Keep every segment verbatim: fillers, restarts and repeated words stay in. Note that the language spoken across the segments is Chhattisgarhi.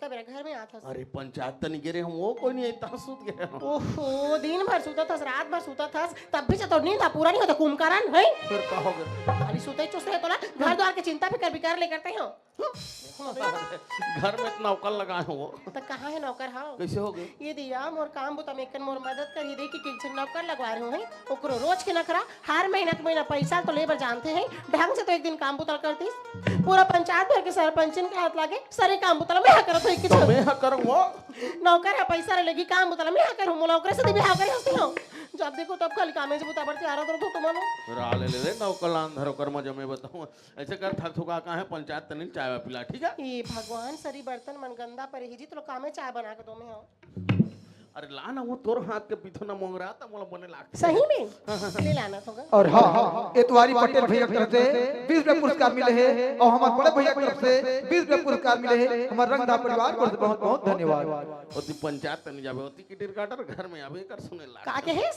तब मेरा घर में आत हस। अरे, पंचायत तनी गे रहे हंव, वो कोई नहीं, इतना सूत गे हंव। ओहो, दिन भर सूतत हस, रात भर सूतत हस, तब भी तो नींद पूरा नहीं होता, कुंभकरन है। फिर का हो गया? अरे, सुते चुस्ते तो ना, घर द्वार के चिंता फिकर बिकर ले करते हो। घर में इतना नौकर लगाए हो वो। तो कहाँ है नौकर? हाँ, कैसे हो गए? ये दिया मोर काम बुता में एकन मोर मदद कर, ये देखी कि एक झन नौकर लगवा रहे हो, हैं? ओकरो रोज के नखरा, हर महीना के महीना पैसा तो लेबर जानते हैं, ढंग से तो एक दिन काम बुता करतीस। पूरा पंचायत भर के सरपंचिन के हाथ लागे, सरी काम बुता मैं हा करत हो, एक तो झन। मैं हा करूँ वो। नौकर है, पैसा ले लेगी, काम बुता मैं हा करूँ, मोला ओकरे से बिहाव करे हंसती हो। जब देखो तब खाली कामे से बुता बढ़ते आ रहा तो तुमनो। रा ले ले रे नौकर लान धरो कर मजा में बताऊँ। ऐसे कर, थक थुका का है, पंचायत तनिल चाय वाय पिला, ठीक है? ए भगवान, सरी बर्तन मन गंदा परे ही जी, तो कामे चाय बना के दो मैं हो। अरे ला ना, वो तोर हाथ के पीथो ना मोंगरा, त मोला बने लागथे। सही में? ले लाना होगा। और हाँ, एतवारी पटेल भैया की तरफ से बीस रुपया पुरस्कार मिले है, और हमारे बड़े भैया की तरफ से बीस रुपया पुरस्कार मिले है, हमारे रंगदा परिवार को बहुत बहुत धन्यवाद। ओती पंचायत तनी जाबे, ओती किटिर काटर घर में आबे कर सुने लाग। का कहेस?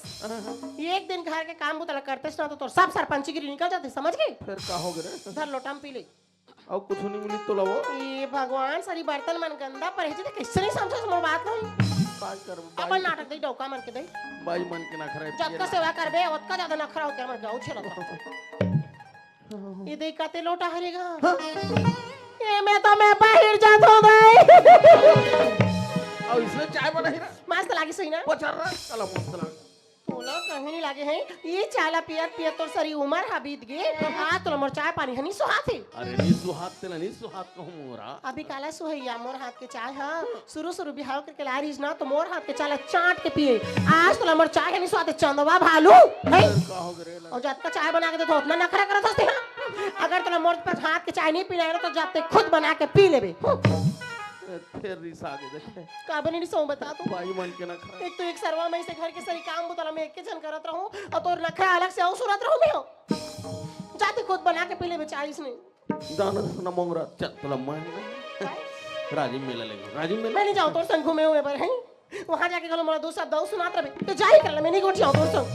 ये एक दिन घर के काम बुतला करते ना तो तोर सब सरपंचगिरी निकल जाते, समझ गए? फिर का हो गए रे? धर लोटा में पी ले। अउ कुछ नहीं मिली तो लाओ। ये भगवान, सरी बर्तन मन गंदा परे हे, ते कैसे नहीं समझो मोर बात ला? काय करबो, अपन बाई। नाटक दे, डौका मन के दे। बाई मन के नखरा है, जतका पिए सेवा करबे, ओतका ज्यादा नखरा होते मन के, उछे लगता। ये देख, काते लोटा हरेगा। हाँ। ये मैं तो मैं बाहर जात हो गई। अउ इसने चाय बनाई रहा। मस्त लागी सही ना? पचर रहा, चलो मस्त लाग। तोला कहीं नहीं लागे है, ये चाय ला पियत पियत तोर सरी उमर हा बीत गे। आज तोला मोर चाय पानी हा नहीं सुहात है। अरे नहीं सुहात, तेला नहीं सुहात कहूँ मोरा। अभी काला सुहैया मोर हाथ के चाय हा। शुरू शुरू बिहाव करके ला रहीस ना, तो मोर हाथ के चाय ला चाट के पिए। आज तोला मोर चाय हा नहीं सुहात है, चंदवा भालू। है? फिर का हो गए रे? और जतका चाय बना के देथो, ओतना नखरा करत हस ते, हाँ? अगर तोला मोर पर हाथ के चाय नहीं पीना है ना, तो जाते खुद बना के पी लेबे। फिर रिस आ गए देखे। का बने रिस हो बता तू? बाई मन के नखरा। एक तो एक सरवा में से घर के सरी काम बुतला में एक के झन करत रहूं, और तोर नखरा अलग से अउ सुरत रहूं मैं हो। जाते खुद बना के पी लेबे चालीस ने। जाना था ना मोंगरा, चल तोला मैं। काय? राजीव मेला लेंगे, राजीव मेला। मैं नहीं जाऊं तोर संग घूमे हुए पर, हैं? वहां जाके घलो मोला दो शब्द अउ सुनात रहे, तो जाई कर ले, मैं नहीं गोठियाऊं तोर संग।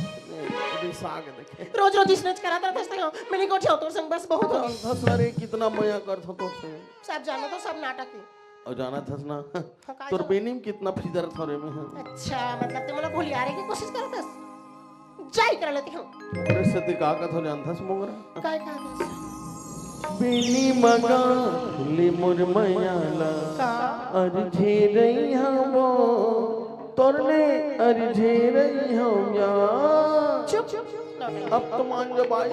अभी साग देखे। रोज रोज इसने करत रहत हस, मैं नहीं गोठियाऊं तोर संग, बस बहुत हो गई। बस अरे, कितना मया करत हो तोर से। सब जाना तो सब नाटक है। अउ जाना थस ना, हाँ, का तोर जाना? बेनी में कितना फिजर थोरे में है। अच्छा, मतलब ते मोला भुलियारे की कोशिश करत हस? जाई कर लेती हूँ। अरे सती का कथो जानथस मोंगरा? काय का कथस? बेनी मगा ले मोर मयाला, का? अरझे रही हवो, तोर ले अरझे रही हवो या। चुप। अब तो मान जा बाई।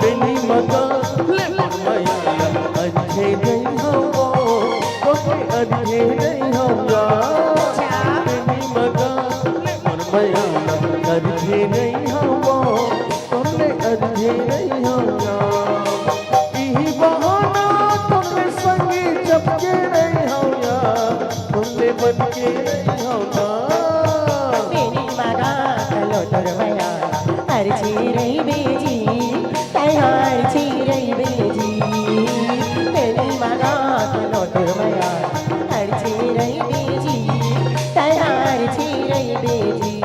बेनी मगा ले मोर मयाला, अरझे रही हवो, तोर ले अरझे रही हवो या। बेनी मगा ले मोर मयाला, अरझे रही हवो, तोर ले अरझे रही हवो या। इही बहाना तोर ले संगी चपके रही हवो या, तोर ले बन के रही हवो या। बेनी मगा कलो तोर मया, अरझे रही बेजी, तैयार छी रही बेजी। बेनी मगा कलो तोर मया, अरझे रही बेजी, तैयार छी रही बेजी।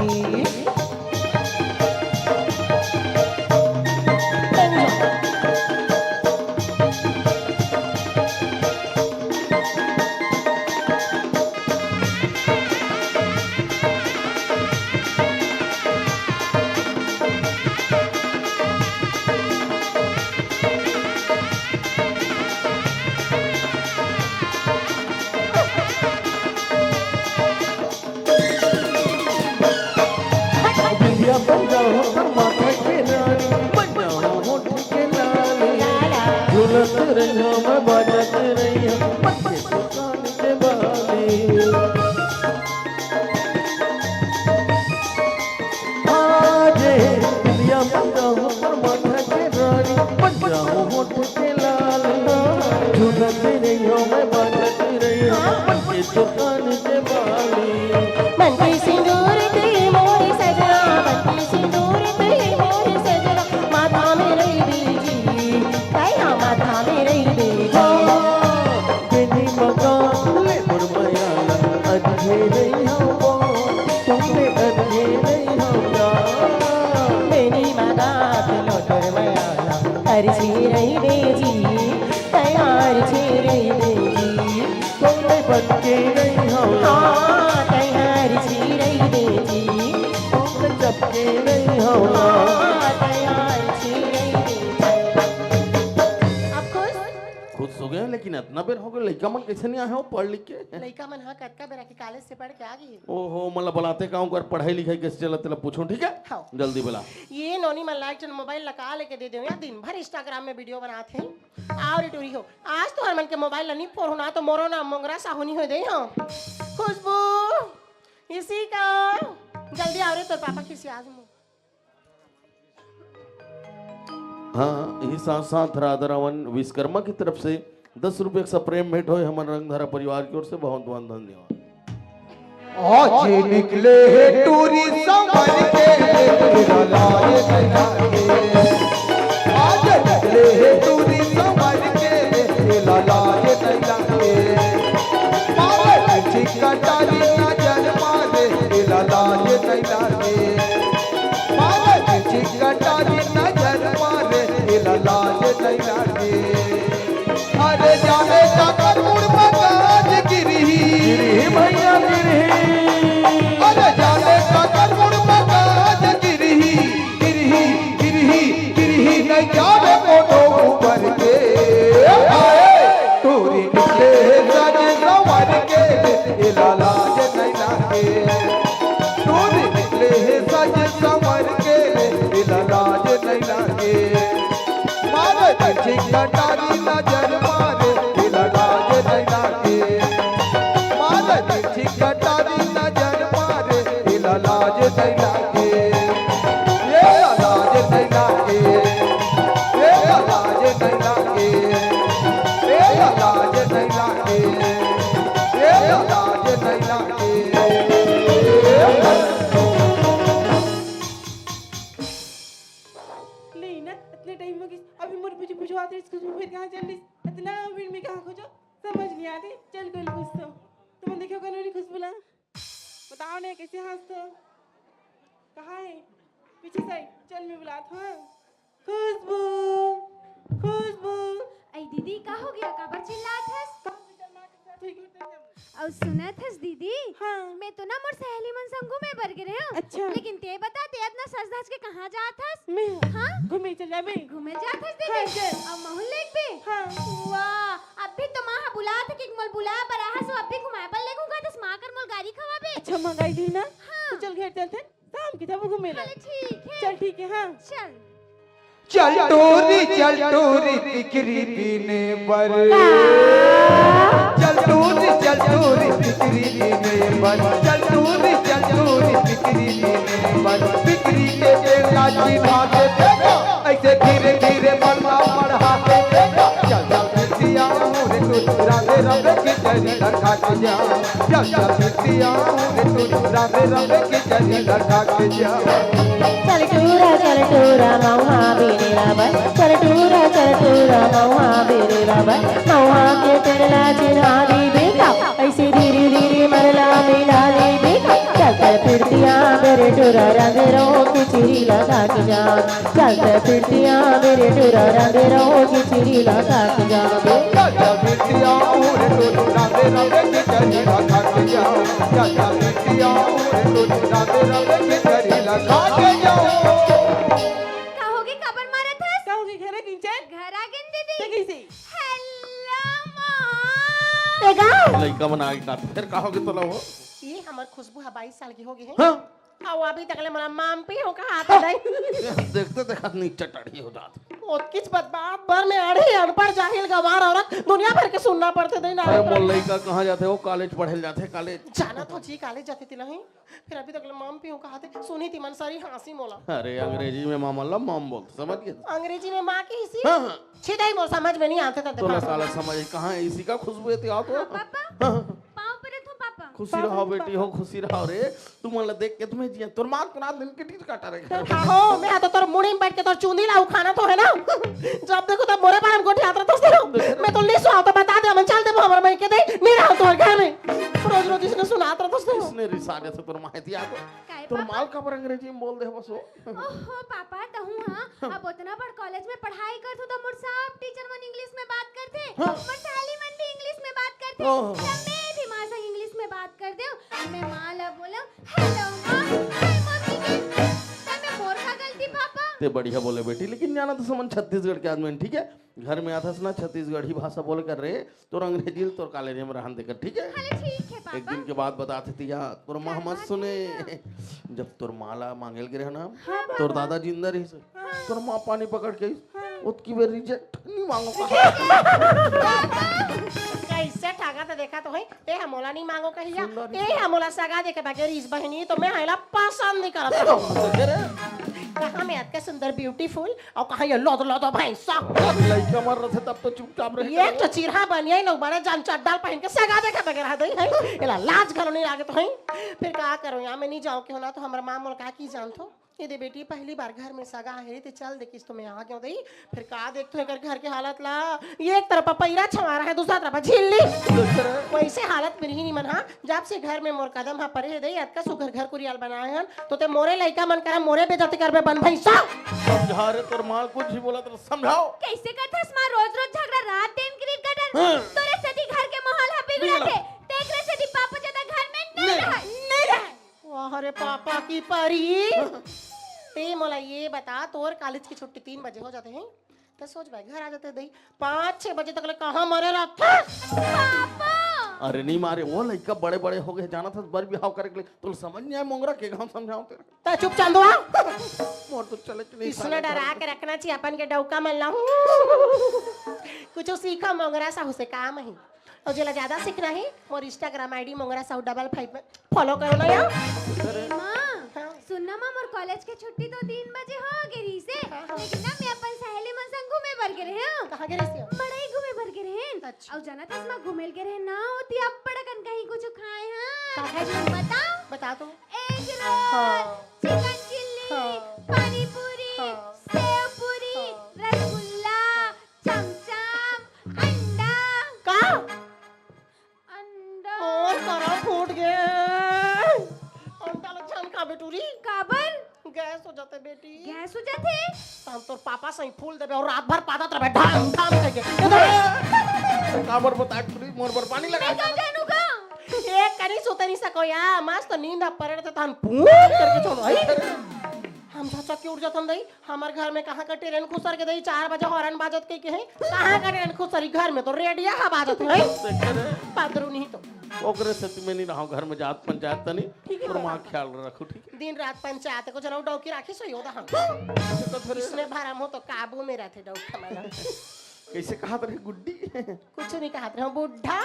बिंदिया बन जाओ कर माथे के रानी, बन जाओ होठ के लाली। झूलत रहियो मैं बाजत रहियो, बन के दुकान के बाली। आजे बिंदिया बन जाओ कर माथे के रानी, बन जाओ होठ के लाली। झूलत रहियो मैं बाजत रहियो, बन के दुकान के बाली। मन बन के नहीं हवला। हाँ, तैयार छी रही दे जी। चपके नहीं हवला। हाँ, तैयार छी रही दे जी। आप खुश? खुश हो गए, लेकिन इतना बेर हो गए, लइका मन कैसे नहीं आए हो पढ़ लिख के? लइका मन हाँ, कतका बेरा के कॉलेज से पढ़ के आ गए। ओहो, मतलब बलाते का ओकर पढ़ाई लिखाई कैसे चलत, तेला पूछो, ठीक है? हाँ। जल्दी बला। ये नोनी मन ला एक ठन मोबाइल लगा लेके दे दे यार, दिन भर इंस्टाग्राम में वीडियो बनाते हैं। और टूरी हो, आज तो हर मन के मोबाइल ला नहीं फोड़हूँ ना, तो मोरो नाम मोंगरा साहू नहीं हो दे हो। खुशबू, इसी का, जल्दी आओ रे, तोर पापा खिसिया आज मुँह। हाँ, यही साथ साथ राधा रावण विश्वकर्मा की तरफ से दस रुपये का प्रेम भेंट होए हमर रंगधारा परिवार की ओर से, बहुत बहुत धन्यवाद। आज निकले हे टूरी संवर के, तेला लाज नहीं लागे। आज निकले हे टूरी संवर के, तेला लाज नहीं लागे। मारे छिका टारी नजर मारे, तेला लाज नहीं लागे। मारे छिका टारी नजर मारे, तेला लाज नहीं लागे। अरे जाने काकर मुड़ में गाज गिरही। गिरही भैया गिरही। अरे जाने काकर मुड़ में गाज गिरही। गिरही, गिरही, गिरही, नहीं जाने कोनो ऊपर के। हाय, टूरी निकले हे सज संवर के, तेला लाज नहीं लागे। टूरी निकले हे सज संवर के, तेला लाज नहीं लागे। मारे तिरछी कटारी नजर मारे, तेला लाज नहीं लागे। मारे तिरछी कटारी नजर मारे, तेला लाज नहीं लागे। ये लाज नहीं लागे। ये लाज नहीं लागे। ये लाज नहीं लागे। ये लाज नहीं लागे। ले ना, इतने टाइम हो गई, अभी मोर पीछे पीछे आते, इसको फिर कहाँ चल रही? इतना भीड़ में कहाँ खोजो, समझ नहीं आती। चल, कोई पूछ तो। तुम देखो कौन वाली खुशबू ला? बताओ ने, कैसे हंस तो? कहाँ है? पीछे साइड। चल, मैं बुलात हूँ। हाँ। खुशबू, खुशबू। आई दीदी, का हो गया? काबर चिल्लात हस? का हो गया? चल, माँ के साथ हुई करते हैं। अउ सुनत हस दीदी? हाँ। मैं तो ना मोर सहेली मन संग घूमे बर गे रहेंव। अच्छा। लेकिन ते बता, ते अतना सज धज के कहाँ जात हस? मैं हाँ? घूमे चल जाबे। घूमे जात हस दीदी? हाँ, चल। अउ महूँ लेगबे? हाँ। वाह, अभी तो माँ ह बुलात हे कि मोल बुलाए बर आहस, अभी घुमाए बर लेगहूँ कहत हस, माँ कर मोल गारी खवाबे। अच्छा, माँ गारी दी ना? हाँ। तो चल घर चलते हैं। शाम के जाबो घूमे ला। चल ठीक है। चल ठीक है, हाँ। चल। चल टूरी, चल टूरी, पिकरी पीने बर। चल टूरी, चल टूरी, पिकरी पीने बर। चल टूरी, चल टूरी, पिकरी पीने बर। पिकरी के बेला चिन्हा के देखो, ऐसे धीरे धीरे बलवा बढ़ा के देखो। चल चल बिटिया, मुरे तू राधे राधे की चली लगा के जा। चल चल बिटिया, मुरे तू राधे राधे की चली लगा के जा। चल टूरा, चल टूरा, महुआ बिनेला बर। चल टूरा, चल टूरा, महुआ बिनेला बर। महुआ के पेड़ ला चिन्हा दीबे का, ऐसे धीरे धीरे मरला मिला लेबे का। चल चल पिरतिया बेरे टूरा, रंग रो किचरी लगा के जा। चल चल पिरतिया बेरे टूरा, रंग रो किचरी लगा के जा। चल चल बिटिया, मुरे तू राधे राधे की चली लगा के जा। चल चल बिटिया, मुरे तू राधे राधे की चली लगा के जा। का होगे, काबर मारत हस? का होगे, घर आ गिन चल? घर आ गिन दीदी। ते कइसे? हेलो माँ। ए गाँव। लइका मन आगे का, फिर का होगे तोला वो? ये हमर खुशबू ह बाईस साल की होगे हे। हाँ। अउ अभी तक ले मोला माम पी हो कहा आता नहीं। देखते देखत नीचे टड़ी हो जात। ओतकीच बदबात बर में अड़े अनपढ़ जाहिल गंवार औरत दुनिया भर के सुनना पड़थे दे ना। अरे मोर लइका कहाँ जाथे? वो कॉलेज पढ़े ल जाथे, कॉलेज। जाना तो जी कॉलेज जाथे तिला ही। फिर अभी तक ले माम पी हो कहा थे, सुनी थी मन सारी हाँसी मोला। अरे अंग्रेजी में मामा ला माम बोलथे, समझ गे? अंग्रेजी में माँ की इसी? हाँ, हाँ। छिदाई मोर समझ में नहीं आते तब तोला देखा। साला समझ कहाँ है? इसी का खुशबू है, ते आओ तो। हाँ, पापा, हाँ। पाँव परे थो पापा। खुशी पाँव रहो परे बेटी पापा। हो, खुशी रहो रे। तुमन ला देख के तुम्हें जिया, तोर माँ तोर दिन के टीच काटा रे। हाँ हो, मैं तो तोर मुड़ी में बैठ के तोर चूंदी ला उखाना तो है ना। जब देखो तब मोरे बारे में गोठियात रहत हस। मैं तो लिसो आओ तो बता दे, मैं चल देबो हमर माई के दे, नहीं रहो तोर घर में। रोज रोज इसने सुनात रहत हस। इसने रिसा दे तोर माँ दिया तो। काय तोर पापा? माल काबर अंग्रेजी में बोल दे बस वो। ओहो पापा, तहूँ हाँ, अब उतना बड़ कॉलेज में पढ़ाई करथो तो मोर सब टीचर मन इंग्लिश में बात करथे, हाँ। मोर सहेली मन भी इंग्लिश में बात करथे, ओह। तब मैं भी बात कर देव, मैं माँ ला बोलव, "हेलो माँ, हाय मम्मी के।" तब मैं मोर का गलती पापा? ते बढ़िया बोले बेटी, लेकिन जाना तो समझ छत्तीसगढ़ के आदमी हन, ठीक है? घर में आथस ना छत्तीसगढ़ी भाषा बोले कर रे, तोर अंग्रेजी ल तोर कॉलेज में रहन देकर, ठीक है? हाले ठीक है पापा। एक दिन के बात बतात हँव तिहा, तोर माँ का मत बात सुने। है? जब तोर माँ ला मांगे ल गे रहे ना, हाँ, तोर पापा। दादा जिंदा रहिस, हाँ। तोर माँ पानी पकड़ के आइस, हाँ। ओतकी बेर रिजेक्ट, नहीं मांगों कहा। कैसे ठगा त देखा तो है, ए हमोला नहीं मांगों कहिया, सुंदर ए हमोला सगा देखे बगैर इस बहिनी तो मैं हैला पसंद नहीं करत। कहाँ मैं अतका सुंदर ब्यूटीफुल अउ कहाँ ये लद लद भैंसा। लइका मर रथे तब तो चुपचाप रहे एक तो चिरहा बनिया ही लोग बड़े जान चड्डाल पहन के सगा देखे बगैर है दई है। एला लाज घलो नहीं लागे तो है। फिर का करो यहाँ मैं नहीं जाऊँ क्यों ना तो हमारा माँ मोला का की जानथो। ये दे बेटी पहली बार घर में सगा है ते चल दे किस तुम्हें आ गयो दई। फिर का देख तो एकर घर के हालत ला। ये एक तरफ पैरा छवारा है दूसरा तरफ झिल्ली। वैसे हालत में रही नहीं मन हाँ। जब से घर में मोर कदम हा परे हे दई अतका सुघर घर कुरियाल बनाए हन तो ते मोरे लइका मन करा मोरे बेइज्जती करबे बन भैंसा। समझा रे तोर माँ कुछ भी बोला तो समझाओ। कैसे करथस माँ रोज रोज झगड़ा रात दिन गिरिट गटर। हाँ। तोरे सेती घर के माहौल हा बिगड़त बिगड़ा। हे। तेकरे सेती पापा ज्यादा घर में नहीं नहीं। रहय। नहीं रहय। वाह रे पापा की परी। ते मोला ये बता तोर कॉलेज की छुट्टी तीन बजे हो जाते हैं। त सोच भाई घर आ जाते दई पाँच छह बजे तक ले कहाँ मरे रहते। पापा। अरे नहीं मारे वो लइका बड़े बड़े हो गए जाना था बर बिहाव करे के लिए तो समझ नहीं आए मोंगरा के गाँव समझाओ तेरे। त चुप चंदवा। मोर तो चले के नहीं इसने साले डरा घर। के रखना चाहिए अपन के डौका मन ला। कुछ सीखा मोंगरा साहू से काम ही। अउ जेला ज्यादा सीखना हे मोर Instagram ID मोंगरा साहू डबल फाइव में फॉलो करो ना यार। ए माँ, हाँ। सुन ना माँ, मोर कॉलेज के छुट्टी तो तीन बजे हो गे रहिसे, हाँ, हाँ। लेकिन ना मैं अपन सहेली मन संग घूमे बर गे रहेंव। कहाँ गे रहिसे? मड़ई घूमे बर गे रहेन। अच्छा। अउ जानत हस माँ घूमे ल गे रहेन ना, ओती अब्बड़ अकन कहीं कुछ खाए हाँ। का खाए जी? बताओ। बता तो। एग रोल, हाँ। चिकन चिल्ली, हाँ। पानी पूरी, हाँ। सेव पूरी, हाँ। रसगुल्ला, हाँ। चमचम, अंडा। का? अंडा। मोर करा फूट गे। अंडा ल झन खाबे टूरी। काबर? गैस हो जाथे बेटी। गैस हो जाथे? त हम तोर पापा सही फूल देबे अउ रात भर पादत रहबे ढाम ढाम करके। काबर बता टूरी मोर बर पानी लगा मैं का दे। जानू का? एक कनी सुते नहीं सको या, मस्त नींद आ परे रथे त हम पूत करके छोड़ो, हई? हम झचक के उठ जाथन दई, हमर घर में कहाँ का ट्रेन खुसर के दई, चार बजे हॉर्न बाजत के, के है, कहाँ का ट्रेन खुसरी, घर में तो रेडिया हा बाजत है, हई? देखे रे। पादरू नहीं तो। ओकरे से तुम्हें नहीं रहो, घर में जात पंचायत तनी, ठीक है तोर माँ बाबा। ख्याल रखो, ठीक है? दिन रात पंचायत को जनऊ डौकी राखी सोई होता हम। तो फिर इसने भरम हो तो काबू में रहते डौका मैडम। कैसे कहा तेरे गुड्डी? कुछ नहीं कहा तेरे बुढ़ा।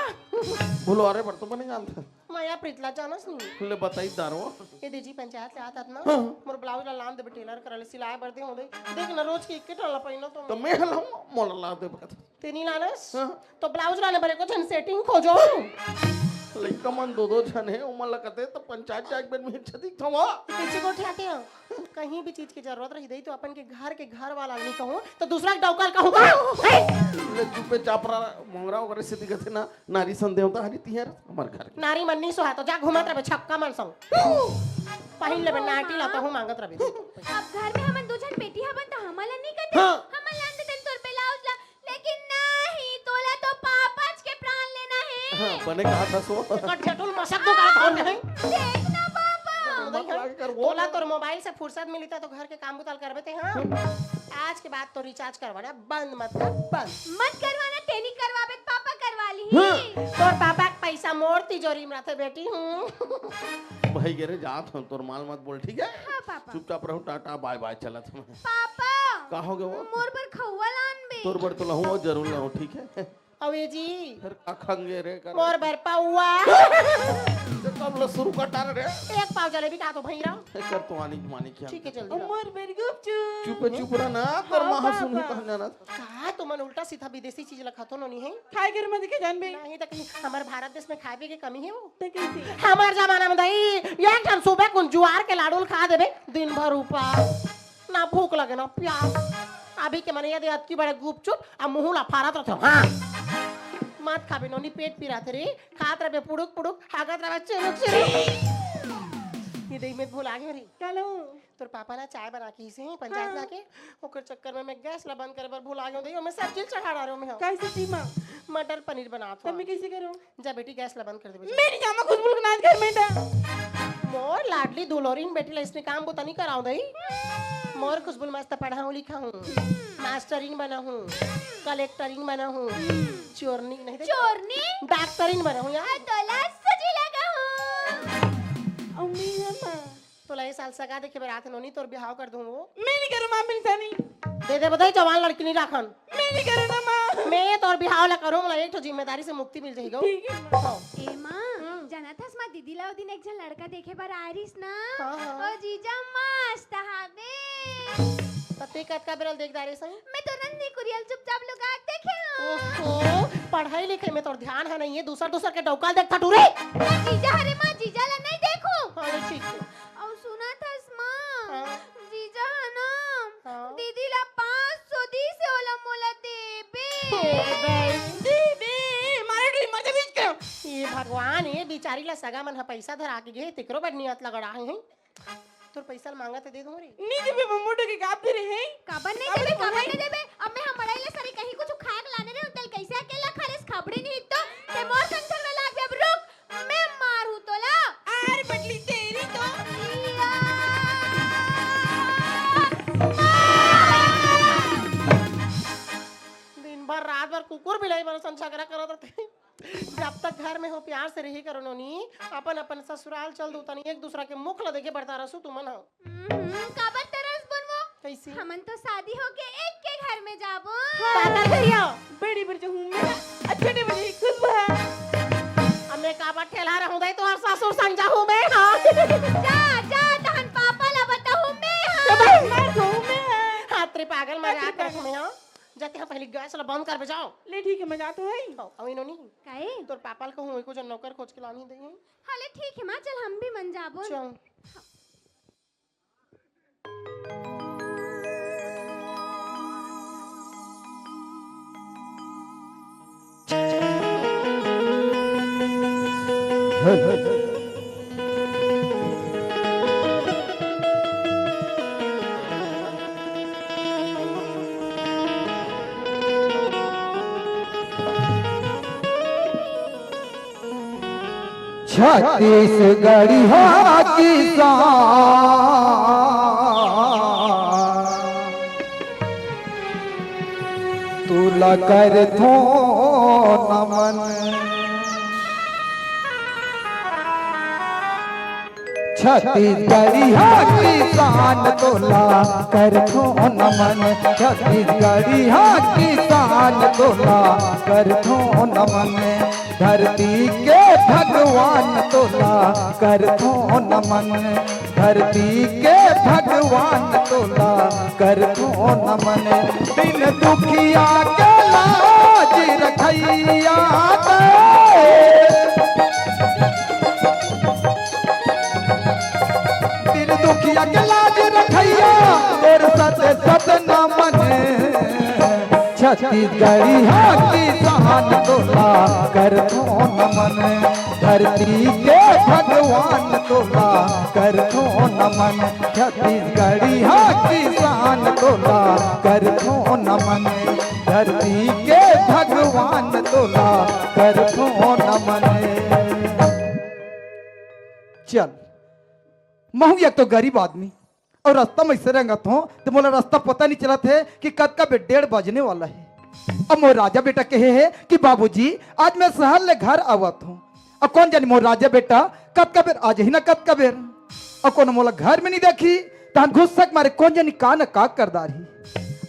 बोलो, अरे बर तो बने जानता। माया प्रीत ला जानस नहीं। ले बताई दारो। ए दीजी पंचायत ले आत आत ना। हाँ। मोर ब्लाउज ला लान देबे टेलर करा ले सिलाए बर दे हो दे। देख ना रोज के एक के टल्ला पहिनो तो। तो मैं लाऊं मोला ला दे बता। ते नहीं लानस? हाँ। तो ब्लाउज लाने बरे को झन सेटिंग खोजो। लइका मन दो दो झन हे, ओमन ला कते तो पंचायत जाके बेर में छतिक थवा। कैसे गोठियाते हो? कहीं भी चीज की जरूरत रही दई तो अपन के घर के घर वाला नहीं कहूँ तो दूसरा के डौका ल कहूँ का? ले चुपे चापरा मोंगरा ओकरे से दिखत है ना। नारी सन देवता हरी तिहर हमर घर के। नारी मन नी सोहा तो जा घूमत रहे छक्का मन संग। पहिन लेबे नाटी ला तहू मांगत रहे। अब घर में हमन दू झन बेटी हवन त हमन ला नी कथे। हाँ। हमन लान देतन तोर ब्लाउज ला, लेकिन नहीं, तोला तो पापाच के प्राण लेना है। हाँ, बने कहा था सो। कट झटुल मसक दो का काम है। देख ना पापा। मत लागे कर वो। तोला तोर मोबाइल से फुर्सत मिली त तो घर के काम बुताल करबे ते, हाँ? आज के बाद तो रिचार्ज करवाना बंद मत कर, बंद। मत करवाना, तेनी करवाबे त पापा करवा ली। हाँ। तोर पापा के पैसा मोर तिजोरी में रहते बेटी, हूँ। भाई गे रे, जात हूँ, तोर माल मत बोल, ठीक है? हाँ, पापा। चुपचाप रहू, टाटा, बाय बाय, चलत हूँ। पापा। का हो गए वो? मोर बर खौवा लान बे। तोर बर तो लहूँ, जरूर लहूँ, ठीक है? अवे जी। फिर का खंगे रे कर? मोर बर पौवा। तो कब लो शुरू कर डाल रे? एक पाव जलेबी का तो भैरा। कर तो आनी मानी क्या? ठीक है, जल्दी लाओ। मोर बर गुपचुप। चुप चुप रह ना, तोर हाँ, माँ पापा। सुनही कहना ना। का तुमन उल्टा सीधा विदेशी चीज ला खाथो नोनी है? खाए के मन के जानबे। नहीं त कहीं हमर भारत देश में खाए के कमी है वो? त कैसे? हमर जमाना में दई एक ठन सुबह कुन जुआर के लाडू ल खा देबे, दिन भर उपास, ना भूख लगे ना प्यास। अभी के मन ये दे अतकी बड़े गुपचुप आ मुंह ला फारत रहते हो, हाँ। मत खाबे नोनी, पेट पिराथे रे। खात रहबे पुड़ुक पुड़ुक, हागत रहबे चुरुक चुरुक। ये देख, मैं भुला गेंव रे। का लो? तोर पापा ना चाय बना के इसे पंचायत हाँ। जाके, ओकर चक्कर में मैं गैस ला बंद करे बर भुला गेंव दे, ओमे सब्जी चढ़ा डारेंव मैं। कैसे सीमा? मटर पनीर बनात हंव। तब मैं कैसे करूं? जा बेटी, गैस ला बंद कर दे बेटी। मैं नहीं जामा खुशबू के नाच घर में डा। मोर लाडली दुलहिन बेटी ला इसने काम बुता नहीं करावंव दे। मोर खुशबू मस्त पढ़ाहूं लिखाहूं, मास्टरिन बनाहूं, कलेक्टरिन बनाहूं, चोरनी नहीं दे, चोरनी? डॉक्टरिन बनाहूं यार। आ, तोला सजी लगाहूं। अम्मी है माँ। तोला ये साल सगा देखे बर आथे नोनी, तोर बिहाव कर दूं वो। मैं नहीं करूं माँ, मिलता नहीं। दे दे बताई, जवान लड़की नहीं राखन। मैं नहीं करूं ना माँ। मैं तोर बिहाव ला करूं, मोला एक ठो जिम्मेदारी से मुक्ति मिल जाही गो। ठीक है माँ। हाँ। ए माँ, हम्म। जानत हस माँ, दीदी ला ओ दिन एक झन लड़का देखे बर आय रिहिस ना। हाँ, हाँ। ओ जीजा मस्त हावे। त ते कतका बेरा ले देख डारे सही? मैं तो नंदी कुरियल चुपचाप लुका के देखे हंव। ओहो, पढ़ाई लिखाई में तोर ध्यान ह नहीं है, दूसर दूसर के डौका ल देखथस टूरी। मैं जीजा हरे माँ, जीजा ला नहीं देखूं। हाँ, ये ठीक है। अउ सुनत हस माँ, हाँ। जीजा ह ना, हाँ। दीदी ला पाँच सौ दीस हे, ओला मोला देबे। हे दाई। देबे, मारे डोली मर जाबे इसके। ये भगवान, ये बिचारी ला सगा मन ह पैसा धरा के गे हे, तेकरो बड़ नियत लगड़ा हे, हैं? तोर पैसा ल मांगत हे, दे दूं रे। नहीं देबे, मोटो के गाप दे रहे हैं। काबर नहीं काबर देबे, नहीं काबर देबे? नहीं देबे? अब मैं हम मड़ई ले सरी कहीं कुछ खाए के लाने रहे, तेल कैसे अकेला खा लेस, खबड़ी नहीं तो, ते मोर संग झगड़ा लाग जाब, रुक। मैं मारहूं तोला। अरे पटली तेरी तो। दिन भर रात भर कुकुर बिलाई मन सन झगड़ा करत रथे। जब तक घर में हो प्यार से रही करो नोनी, अपन अपन ससुराल चल दू तनी, एक दूसरा के मुख ल देखे बढ़ता रहसु तुमन ह। हम्म, काबर तरस बोलबो? कैसे? हमन तो शादी होके एक के घर में जाबो। हाँ। पागल भैया। बड़ी बर जाहूं मैं, अच्छा नहीं बनी खुशबू है। अब मैं काबर ठेला रहूं दे, तोर ससुर संग जाहूं मैं, हाँ। जा, जा, तहन पापा ला बताहूं मैं, हाँ। तो भाई, मार दूं मैं, हाँ। हाँ, तेरे पागल मजाक करत हंव मैं, हाँ। जाते हैं पहले गैस ला बंद कर बजाओ। ले ठीक है, मैं जाता हूँ। हाँ, अउ इनोनी। काहे? तोर पापा ल कहूं, एको जन नौकर खोज के लानी दे। हाँ, ले ठीक है माँ, चल हम भी मन जाबो। चल। छत्तीसगढ़िया किसान तुला करथों नमन। छत्तीसगढ़िया किसान तोला करथों नमन, छत्तीसगढ़िया किसान तोला करथों नमन। धरती के भगवान तोला करथों नमन, धरती के भगवान तोला करथों नमन। दीन दुखिया के लाज रखइया ते। दीन दुखिया के लाज रखइया, तोर सत सत नमन। छत्तीसगढ़िया किसान तोला करथों नमन, धरती के भगवान तोला करथों नमन। छत्तीसगढ़िया किसान तोला करथों नमन, धरती के भगवान तोला करथों नमन। चल, महूं एक तो गरीब आदमी अउ रस्ता में अइसे रेंगत हों, त मोला रस्ता पता नहीं चलत हे कि कतका बेर डेढ़ बजने वाला हे। अब मोर राजा बेटा कहे हे कि बाबूजी, आज मैं शहर ले घर आवत हों। अब कोन जानी मोर राजा बेटा कतका बेर आ जाही ना कतका बेर। अब कोनो मोला घर में नहीं देखही, तहन गुस्सा के मारे कोन जानी का न का कर डारही।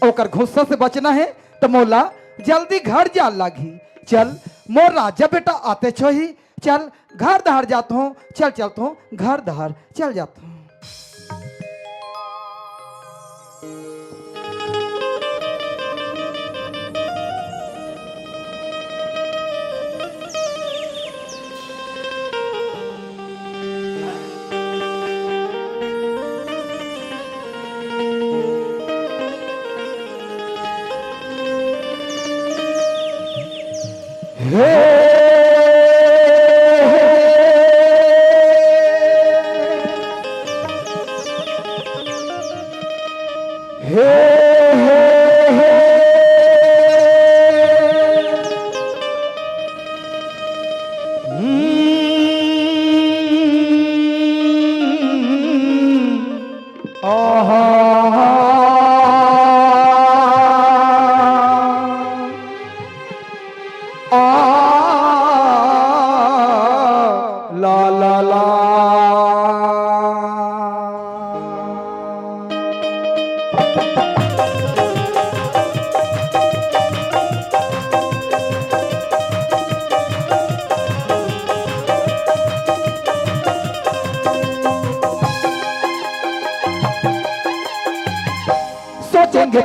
अब ओकर गुस्सा से बचना हे, त मोला जल्दी घर जाए लागही। चल, मोर राजा बेटा आतेच होही, चल, घर डहर जात हों, चल, चलत हों, घर डहर चल जात हों।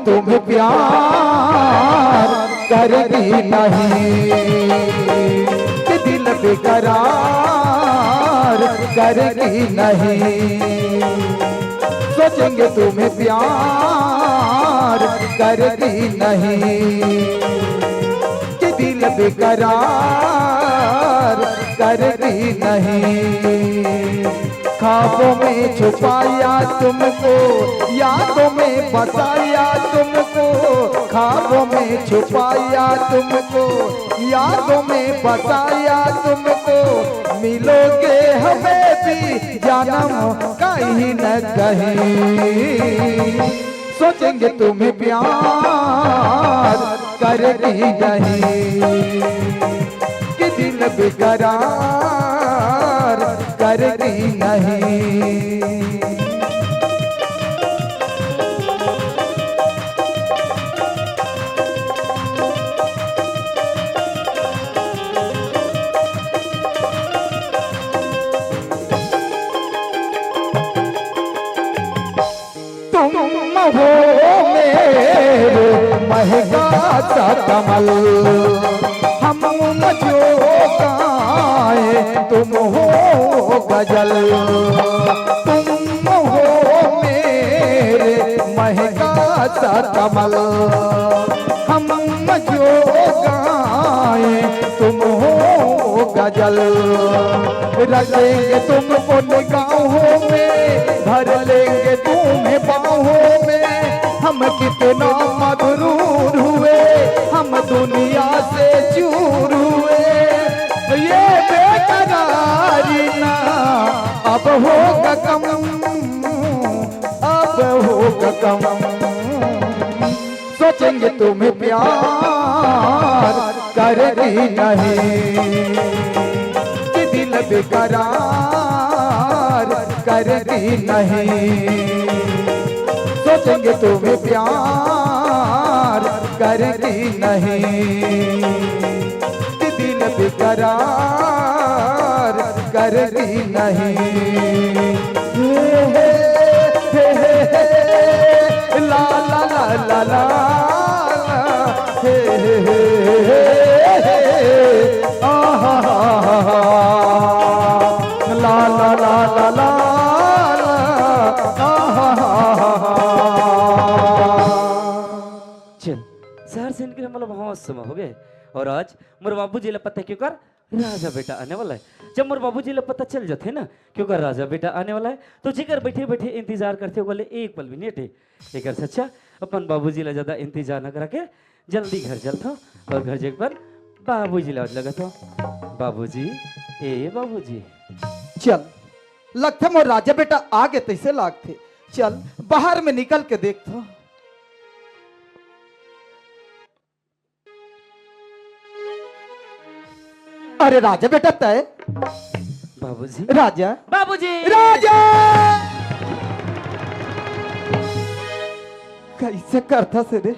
तुम्हें प्यार करेगी नहीं, कि दिल बेकरार करेगी नहीं। सोचेंगे तुम्हें प्यार करेगी नहीं, कि दिल बेकरार करेगी नहीं। ख्वाबों में छुपाया तुमको, यादों में बसाया तुमको, ख्वाबों में छुपाया तुमको, यादों में बसाया तुमको। मिलोगे हमें भी जन्म कहीं न कहीं, सोचेंगे तुम्हें प्यार करेगी नहीं, कि दिल बेकरार करेगी नहीं। तुम हो मेरे महका सा कमल, हम जो गाए तुम हो गजल। तुम हो मेरे महका सा कमल, हम जो गाए तुम हो गजल। रखेंगे तुमको निगाहों में, भर लेंगे तुम्हें बाहों में। हम कितना मगरूर हुए, हम दुनिया से चूर हुए। ये बेकरारी ना अब होगा कम, अब होगा कम। सोचेंगे तुम्हें प्यार करेगी नहीं, कि दिल बेकरार करेगी नहीं। सोचेंगे तुम्हें प्यार करेगी नहीं, कि दिल बेकरार करेगी नहीं। हे, हे, हे, हे, हे, ला, ला, ला, ला, ला, हे, हे, हे, हे, हे, आ, हा, हा, हा, हा, ला, ला, ला, ला, ला, ला, आ, हा, हा, हा, हा। चल, शहर से निकले मतलब बहुत समय हो गए। और आज मोर बाबूजी ला पता क्यों कर राजा बेटा आने वाला है। जब मोर बाबूजी ला पता चल जाथे ना, क्यों कर राजा बेटा आने वाला है, तो जेकर बैठे बैठे इंतजार करथे, ओकर ले एक पल भी नहीं हटे। एकर से अच्छा अपन बाबूजी ला ज्यादा इंतजार न करा के जल्दी घर चलथो और घर जाके अपन बाबूजी ला लगत हो। बाबूजी, ए बाबूजी। चल, लगथे मोर राजा बेटा आगे तैसे लागथे। चल, बाहर में निकल के देखथो। अरे राजा बेटा तय। बाबूजी। राजा। बाबूजी। राजा। कैसे करथस रे?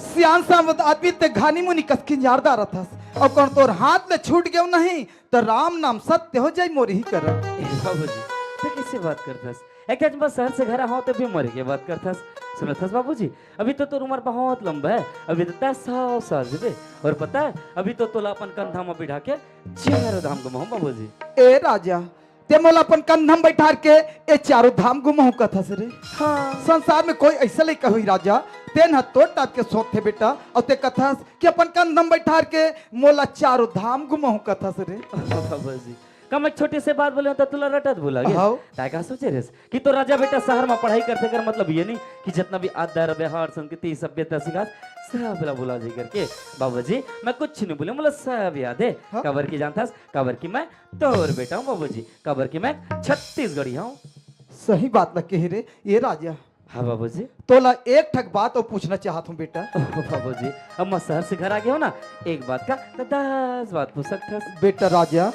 सियान सामत आदमी ते घानी मुनी कस किंजार डारथस। अउ कौन तोर हाथ ले छूट गयो नहीं, त राम नाम सत्य हो जाई मोर ही करम। ए बाबूजी, ते कैसे बात करथस? एक आज मैं शहर से घर आहों, ते भी मरे के बात करथस। सुनथस बाबूजी, अभी तो तोर उम्र बहुत लंबा है, अभी तो तै सौ साल जीबे। और पता है, अभी तो तोला अपन कंधा में बिठा के चारों धाम घुमाऊं बाबूजी। ए राजा, ते मोला अपन कंधा में बैठार के ए चारों धाम घुमाऊं कथस रे? हाँ। संसार में कोई ऐसा लइका होही राजा, तेन ह तोर टाइप के सोचथे बेटा, अउ ते कथस कि अपन कंधा में बैठार के मोला चारों धाम घुमाऊं कथस रे? बाबूजी, का मैं छोटे से बात बोले हों त तुला रटत भुला गे? हव। तैं का सोचे रेहेस कि तोर राजा बेटा शहर में पढ़ाई करथे, एकर मतलब ये नहीं कि जितना भी आदर, व्यवहार, संस्कृति, सभ्यता सिखास, सब ला भुला जाही करके। बाबूजी, मैं कुछ नहीं बोले, मोला सब याद है। हाँ? काबर कि जानथस, काबर कि मैं तोर बेटा हूँ बाबूजी, काबर कि मैं छत्तीसगढ़ी हूँ। सही बात ला कहे रे ये राजा। हाँ बाबूजी। तोला एक ठक बात अउ पूछना चाहत हूँ बेटा। ओ बाबूजी, अब मैं शहर से घर आ गया हूँ ना, एक बात का तो दस बात पूछ सकथस। बेटा राजा,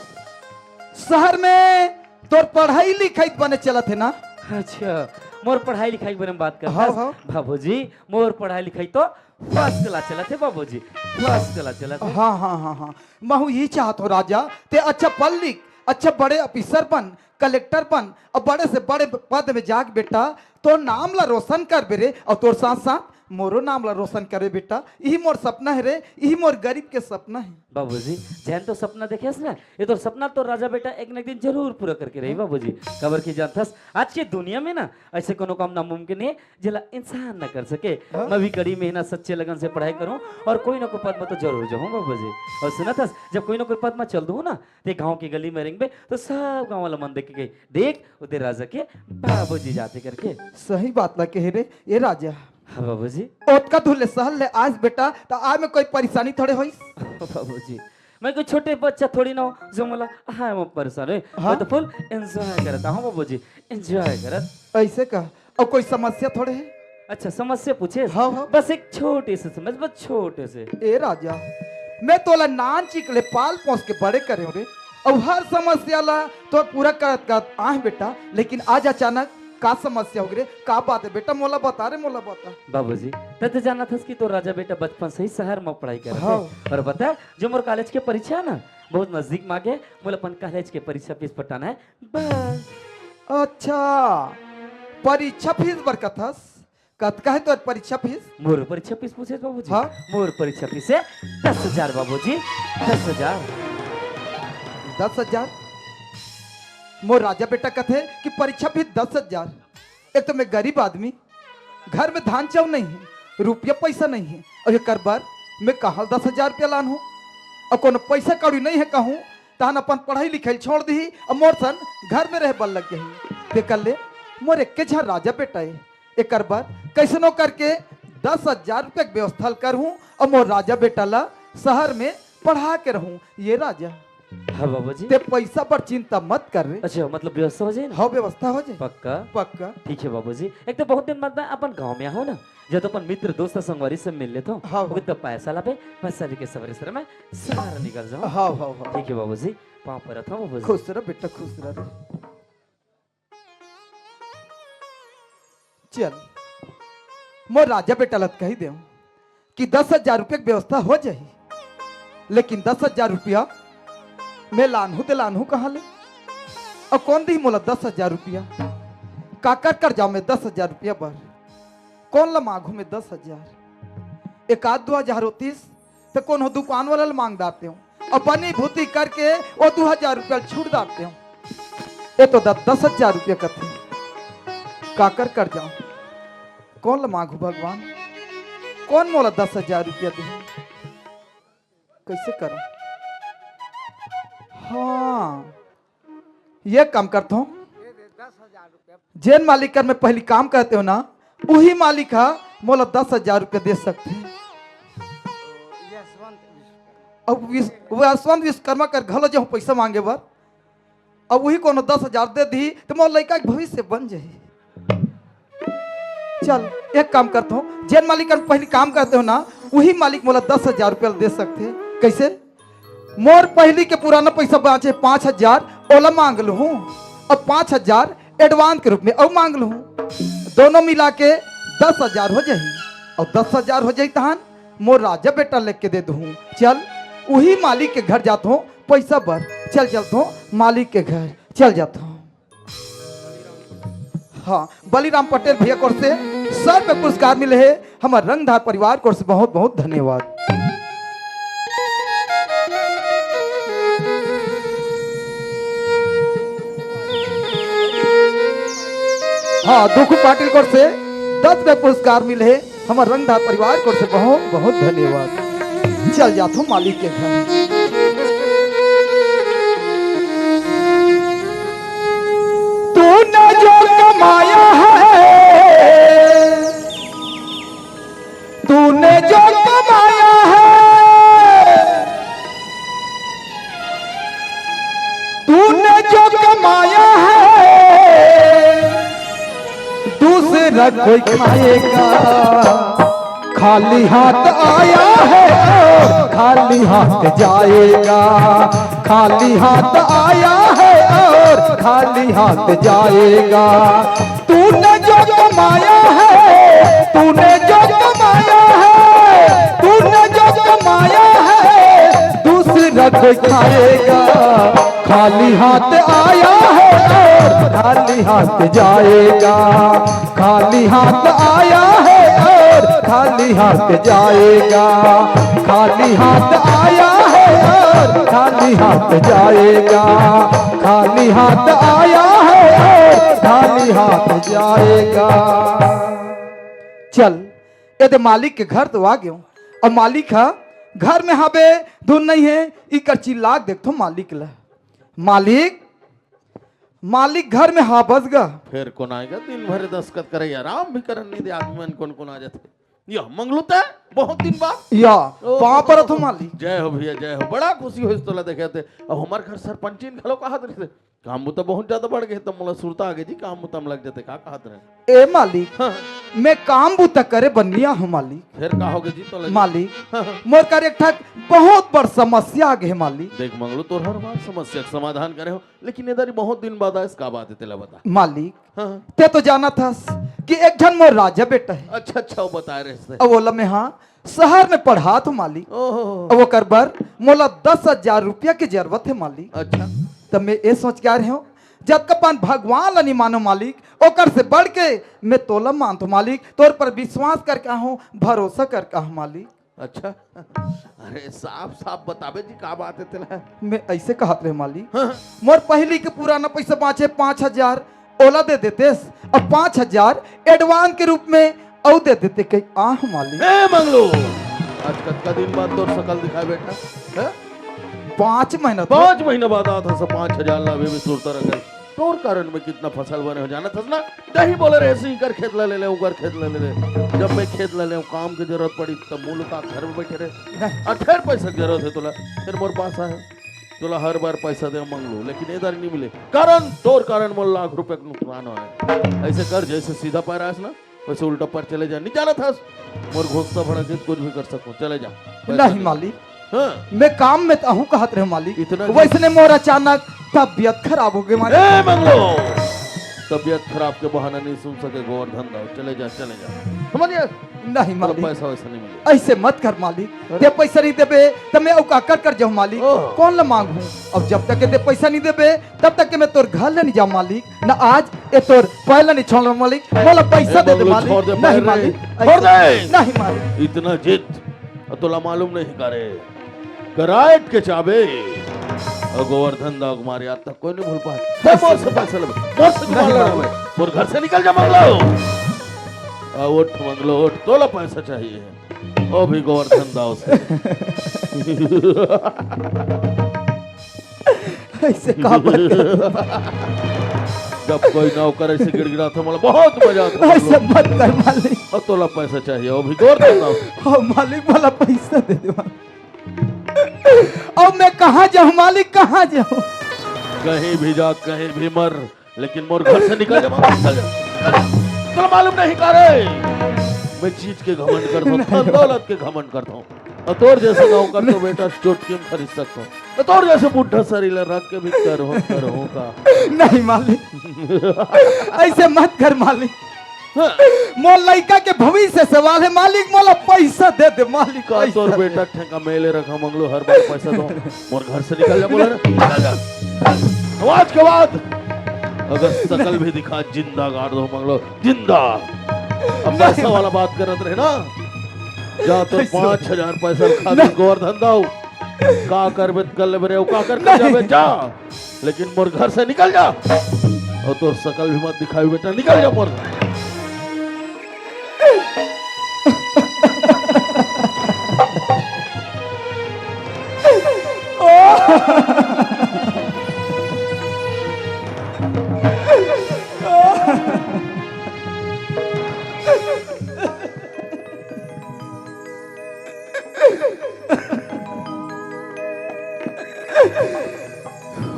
शहर में तोर पढ़ाई लिखाई बने चलत हे ना? अच्छा, मोर पढ़ाई लिखाई के बारे में बात करथस? हाँ, हाँ। बाबूजी, मोर पढ़ाई लिखाई तो first class चलत हे बाबूजी, first class चलत हे। हाँ, हाँ, हाँ, हाँ। महू यही चाहत हूँ राजा, ते अच्छा पढ़ लिख, अच्छा बड़े officer बन, कलेक्टर बन, अउ बड़े से बड़े पद में जाके बेटा तोर नाम ला रोशन करबे रे, अउ तोर साथ साथ मोरो नाम ला रोशन करे बेटा, यही मोर सपना हे रे, यही मोर गरीब के सपना हे। बाबूजी, जैन तो सपना देखेस ना, ये तो सपना तो राजा बेटा एक न एक दिन जरूर पूरा करके रही बाबूजी। काबर कि जानथस, आज के दुनिया में ना ऐसे कोनो काम नामुमकिन हे जेला इंसान न कर सके। हाँ? मैं भी कड़ी मेहनत, सच्चे लगन से पढ़ाई करूँ और कोई ना कोई पद में तो जरूर जाऊँ बाबूजी। और सुनथस, जब कोई ना कोई पद में चल दूँ ना, ते गाँव के गली में रेंगबे तो सब गाँव वाला मन देख के कही, "देख, ओदे राजा के बाबूजी जाथे" करके। सही बात ला कहे रे, ए राजा। हाँ बाबूजी। ओतका दूर ले सहर ले आस बेटा, त आय में कोई परेशानी थोड़े होइस? बाबूजी, मैं कोई छोटे बच्चा थोड़ी ना हूँ जो मोला आय में परेशान होय। हाँ? मैं तो full enjoy करत हूँ बाबूजी, enjoy करत। ऐसे का? अउ कोई समस्या थोड़े हे? अच्छा, समस्या पूछे? हाँ, हाँ। बस एक छोटे से समस्या, बस छोटे से। ए राजा, मैं तोला नानचिक ले पाल पोस के बड़े करे हूँ रे, अउ हर समस्या ला तो पूरा करत करत आहे बेटा, लेकिन आज अचानक का समस्या होगे रे? का बात हे बेटा? मोला बता रे, मोला बता। बाबूजी, तैं तो जानथस कि तोर राजा बेटा बचपन से ही सहर में पढ़ाई करत हे। हाँ। अउ बता, जो मोर कॉलेज के परीक्षा हे ना, बहुत नजदीक में आगे, मोला अपन कॉलेज के परीक्षा फीस पटाना हे, बस। अच्छा, परीक्षा फीस बर कथस? कतका हे तोर परीक्षा फीस? मोर परीक्षा फीस पूछे बाबूजी? हाँ। मोर परीक्षा फीस हे दस हजार बाबूजी, दस हजार। दस हजार? मोर राजा बेटा कथे कि परीक्षा फीस दस हजार। एक तो मैं गरीब आदमी, घर में धान चाउर नहीं हे, रुपया पैसा नहीं हे, अउ एकर बर मैं कहाँ दस हजार रुपया लानहूँ? अउ कोनो पैसा कौड़ी नहीं हे कहूँ, तहन अपन पढ़ाई लिखाई छोड़ दिही, अउ मोर सन घर में रहे बर लग जाही। तेकर ले मोर एक्के झन राजा बेटा हे, एकर बर कैसनो करके दस हजार रुपया के व्यवस्था ल करहूँ, अउ मोर राजा बेटा ला सहर में पढ़ा के रहूँ। ये राजा, हाँ बाबूजी। ते पैसा पर चिंता मत कर रे। अच्छा, मतलब व्यवस्था हो जाए ना? हाँ, व्यवस्था हो जाए। पक्का? पक्का। ठीक हे बाबूजी, एक तो बहुत दिन बाद मैं अपन गाँव में आहूँ ना, जब तो अपन मित्र दोस्त संगवारी से मिल लेथों। हाँ, ओके, हाँ। तब पैसा लाबे, पैसा लेके सवेरे सवेरे मैं सहर निकल जाहूँ। हाँ, हाँ, हाँ। ठीक हे बाबूजी, पाँव परत हूँ बाबूजी। खुश रह बेटा, खुश रह रे। चल, मोर राजा बेटा ला त कहि देंव कि दस हजार रुपया के व्यवस्था हो जाही, लेकिन दस हजार रुपया मैं लानहूँ ते लानहूँ कहाँ ले? अउ कोन दिही मोला दस हजार रुपया? काकर कर जाँव मैं दस हजार रुपया बर? कोन ला माँगहूँ मैं दस हजार? एक आध दू हजार होतिस, त कोनो दुकान वाला ल मांग डारतेंव, अउ बनी भूती करके ओ दू हजार रुपया ल छूट डारतेंव। ए तो द-, दस हजार रुपया कथे, काकर कर जाँव, कोन ल मांगहूँ भगवान, कोन मोला दस हजार रुपया दिही, कइसे करँव? हाँ, ये काम करथों, जेन मालिक कर मैं पहिली काम करतेंव ना, उही मालिक ह मोला दस हजार रुपया दे सकथे। अउ विस-, वो यशवंत विश्वकर्मा कर घलो जाहूँ पइसा मांगे बर, अउ उही कोनो दस हजार दे दिही, त मोर लइका के भविष्य बन जाही। चल, एक काम करत हूँ, जेन मालिक कर पहिली काम करतेंव ना, उही मालिक मोला दस हजार रुपया दे सकथे। कइसे? मोर पहिली के पुराना पइसा बाँचे पाँच हजार, ओला मांग लूहूँ, अउ पाँच हजार advance के रूप में अउ मांग लूहूँ, दोनों मिला के दस हजार हो जाही, अउ दस हजार हो जाही तहन मोर राजा बेटा ल लेके दे दूहूँ। चल, उही मालिक के घर जात हूँ पइसा बर, चल चलत हूँ मालिक के घर, चल जात हूँ। हाँ, बलिराम पटेल भैया कोर से सौ रुपया पुरस्कार मिले हे, हमर रंगधार परिवार कोर से बहुत बहुत धन्यवाद। हाँ, दुखू पाटिल कोर से दस रुपया पुरस्कार मिले हे, हमर रंगधार परिवार कोर से बहुत बहुत धन्यवाद। चल जात हूँ मालिक के घर। तूने जो कमाया है, तूने जो कमाया है, तूने जो कमाया है, दूसरा कोई खाएगा? खाली हाथ आया है और खाली हाथ जाएगा, खाली हाथ आया है और खाली हाथ जाएगा। तूने जो कमाया है, तूने जो कमाया है, तूने जो कमाया है, दूसरा कोई खाएगा? खाली हाथ आया है और खाली हाथ जाएगा, खाली हाथ आया है और खाली हाथ जाएगा, खाली हाथ आया है और खाली हाथ जाएगा, खाली हाथ आया है और खाली हाथ जाएगा। चल, एदे मालिक के घर तो आ गेंव। अब मालिक ह घर में हाबे धुन नहीं हे, इकर चिल्ला के देखथों मालिक ला। मालिक, मालिक घर में हाबस गा। फेर कोन आय गा? दिन भर दस्खत करे, आराम भी करन नइ दे आदमी मन, कोन कोन आ जाथे। या मंगलू ते, बहुत दिन बाद। या, ओ, पाँव परत हों मालिक। जय हो भैया, जय हो। बड़ा खुशी होइस तोला देखे ते। अब हमर घर सरपंचिन घलो कहत रहिसे, काम बुता बहुत ज्यादा बढ़ गे, त मोला सुरता आगे जी, काम बुता में लग जाते, का कहत रहे? ए मालिक, हाँ। मैं काम बुता करे बर नइ आहों मालिक। फेर का होगे जी तोला? मालिक, हाँ, हाँ। मोर कर एक ठक बहुत बड़ समस्या आगे हे मालिक। देख मंगलू, तोर हर बार समस्या के समाधान करे हों, लेकिन ए दारी बहुत दिन बाद आइस, का बात हे तेला बता। मालिक, हाँ, हाँ। ते तो जानत हस कि एक झन मोर राजा बेटा हे। अच्छा, अच्छा, वो बताए रहिसे। अब ओला मैं, हाँ, शहर में पढ़ात हों मालिक। ओहो। अब ओकर बर मोला दस हजार रुपया के जरूरत हे मालिक। अच्छा। त मैं ए सोच के आय रहेंव, जतका पन भगवान ला नइ मानों मालिक, ओकर से बढ़ के मैं तोला मानथों मालिक। तोर पर विश्वास करके आहों, भरोसा करके आहों मालिक। अच्छा, अरे साफ साफ बताबे जी, का बात हे तेला? मैं अइसे कहत रहेंव मालिक, हाँ, हाँ। मोर पहिली के पुराना पइसा बाँचे पाँच हजार, ओला दे देतेस, अउ पाँच हजार advance के रूप में अउ दे देते कहीं आहों मालिक। ए मंगलू, आज कतका दिन बाद तोर सकल दिखाय बेटा, हैं? पाँच महीना तो पाँच महीना बाद आत हस, पाँच हजार ला अभी भी सुरता रखे। तोर कारण मैं कितना फसल बने हों जानत हस ना? तहीं बोले रहे, इकर खेत ला ले ले, उकर खेत ला ले ले। जब मैं खेत ला लेंव, काम के जरूरत पड़ी, तब मुँह लुका घर में बइठे रहे। नहीं। अउ फेर पइसा के जरूरत हे तोला, फेर मोर पास आए। तोला हर बार पइसा दे मंगलू, लेकिन ए दारी नइ मिले। कारण, तोर कारण मोला लाख रुपया के नुकसान होय। अइसे कर, जइसे सीधा पैर आस ना, वइसे उल्टा पैर चले जा। नइ जानत हस, मोर घोंसा भड़क गे, कुछ भी कर सकथों। चले जा। पइसा नहीं दे। मालिक। हाँ। मैं काम में त आहूँ कहत रहेंव मालिक। इतना वइसने मोर अचानक तबियत खराब होगे मालिक। ए मंगलू, तबियत खराब के बहाना नइ सुन सके गोवर्धन दाऊ। चले जा, चले जा। समझ गया? नहीं तोला मालिक। पइसा वइसा नइ मिले। अइसे मत कर मालिक। अरे। ते पइसा नइ देबे त मैं अउ काकर कर जाहूँ मालिक? ओह। कोन ला मांगहूँ? अब जब तक के ते पइसा नइ देबे, तब तक के मैं तोर घर ले नइ जाहूँ मालिक। ना आज ए तोर पैर ला नइ छोड़हूँ मालिक। मोला पइसा ए दे दे मंगलू, मालिक। छोड़ दे नहीं पैर रे। मालिक। छोड़ दे। नहीं मालिक। इतना जिद, अउ तोला मालूम नहीं का रे? करायट के चाबे। अउ गोवर्धन दाऊ के मारे आज तक कोई नइ भूल पाए। हे, मोर से पइसा लेबे, मोर से जुबान लड़ाबे, मोर घर से निकल जा मंगलू। आ, उठ मंगलू, उठ, तोला पइसा चाहिए। ओ भी गोवर्धन दाऊ से। अइसे का बात कर? जब कोई नौकर अइसे गिड़गिड़ाथे, मोला बहुत मजा आथे। अइसे मत कर मालिक। अउ तोला पइसा चाहिए, ओ भी गोवर्धन दाऊ। ओ मालिक, मोला पइसा दे दे मालिक। अब मैं कहाँ जाहूँ मालिक, कहाँ जाहूँ? कहीं भी जा, कहीं भी मर, लेकिन मोर घर से निकल जा, निकल जा। तोला मालूम नहीं का रे? मैं चीज के घमंड करथों, धन दौलत के घमंड करथों। अउ तोर जइसे नौकर तो बेटा चुटकी में खरीद सकथों। अउ तोर जइसे बुढ़ा सरीर ला रख के भी करहूँ, करहूँ का? नहीं मालिक, अइसे मत कर मालिक। हाँ। मोर लइका के भविष्य सवाल हे मालिक, मोला पइसा दे दे मालिक, का पइसा तोर दे। बेटा ठेका मेले रखा मंगलू, हर बार पइसा दो, मोर घर से निकल जा, बोला ना, निकल जा। अब आज के बाद अगर सकल भी दिखा, जिंदा गाड़ दो मंगलू, जिंदा। अब नहीं। पइसा वाला बात करत रहे ना, जा तो ऐसा पाँच हजार पइसा खा दे नहीं। गोवर्धन दाऊ, का करबे त कर लेबे रे, का कर कर नहीं। जाबे, जा। लेकिन मोर घर से निकल जा। अउ तोर सकल भी मत दिखाबे बेटा, निकल जा मोर घर।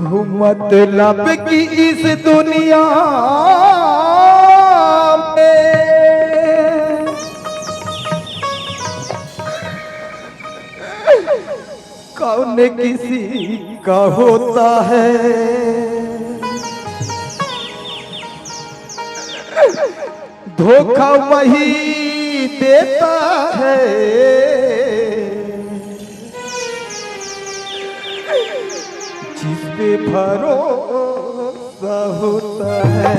मतलब कि इस दुनिया में कौन किसी का होता है, धोखा वही देता है जिस पे भरोसा होता है।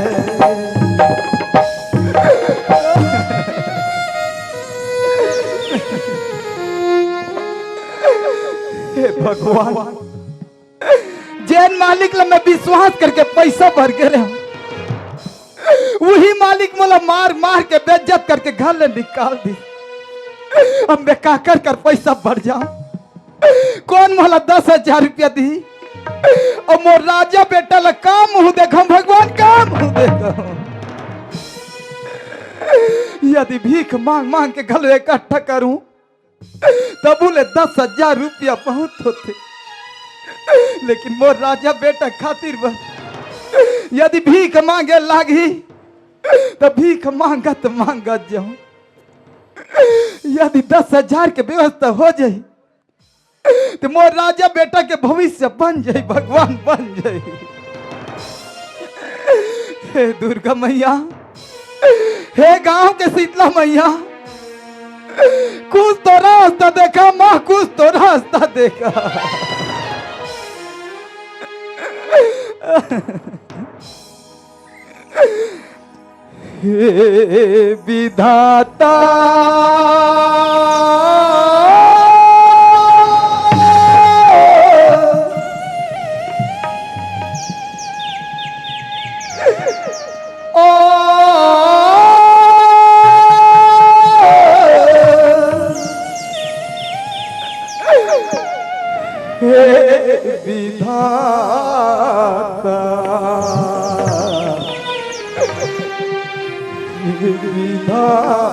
भगवान, जेन मालिक ला मैं विश्वास करके पैसा बर गे रहेंव, उही मालिक मोला मार मार के बेइज्जत करके घर ले निकाल दिस। अब मैं काकर कर पैसा बर जांव? कोन मोला दस हजार रुपया दिही? अउ मोर राजा बेटा ला का मुंह देखांव भगवान, का मुंह देखांव? यदि भीख मांग मांग के घलो इकट्ठा करहूं, तभो ले दस हजार रुपया बहुत होथे, लेकिन मोर राजा बेटा खातिर बर यदि भीख मांगे लागही, त भीख मांगत मांगत जाहूं। यदि दस हजार के व्यवस्था हो जाही, त मोर राजा बेटा के भविष्य बन जाही, भगवान, बन जाही। हे दुर्गा मैया, हे गांव के शीतला मैया, कुछ तो रास्ता देखा माँ, कुछ तो रास्ता देखा। हे विधाता, ओ हे विधाता, हे विधाता,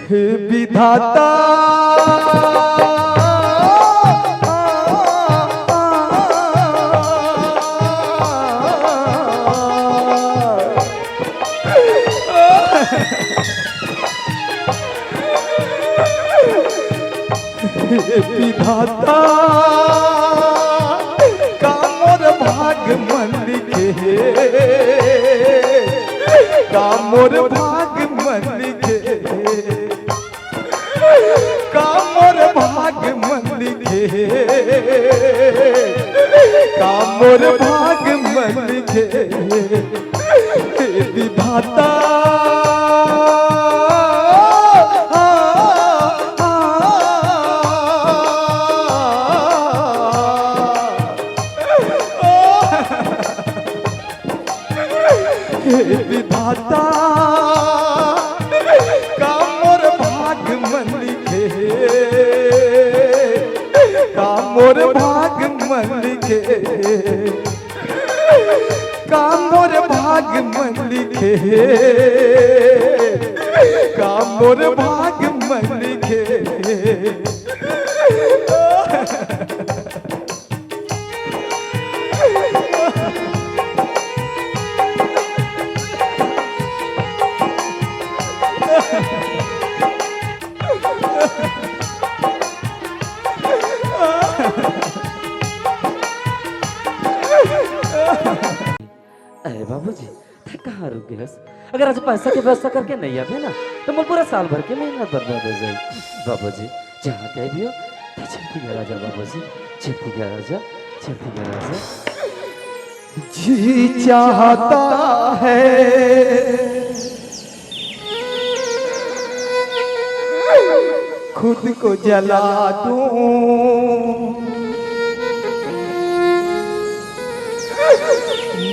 हे विधाता। हे विधाता, का मोर भाग म लिखे हे, का मोर भाग म लिखे हे, का मोर भाग म लिखे हे, का मोर भाग म लिखे हे। हे विधाता। हे विधाता, का मोर भाग म लिखे हे, का मोर भाग म लिखे हे। का मोर भाग म लिखे हे, का मोर भाग म लिखे हे। अरे बाबूजी, तैं कहाँ रुक गे हस? अगर आज पैसा के व्यवस्था करके नइ आबे ना, त मोर पूरा साल भर के मेहनत बर्बाद हो जाही। बाबूजी, जहाँ कहीं भी हो, तैं जल्दी घर आ जा बाबूजी, जल्दी घर आ जा, जल्दी घर आ जा। जी चाहता है खुद को जला दूं,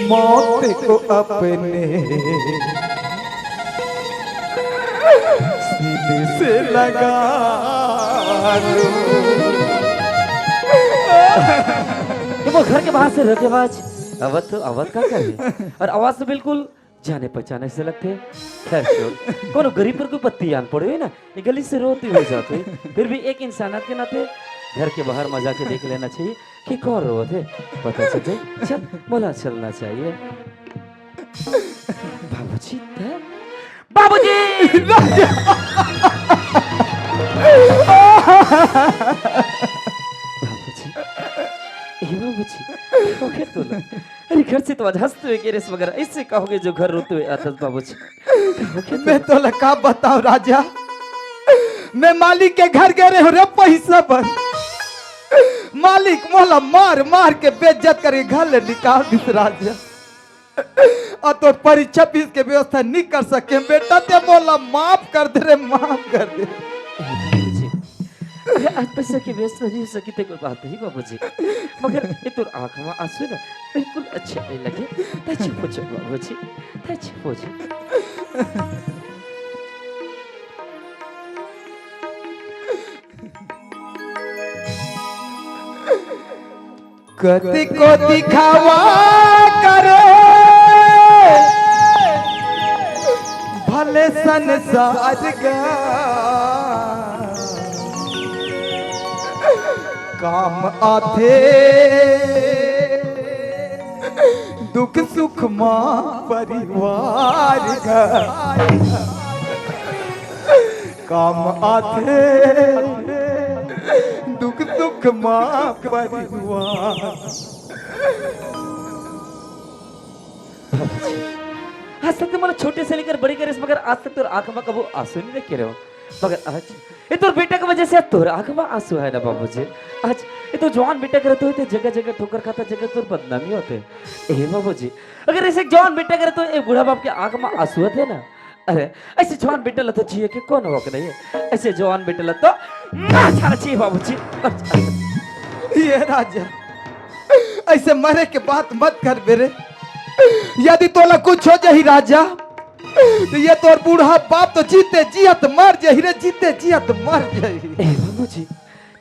मौत को अपने सीने से लगा लूं। ये वो घर के बाहर से रखेबाज आवत तो आवत का करे? और आवाज तो बिल्कुल जाने पहचाने से लगथे। खैर छोड़, कोनो गरीब पर कोई पत्ती आन पड़े होही ना, ये गली से रोती हुई जात होही। फिर भी एक इंसानियत के नाते घर के बाहर म जाके देख लेना चाहिए कि कौन रोवत हे, पता चल जाए। चल, मोला चलना चाहिए। बाबूजी, तैं? बाबूजी! बाबूजी, ए बाबूजी, का होगे तोला? अरे घर से तो आज हंसते हुए गे रहेस मगर अइसे का होगे जो घर रोते हुए आथस बाबूजी? का होगे तोला? मैं तोला का बतावं राजा, मैं मालिक के घर गे रहेंव रे पैसा बर। मालिक मोला मार मार के बेइज्जत करके घर ले निकाल दिस राजा। अउ तोर परीक्षा फीस के व्यवस्था नहीं कर सके बेटा, ते मोला माफ कर दे रे, माफ कर दे। ए बाबूजी, अरे आज पैसा के व्यवस्था नहीं हो सकी ते कोई बात नहीं बाबूजी, मगर ये तोर आँख में आंसू ना बिल्कुल अच्छा नहीं लगे। तै चुप हो जा बाबूजी, तै चुप हो जा। कतिको दिखावा करे भले संसार गा, काम आथे दुख सुख मा परिवार गा। काम आथे दुख सुख मा परिवार। आज तक ते मोला छोटे से लेकर बड़े करेस, मगर आज तक तोर आँख मा कभू आंसू नहीं देखे रहेंव। मगर आज ये तोर बेटा के वजह से आज तोर आँख मा आंसू हे ना बाबूजी। आज ये तोर जवान बेटा के रहते होय ते जगह जगह ठोकर खाता, जगह तोर बदनामी होथे। ए बाबूजी, अगर ऐसे जवान बेटा के रहते होय, ए बूढ़ा बाप के आँख मा आंसू आथे ना, अरे, ऐसे जवान बेटा ला तो जिए के कोनो हक नहीं हे। ऐसे जवान बेटा ला तो मार डालना चाहिए बाबूजी। ए राजा, ऐसे मरे के बात मत कर बे रे। यदि तोला कुछ हो जाही राजा, तो ये तोर बूढ़ा बाप तो जीते जियत मर जाही रे, जीते जियत मर जाही। ए बाबूजी,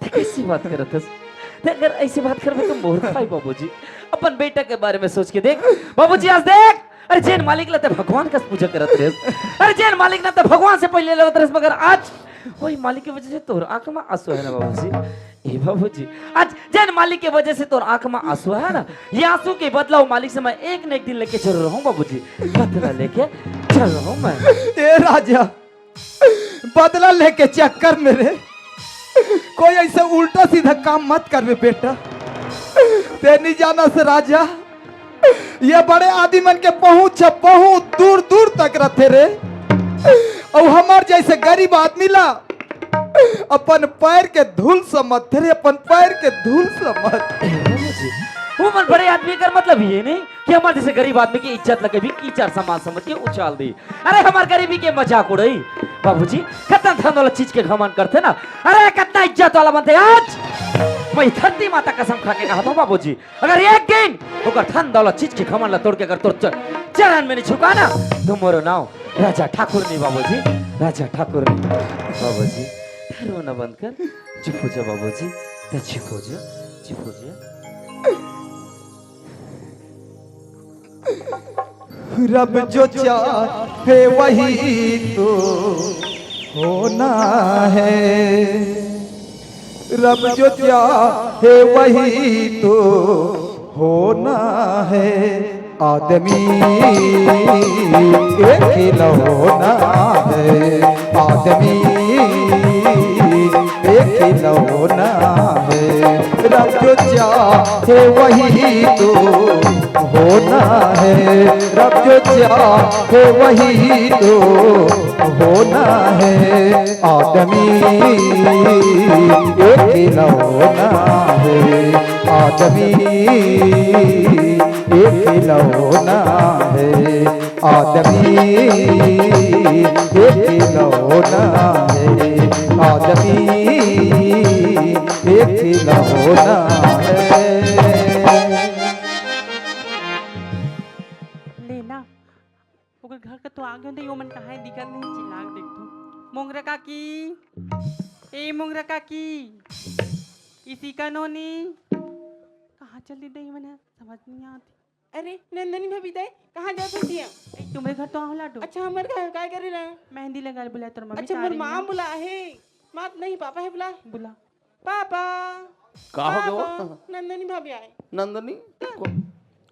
ते कैसी बात करत हस? ते अगर ऐसी बात करबे तो मोर खाई बाबूजी। अपन बेटा के बारे में सोच के देख बाबूजी, आज देख, अरे जेन मालिक ला ते भगवान कस पूजा करत रहेस, अरे जेन मालिक ला ते भगवान से पहले लेवत रहेस, मगर आज वही मालिक के वजह से तोर आँख मा आंसू हे ना बाबूजी। ए बाबूजी, आज जेन मालिक के वजह से तोर आँख मा आंसू हे ना, ये आंसू के बदला वो मालिक से मैं एक न एक दिन लेके जरूर रहूँ बाबूजी, बदला लेके जरूर रहूँ मैं। ए राजा, बदला लेके चक्कर में रे कोई ऐसे उल्टा सीधा काम मत करबे बेटा। ते नहीं जानस राजा, ये बड़े आदमी मन के पहुंच बहुत दूर दूर तक रहथे रे। अउ हमर जैसे गरीब आदमी ला अपन पैर के धूल समझथे रे, अपन पैर के धूल समझ। ए बाबूजी, वो मन बड़े आदमी कर मतलब ये नहीं कि हमर जैसे गरीब आदमी के इज्जत ला कभी कीचड़ समान समझ के उछाल दी। अरे हमर गरीबी के मजाक उड़ाही। बाबूजी, कतना धन वाला चीज के घमंड करथे ना, अरे कतना इज्जत वाला बनथे। आज मैं धरती माता कसम खा के कहत हूँ बाबूजी, अगर एक दिन ओकर धन दौलत चीज के घमंड ला तोड़ के अगर तोर च-, चरण में नहीं झुका ना, तो मोरो नाव राजा ठाकुर नहीं बाबूजी, राजा ठाकुर नहीं। बाबूजी, ते रोना बंद कर, चुप हो जा बाबूजी, ते चुप हो जा, चुप हो जा। रब जो चाहे वही तो होना है, रब जो चाहे वही तो होना है। आदमी एक खिलौना है, आदमी एक खिलौना है। रब जो चाहे वही तो होना है, रब जो चाहे वही तो होना है। आदमी एक खिलौना है, आदमी एक खिलौना है, आदमी एक खिलौना है, आदमी एक खिलौना है। ले ना, ओकर घर का तो आगे होंदे, यो मन कहाँ हे दिखत नहीं, चिल्ला के देखथों। मोंगरा काकी, ए मोंगरा काकी, इसी का नोनी, कहाँ चली दे मन, समझ नहीं आती। अरे नंदनी भाभी दाई, कहाँ जात हस तिया? ए, तुम्हर घर तो आहूँ लाडो। अच्छा, हमर घर काय करे ला? मेहंदी लगा ले बुलाए तोर मम्मी अच्छा, मोर तारी माँ में। बुला हे। माँ नहीं, पापा हे बुला। बुला। पापा। का हो गयो? पापा, नंदनी भाभी आए। नंदनी? को-,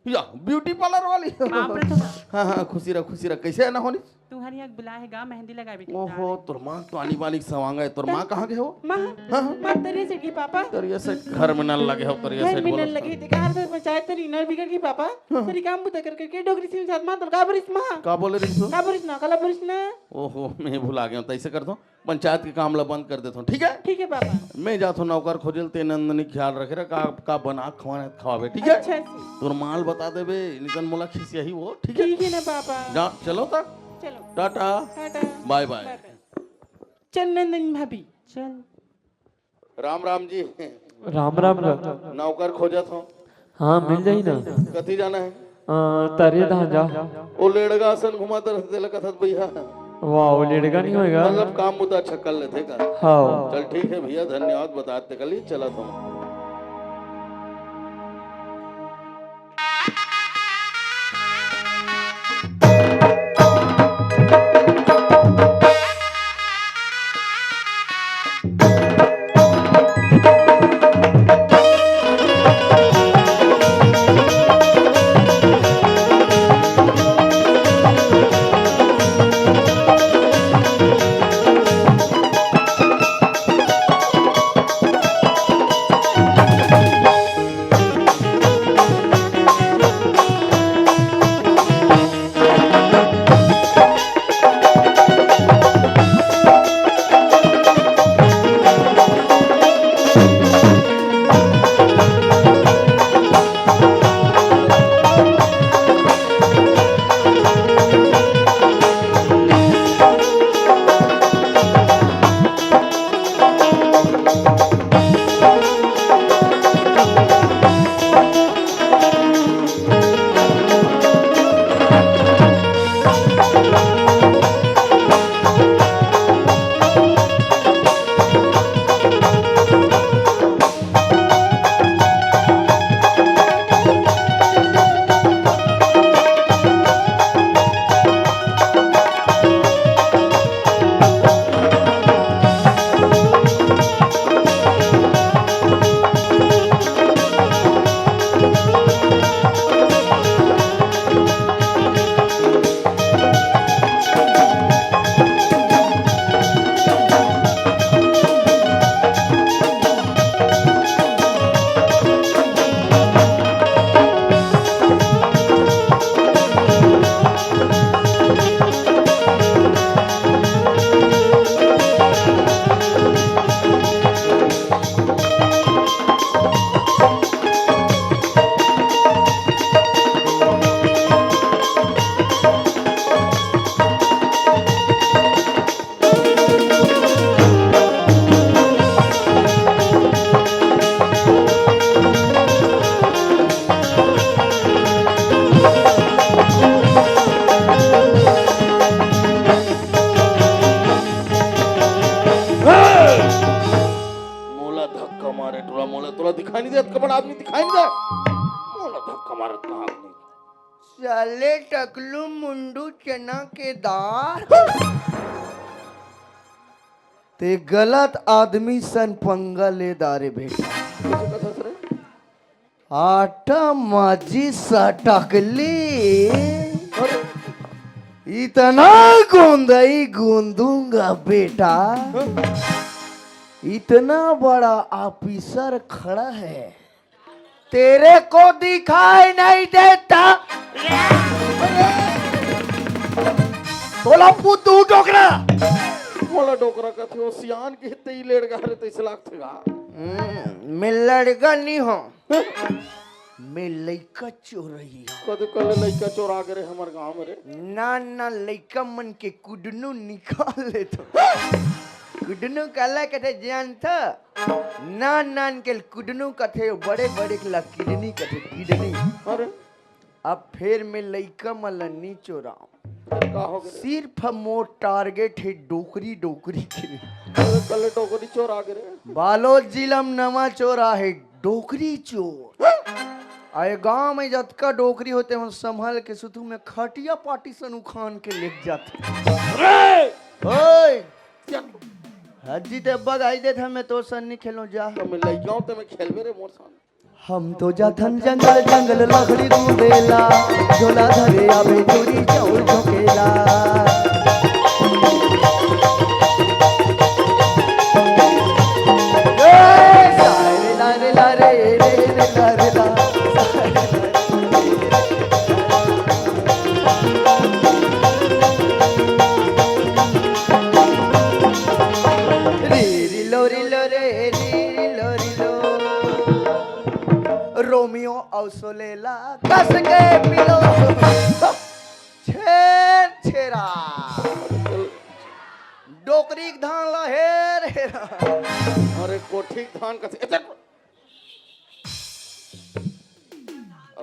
या, ब्यूटी पार्लर वाली? बाप रे तो। हाँ, हाँ, खुशी रह, खुशी रह। कैसे हे ना होनी? तुंहर इहाँ बुलाए हे गा, मेहंदी लगाबे के ओहो, तार। तोर माँ तो आनी बानी सवांगा हे। तोर माँ कहाँ गे हो? माँ, हाँ, हाँ। माँ तरिया सेठ गे पापा। तरिया सेठ घर में नल लगे हो, तरिया घर सेठ में बोलो। नल लगे, देखा, हर पंचायत तरी नल बिगड़ गे पापा। हाँ। तरी काम बुता कर करके डोकरी सिम साथ माँ तो का बोलिस माँ? का बोले रहिस हो? का बोलिस ना, काला बोलिस ना? ओहो, मैं भुला गेंव, त अइसे करथों, पंचायत के काम ला बंद कर देथों, ठीक हे? ठीक हे पापा। मैं जाथों नौकर खोजे ल, ते नंदनी के ख्याल रखे रह, का, का बना खवाना हे त खवाबे, ठीक हे? अच्छा से। तोर माँ ल बता देबे, नितन मोला खिसियाही वो, ठीक हे? ठीक हे ना पापा। जा, चलो त। चलो। टाटा। टाटा। बाय बाय। बाय बाय। चल नंदनी भाभी, चल। राम राम जी। राम राम गा। नौकर खोजत हों। हाँ, मिल जाही ना। कति जाना हे? अ, तरे धांजा। ओ लेड़गा असन घुमात रहिथे, तेला कथस भैया। वाह, ओ लेड़गा नइ होय गा। मतलब काम बुता अच्छा कर लेथे का? हाँ। चल ठीक हे भैया, धन्यवाद, बता दे कल ही चलत हों। मोला धक्का मारे टूरा, मोला तोला दिखाई नइ दे, अतका बड़ा आदमी दिखाई नइ दे। मोला धक्का मारे कहाँ आदमी? साले टकलू मुंडू चना के दाल। ते गलत आदमी सन पंगा ले डारे बेटा। कइसे कथस रे? आटा माजी सटकली। अरे। इतना गोंदई गोंदूंगा बेटा। हाँ। इतना बड़ा ऑफिसर खड़ा है, तेरे को दिखाई नहीं देता? तोला फुद्दू डोकरा। मोला डोकरा कथे, ओ सियान के तेई लेड़गा रे, तइसे लागथे गा। हम्म, मैं लड़का नहीं हूँ। मैं लइका चोरई हूँ। कदे कले लइका चोरा गे रे हमर गांव में रे। ना, ना, लइका मन के कुडनू निकाल लेथों। कुडनू काला कथे जानथस? नान नान के कुडनू कथे, बड़े बड़े ला किडनी कथे, किडनी। अरे। अब फेर मैं लइका मन ला नी चोरांव। का हो गे? सिर्फ मोर टारगेट हे डोकरी, डोकरी के। अरे, कले डोकरी चोर आ गे रे। बालोद जिला में नवा चोर आहे, डोकरी चोर। आए गांव में जतका डोकरी होथे, मन संभल के सुतहूं, मैं खटिया पाटी सन उखान के लेग जाथों। अरे! ओए! हज्जी ते अब्बा गाई देत हन, मैं तोर सन नी खेलों, जा। त मैं लइका हूं, त मैं खेलबे रे मोर सन। हम तो जाथन जंगल, जंगल लकड़ी कूदेला, झोला धरे आबे चोरी चौर झोंकेला। ए, सारे ला रे ला रे रे रे ला रे ला। री री लो री लो रे, री री लो री लो। रोमियो अउ सोलेला कस के पिलो। छेर छेरा। डोकरी के धान ला हेर हेरा। अरे कोठी के धान कस, ए, चल।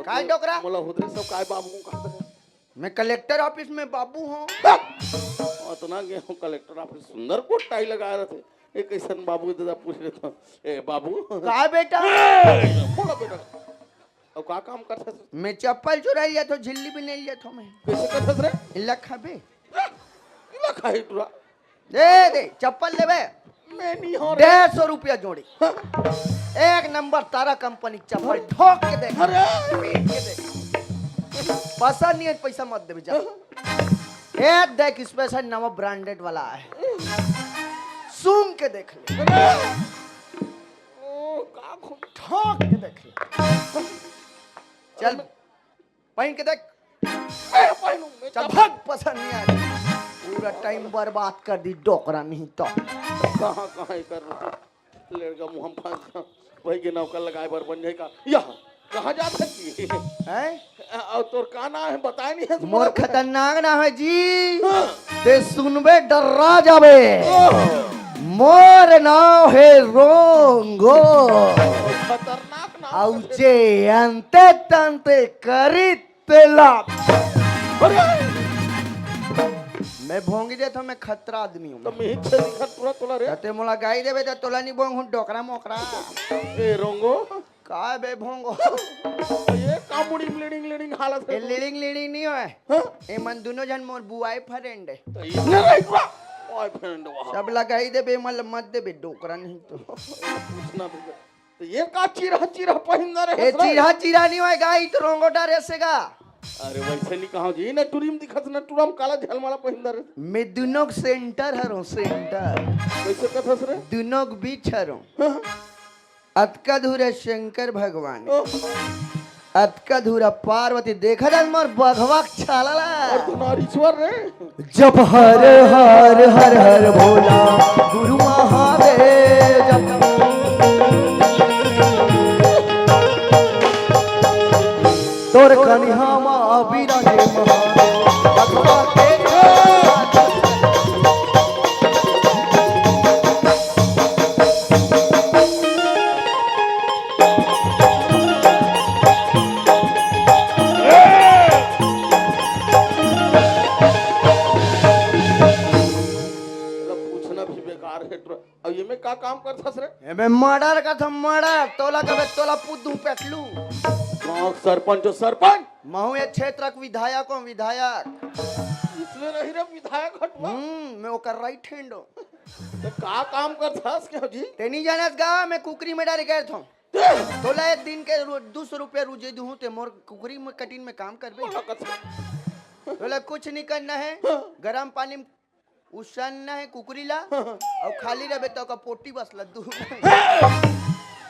काय डोकरा? मोला हुदरे सब काय बाबू का? मैं कलेक्टर ऑफिस में बाबू हूँ। अतना गे हूँ कलेक्टर ऑफिस, सुंदर कोट टाई लगाए रथे। ए, कैसन बाबू दादा पूछ रहे तो, ए बाबू। का बेटा? ए, बोला बेटा। अब का काम करथस? मैं चप्पल चुराई जाथो, झिल्ली भी नहीं जाथो मैं। कैसे करथस रे? इला खाबे। इला खाई टुरा। दे दे, चप्पल लेबे। मैं नहीं हो रे। डेढ़ सौ रुपया जोड़ी। हाँ। एक नंबर तारा कंपनी के चप्पल, ठोक के देख। अरे। पीट के देख। पसंद नहीं है, पैसा मत देबे जा। हाँ। ए देख, स्पेशल नवा ब्रांडेड वाला है, सूंघ के देख ले। अरे। ओ, का खो- ठोक के देख ले। चल, पहन के देख। ए, पहनू, मैं चल चप्पल भाग, पसंद नहीं आया। पूरा टाइम बर्बाद कर दी डोकरा नहीं तो। कहाँ, कहाँ ये कर रहा? लड़का मुँह में फंस गया। भाई के नौकर लगाए बर बन जाए का? यह कहाँ जात है कि? हैं? अ, अउ तोर का नाम है? बताए नहीं है मोर खतरनाक नाम है जी। हाँ। ते सुनबे डर्रा जाबे। ओह। मोर नाम है रोंगो। खतरनाक नाम अउ है। जे अंते तंते करी तेला। अरे! मैं भोंगी देथो, मैं खतरा आदमी हूँ। तो मैं इच्छा नहीं खतरा तोला रे। ते मोला गाई देबे त तोला नहीं भोंगहूँ, डोकरा मोकरा। ए रोंगो। का बे भोंगो? ये का मुड़ी में लेडिंग लेडिंग हालत है? ये लेडिंग लेडिंग नहीं होय। हाँ? ये मन दोनों जन मोर बुआई फ्रेंड है। तो ये नहीं रही बा। बॉयफ्रेंड वहाँ। सब लगाई देबे, मन मत देबे, डोकरा नहीं तो। पूछना भी। तो ये का चीरा चीरा पहिंदा रहे ये हस रे? चीरा चीरा नहीं होएगा, ये तो रोंगोटा रेसेगा। अरे वैसे नहीं कहा जी, ना टुरी में दिखत ना टुरा में काला झलमाला पहिंदा रहे। मैं दुनों के सेंटर हरो, सेंटर। कैसे कथस रे? दुनों के बीच हरो। हाँ। अतका धूरा शंकर भगवान। ओह। अतका धूरा पार्वती, देखा जान मोर बघवा के छाला ला। और तू नारीश्वर रे। जप हर हर हर हर भोला गुरु महादेव जप। तोर कनिहा मा विराजे महादेव। मतलब पूछना भी बेकार है। अब ये में का काम करथस रे? एमे मर्डर करथों, मर्डर। तोला कबे तोला पूत दूं पेटलू। गांव सरपंच हो, सरपंच। महू ये क्षेत्र के विधायक हो, विधायक। इसमें रही रे विधायक हटवा। हम्म, मैं ओकर राइट हैंड हो। तो का काम करथस के जी? ते नहीं जानस गा, मैं कुकरी में डाल के थों। तोला एक दिन के रो-, दो सौ रुपया रोजे दूं, ते मोर कुकरी में कटिंग में काम करबे। बोला कथस। तोला कुछ नहीं करना है, हाँ। गरम पानी में उसन नहीं कुकरी ला, अउ खाली रहबे तो का पोटी बस लद्दू।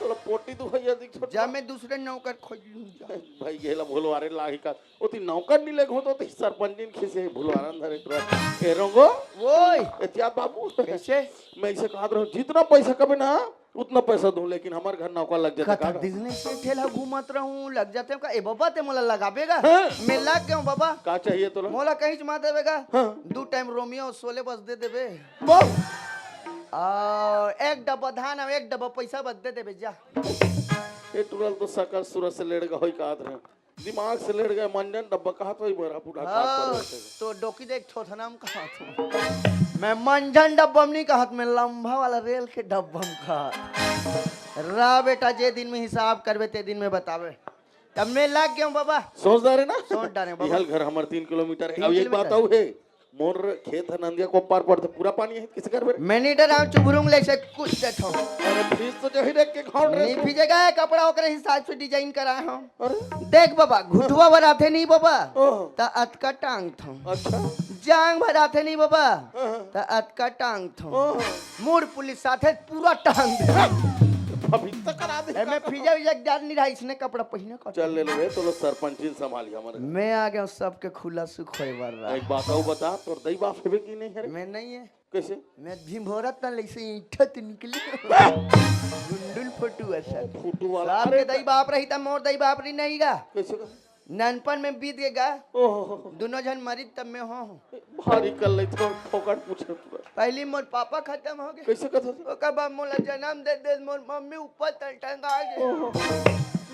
तोला पोटी तो भैया दिख छोट जब मैं दूसरे नौकर खोज लूं जा। भाई गेला भुलवारे लागी का। ओती नौकर नहीं लेगो तो ओती सरपंचिन खिसे भुलवारन धरे टुरा। ए रोंगो। ओए। ए तिया बाबू। कैसे? मैं इसे कहा रहा हूँ, जितना पैसा कबे ना, उतना पैसा दूं, लेकिन हमार घर नौकर लग जाता कथा का? दिस नहीं से ठेला घूमत रहूं, लग जाते का? ए बाबा, ते मोला लगाबे गा? हाँ। मैं लग गया हूँ बाबा। का चाहिए तोला? मोला कहीं मा देबे गा? हाँ। दू टाइम रोमियो सोले बस दे देबे। बस। आ, एक डब्बा धान अउ एक डब्बा पैसा बस दे देबे जा। ए टुरल तो सकल सूरत से लेड़ गए होई का आदर है। दिमाग से लेड़ गए, मंजन डब्बा कहा तो ही बड़ा बूढ़ा हाँ, काट कर तो डोकी देख थोथना में कहा तू। मैं मंजन डब्बा में नहीं कहा, मैं लंबा वाला रेल के डब्बा में कहा। रा बेटा, जे दिन में हिसाब करबे, ते दिन में बताबे। तब मैं लाग गया हूँ बाबा। सोच डारे ना? सोच डारे बाबा। इहल घर हमर तीन किलोमीटर है। तीन अब एक बात किलोमीटर। आऊ है, मोर खेत ह नंदिया के ओ पार पड़थे, पूरा पानी हे, कइसे करबे रे? मैं नहीं डराव, चुभरुंग ले से कुछ देथव। अरे भीज तो जही रे के घाव ड्रेस नहीं में। भीजेगा, कपड़ा ओकरे हिसाब से डिजाइन कराए हंव। अरे। देख बाबा, घुटवा भर आथे नहीं बाबा, ओह। त अतका टांगथंव। अच्छा। जांग भर आथे नहीं बाबा, हाँ, हाँ। त अतका टांगथंव। ओह। मुड़ पुलिस आथे, पूरा टांग दे। अभी तक करा दे। एमे भीजा उजा के डर नहीं रहा, इसने कपड़ा पहिने का। चल ले लो रे, तो लो सरपंचिन संभाली हमर। मैं आ गया हूँ सबके खुला सुख होए बर रहा। एक बात अउ बता, तोर दई बाप हेबे कि नहीं हे रे? मैं नहीं है। कइसे? मैं भीम भोरत न लइसे ईंठा तो निकली। गुंडुल फोटू असन। फोटू वाला। साहब अरे के दई बाप रही त मोर दई बाप रही नहीं गा। कइसे का? नानपन में बीत गे गा। ओहो। दोनों झन मरित तब मैं हो। भारी कर ले तो फोकट पूछे पूरा। पहली मोर पापा खत्म हो गए। कइसे कथा? ओकर बाद मोला जन्म दे दे, मोर मम्मी ऊपर तल टंगा गए। ओहो।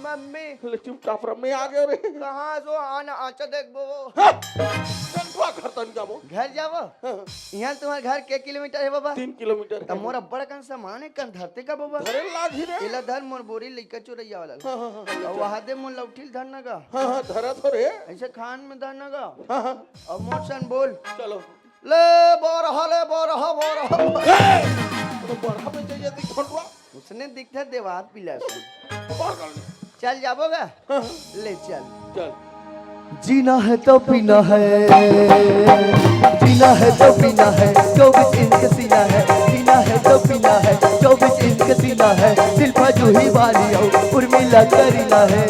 मम्मी। ले चुपचाप रह, मैं आ गया रे। कहाँ सो आना आचा देखबो। हाँ। चल, घर तन जाबो। घर जाबो? हाँ। इहाँ तुम्हार घर के किलोमीटर हे बाबा? तीन किलोमीटर त हे। मोर अब्बड़ कन सामान हे, कन धरते का बाबा? धरे लागी रे। एला धर, मोर बोरी लइका चोरैया वाला। हाँ, हाँ, हाँ, हाँ, अउ चल। वहाँ दे मोर लौठी ल धरना का। हाँ, हाँ, धरा थो रे। ऐसे खान में धरना का। हाँ, हाँ। अब मोर सन बोल। चलो। ले बरहा, ले बरहा, बरहा। ए! तो बरहा में चाहिए दिख फटुआ। उसने दिखता देवात पिला से। और कर ले। चल जाबो गा? हाँ, हाँ। ले चल। चल। जीना है तो पीना है, जीना है तो पीना है, चौबीस इंच सीना है, जीना है तो पीना है, चौबीस इंच सीना है, दिल पर जूही वाली हो, उर्मिला करीना है।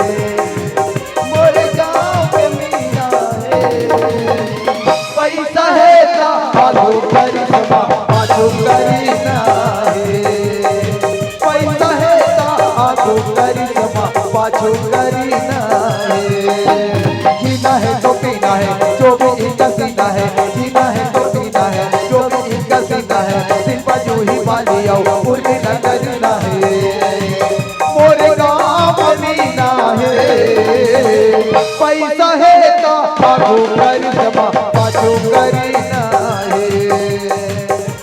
मोरे गाँव के मीना है, पैसा है तो आगू करिश्मा, पाछू करीना है। पैसा है तो आगू करिश्मा, पाछू करीना है। जीना है तो पीना है, जो भी इनका सीना है। जीना है तो पीना है, जो भी इनका सीना है। सिर्फ जूही वाली आओ, उर्मिला करीना है। मोरे गाँव मीना है, पैसा है तो आगू करिश्मा, पाछू करीना है।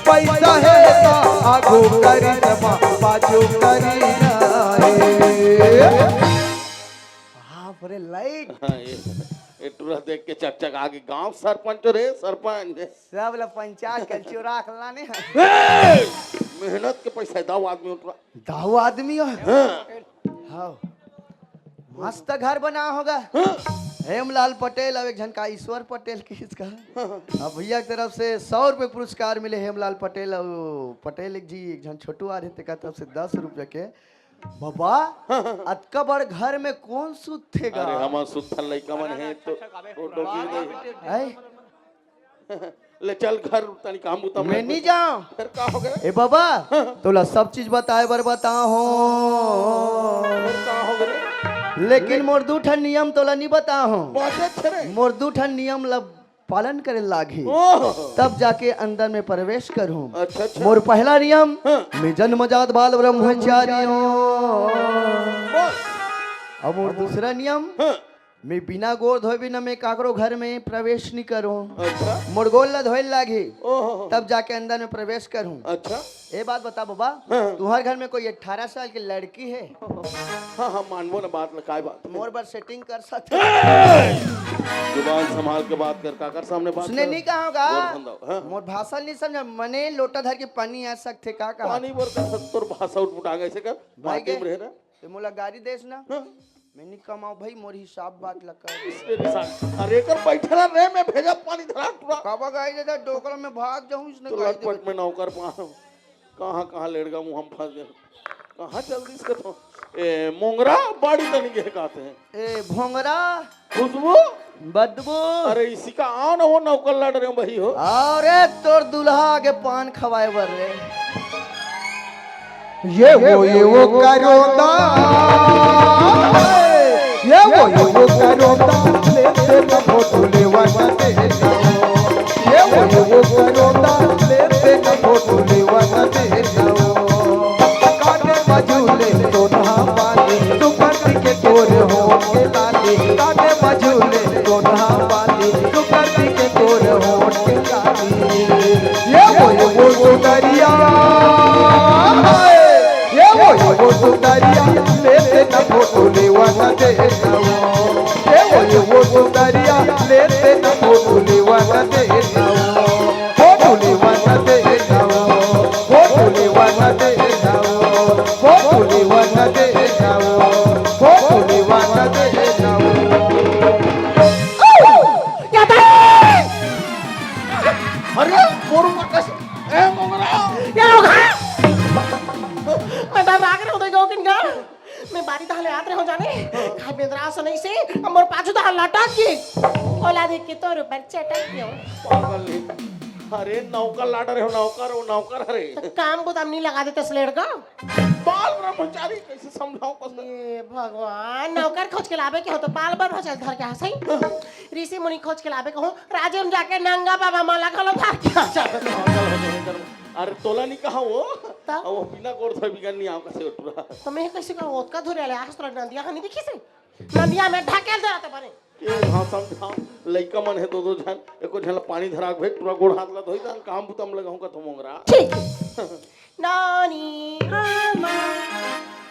पैसा है तो आगू करिश्मा, पाछू करीना है। बाप रे, लाइट। हाँ, ये, ये टूरा देख के चकचका गे। गांव सरपंच रे, सरपंच। सब ला पंचायत के चोरा के लाने हैं। ए! मेहनत के पैसा, दाऊ आदमी उठवा। दाऊ आदमी हो? हाँ। हाँ। मस्त घर बना होगा। हाँ। हेमलाल पटेल अउ एक झन का ईश्वर पटेल किस का। हाँ, हाँ। अब भैया की तरफ से सौ रुपये पुरस्कार मिले हेमलाल पटेल अउ पटेल एक जी, एक झन छोटू आ रहे, तेकर तरफ से दस रुपये के। बाबा, हाँ, हाँ, हाँ। अतका बड़ घर में कौन सुतथे गा? अरे, हमर सुत्थन लइका मन हे, तो, तो डोकी दे। हैं? ले चल घर, तनी काम बूता मैं में नहीं जाऊं। फिर का हो गए? ए बाबा, हाँ। तोला सब चीज बताए बर बताहूं। फिर का हो गए? लेकिन ले- मोर दू ठन नियम तोला नहीं बताहूं। बात अच्छे रे। मोर दू ठन नियम ला पालन करे लागही, ओह। तब जाके अंदर में प्रवेश करहूं। अच्छा, अच्छा। मोर पहला नियम, हाँ। मैं जन्मजात बाल ब्रह्मचारी हूं। बस। अउ मोर दूसरा नियम, हाँ। मैं बिना गोड़ धोए बिना मैं काकरो घर में प्रवेश नहीं करूं। अच्छा। मोर गोड़ ला धोए लागही, ओहो। तब जाके अंदर में प्रवेश करूं। अच्छा। ए बात बता बाबा, हाँ। तुम्हार घर में कोई अठारह साल की लड़की है? हाँ, हाँ, मानबो ना बात ला, काय बात है? मोर बर setting कर सकत। ए! जुबान संभाल के बात कर, काकर सामने बात उसने कर। नहीं कहा होगा। गोड़ धंधा, हाँ। मोर भाषा नहीं समझा, मने लोटा धर के पानी आ सकथे, का कहा? पानी बोल कर, तोर भाषा उठपुटा गए से कर, भाई बात के में रहे ना। ते मोला गाड़ी देस ना। हाँ। मैं नहीं कमाओ भाई, मोर हिसाब बात ला कर। इसके निशान। अरे कर बैठला रे, मैं भेजा पानी धरा टुरा। काबा गाड़ी देता, डोकरा में भाग जाऊं, इसने तो गाड़ी लटपट दे। में नौकर पा-, कहाँ, कहाँ लेड़गा मुँह हम फंस गए। कहाँ चल दिस के तो? ए, मोंगरा बाड़ी तनी के कहते हैं। ए, भोंगरा। खुशबू? बदबू। अरे, इसी का आओ ना, वो नौकर लड़ रहे हो भाई हो। अरे, तोर दूल्हा आगे पान खवाए बर रे। ये वो, ये वो करो दा। ये वो, ये वो करो दा। लेते न फोटो लेवा न देता हो। ये वो, ये वो करो दा। लेते न फोटो लेवा न देता हो। काने मजूले तो ना पाले, तू करती के तोरे हो के लाले। काने मजूले तो ना पाले, तू करती के तोरे हो के लाले। ये वो, ये वो सुंदरिया, ये वो, ये वो सुंदरिया, लेते न फोटो लेवा न देता हो। ये वो, ये वो सुंदरिया, लेते न फोटो लेवा न देता हो। वाला दे जाओ, हो वाला दे जाओ। क्या था? अरे, मोरू का कस-, ए, मोंगरा। क्या होगा? मैं डर लाग रहा हूँ, तो क्यों किन गा? मैं बारी तहले आत रहे हो जाने, काय बेंदरा सो नहीं से, अब मोर पाछू तहल लटक गई। ओला देख के तोर ऊपर चटक गयो। पागल है। अरे, नौकर लाटा रहे हो, नौकर, वो नौकर हरे। तो काम बुता म नहीं लगा देते सलेड़ का? बाल ब्रह्मचारी कैसे समझाओ कसम? ए भगवान, नौकर खोज के लाबे के हो तो बाल ब्रह्मचारी धर के हंसई। ऋषि मुनि खोज के लाबे के हो, राजे म जाके नंगा बाबा माला घलो धर के हंसा। पागल हो जाए इधर। अरे तोला नहीं कहा वो? ता? वो बिना गोड़ धोए बिगड़ नहीं आओ कसे उठरा। तो मैं कैसे कहूँ, ओतका धुरे ले आज तोला नंदिया हनी दिखी से? नंदिया में ढकेल दे रहता बने। ए, हाँ, समझाओ। लइका मन हे दो, दो झन, एको झन ला पानी धरा के भेज, पूरा गोड़ हाथ ला धोई दान, काम बुता म लगाऊं का तो मोंगरा। ठीक। नानी। हाँ, माँ।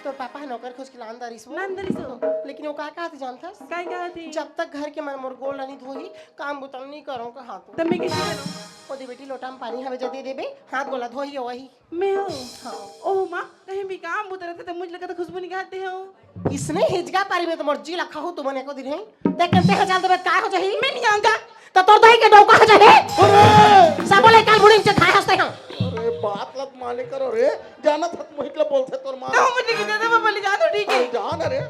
तोर पापा ह नौकर खोज के लान दारिस वो। लान दारिस वो। लेकिन वो का कहत जानथस? काय कहत हे? जब तक घर के मन मोर गोड़ ला नहीं धोही, काम बुता नहीं करूं का हाथ। तब मैं कैसे करूं? ओ दे बेटी, लोटा म पानी हवे, जा दे देबे, हाथ गोड़ ला धोही वही। मैं हो? हाँ। ओह माँ, कहीं भी काम बुता रहते तो मुझे लगा था खुशबू निकालते हो। इसने हिजगा पारी में तो मोर जी लखा हो तुमने को दिन है। देख कंते हजार देवे काय हो जाही? मैं नहीं जाऊंगा। तो तोर दही के डौका हो जाही? अरे! सब बोले काल मुड़ी से खाए हंसते हैं। अरे बात लत माने करो रे। जाना था मोहित ला बोलते तोर माँ। तो मुझे कितना दबा बोली जा तो ठीक है। अरे जान रे।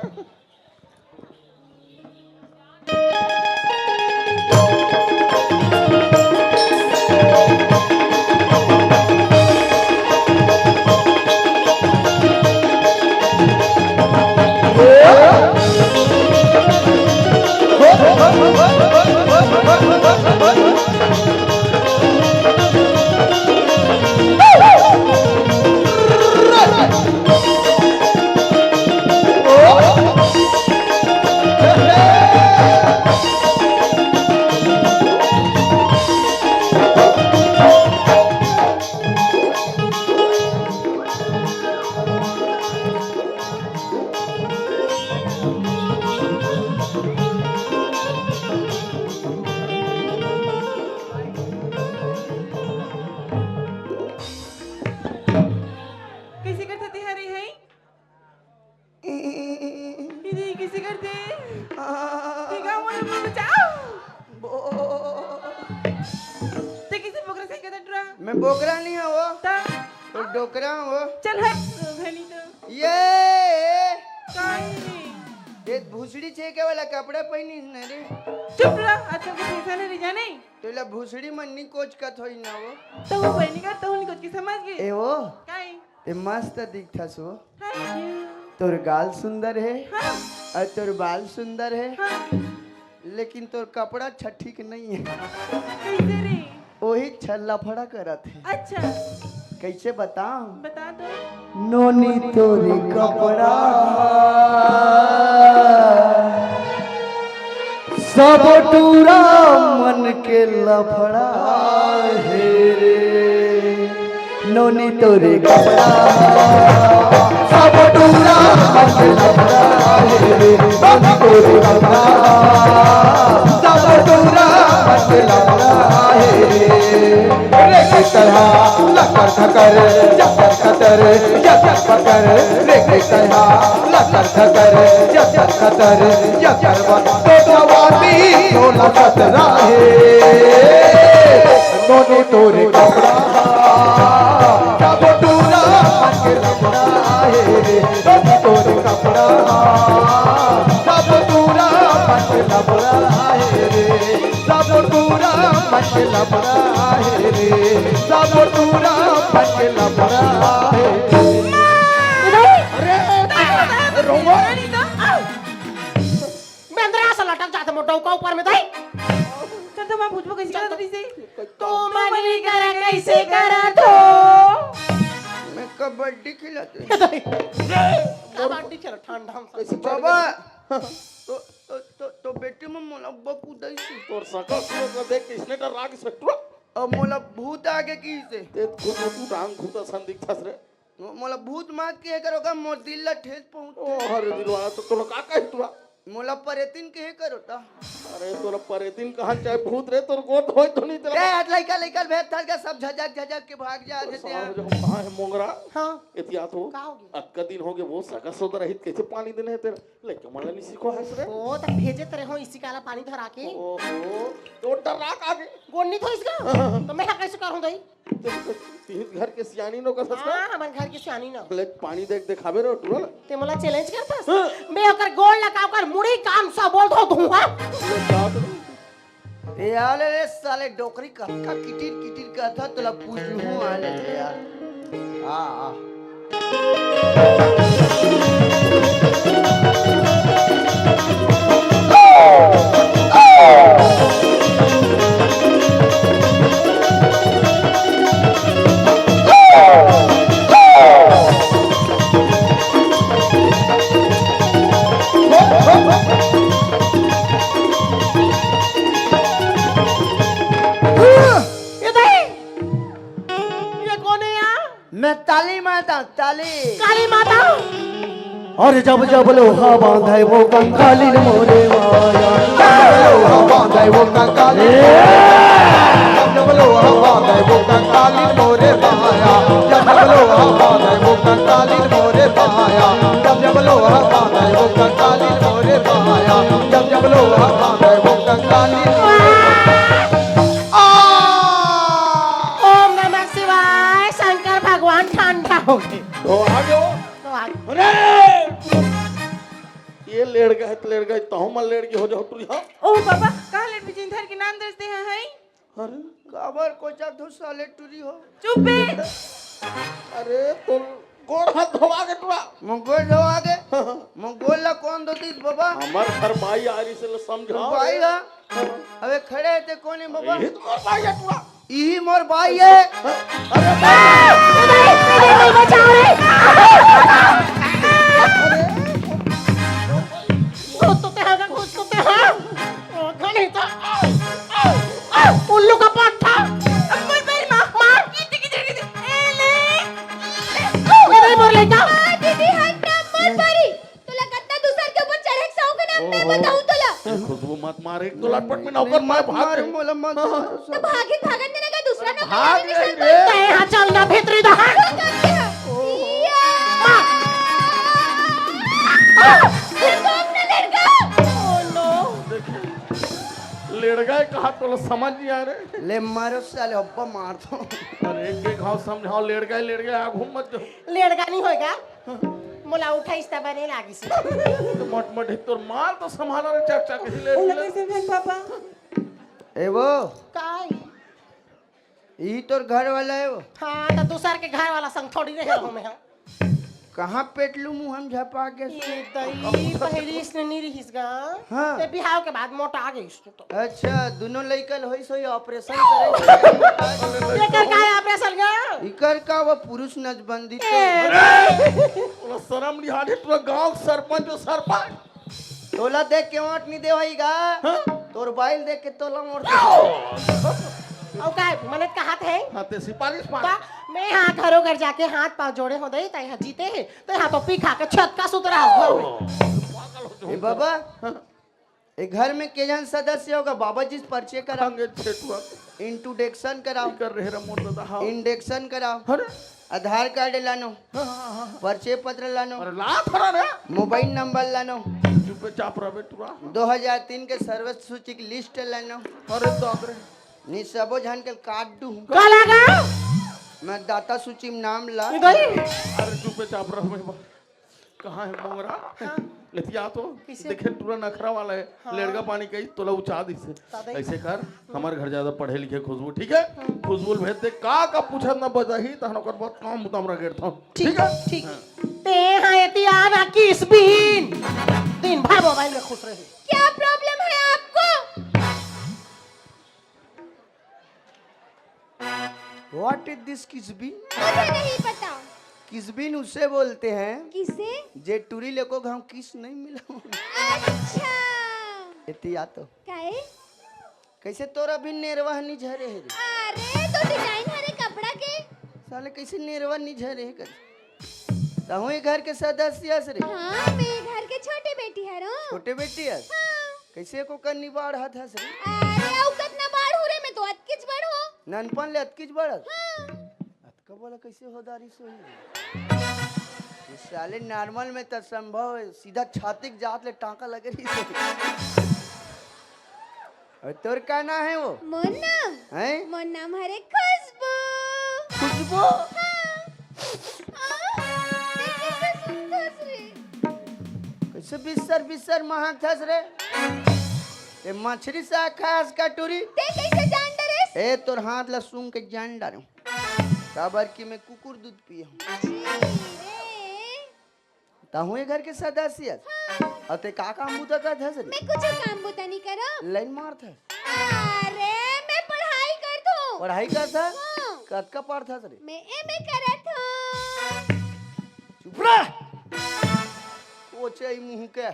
कैसे करथे तेहर ए हई? दीदी, कैसे करथे? आ। ठीक है, मोला बचाओ। बो- ते कैसे बोकरा सही करथे टुरा? मैं बोकरा नहीं हूँ वो। ता? वो डोकरा हूँ वो। चल हट, घनी तो। ये। काई? ये भूसड़ी छेके वाला कपड़ा पहनी है ना रे। चुप रह, आजकल के फैशन है रे जाने। तोला भूसड़ी मन नहीं कोचकत होई ना वो। तो वो पहनी कर, तो उनको की समझ गई। ए वो। काई? ए मस्त दिखथस वो। Thank you। तोर गाल सुंदर है। हाँ। और तोर बाल सुंदर है। हाँ। लेकिन तोर कपड़ा अच्छा ठीक नहीं है। कैसे रे? वही अच्छा लफड़ा करत है। अच्छा। कैसे बताऊं? बता दो। नोनी तोरे कपड़ा सब टूरा मन के लफड़ा हे रे। नोनी तोरे कपड़ा सब टूरा मन के लफड़ा हे रे। नोनी तोरे कपड़ा सब टूरा मन के लफड़ा हे रे। रे के तरह लकर खकर, जकर खतर, जकर पकर, रे के तरह लकर खकर, जकर खतर, जकर बा, तो जवानी तोला सतरा हे। नोनी तोरे कपड़ा, सब टूरा मन के लफड़ा हे। नोनी तोरे कपड़ा, सब टूरा मन के लफड़ा हे रे। सब टूरा मन के लफड़ा हे रे, सब टूरा मन के लफड़ा हे रे। अरे, रोंगो। बेंदरा से लटक जाते मोर डौका ऊपर में दई। चल तो मैं पूछबो कैसे करत रहिसे? तो मनी कर कैसे करत हो? मैं कबड्डी खिलाते। कबड्डी खेल ठंडा में। कैसे बाबा, तो, तो, तो, तो बेटी में मोला बकू दई। तोर सकल सूरत ला देख के इसने डर लाग सकत। अब मोला भूत आगे की से। ते खुद तू डांग भूत असन दिखथस रे। मो-, मोला भूत मात के करो का मोर दिल ला ठेस पहुंच। ओ हरे दिलवा, तो तोला का कही तुरा? मोला परेतिन कहे करो ता। अरे तोला परेतिन कहा चाहे भूत रे, तोर गोड़ धोई धोनी तेला। ए, आज लइका, लइका भेद थल के सब झजक, झजक के भाग जा, तो आज साला तेरा। जो कहाँ है मोंगरा? हाँ। एतिया तो का हो गया? अतका दिन हो गए, वो सगा सोदा रहित, कैसे पानी देने है तेरा? लइका मन ला नहीं सीखो हंस रे। ओ, त भेजे तेरे हो इसी काला पानी धरा के। ओहो, तो डरा का आगे। गोड़ नहीं धोइस का? हाँ, हाँ, हाँ। तो मैं कैसे करूँ दई? तीन घर के सियानी नो कथस का? हाँ, हमर घर के सियानी नो। ले पानी देख देखाबे रे टुरा ला। ते मोला challenge करथस? हाँ। मैं ओकर गोड़ ला का ओकर मुड़ी कान सा बोल दो दूंगा। ले जा तो। ए आले रे साले डोकरी कतका किटिर किटिर कथा तोला पूछूं आले रे यार। आ, आ। ये दाई, ये कोन हे यार? मैं ताली मारता हूँ, ताली। काली माता। अरे जब जब लोहा बांधे वो कंकाली मोरे माया। जब जब लोहा बांधे वो कंकाली। जब जब लोहा बांधे वो कंकाली मोरे माया। जब जब लोहा बांधे वो कंकाली मोरे माया। जब जब लोहा बांधे वो कंकाली मोरे माया। जब जब लोहा बांधे वो कंकाली मोरे माया। आ! ओम नमः शिवाय, शंकर भगवान ठंडा हो गए। तो आ गयो। तो आ गए। अरे! ये लेड़ गए, तो लेड़ गए, तो हम लेड़ के हो जाओ तू यहाँ। ओ बाबा, कहाँ लेड़ बिजिन धर के नान दस दे हैं? अरे, काबर कोचा धुर साले टुरी हो? चुप बे। अरे, तो गोड़ हाथ धोवा के टुरा। मोर गोड़ धोवा के? मोर गोड़ ला कौन धोतीस बाबा? हमर घर बाई आ रही से लो समझाओ बाई रे। हा? अबे खड़े हे ते कोन हे बाबा? ये तो मोर बाई हे टुरा। इही मोर बाई हे। अरे बाई। बचाओ रे। अरे। घुस तो ते हा, घुस तो ते हा। ओ, घनी तो। उल्लू का पट्ठा। अम्मा, मेरी माँ, माँ। कितनी, कितनी, कितनी। ए, ले। ये नहीं बोल ले, जाओ। आ, दीदी, हट ना, मत मारी। तोला कतना दूसर के ऊपर चढ़े के शौक हे ना, मैं ओहो। बताऊं तोला। ए, खुशबू मत मार, एक तो लटपट में नौकर मत मार, भाग मार, गई। मोला मत हाँ, हाँ। मार। तो भागे, भागन देना का दूसरा नौकर भाग आने गई से रे। तय हाँ, चल ना भीतरी दहा। वो करके है। ओहो। या। माँ। आ, ये कौन ना लड़का? Oh no। लेड़ गए कहा तो समझ नहीं आ रहे। ले मारो साले, हब्बा मार दो। अरे एक एक घाव समझाओ, लेड़ गए, लेड़ गए, आ घूम मत जाओ। लेड़गा नहीं होएगा। मोला उठाइस त बने लागिस। तो मट मट तोर मार तो संभाला रे, चक चक ही ले ओला ले। कैसे भेल पापा? ए वो, काय? ई तोर घर वाला हे वो? हाँ, तो दूसर के घर वाला संग थोड़ी रहे रहूं मैं, हाँ। कहाँ पेटलू मुँह हम झपा के? ये दई, पहली इसने नहीं रहिस गा। हाँ। ते बिहाव के बाद मोटा आ गई इसको तो। अच्छा, दोनों लइका ल होइस होई operation करे। एकर का operation गा? इकर का वो पुरुष नजबंदी तो। ए। अरे, तोला शर्म नहीं आने, तोला गांव सरपंच हो, सरपंच। तोला देख के वोट नहीं देवाई गा। हाँ? तोर बाइल देख के तोला वोट देवाई। अउ का, मने कहात हे? हाँ, ते सिपारिश मार। का, मैं हाँ घरों घर जाके हाथ पाँव जोड़े हो दई, तय हाँ जीते हे, तय हाँ तो पी खा के छत का सुतरा हो घर में। पागल हो ए जाऊंगा। बाबा, हाँ। ए घर में के जन सदस्य होगा, बाबा जी से परिचय कराओ। अंगे छेटुआ। Introduction कराओ। कर रहे रे मोर दादा, हाँ। Induction कराओ। अरे। आधार कार्ड लानो। हाँ, हाँ, हाँ, हाँ। परिचय पत्र लानो। अरे ला थोड़ा रे। मोबाइल नंबर लानो। चुपे चाप रहे टुरा। दो हज़ार तीन के सर्व सूची की list लानो। अरे दादा रे। नी सबो झन के काट दू। का लगा? मतदाता सूची में नाम ला। इधर ही। अरे चुपे चाप रहे मैं। कहाँ है मोंगरा? हाँ। एतिया तो। कैसे? देखे टुरा नखरा वाला है। हाँ। लेड़गा पानी कही तोला उचा दिसे। दादा ही। ऐसे कर, हमारे घर ज्यादा पढ़े लिखे खुशबू, ठीक है? हाँ। खुशबू भेज दे, का का पूछत ना बजाही, तहन ओकर बहुत काम उताम रगेड़ था। ठीक, ठीक है? ठीक। हाँ। ते हाँ एतिया ना किस बीन। दिन भर मोबाइल में खुश रहे। क्या problem है आपको? What is this किसबिन? मुझे नहीं पता। किसबिन उसे बोलते हैं किसे? जे टूरी लेको घाव किस नहीं मिला। अच्छा। एतिया तो। काहे? कैसे तोरा भी नेरवा नहीं झरे है रे? अरे, तो design हरे कपड़ा के। साले कैसे नेरवा नहीं झरे है कर? तहूँ ये घर के सदस्य हस रे? हाँ, मैं घर के छोटे बेटी हरों। छोटे बेटी हस? हाँ। कइसे एको कन नइ बाढ़त हस रे? अरे, अउ कतना बाढ़हूँ रे, मैं तो अतकीच बड़ हों। ननपन ले अतकीच बड़ हस? हाँ। अतका बड़ा कइसे हो दारी सोही रे? ये साले normal में त संभव हे, सीधा छाती के जात ले टांका लगे रही। अउ तोर का नाम हे वो? मोर नाम? हैं? मोर नाम हरे खुशबू। खुशबू? हाँ। आ, तैं कइसे सूंघथस रे? कइसे बिस्सर बिस्सर महकथस रे? ए मछरी साग खाय हस का टूरी? तैं कइसे जान डरेस? ए तोर हाथ ला सूंघ के जान डारेंव। काबर कि मैं कुकुर दूध पिए हूँ। छी रे। तहूँ ये घर के सदस्य हस? हाँ। अउ तैं का काम बूता करत हस रे? मैं कुछू काम बूता नइ करों। लाइन मारत हस? अरे, मैं पढ़ाई करत हूँ। पढ़ाई करत हस? हाँ। कतका पढ़त हस रे? मैं एमए करत हूँ। चुप रह। कोचई मुँह के।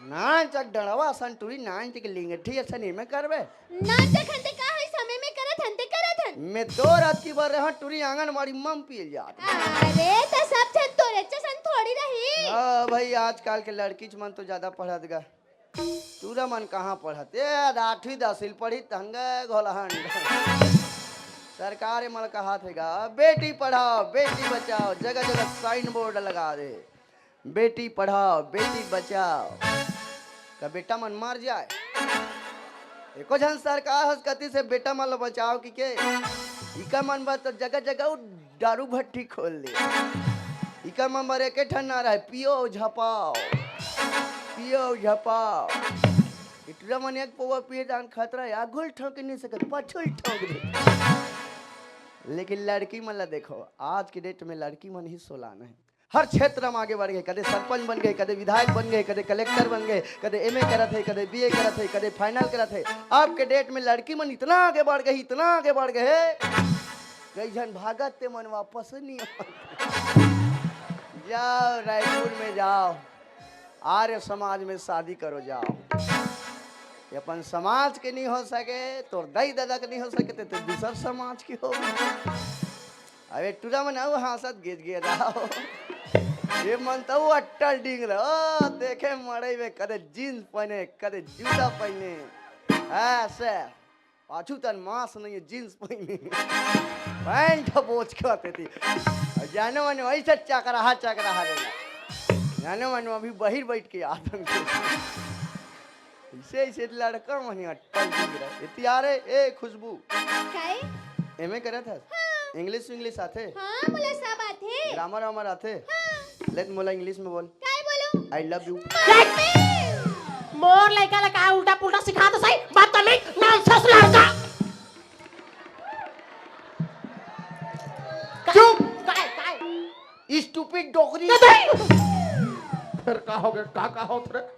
नान चक डड़वा असन टूरी, नान चक लिंगठी असन एमए करबे। नान चक हन ते का होइस, हम एमए करत हन ते करत हन। मैं तोर अतकी बड़ रहेंव टूरी, आंगनबाड़ी म पिए जात। अरे, त सब झन तोरे जइसन थोड़ी रही। हाँ भाई, आजकल के लड़कीच मन तो जादा पढ़त गा। टूरा मन कहाँ पढ़त? ए, आठवीं दसवीं ल पढ़ही तहन गे घोलहन। सरकार एमन ल कहत हे गा, बेटी पढ़ाओ, बेटी बचाओ, जगह जगह sign board लगा दे। बेटी पढ़ाओ, बेटी बचाओ, का बेटा मन मर जाय। एको झन सरकार हस कति से बेटा मन ल बचाओ कि के? इकर मन बर तो जगह जगह उ दारू भट्टी खोल दे। इकर मन बर एके ठन नारा हे, पियो झपाओ, पियो झपाओ। ए टूरा मन एक पौवा पिए दान खतरा हे, आगू ल ठोंक नइ सकत, पाछू ल ठोंक दे। लेकिन लड़की मन ला देखो, आज के date में लड़की मन ही सोलान हे। हर क्षेत्र में आगे बढ़ गे, कदे सरपंच बन गे, कदे विधायक बन गे, कदे कलेक्टर बन गे, कदे एमए करत हे, कदे बीए करत हे, कदे final करत हे। अब के date में लड़की मन इतना आगे बढ़ गे, इतना आगे बढ़ गे हे, कई झन भागत ते मन वापस नइ आवत। जाओ रायपुर में जाओ, आर्य समाज में शादी करो जाओ। ये अपन समाज के नइ हो सके, तोर दाई ददा के नइ हो सके, ते तो दूसर समाज के हो। अबे टूरा मन अउ हाँसत गेज गे रहो। ये मन तो अट्टल डींग रहो। देखे मड़ई में कदे jeans पहिने, कदे जूता पहिने। ऐसे पाछू तन मांस नइ हे, jeans पहिने। पैंट बोच के आते थी। अउ जाने माने वइसे चकराहा, चकराहा रे। जाने माने अभी बहिर बइठ के आत हन। अइसे, अइसे लड़का मन अट्टल डींग रहे। एती आ रे, ए खुशबू। काय? एमए करत हस? हाँ। English, English आथे? हाँ, मोला सब आथे। Grammar वामर आथे? हाँ। ले त मोला English में बोल। काय बोलूं? I love you। मोर लइका ला का उल्टा पुल्टा सिखात हस, बदतमीज, nonsense लड़का। चुप। काय, काय? Stupid डोकरी। फेर का होगे, का, का होत रे?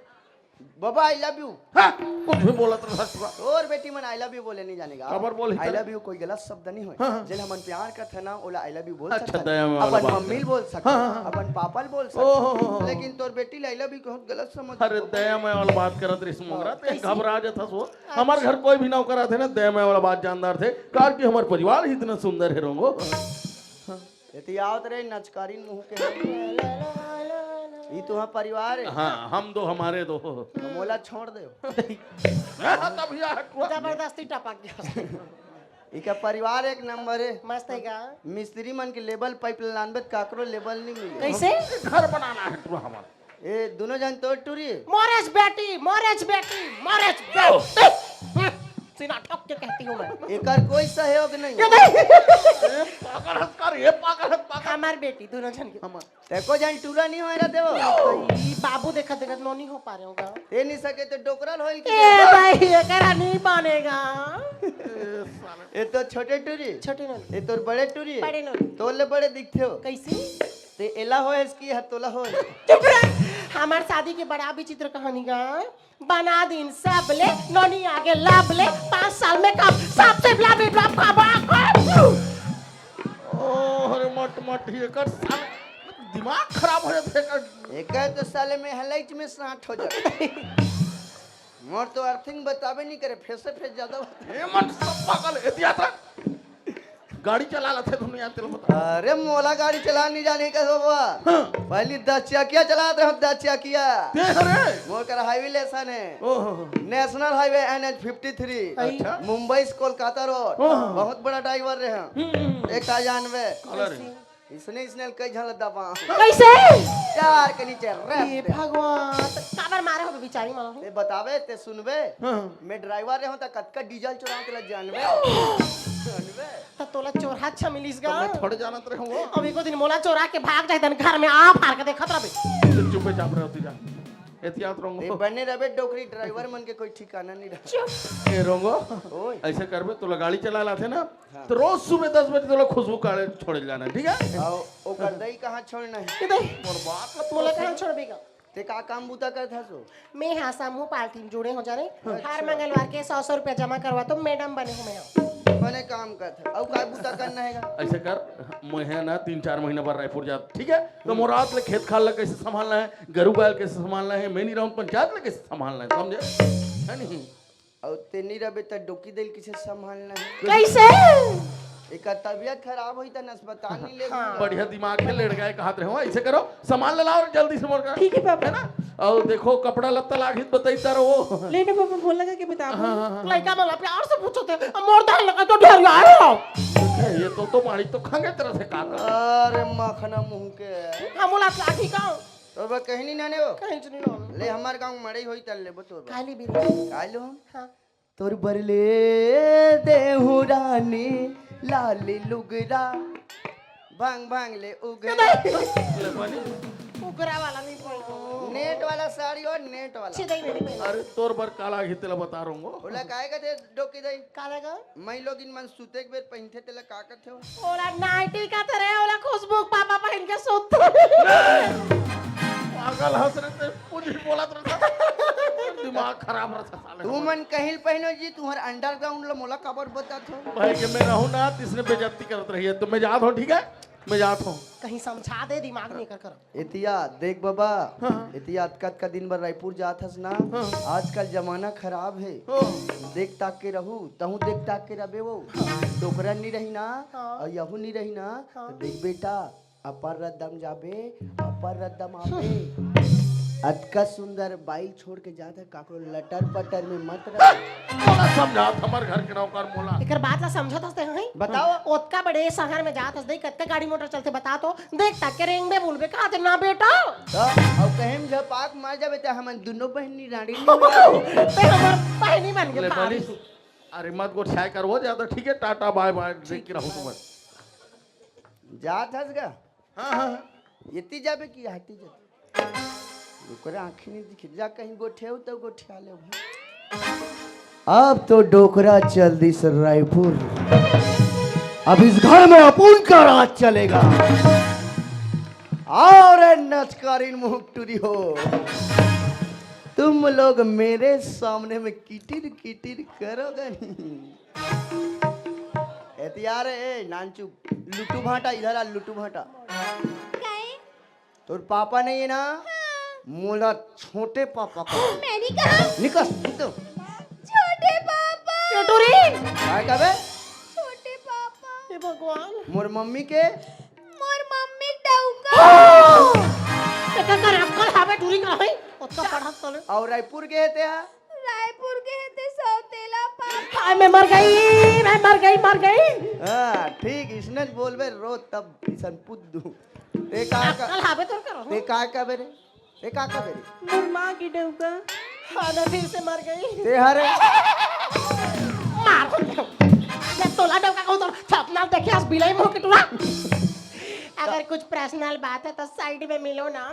बाबा, I love you। हाँ, कुछ भी बोलत रह सकत। तोर बेटी मन I love you बोले नइ जाने गा। काबर बोलही I तेला? Love you कोई गलत शब्द नइ होय। हाँ, हाँ। जेला हमन प्यार करथन ना, ओला I love you बोल सकथन। अच्छा, दया में वाला अपन बात मम्मी ल बोल सकथन, हाँ, हाँ, हाँ। अपन पापा ल बोल सकथन। ओ हो हो हो। लेकिन तोर बेटी ला I love you बहुत गलत समझ। अरे, दया में वाला बात करत रहिस मोंगरा, हाँ। ते कइसे? घबरा जाथस वो। अच्छा। हमर घर कोई भी नौकर आथे ना, दया में वाला बात जानदार थे, काबर कि हमर परिवार ही इतना सुंदर हे रोंगो। एती आवत रे नचकारीन मुंह के। ई तुंहर परिवार हे? हाँ, हम दो, हमारे दो। तो मोला छोड़ दे। हाँ, तब यह हटुआ। जबरदस्ती टपक गया। इका परिवार एक नंबर हे। मस्त हे का? मिस्त्री मन के लेबल पाइप लानबे त काकरो लेबल नइ मिले। कइसे? घर बनाना हे टुरा हमर। ए, दुनों झन तोर टूरी? मोरेच बेटी, मोरेच बेटी, मोरेच बेटी। सीना ठोक के कहती हूँ मैं। एकर कोई सहयोग नहीं। ये नहीं। ए, पागल हस का रे, ये पागल हस, पागल। हमार बेटी, दुनों झन के। हमार। ते को झन टूरा नहीं होय रहा देवो। ई बाबू देखत देखत नोनी हो पा रहे होगा। ते नहीं सके तो डोकरल होइल की ए दे। भाई, एकरा नहीं बनेगा। ए तो छोटे टूरी। छोटे नोनी। ए तोर बड़े टूरी। बड़े नोनी। तोर ले बड़े दिखथे हो। कैसे? ते एला होयस कि ह तोला होय? चुप रह। हमार शादी के बड़ा विचित्र कहानी गा। बना दिन सब ले, नोनी आगे लब ले, पाँच साल में कब सबसे ब्लब ब्लब का बात। ओ, अरे मट मट ही एकर साले दिमाग खराब हो जाथे एकर। एकर तो साले में हलाइच में सांठ हो जाथे। मोर तो अर्थिंग बताबे नहीं करे, फेंसे फेंस ज्यादा होथे। ए मन सब पागल, एती आ त। गाड़ी चला लेथे दुनिया, तेला बता। अरे, मोला गाड़ी चला नहीं जाने का हो बा। हाँ। पहली दस चकिया चलात रहे, दस चकिया। ते हरे? मोर कर हाईवे लाइसेंस है। ओहो। National highway N H fifty three. अच्छा। मुंबई से कोलकाता रोड। ओहो। बहुत बड़ा ड्राइवर रहे। हम्म, हम्म। एक आ जानबे। काला रे? इसने, इसने कई झन ल दबा। कैसे? चार के नीचे रख ये दे। भगवान, तो काबर मारे हो बिचारी माँ? ते बताबे, ते सुनबे। हाँ। मैं ड्राइवर रहे हूँ, तो कतका डीजल चुराऊँ, तेला जानबे। जानबे। त तोला चोरहा अच्छा मिलिस तो गा। मैं थोड़े जानत रहे हूँ वो। अब एको दिन मोला चोरा के भाग जाए, तन घर में आ फार के देखत रहबे। चुपे चाप रहे होती जा। एहतियात रहूंगा। ए, बने रहे डोकरी, ड्राइवर मन के कोई ठिकाना नहीं रहा। चुप। ए, रोंगो, ओए। ऐसे करबे, तोला गाड़ी चला लाथे ना, हाँ। तो रोज सुबह दस बजे तोला खुशबू काढ़े छोड़े जाना है, ठीक है? आओ, ओकर दई कहाँ छोड़ना है? ये दई। मोर बात मत तोला बोल। कहाँ छोड़बे गा? ते का काम बूता करत हस ओ? मैं हा समूह पार्टी में जुड़े हो जाने। अच्छा। हर मंगलवार के सौ सौ रुपया जमा करवा तो मैडम बने हूँ मैं। बने काम करत हस। अउ का बूता करना है गा? ऐसे कर, मैं है ना तीन चार महीना बाद रायपुर जात, ठीक है? तो मोर रात ले खेत खार ला कैसे संभालना है, गरू बैल कैसे संभालना है, मैं नहीं रहूँ पंचायत ला कैसे संभालना है, समझे? है नहीं? अउ ते नहीं रहबे त डोकी दई ल किसे संभालना है? कैसे? एकर तबीयत खराब होई त अस्पताल नहीं ले हाँ। बढ़िया दिमाग के लेड़ गए, कहत रहे हो, ऐसे करो, सामान ले लाओ और जल्दी से मोर का। ठीक है पापा। है ना? अउ देखो, कपड़ा लत्ता लागही त बताई तारो वो। ले ना पापा, फोन लगा के बताओ। हाँ, हाँ, हाँ। लइका मन ला प्यार से पूछो थे, अब मोर धान लगा तो ढेर आए हो। ये तो, तो मारी तो खंगे तरह से का कर। अरे मखना मुंह के। हम बोला लाठी का? तो बा कहीं नहीं नाने हो। कहीं से नहीं हो। ले हमार गांव मड़ई होई तल लेबो तोर बा। काली बीरी। कालो हम। हाँ। तोर बर ले देहु रानी लाली लुगरा। भांग भांग ले उगरा। ले बनी। उगरा वाला नहीं पहनो। नेट वाला साड़ी और नेट वाला। छिदई मेरी पहन। अरे तोर बर काला ही तेला बता रहूंगो। बोला काहे का दे डोकी दई? काला का? मैं लोग इन मन सुते के बेर पहिनथे तेला का कथे हो? ओला नाइटी कथे रे, ओला खुशबू के पापा पहिन के सुत। पागल हस रे ते, कुछ भी बोलत रहता। दिमाग खराब रहता साले तू हमर। मन कहिल पहिनो जी, तुम्हार अंडरग्राउंड ला मोला काबर बतात हो? भाई के मैं रहूं ना, तिसने बेइज्जती करत रही है, तो मैं जात हूं, ठीक है? मैं जात हूं। कहीं समझा दे, दिमाग नहीं कर कर। एतिया, देख बाबा, हाँ। एतिया अतका, अतका दिन बर रायपुर जात हस ना, हाँ। आजकल जमाना खराब हे। हाँ। देख ताक के रहू, तहूँ देख ताक के रबे वो। हाँ। डोकरा नी रही ना, हाँ। अउ यहू नी रही ना, हाँ। त देख बेटा, अपर रद्दम जाबे, अपर रद्दम आबे। अतका सुंदर बाइल छोड़ के जात हे, काकरो लटर पटर में मत रह। मोला समझात हमर घर के नौकर मोला। एकर बात ला समझत हस ते, हैं? बताओ। ओतका बड़े शहर में जात हस, देख कतका गाड़ी मोटर चलथे, बता तो। देख ताक के रेंगबे बोलबे का ते ना बेटा। त अउ कहे में झपाक मार जाबे त हमन दुनो बहिनी रानी नहीं होई। ते हमर बहिनी बन के ले भारी। बनी। अरे मत गोठियाए कर वो ज्यादा, ठीक है? टाटा बाय बाय, देख के रहू तुमन। जात हस गा? हाँ, हाँ, हाँ। एती जाबे कि हाटी जाबे? ओकरा आँखी नहीं दिखे, जा कहीं गोठियाऊ तो गोठिया ले भाई। अब तो डोकरा चल दिस रायपुर। अब इस घर में अपुन का राज चलेगा। और नचकारिन मुहटुरी हो, तुम लोग मेरे सामने में किटिर किटिर करोगे नहीं। एतिया रे, ए, नानचू, लुटू भाटा, इधर आ, लुटू भाटा। काहे? तोर पापा नहीं है ना? हाँ। मोला छोटे पापा का। मैंने कहा। निकल, निकल। छोटे पापा। ये टूरी। काय कबे? छोटे पापा। हे भगवान। मोर मम्मी के? मोर मम्मी डौका। एकर कर अक्कल हावे टूरी का है? ओतका पढ़त तले। अउ रायपुर के हे ते हा? रायपुर के हे ते सौतेला पापा। हाय, मैं मर गई, मैं मर गई, मर गई। हाँ, ठीक, इसने बोलबे रो तब इसन पुत दू। ते का का, अक्कल हावे तोर करो। ते का का बेरे? ते का का बेरे? मोर माँ की डौका। हाँ, मैं फिर से मर गई। ते हरे। मार हो गया। मैं तोला डौका कहूँ तो सपना देखे आज बिलाई मुंह के टूरा। अगर कुछ पर्सनल बात है तो साइड में मिलो ना।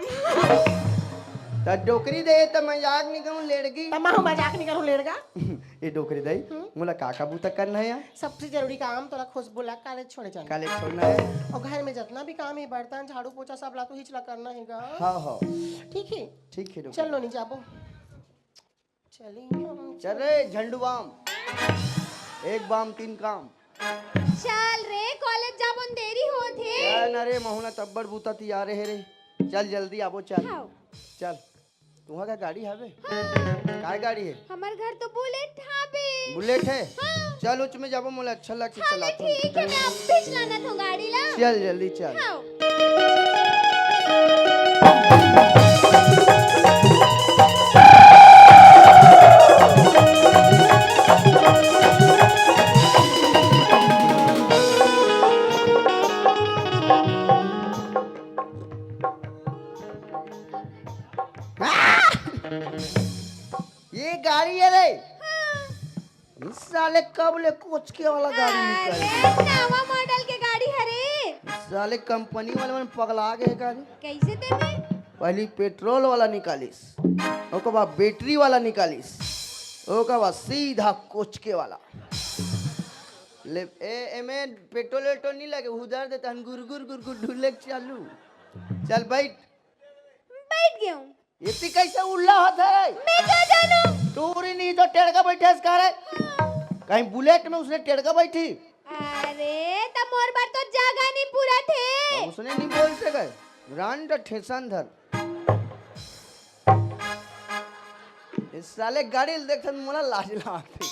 त डोकरी दे त मजाक नहीं करूँ लेड़गी। त मैं मजाक नहीं करूँ लेड़गा। ए डोकरी दई, हम्म? मोला का का बूता करना है यार? सबसे जरूरी काम तोला खुशबू ला कॉलेज छोड़े जाना। कॉलेज छोड़ना है। अउ घर में जितना भी काम है, बर्तन, झाड़ू, पोछा, सब ला तो हिच ला करना है गा। हाँ, हाँ। ठीक है? ठीक है, डोकरी। चल नोनी जाबो। चली हम। चल रे झंडू बाम। एक बाम तीन काम। चल रे, कॉलेज जाबो न देरी होत हे। चल न रे महुना तब्बड़ बूता तियारे हे रे। चल जल्दी आबो चल। हाँ। चल। तुहा का गाड़ी हवे? हाँ। काय गाड़ी है? हमर घर तो बुलेट हावे। बुलेट है? हाँ। चल, उच में जाबो, मोला अच्छा लगथे, हाँ, चलाथन। ठीक है, मैं अब भी चलाना था गाड़ी ला। चल, जल्दी चल। हाँ। ये गाड़ी है रे। इस साले कब ले कोचके वाला गाड़ी निकाले? अरे, नवा मॉडल के गाड़ी हरे। इस साले कंपनी वाले मन पगला गए गाड़ी। कैसे ते में? पहली पेट्रोल वाला निकालिस, ओकर बाद बैटरी वाला निकालिस, ओकर बाद सीधा कोचके वाला। ले, ए, एमे पेट्रोल वेट्रोल नहीं लगे, उधर देता हन गुर गुर गुर गुर ढुले चालू। चल बैठ। बैठ गया हूँ। ये पी कैसे उल्ला होत है? मैं का जानू? तू री नहीं तो टेढ़ का बैठे इस कार है। कहीं बुलेट में उसने टेढ़ का बैठी? अरे, त मोर बर तो जगह नहीं पूरा थे। उसने नहीं बोल सके। रान तो ठेसन धर। इस साले गाड़ी ल देखत मोला लाज लागथे।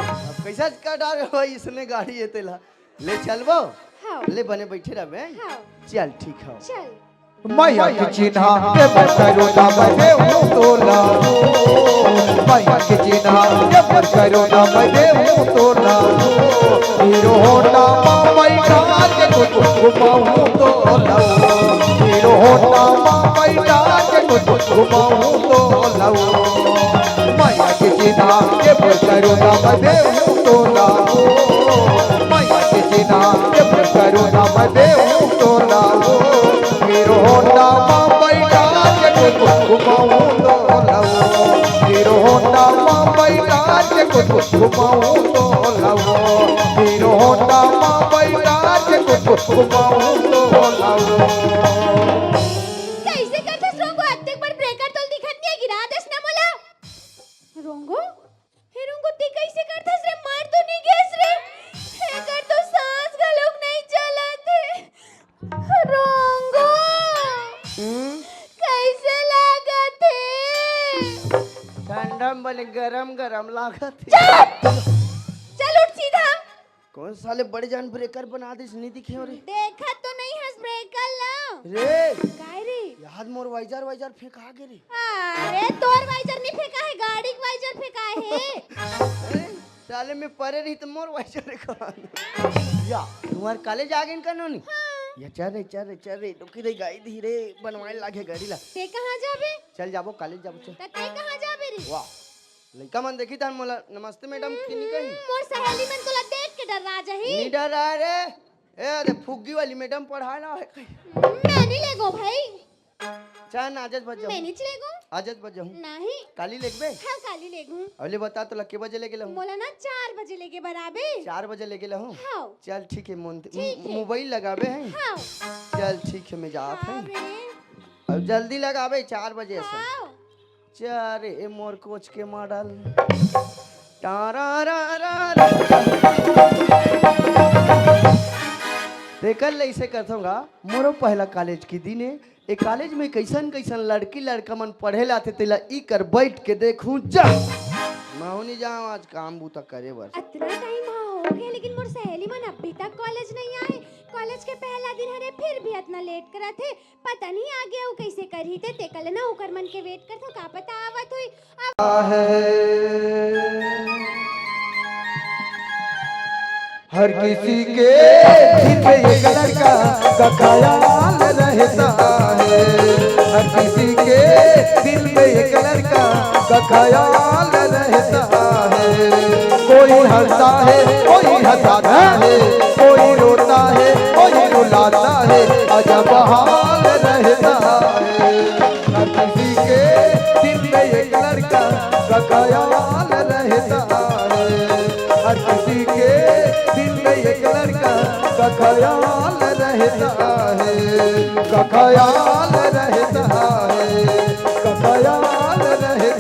अब कैसा का डाल हो इसने गाड़ी ये तेला। ले चलबो? हाँ। ले बने बैठे रहबे। हाँ। चल ठीक हो। चल। मैया के चिन्हा के बर करो ना मैं देहूं तोला। मैया के चिन्हा के बर करो ना मैं देहूं तोला। हीरो होंडा मा बैठा के कुछ घुमाऊं तोला। हीरो होंडा मा बैठा के कुछ घुमाऊं तोला। मैया के चिन्हा के बर करो ना मैं देहूं तोला। मैया के चिन्हा के बर करो ना मैं देहूं तोला। हीरो होंडा मा बैठा के कुछ घुमाऊं तोला। हीरो होंडा मा बैठा के कुछ घुमाऊं तोला। हीरो होंडा मा बैठा के कुछ घुमाऊं तोला। कैसे करथस रोंगो? अतेक बड़ ब्रेकर तोल दिखत नहीं है, गिरा देस ना मोला। रोंगो, हे रोंगो, ते कैसे करथस रे? मार तो नहीं गेस रे? एकर तो सांस घलोक नहीं चलत हे। रोंगो, हम्म? कैसे लागत हे? ठंडा में बने गरम गरम लागत हे। चल! चल उठ सीधा। कौन साले बड़े जान ब्रेकर बना दिस, नहीं दिखे हो रे? देखत तो नहीं हस ब्रेकर ला। रे! काय रे? याद मोर वाइजर, वाइजर फेंका गे रे। अरे, तोर वाइजर नहीं फेंका है, गाड़ी के वाइजर फेंका है। अरे, साले में परे रही तो मोर वाइजर का। या, तुम्हार कॉलेज आ गए का नोनी? हाँ। या, चल रे, चल रे, चल रे, डुकी रे, गाई धीरे, बनवाए लागे गाड़ी ला। ते कहाँ जाबे? चल जाबो, कॉलेज जाबो, चल। त ते कहाँ जाबे रे? वाह। लइका मन देखी तहन मोला, "नमस्ते मैडम," किनी कही। हम्म, मोर सहेली मन तोला देख के डर्रा जाही। नी डर्रा रे। ए, दे फुग्गी वाली मैडम पढ़ाए ना है कहीं। मैं नहीं लेगो भाई। चाहे ना, आजच बज जाहूँ। मैं नहीं लेगो। आजच बज जाहूँ। नहीं। काली लेगबे? हाँ, काली लेगूँ। अबले बता तोला के बजे लेगे लहूँ? मोला ना चार बजे लेगे बराबे। चार बजे लेगे लहूँ? हाँ। चल ठीक है, मोन-, ठीक है। मोबाइल लगाबे है? हाँ। चल ठीक है, मैं जात हूँ। हाँ बे। अब जल्दी लगाबे, चार बजे से। हाँ। चारे ए मोर कोच के मॉडल। टारा रा रा रा। तेकर ले इसे करथों गा, मोरो पहला कॉलेज के दिन ए। ए कॉलेज में कैसन कैसन लड़की लड़का मन पढ़े ला आथे, तेला ई कर बैठ के देखूं जा। महू नहीं जाऊँ आज काम बूता करे बर। अतना टाइम हाँ हो गया, लेकिन मोर सहेली मन अभी तक कॉलेज नहीं आए। कॉलेज के पहला दिन हरे, फिर भी अतना लेट करत हे। पता नहीं आगे अउ कैसे करही ते, तेकर ले ना ओकर मन के वेट करथों, का पता आवत होई। अब हर किसी के दिल में एक लड़का का ख्याल रहता है। हर किसी के दिल में एक लड़का का ख्याल रहता है। कोई हंसता है, कोई हंसाता है, कोई रोता है, कोई रुलाता है, अजब हाल रहता है। हर किसी के दिल में एक लड़का का ख्याल रहता है। हर किसी के दिल में एक लड़का का ख्याल रहता है, का ख्याल रहता है, का ख्याल रहता है,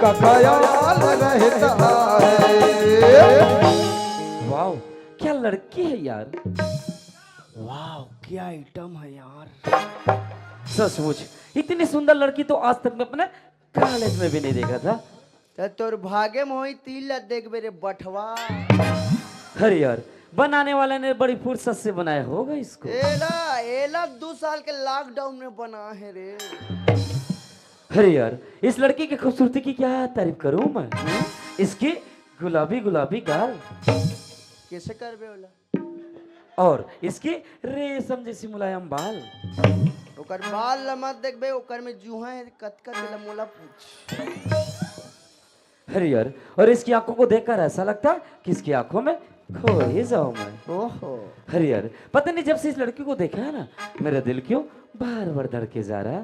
का ख्याल रहता है। वाओ, क्या लड़की है यार। वाओ, क्या आइटम है यार। सचमुच, इतनी सुंदर लड़की तो आज तक मैं अपने कॉलेज में भी नहीं देखा था। त तोर भागे म होही, तिल ला देखबे रे बठवा। अरे यार, बनाने वाले ने बड़ी फुर्सत से बनाया होगा इसको। एला एला दू साल के लॉकडाउन में बना हे रे। अरे यार, इस लड़की की खूबसूरती की क्या तारीफ करूं मैं? इसकी गुलाबी गुलाबी गाल। कैसे करबे ओला? और इसके रेशम जैसी मुलायम बाल। ओकर बाल ला मत देखबे, ओकर में जुहा हे कतका, तेला मोला पूछ। अरे यार, और इसकी आंखों को देखकर ऐसा लगता कि इसकी आंखों में खो ही जाऊं मैं। ओहो। अरे यार, पता नहीं जब से इस लड़की को देखा है ना, मेरा दिल क्यों बार बार धड़के जा रहा है।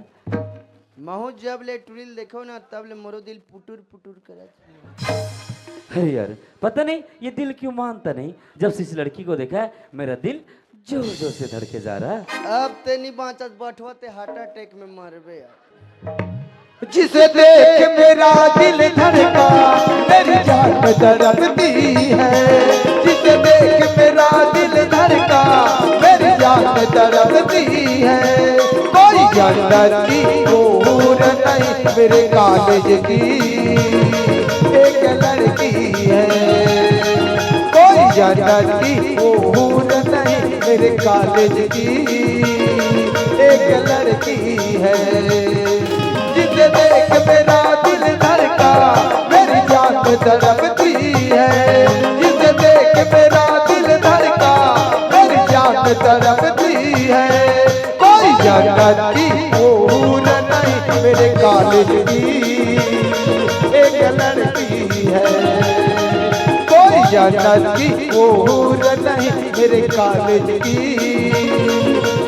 महू जब ले टुरी ल देखो ना, तब ले मोरो दिल पुटुर पुटुर करत हे। अरे यार, पता नहीं ये दिल क्यों मानता नहीं। जब से इस लड़की को देखा है, मेरा दिल जोर जोर से धड़के जा रहा है। अब ते नहीं बांचत बठवा, ते हार्ट अटैक में मरबे यार। जिसे देख मेरा दिल धड़का, मेरी जान तड़पती है। जिसे देख मेरा दिल धड़का, मेरी जान तड़पती है। कोई जन्नत की हूर नहीं मेरे कॉलेज की एक लड़की है। कोई जन्नत की हूर नहीं मेरे कॉलेज की एक लड़की है। जिसे देख मेरा दिल धड़का, मेरी जान तड़पती है। जिसे देख मेरा दिल धड़का, मेरी जान तड़पती है। कोई जन्नत की हूर नहीं मेरे कॉलेज की एक लड़की है। कोई जन्नत की हूर नहीं मेरे कॉलेज की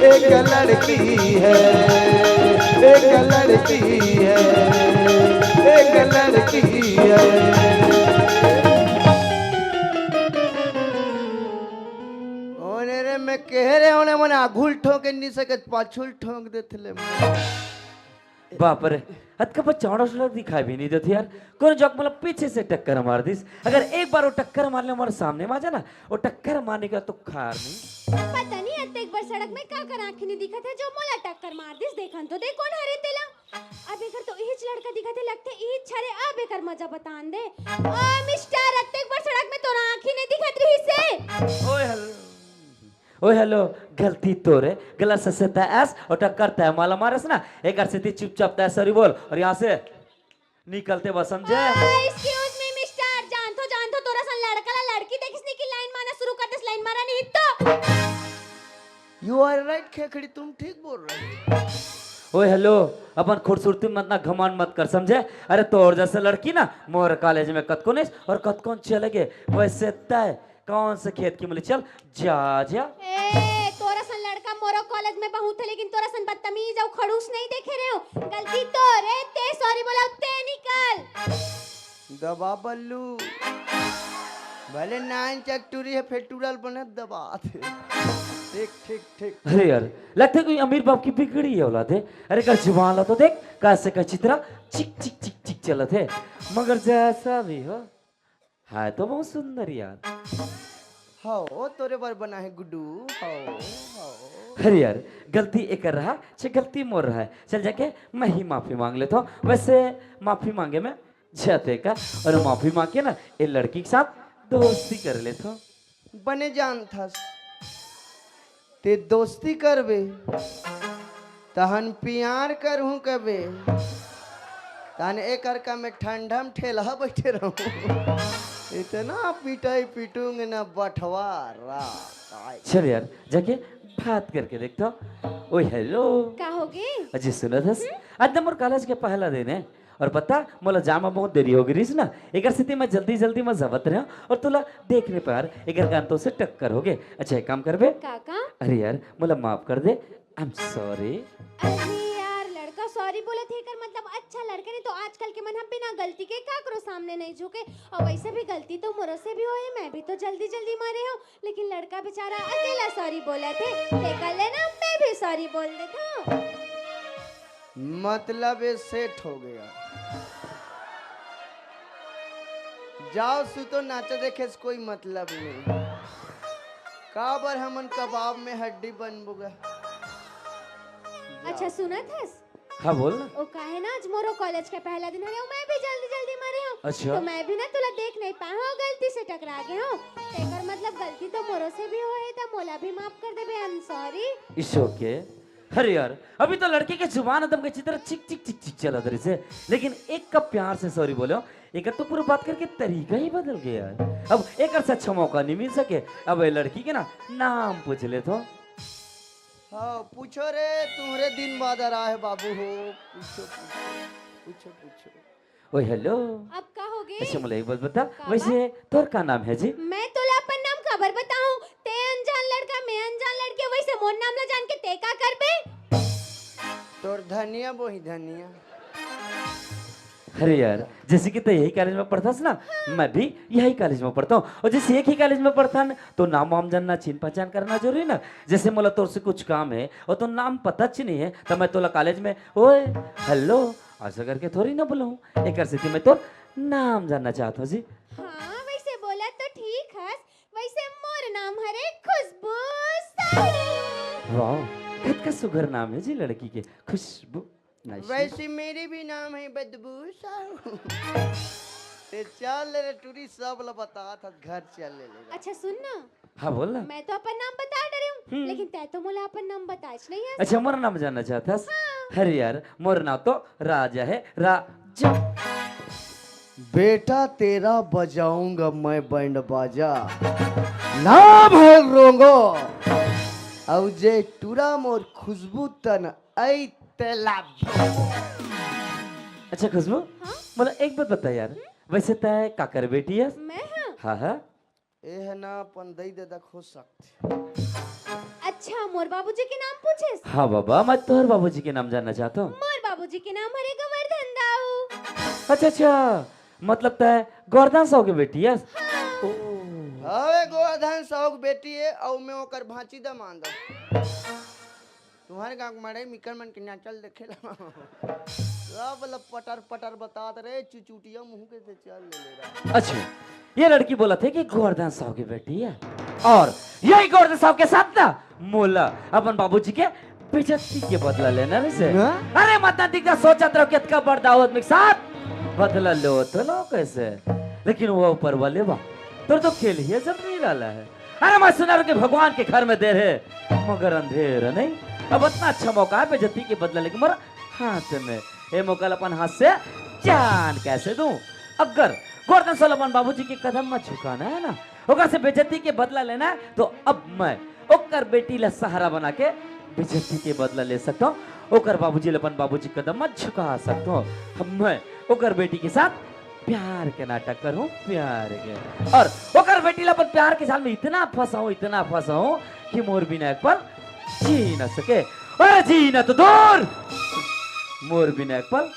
एक लड़की है। एक लड़की है। एक लड़की है। ओने रे, मैं कह रहे होने मने आघुल ठोके नहीं सकत, पाछुल ठोक देत ले। बाप रे, अतका पर चौड़ा सुड़ा दिखाई भी नहीं देते यार। कौन जौक मतलब पीछे से टक्कर मार दिस। अगर एक बार वो टक्कर मार ले हमारे सामने में आ जाए ना, वो टक्कर मारने का तो खार नहीं। पता नहीं अतेक बड़ सड़क में का कर आँखी नहीं दिखत है जो मोला टक्कर मार दिस। देखन तो देख कौन हरे तेला। अब एकर तो इहिच लड़का दिखत है, लगथे इहिच हरे। अब एकर मजा बतान दे। ओ मिस्टर, अतेक बड़ सड़क में तोरा आँखी नहीं दिखत रही से। ओए हेलो, ओए हेलो, गलती तोरे, गलत से से तय ऐस और टक्कर तय माला मारस ना, एकर सेती चुपचाप तय सॉरी बोल और यहाँ से निकलते बस, समझे? एक्सक्यूज मी मिस्टर, जान थो, जान थो, तोरा सन लड़का ला लड़की देखिस नहीं कि लाइन मारना शुरू कर देस, लाइन मारा नहीं तो। You are right खेखड़ी, तुम ठीक बोल रहे हो। ओए हेलो, अपन खूबसूरती मत ना घमंड मत कर, समझे? अरे तोर जैसे लड़की ना मोर कॉलेज में कतकोन एस और कतकोन चले गे। वैसे तय कौन से खेत की मुली, चल जा जा। ए, तोरा सन लड़का मोरो कॉलेज में बहुत है, लेकिन तोरा सन बदतमीज अउ खड़ूस नहीं देखे रहे हो। गलती तोरे, ते सॉरी बोला, ते निकल। दबा बल्लू, भले नाइन चक टूरी है, फेर टूरल बने दबा दे। ठीक ठीक ठीक। अरे यार, लगथे कोई अमीर बाप की बिगड़ी है औलाद है। अरे कर जुबान ला तो देख, कैसे का चित्रा चिक चिक चिक चिक चलत है, मगर जैसा भी हो, है तो बहुत सुंदर यार। हो, तोरे बर बना है गुड्डू। हो, हो। अरे यार, गलती एकर रहा, छे गलती मोर रहा है। चल जाके मैं ही माफी मांग लेता हूँ। वैसे माफी मांगे मैं जाते का, और माफी मांग के ना, ये लड़की के साथ दोस्ती कर लेता हूँ। बने जानथस, ते दोस्ती करबे, तहन प्यार करहूं कबे, तहन एक अरका में ठंडा में ठेला बैठे रहूं। इतना पिटाई पीटूंगे ना बंटवारा। चल यार, जाके बात करके देखता हूँ। ओए हेलो। का होगे? अजी सुनत हस? हम्म? आज ना मोर कॉलेज के पहला दिन है। और पता, मोला जाए म बहुत देरी हो गे रिहिस ना, एकर सेती मैं जल्दी-जल्दी म जावत रहेंव और तोला देख नइ पाएंव, एकर कारण तोर से टक्कर हो गे। अच्छा, एक काम करबे? का काम? अरे यार, मोला माफ कर दे, I am sorry। अरे यार, लड़का सॉरी बोलत हे, एकर मतलब अच्छा लड़का नहीं तो आजकल के मन ह बिना गलती के काकरो सामने नहीं झुके। और वैसे भी गलती तो मोरो से भी होए, मैं भी तो जल्दी-जल्दी म रहेंव, लेकिन लड़का बेचारा अकेला सॉरी बोलत हे, तेकर ले ना मैं भी सॉरी बोल देथंव। मतलब ये सेट हो गया। जाओ सुतो, नाचा देखे से कोई मतलब नहीं। काबर हमन कबाब में हड्डी बनबो गा। अच्छा, सुनत हस? हाँ, बोल ना। ओ काहे ना आज मोरो कॉलेज के पहला दिन हरे, मैं भी जल्दी जल्दी म रहे हूँ। अच्छा। तो मैं भी ना तोला देख नहीं पाए हूँ, गलती से टकरा गए हूँ। तेकर मतलब गलती तो मोरो से भी होए, त मोला भी माफ कर देबे, I am sorry। It's okay। अरे यार, अभी तो लड़की के जुबान एकदम के चित्र चिक चिक चिक चिक चलत रहिस हे, लेकिन एक कप प्यार से सॉरी बोले हो, एकर तो पूरा बात करके तरीका ही बदल गया यार। अब एकर से अच्छा मौका नहीं मिल सके। अब ये लड़की के ना नाम पूछ ले तो। हाँ, पूछो रे, तुम्हरे दिन बादर आए बाबू हो। पूछो, पूछो, पूछो, पूछो। ओए, हेलो। अब का हो गे? अच्छा, मोला एक बात बता, का वैसे बा? तोर का नाम है जी? मैं तोला अपन नाम काबर बताऊं? ते अनजान लड़का, मैं अनजान लड़की, वैसे मोर नाम ला जान के ते का करबे? तोर धनिया बोही धनिया। अरे यार, जैसे कि ते यही कॉलेज में पढ़थस ना, हाँ। मैं भी यही कॉलेज में पढ़ता हूँ। और जैसे एक ही कॉलेज में पढ़थन, तो नाम वाम जानना, चिन पहचान करना जरूरी ना। जैसे मोला तोर से कुछ काम है और तो नाम पता च नहीं है, तो मैं तोला कॉलेज में ओए, हेलो, ऐसा करके थोड़ी ना बुलाऊं। एकर सेती मैं तोर नाम जानना चाहत हूँ जी। हाँ, वैसे बोला तो ठीक हस, वैसे मोर नाम हरे खुशबू साहू। वाह, कतका सुघर नाम है जी लड़की के, खुशबू। Nice। वैसे मेरे भी नाम है बदबू साहू। ते चल रे टूरी, सब ल बतात हस, घर चल ले लेगा। अच्छा सुन ना। हाँ, बोल ना। मैं तो अपन नाम बता डरे हूँ, हम्म। लेकिन तै तो मोला अपन नाम बताच नहीं है। अच्छा, मोर नाम जानना चाहत हस? हाँ। अरे यार, मोर नाम तो राजा है, राजा। बेटा, तेरा बजाऊंगा मैं बैंड बाजा। नाम है रोंगो। अउ जे टूरा मोर खुशबू तन आई तेला। अच्छा खुशबू, हाँ? मोला एक बात बता यार, हम्म? वैसे तै काकर बेटी हस? मैं हाँ। हाँ, हाँ। ए है ना अपन दई ददा हो सकथे। अच्छा, मोर बाबूजी के नाम पूछेस? हाँ बाबा, मैं तोर बाबूजी के नाम जानना चाहत हूँ। मोर बाबूजी के नाम हरे गोवर्धन दाऊ। अच्छा, अच्छा, मतलब तै गोवर्धन साहू के बेटी हस? हाँ। ओ। अबे गोवर्धन साहू के बेटी है, अउ मैं ओकर भांची दमांद हूँ। तुम्हारे गांव के मड़ई मिकर मन के नाचल देखे ला। सब ल पटर पटर बतात रहे, चुचुटिया मुंह के से चल ले ले रहा। अच्छा, ये लड़की बोलथे कि गोवर्धन साहू की बेटी है, और यही गोवर्धन साहू के साथ ना मोला अपन बाबूजी के बेइज्जती के बदला लेना रहिस हे। हाँ? अरे मत ना दिखता, सोचत रहो कितका बड़ दाऊ आदमी के साथ बदला लो तो लो कैसे, लेकिन वो ऊपर वाले बा, तोर तो खेल ही जब नहीं डाला है। अरे मैं सुना रहो कि भगवान के घर में देर है, मगर अंधेर नहीं। अब इतना अच्छा मौका है बेइज्जती के बदला लेके मोर हाथ में। ए मौका ल अपन हाथ से जान कैसे दूं? अगर गोवर्धन साहू ल अपन बाबूजी के कदम में झुकाना है ना, ओकर से बेइज्जती के बदला लेना है, तो अब मैं ओकर बेटी ला सहारा बना के बेइज्जती के बदला ले सकता हूँ, ओकर बाबूजी ल अपन बाबूजी के कदम में झुका सकता हूँ। अब मैं ओकर बेटी के साथ प्यार के नाटक करूं, प्यार के। और ओकर बेटी ला अपन प्यार के जाल में इतना फंसाऊं, इतना फंसाऊं कि मोर बिना एक पल जी न सके। अरे जीना तो दूर, मोर बिना एक पल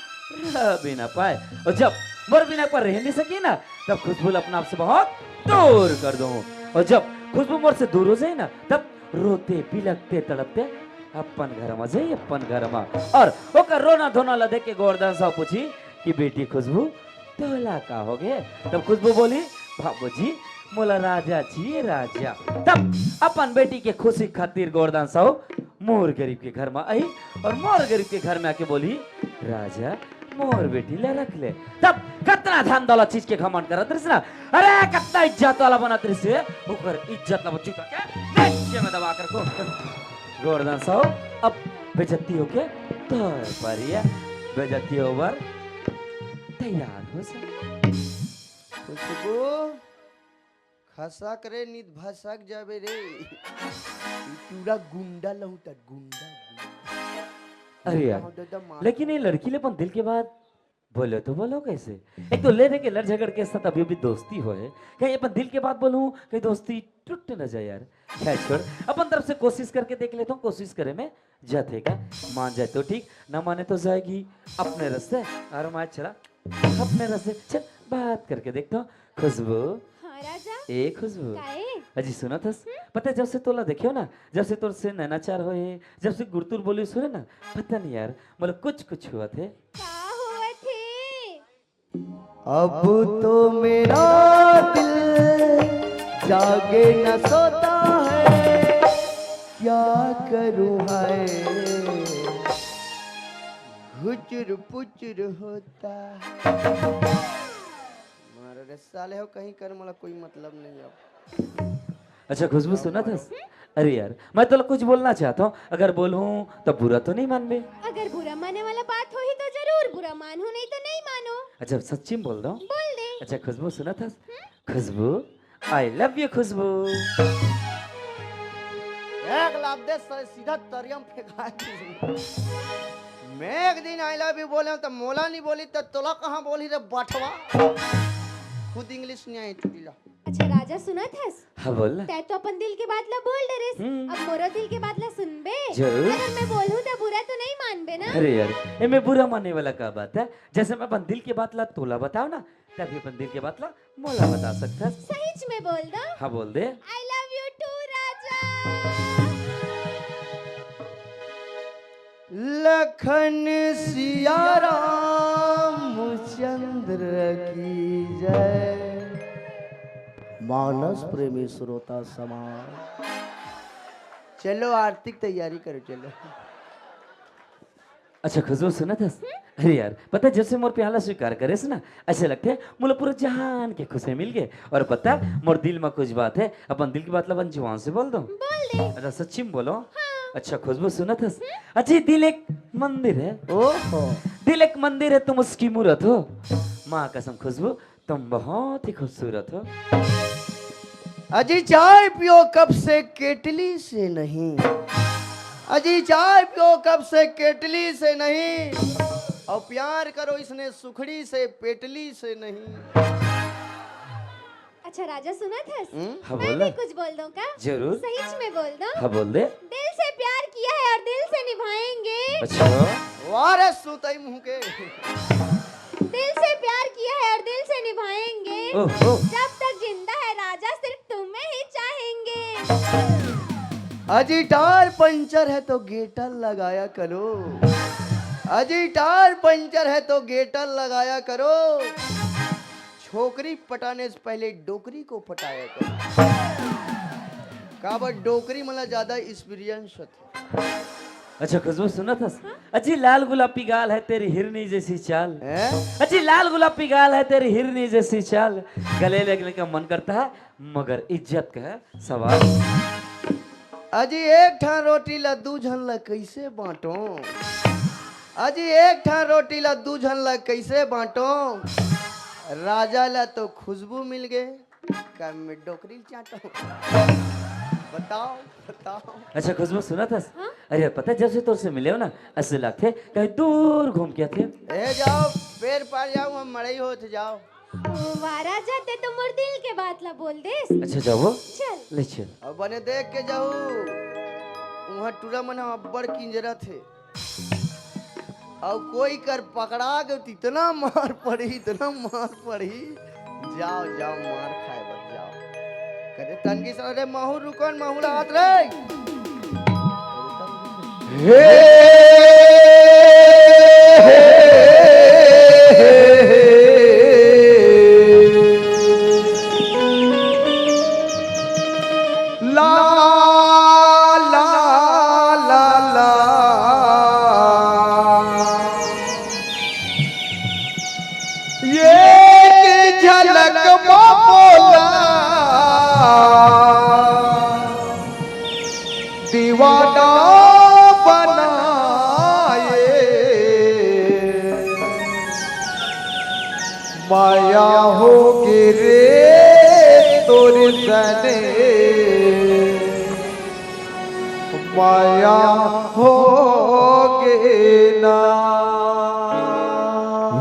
रह भी ना पाए। और जब मोर बिना एक पल रह नहीं सकी ना, तब खुशबू ला अपना आप से बहुत दूर कर दूं। और जब खुशबू मोर से दूर हो जाए ना, तब रोते, बिलखते, तड़पते अपन घर में जाई, अपन घर में। और ओकर रोना धोना ला देख के गोवर्धन साहू पूछी कि बेटी खुशबू, तोला का हो गे? तब खुशबू बोली, बाबूजी, मोला राजा चाहिए, राजा। तब अपन बेटी के खुशी खातिर गोवर्धन साहू मोर गरीब के घर में आई और मोर गरीब के घर में आके बोली, राजा, मोर बेटी ला रख ले। तब कतना धन दौलत चीज के घमंड करत रहिस ना, अरे कतना इज्जत वाला बनत रहिस हे, ओकर इज्जत ला बच्चू के नीचे में दबा कर को गोवर्धन साहू अब बेइज्जती होके तोर परिया बेइज्जती होबर तैयार हो से। खुशबू, खसक रे, नित भसक जाबे रे। ई टूरा गुंडा लहुटा, गुंडा, गुंडा। अरे यार, गुंडा हो दादा, मार। लेकिन ये लड़की ले अपन दिल के बात बोलो तो बोलो कैसे? एक तो ले दे के लड़ झगड़ के साथ अभी अभी दोस्ती होए, कहीं अपन दिल के बात बोलूं, कहीं दोस्ती टूट न जाए यार। खैर छोड़, अपन तरफ से कोशिश करके देख लेता हूँ, कोशिश करे में जाते का मान जाए तो ठीक, ना माने तो जाएगी अपने रास्ते। और मैं चला अपने रास्ते, चल बात करके देखता हूँ। खुशबू। हाँ राजा। ए खुशबू। काए? अजी सुनत हस? हम्म? पता है जब से तोला देखियो ना, जब से तोर से नैनाचार होए, जब से गुरतुर बोली सुने ना, पता नहीं यार, मतलब कुछ कुछ हुआ थे। का हुआ थे? अब तो मेरा दिल जागे न सोता है, क्या करूं हाय। हुचुर पुचुर होता। मारो रे साले हो, कहीं कर, मोला कोई मतलब नहीं अब। अच्छा खुशबू, सुनत हस? अरे यार, मैं तोला कुछ बोलना चाहत हूँ, अगर बोलहूँ त बुरा तो नहीं मानबे? अगर बुरा माने वाला बात होही तो जरूर बुरा मानहूँ, नहीं तो नहीं मानो। अच्छा, सच्ची में बोल दो। बोल दे। अच्छा खुशबू, सुनत हस? खुशबू, I love you खुशबू। एक लात दे स-, सीधा तरिया में फेंका दी। मैं एक दिन I love you बोले त मोला नहीं बोली त तोला कहाँ बोली रे बठवा? खुद English नहीं आई टूटी ला। अच्छा राजा, सुनत हस? हाँ, बोल ना। तै तो अपन दिल के बात ला बोल डरेस। हम्म। अब मोरो दिल के बात ला सुनबे? जरूर। अगर मैं बोलहूँ त बुरा तो नहीं मानबे ना? अरे यार, एमे बुरा माने वाला का बात है? जैसे मैं अपन दिल के बात ला तोला बताओ ना, तभी अपन दिल के बात ला मोला बता सकथस। सहीच में बोल दो। हाँ, बोल दे। I love you too राजा। लखन सिया राम चंद्र की जय। मानस प्रेमी श्रोता समाज, चलो आरती की तैयारी करो, चलो। अच्छा खुशबू, सुनत हस? अरे यार, पता है, जब से मोर प्यार ला स्वीकार करेस ना, ऐसे लगथे मोला पूरा जहान के खुशी मिल गे। और पता है, मोर दिल में कुछ बात है, अपन दिल की बात ला अपन जुबान से बोल दो। बोल दे। अच्छा सच्ची में बोलो। हाँ। अच्छा खुशबू, सुनत हस? अजी, दिल एक मंदिर है। ओहो। दिल एक मंदिर है, तुम उसकी मूरत हो। माँ कसम खुशबू, तुम बहुत ही खूबसूरत हो। अजी चाय पियो कप से, केटली से नहीं। अजी चाय पियो कप से, केटली से नहीं। और प्यार करो इसने सुखड़ी से, पेटली से नहीं। अच्छा राजा, सुनत हस? हम्म? हाँ, मैं बोल भी ना। कुछ बोल दूं का? जरूर। सहीच में बोल दो। हाँ, बोल दे। दिल से प्यार किया है और दिल से निभाएंगे। अच्छा। वाह रे सुतई मुंह के। दिल से प्यार किया है और दिल से निभाएंगे। ओहो। जब तक जिंदा है राजा, सिर्फ तुम्हें ही चाहेंगे। अजी टायर पंचर है तो गेटर लगाया करो। अजी टायर पंचर है तो गेटर लगाया करो। छोकरी पटाने से पहले डोकरी को पटाया करो। काबर डोकरी मन ला ज्यादा एक्सपीरियंस होथे। अच्छा खुशबू, सुनत हस? हाँ? अजी लाल गुलाबी गाल है तेरी हिरनी जैसी चाल। हैं? अजी लाल गुलाबी गाल है तेरी हिरनी जैसी चाल। गले लगने का मन करता है मगर इज्जत का है सवाल। अजी एक ठा रोटी ला दू झन ला कैसे बांटो? अजी एक ठा रोटी ला दू झन ला कैसे बांटो? राजा ला तो खुशबू मिल गए, कम में डोकरी चाटो। बताओ, बताओ। अच्छा खुशबू, सुनत हस? हाँ? अरे पता है, जब से तोर से मिले हो ना, ऐसे लगथे कहीं दूर घूम के आथे। ए जाओ, पेड़ पार जाओ, हम मड़ई होत जाओ। ओ, वाह राजा, ते तो मोर दिल के बात ला बोल देस। अच्छा, जाओ। चल। ले चल। अब बने देख के जाऊ, उहाँ टूरा मन ह अब्बड़ किंजरत हे। अउ कोई कर पकड़ा गे त इतना मार पड़ही, इतना मार पड़ही। जाओ, जाओ, मार खाए बर जाओ। करे तनकी से, अरे महू रुकन, महू ला हाथ रे। हे, हे, हे, हे, हे। ला, ला, ला, ला। एक झलक मा मोला दीवाना बनाए। माया होगे रे तोर सने, माया होगे ना।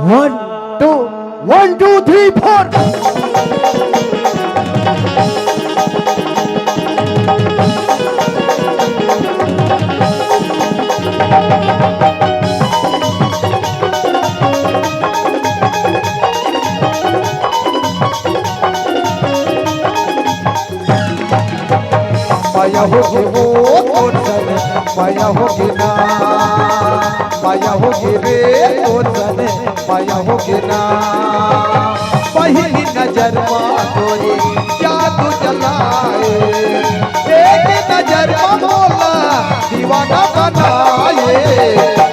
One, two, one, two, three, four। माया होगे वो तोर सने, माया होगे ना, माया होगे रे तोर सने, माया होगे ना। पहिली नजर मा तोरे जादू चलाए, एक नजर मा मोला दीवाना बनाए।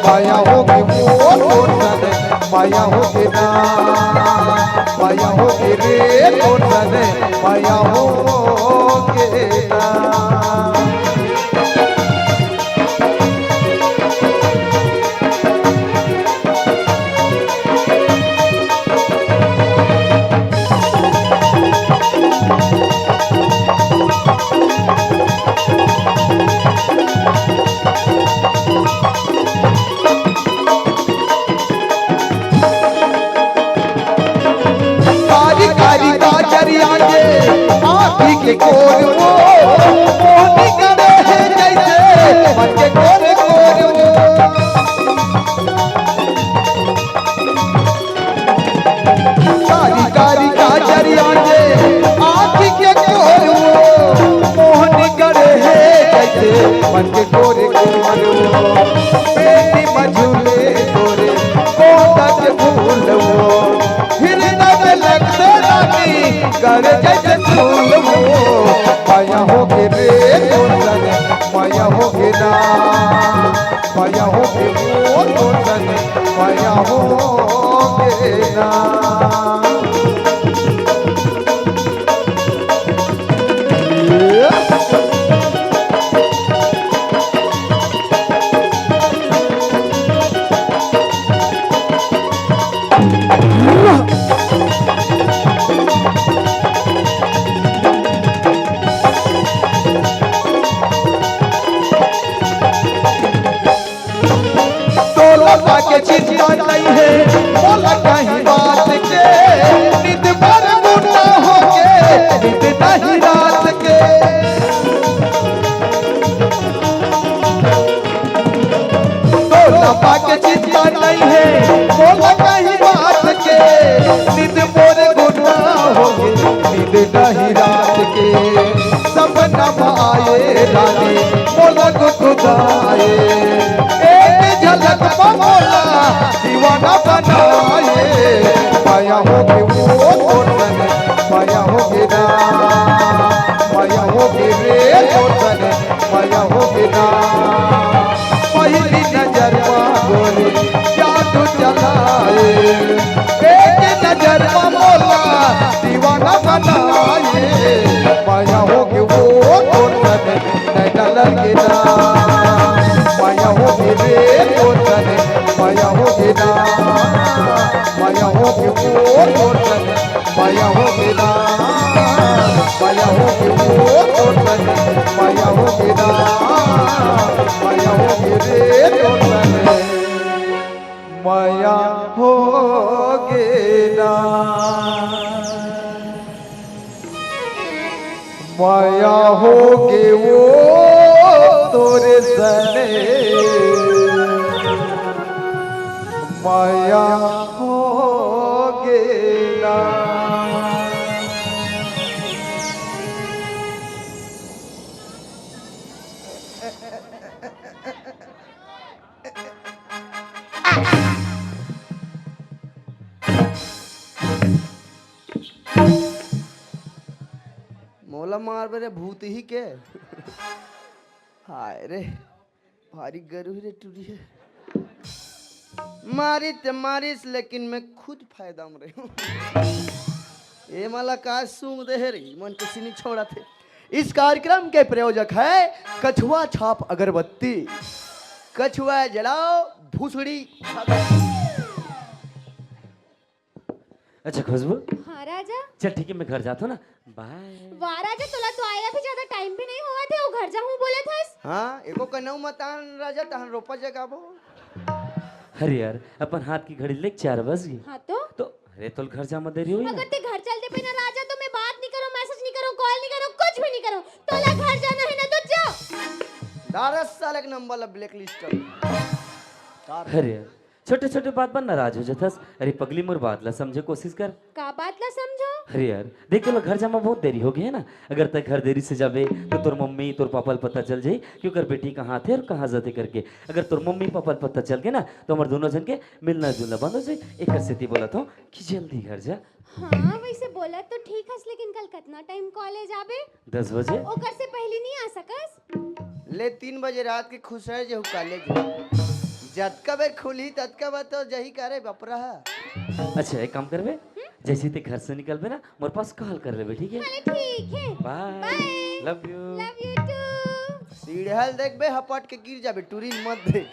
माया होगे वो पाया हो के ना, पाया हो के रे, तोर सने पाया हो के ना। कारी कारी काजरिया के आँखी के कोर वो, मोहनी करे है जैसे मन के कोर कोर वो। कारी कारी काजरिया के आँखी के कोर वो, मोहनी करे है जैसे मन के कोर कोर वो। बेटी मझुले तोरे गोदा के फूल वो, हिरना के लगते रानी, गरजे के फूल वो। माया हो गे रे तोर सने, माया हो गे ना, माया हो गे वो तोर सने, माया हो गे ना। तोला पाके चिंता नहीं है, मोला कहीं बात के, नित भर मुंडा होके, नित नहीं रात के। तोला पाके चिंता नहीं है, मोला कहीं बात के, नित मोर गुंडा होके, नित नहीं रात के। सपना में आए रानी, मोला गुदगुदाए। एक झलक में मोला दीवाना बनाए। पाया हो गे वो तोर सने, पाया हो गे ना, पाया हो गे रे तोर सने, पाया हो गे ना। पहली नजर में गोरी जादू चलाए, एक नजर में मोला दीवाना बनाए। माया हो गे वो तोर सने, नैना लगे ना। माया हो गे रे तोर सने, माया हो गे ना। माया हो गे वो तोर सने, माया हो गे ना। माया हो गे वो तोर सने, माया हो गे ना। माया हो गे रे तोर सने, माया हो गे ना। माया हो गे वो तोर सने, माया हो गे ना। मोला मारबे रे भूत ही के। हाय रे, भारी गरू ही रे टूरी हे। मारी ते मारिस, लेकिन मैं खुद फायदा में रही हूँ। ए मला का सूंघ दे हे रे, मन के सीनी छोड़ा थे। इस कार्यक्रम के प्रायोजक है कछुआ छाप अगरबत्ती। कछुआ जलाओ, भूसड़ी। अच्छा खुशबू, हाँ राजा। चल ठीक है, मैं घर जाता हूँ ना, बाय। वाह राजा, तोला तो आया भी ज्यादा टाइम भी नहीं हुआ थे, वो घर जाहूँ बोले थस। हाँ, एको कनऊ मतान राजा, तहन रोपा जगाबो। अरे यार, अपन हाथ की घड़ी लेके चार बज गई। हाँ तो? तो अरे, तोल घर जा मत देरी होई ना। अगर ते घर चल दे पे ना राजा, तो मैं बात नहीं करूँ, मैसेज नहीं करूँ, कॉल नहीं करूँ, कुछ भी नहीं करूँ। तोला घर जाना है ना तो जा। डारस साल एक नंबर ला ब्लैक लिस्ट। अरे यार, छोटे छोटे बात बर नाराज हो जथस। अरे पगली, मोर बात ला समझे कोशिश कर। का बात ला समझो? अरे यार, देख, तोला घर जामा बहुत देरी हो गई है ना। अगर तय घर देरी से जाबे तो तोर मम्मी तोर पापा ल पता चल जाई कि ओकर बेटी कहाँ थे और कहाँ जाते करके। अगर तोर मम्मी पापा ल पता चल गए ना, तो हमर दोनों जन के मिलना जुलना बंद हो जाई। एकर सेती बोलत हूँ कि जल्दी घर जा। हाँ, वैसे बोला तो ठीक हस, लेकिन कल कितना टाइम कॉलेज आबे? दस बजे। ओकर से पहले नहीं आ सकस? ले, तीन बजे रात के खुश रह जेहू कॉलेज में। जतका बेर खुलही, ततका बेर तो जही करे बपरा ह। अच्छा, एक काम करबे, जैसे ते घर से निकलबे ना, मोर पास कॉल कर लेबे, ठीक है? चले, ठीक है। Bye. Bye. Love you. Love you too. सीढ़ल देखबे, हपट के गिर जाबे, टूरी ल मत देख।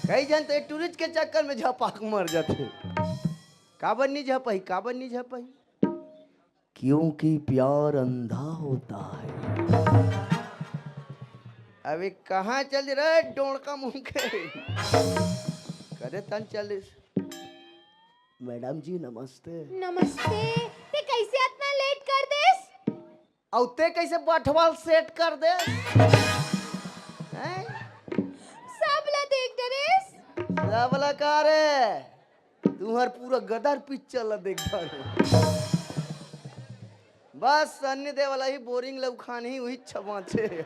कई झन तो ये टूरी के चक्कर में झपाक मर जाथे। काबर नहीं झपही, काबर नहीं झपही? क्योंकि प्यार अंधा होता है। अबे कहाँ चल रहे डोड़का मुंह के? करे तन चल। मैडम जी, नमस्ते। नमस्ते। ते कैसे इतना लेट कर देस? अउ ते कैसे बठवाल सेट कर देस? हैं? सब ला देख डरेस। सब ला का रे? तुहर पूरा गदर पिक्चर ला देख डरेस। बस सन्नी देवल ही बोरिंग लउखान ही उही छबाचे।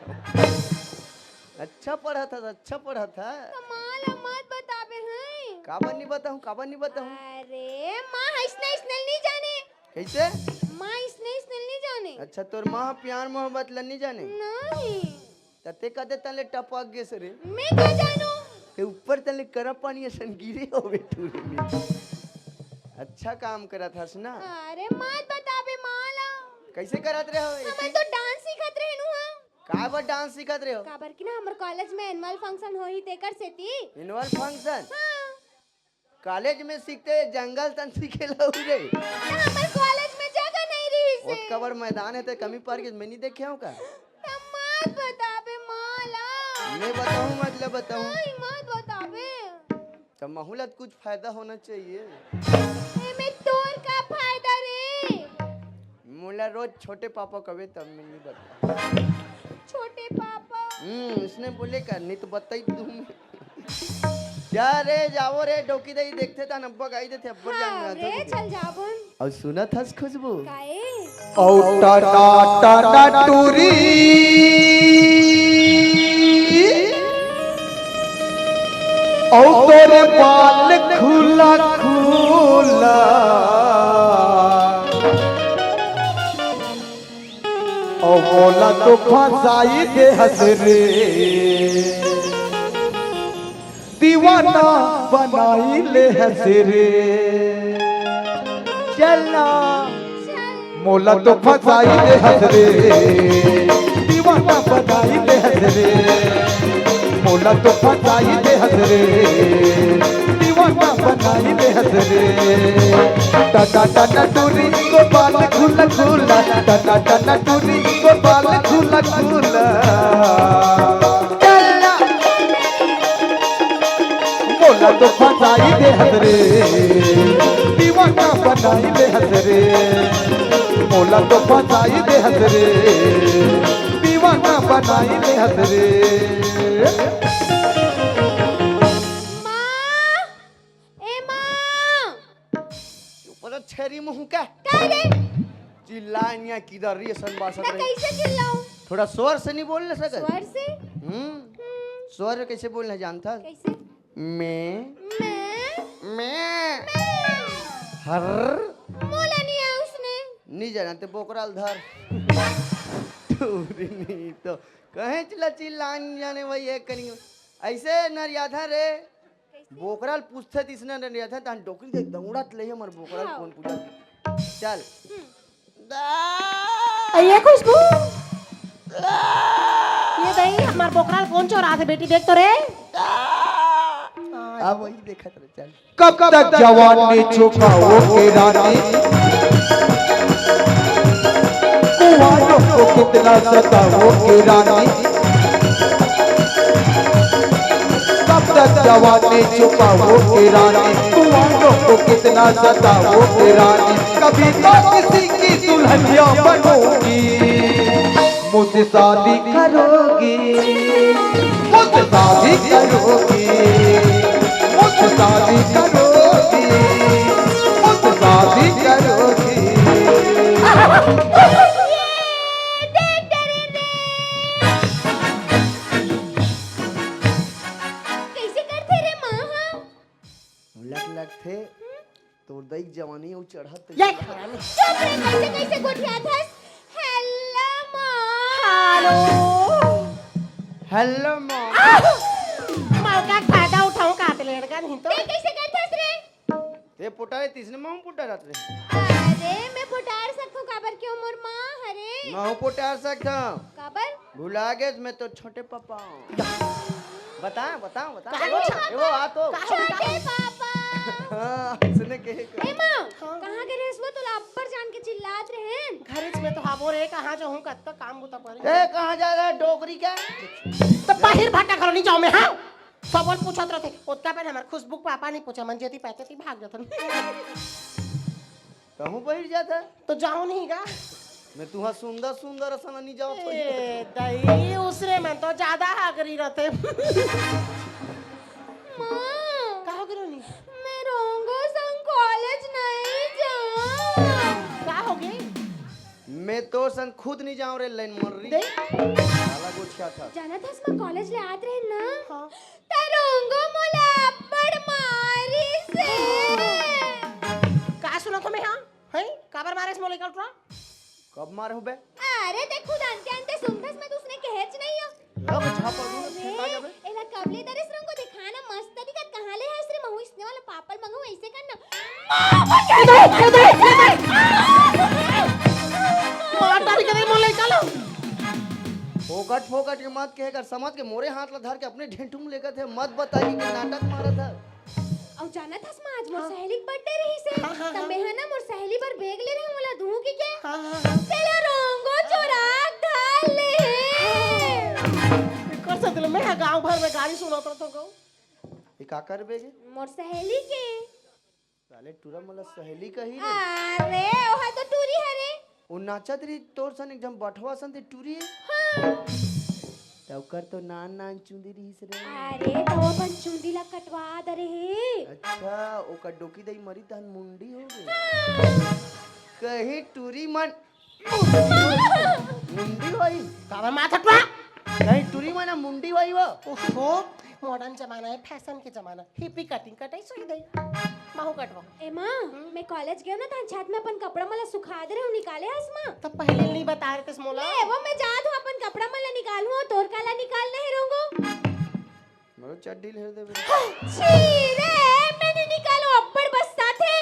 अच्छा पढ़त हस, अच्छा पढ़त हस। कमाल ह, मत बताबे हैं। काबर नहीं बताऊं, काबर नहीं बताऊं? अरे, माँ अइसने अइसने नहीं जाने। कैसे? माँ अइसने अइसने नहीं जाने। अच्छा, तोर माँ प्यार मोहब्बत ला नहीं जाने? नहीं। त ते कदे तले टपक गेस रे? मैं क्या जानू? ते ऊपर तले करा पानी असन गिरे होवे टूरी में। अच्छा काम करत हस ना। अरे मत बताबे माँ ला। कैसे करत रहे हो? हमन तो डांस सीखत रहेनु हा। का बर डांस सीखत रहे हो? काबर कि ना हमर कॉलेज में एनुअल फंक्शन होही तेकर सेती। Annual function? हाँ। कॉलेज में सीखते जंगल तन सीखे लहू रे। त हमर कॉलेज में जगह नहीं रहिस हे। ओतका बड़ मैदान हे ते कमी पड़ गे, मैं नहीं देखे हूँ का? त मत बताबे माँ ला। मैं बताऊँ, मतलब बताऊँ। नहीं, मत बताबे। त महू ला कुछ फायदा होना चाहिए। एमे तोर का फायदा रे? मोला रोज छोटे पापा कबे तब मैं नहीं बता। छोटे पापा। हम्म, इसने बोले का, नहीं तो बताई दूँ। जा रे, जावो रे, डोकी दई देखथे तन अब्बा गाई देथे, अब्बा जान हाँ में रे, आथे। चल जाबन। अउ सुनत हस खुशबू? काए? अउ टना टना टूरी। अउ तोरे बाल खुला खुला। अउ मोला तो फंसाई दे हस रे। दीवाना बनाई ले हस रे। चल ना। मोला तो फंसाई दे हस रे। दीवाना बनाई ले हस रे। मोला तो फंसाई दे हस रे। दीवाना बनाई ले हस रे। टना टना टूरी गोपाल खुला खुला। टना टना टूरी गोपाल खुला खुला। चल ना। मोला तो फंसाई दे हस रे, दीवाना बनाई ले हस रे। मोला तो फंसाई दे हस रे, दीवाना बनाई ले हस रे। माँ, ए माँ। चुप रह, छेरी मुंह का। का रे? चिल्ला निया किधर रे, सन बासत त रही। कैसे चिल्लाऊं? थोड़ा स्वर से नहीं बोल सकत? स्वर से? हम्म। हम्म। स्वर कैसे बोलना जानता? कैसे? मैं। मैं। मैं। मैं। हर। मोला नहीं है उसने। नहीं जाना ते बोकराल धर। टूरी नहीं तो कहे चिल्ला चिल्ला नहीं जाने वही है करियो। ऐसे नरियाधा रे। बोकराल पूछथे तिसना नरियाधा, तहन डोकरी दे दौड़त ले हमर बोकराल हाँ। कौन पूछा। चल। हम्म। दा। ये खुशबू। दा। ये दई, हमर बोकराल कौन चोराथे बेटी, देख तो रे। दा। हाँ। अब वही देखत रहे, चल। कब तक जवानी छुपाओगे रानी, कुंवारों को कितना सताओगे रानी। कब तक जवानी छुपाओगे रानी, कुंवारों को कितना सताओगे रानी। कभी तो किसी की दुल्हनिया बनोगी, मुझसे शादी करोगी, मुझसे शादी करोगी, मुझसे शादी करोगी, मुझसे शादी करोगी। कैसे करथे रे माँ हा? लग लगथे। तोर दई के जवानी अउ चढ़त ये तइसे। चुप रे, कइसे, कइसे गोठियाथस? हेलो, माँ। हेलो। हेलो, माँ। आह! मौका के फायदा उठाऊं का? लड़का नहीं तो। ते कइसे करथस रे? ते पोटारे तइसने महूं पोटारत रे। अरे, मैं पोटार सकथंव, काबर के मोर माँ हरे। महूं पोटार सकथंव। काबर? भुला गेस, मैं तोर छोटे पापा हंव। बता, बता, बता। काहे वो? ए वो, आ तो। काहे वो? छोटे पापा। हाँ, सुने के को। ए माँ, हाँ। कहाँ गे रहेस वो? तोला अब्बड़ जान के चिल्लात रहेन। घरेच में तो हावों रे, कहाँ जाहूँ, कतका काम बुता परे। ए, कहाँ जा रहा है, डोकरी के? त बाहिर भाटा घलो नहीं जांव मैं, हाँ? सबो ल पूछत रथे, ओतका बेर हमर खुशबू के पापा नहीं पूछे, मन जेती पाय तेती भाग जाथन। कहूँ बहिर जात हे? तो जांव नहीं गा। मैं तुहा सुंदर सुंदर असन नहीं जावत होई। ए, दई, उसने मन तो ज्यादा हागरी रथे। माँ, का हो गे रोनी? मैं रोंगो संग कॉलेज नहीं जांव। का हो गे? मैं तोर संग खुद नहीं जांव रे, लइन मर्री। दे। साला गोठियाथस। जानत हस, मैं कॉलेज ले आत रहेन ना, हाँ। त रोंगो मोला अब्बड़ मारिस हे। का सुनत हों मैं, हाँ? हैं? काबर मारेस मोला, लइका टुरा? कब मारे हों बे? अरे, ते खुद अंते अंते सुनथस, मैं तो उसने कहेच नहीं हंव। लो, मैं झापड़ दूंगा, अरे, फेंका जाबे। एला कब ले दरेस रोंगो, देखा ना, मस्त दिखत, कहाँ ले हस रे? महूं इसने वाला पापा ल मंगाहूं, ऐसे करना। मार डारी कदे मोर लइका ला। फोकट फोकट के मत कहे कर, समझ के मोरे हाथ ला धर के अपने ढेंटू में लेकर थे, मत बताई कि नाटक मारत हे। अउ जानत हस माँ, आज मोर हाँ। सहेली के बर्थडे रहिस हे, हाँ, हाँ, त हाँ। मैं ह ना मोर सहेली बर बैग ले रहेंव, मोला दूहू कहिके। हाँ, हाँ, हाँ। तेला रोंगो चोरा के धर ले। एकर से दिल में है, गांव भर में गारी सुनत रथंव। ये काकर बैग हे? मोर सहेली के। साले टूरा मोला सहेली कही रे। अरे, ओहा तो टूरी हरे। ओ नाचत रही तोर सन एक झन बठवा सन ते टूरी हे। हाँ। त ओकर तो नान नान चुंदी रहिस रे। अरे, त ओ अपन चुंदी ला कटवा दरे हे। अच्छा, ओकर डोकी दई मरी तहन मुंडी हो गे। हाँ। कहीं टूरी मन मुंडी होई। काबर माथा टुरा? कहीं टूरी मन मुंडी होई वो। ओहो, मॉडर्न जमाना हे, फैशन के जमाना। हिप्पी कटिंग कटाई सुई दई। महूं कटवाहूं। ए माँ, हम्म? मैं कॉलेज गेंव ना, तहां छत में अपन कपड़ा मन ला सुखा दे रहेंव, निकाले हस माँ? त पहली नहीं बता रहे थे मोला। ले, वो मैं जात हंव, अपन कपड़ा मन ला निकालहूं, तोर काला निकालना हे रोंगो? मोरो चड्डी ल हेर देबे। छी रे, मैं नहीं निकालहूं, अब्बड़ बस्साथे।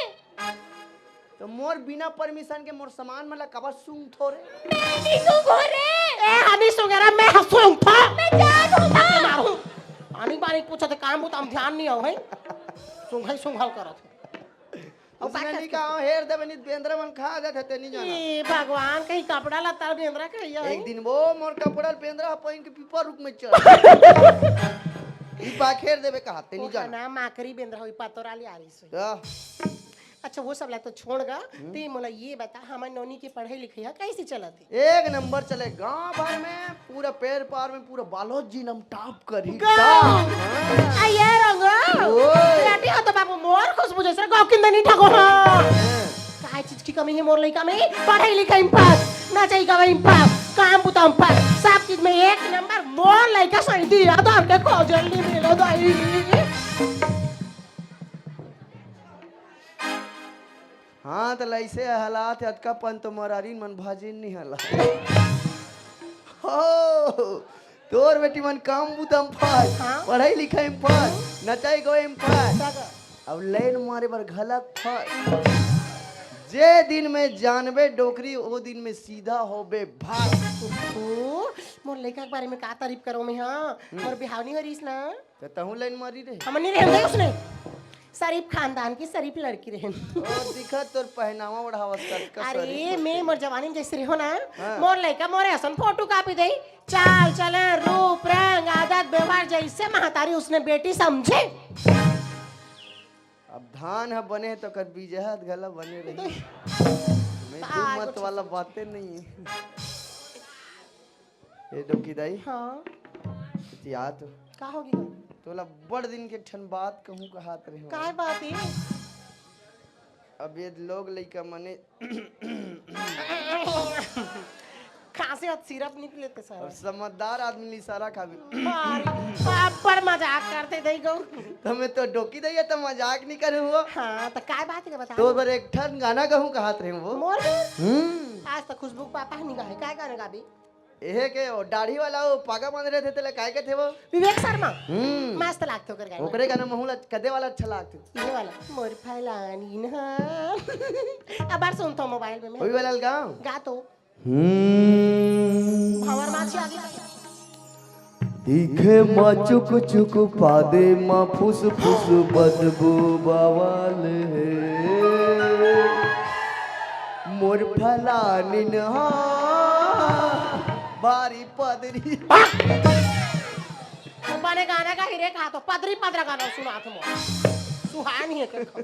त मोर बिना परमिशन के मोर सामान मन ला काबर सूंघथो रे? मैं नहीं सूंघों रे। ए, हनी सूंघे रे, मैं ह सूंघथों। मैं जात हंव। मारूं। आनी बानी पूछत हे, काम बुता म ध्यान नहीं आवे, हैं? सूंघई सूंघल करत हे। अउ उसने बाकी नहीं कहा, हेर देबे, नहीं बेंदरा मन खा जाथे, ते नहीं जाना। ए भगवान, कहीं कपड़ा लत्ता बेंदरा खाही। एक दिन वो मोर कपड़ा ल बेंदरा पहिन के पीपर रुख में चढ़। ई बात हेर देबे कहा, ते नहीं जाना। ना, माकरी बेंदरा होई, पतोरा ले आ रही सोई। अच्छा, वो सब ला तो छोड़ गा, हम्म। ते मोला ये बता, हमर नोनी के पढ़ाई लिखाई ह कइसे चलत हे? एक नंबर चले, गांव भर में पूरा पैर पार में पूरा बालोद जिला म टॉप करही। गा! हाँ। आ, ये रंग। ओए। बेटी हो तो बाबू मोर खुशबू जैसे गौकिन दनी ठाको, हाँ। हाँ। काय चीज की कमी हे मोर लइका में? पढ़ाई लिखाई में पास, नचई गवई में पास, काम बुता में पास, सब चीज में एक नंबर। मोर लइका सही दिया धर के खोजल नहीं मिलो दाई। हाँ, त लइसे हालात हे, अतका पन तो मरारीन मन भाजिन नहीं हला। हो, तोर बेटी मन काम बुता म फस, हाँ? पढ़ाई लिखाई म फस, नचाई गवई म फस, का, का? अब लाइन मारे बर घलक फस। जे दिन में जानबे डोकरी, ओ दिन में सीधा होबे भस। ओहो, मोर लइका के बारे में का तारीफ करों मैं, हाँ? हम्म। मोर बिहाव नहीं हो रहीस ना? त तहूँ लाइन मारी रहे। हमन नहीं रहेन दे उसने। शरीफ खानदान की शरीफ लड़की रहेन। ओ, दिखत तोर पहनावा ओढ़ावत कतका अरे, शरीफ मैं होथे। मोर जवानी में जैसे रहेंव ना, हाँ। मोर लइका मोरे असन फोटो कॉपी दे। चाल चलन, रूप रंग, आदत व्यवहार जैसे महतारी उसने बेटी समझे। अब धान ह बने हे त ओकर बिजहा घला बने रही। मैं दू मत वाला बातें नहीं हे। ए डोकी दाई। हाँ। इतिया तो। का हो गे? तोला बड़ दिन के ठन बात कहूँ कहात रहे। काय बात हे? अब ये लोग लइका मने खांसी अउ सिरप निकले ते सारा। अब समझदार आदमी ली सारा खाबे। मारी, अब्बड़ मजाक करते दई गो। त मैं तो डोकी दई हे त मजाक नहीं करे हुआ। हाँ, त काय बात हे बता। तोर बर एक ठन गाना कहूँ कहात रहे वो। मोर बर? हम्म। आज त खुशबू के पापा नहीं गाए, काय गाना गाबे? एहे के ओ दाढ़ी वाला ओ पागा बांध रहे थे, तेला काय कथे वो? विवेक शर्मा। हम्म। मस्त लागथे ओकर गाना। ओकरे गाना महू ला कदे वाला अच्छा लागथे। ये वाला, मोर फलानी ना। अब बार सुनथो मोबाइल में मैं। वही वाला गाओ। गा तो। हम्म। भावर माछी आगे। दिखे मा चुक चुक, पादे मा फुस फुस, बदबू बवाल हे। मोर फलानिन हा बारी पदरी। बने गाना गा ही रे, कहा तो पदरी पदरा गाना सुनात मोर। सुहाय नहीं है तेरे को।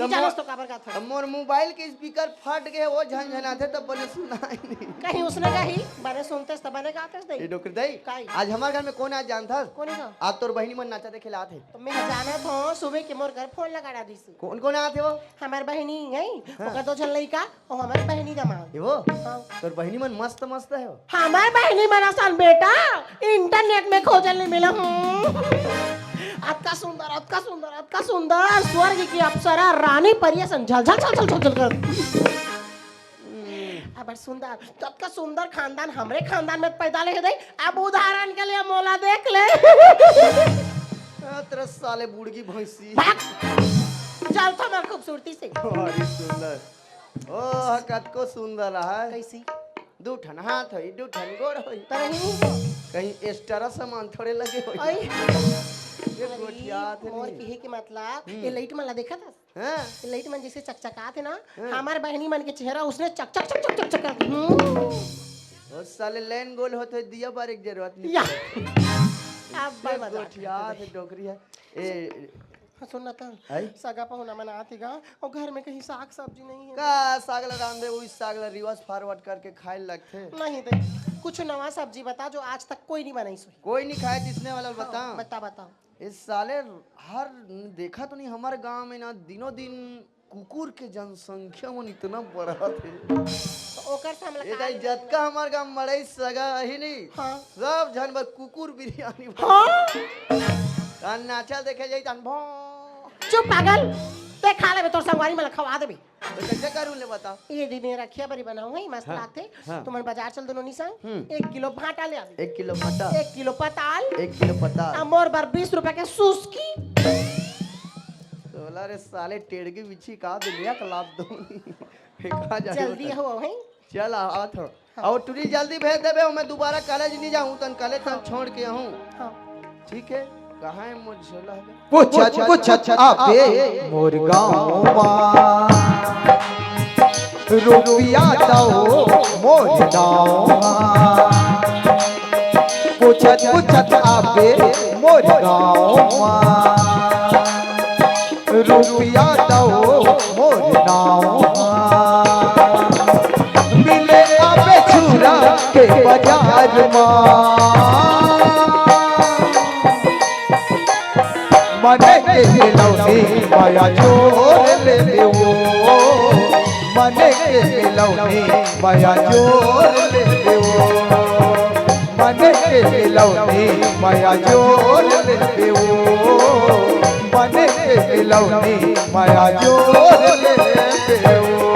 नहीं तब जानस मोर, तो काबर गात हस? तब मोर मोबाइल के स्पीकर फट गए, वो झनझनाथे, तब बने सुनाई नहीं। कहीं उसने कही, बने सुनते, तब बने गाते दे। ये डोकरी दई, काई? आज हमारे घर में कौन आया जानथस? कौन है? आज तोर बहिनी मन नाचा देखे ला आत हे। तो मैं जानत हूँ, सुबह के मोर घर फोन लगा दिस। कौन कौन आत हे वो? हमार बहिनी है, हाँ। ओकर दो झन लइका, और हमार बहिनी दमाद। ये वो? हाँ। तोर बहिनी मन मस्त मस्त हे वो। हमार बहिनी मन असन बेटा, इंटरनेट में खोजल नहीं मिला। हम्म। अतका सुंदर, अतका सुंदर, अतका सुंदर, स्वर्ग की अप्सरा, रानी परी असन झल झल झल झल झल झल कर। अबर सुंदर, तो अतका सुंदर खानदान हमरे खानदान में पैदा ले दे। अब उदाहरण के लिए मोला देख ले। आ, तेरा साले बुड़गी भैंसी। भाग। चल तो मैं खूबसूरती से। बड़ी सुंदर। ओह, कतको सुंदर है। कैसी? दू ठन हाथ होई, दू ठन गोड़ होई। तरही। कहीं एक्स्ट्रा सामान थोड़े लगे होई। आई। ये अरे, गोठियात मोर नहीं। कहे के मतलब, हम्म। ये लाइट मन ला देखत हस? हाँ। ये लाइट मन जैसे चकचकात हे ना, हाँ। हमार बहिनी मन के चेहरा उसने चक चक चक चक चक चक करत। हम्म। और साले लाइन गोल होत हे, दिया बारे के जरूरत नहीं। या। अब ये बात गोठियात हे, डोकरी है। ए, हाँ, सुन ना त, आई? सगा पहुना मन आत हे गा, और घर में कहीं साग सब्जी नहीं है। का साग ला रांधे, वही साग ला reverse forward करके खाए लगथे। नहीं दे, कुछ नवा सब्जी बता जो आज तक कोई नहीं बनाई सोई। कोई नहीं खाए जिसने वाला हाँ, बता। बता, बताओ। इस साले हर देखा तो नहीं, हमारे गांव में ना दिनों दिन कुकुर के जनसंख्या मन इतना बढ़त हे। तो ओकर से हमला ये का दाई लेना जतका देना? हमार गांव मड़ई सगा ही नहीं, हाँ। सब झन बर कुकुर बिरयानी बना। हाँ। तन नाचा देखे जाई तन भौं। चुप पागल, ते खा लेबे, तोर संगवारी मन ला खवा देबे। तो कैसे करूँ ले बता? ये दिन ये रखिया बरी बनाऊं है, मस्त हाँ, लागथे। हाँ। तुमन बाजार चल दोनों निसंग, हम्म। एक किलो भांटा ले आबे। एक किलो भांटा। एक किलो पताल। एक किलो पताल। आ मोर बर बीस रुपया के सुस्की। तोला रे साले टेड़गी बिच्छी का दुनिया का लाभ दो। फेंका जाए जल्दी बता। हो, हैं? चल, आ, आवत हो। हाँ। और टुरी जल्दी भेज देबे, मैं दोबारा कॉलेज नहीं जाऊँ, तन कॉलेज तन हाँ। छोड़ के आऊँ। हाँ। ठीक है, कहाँ है मोर झोला है? पूछत पूछत आबे मोर गाँव मा, रुपया दो मोर गाँव मा। पूछत पूछत आबे मोर गाँव मा, रुपया दो मोर नाव मा। मिले आबे छुरा के बाजार मा। मने के मिलौनी मया जोर ले ले वो, मने के मिलौनी मया जोर ले ले वो, मने के मिलौनी मया जोर ले ले वो, मने के मिलौनी मया जोर ले ले वो।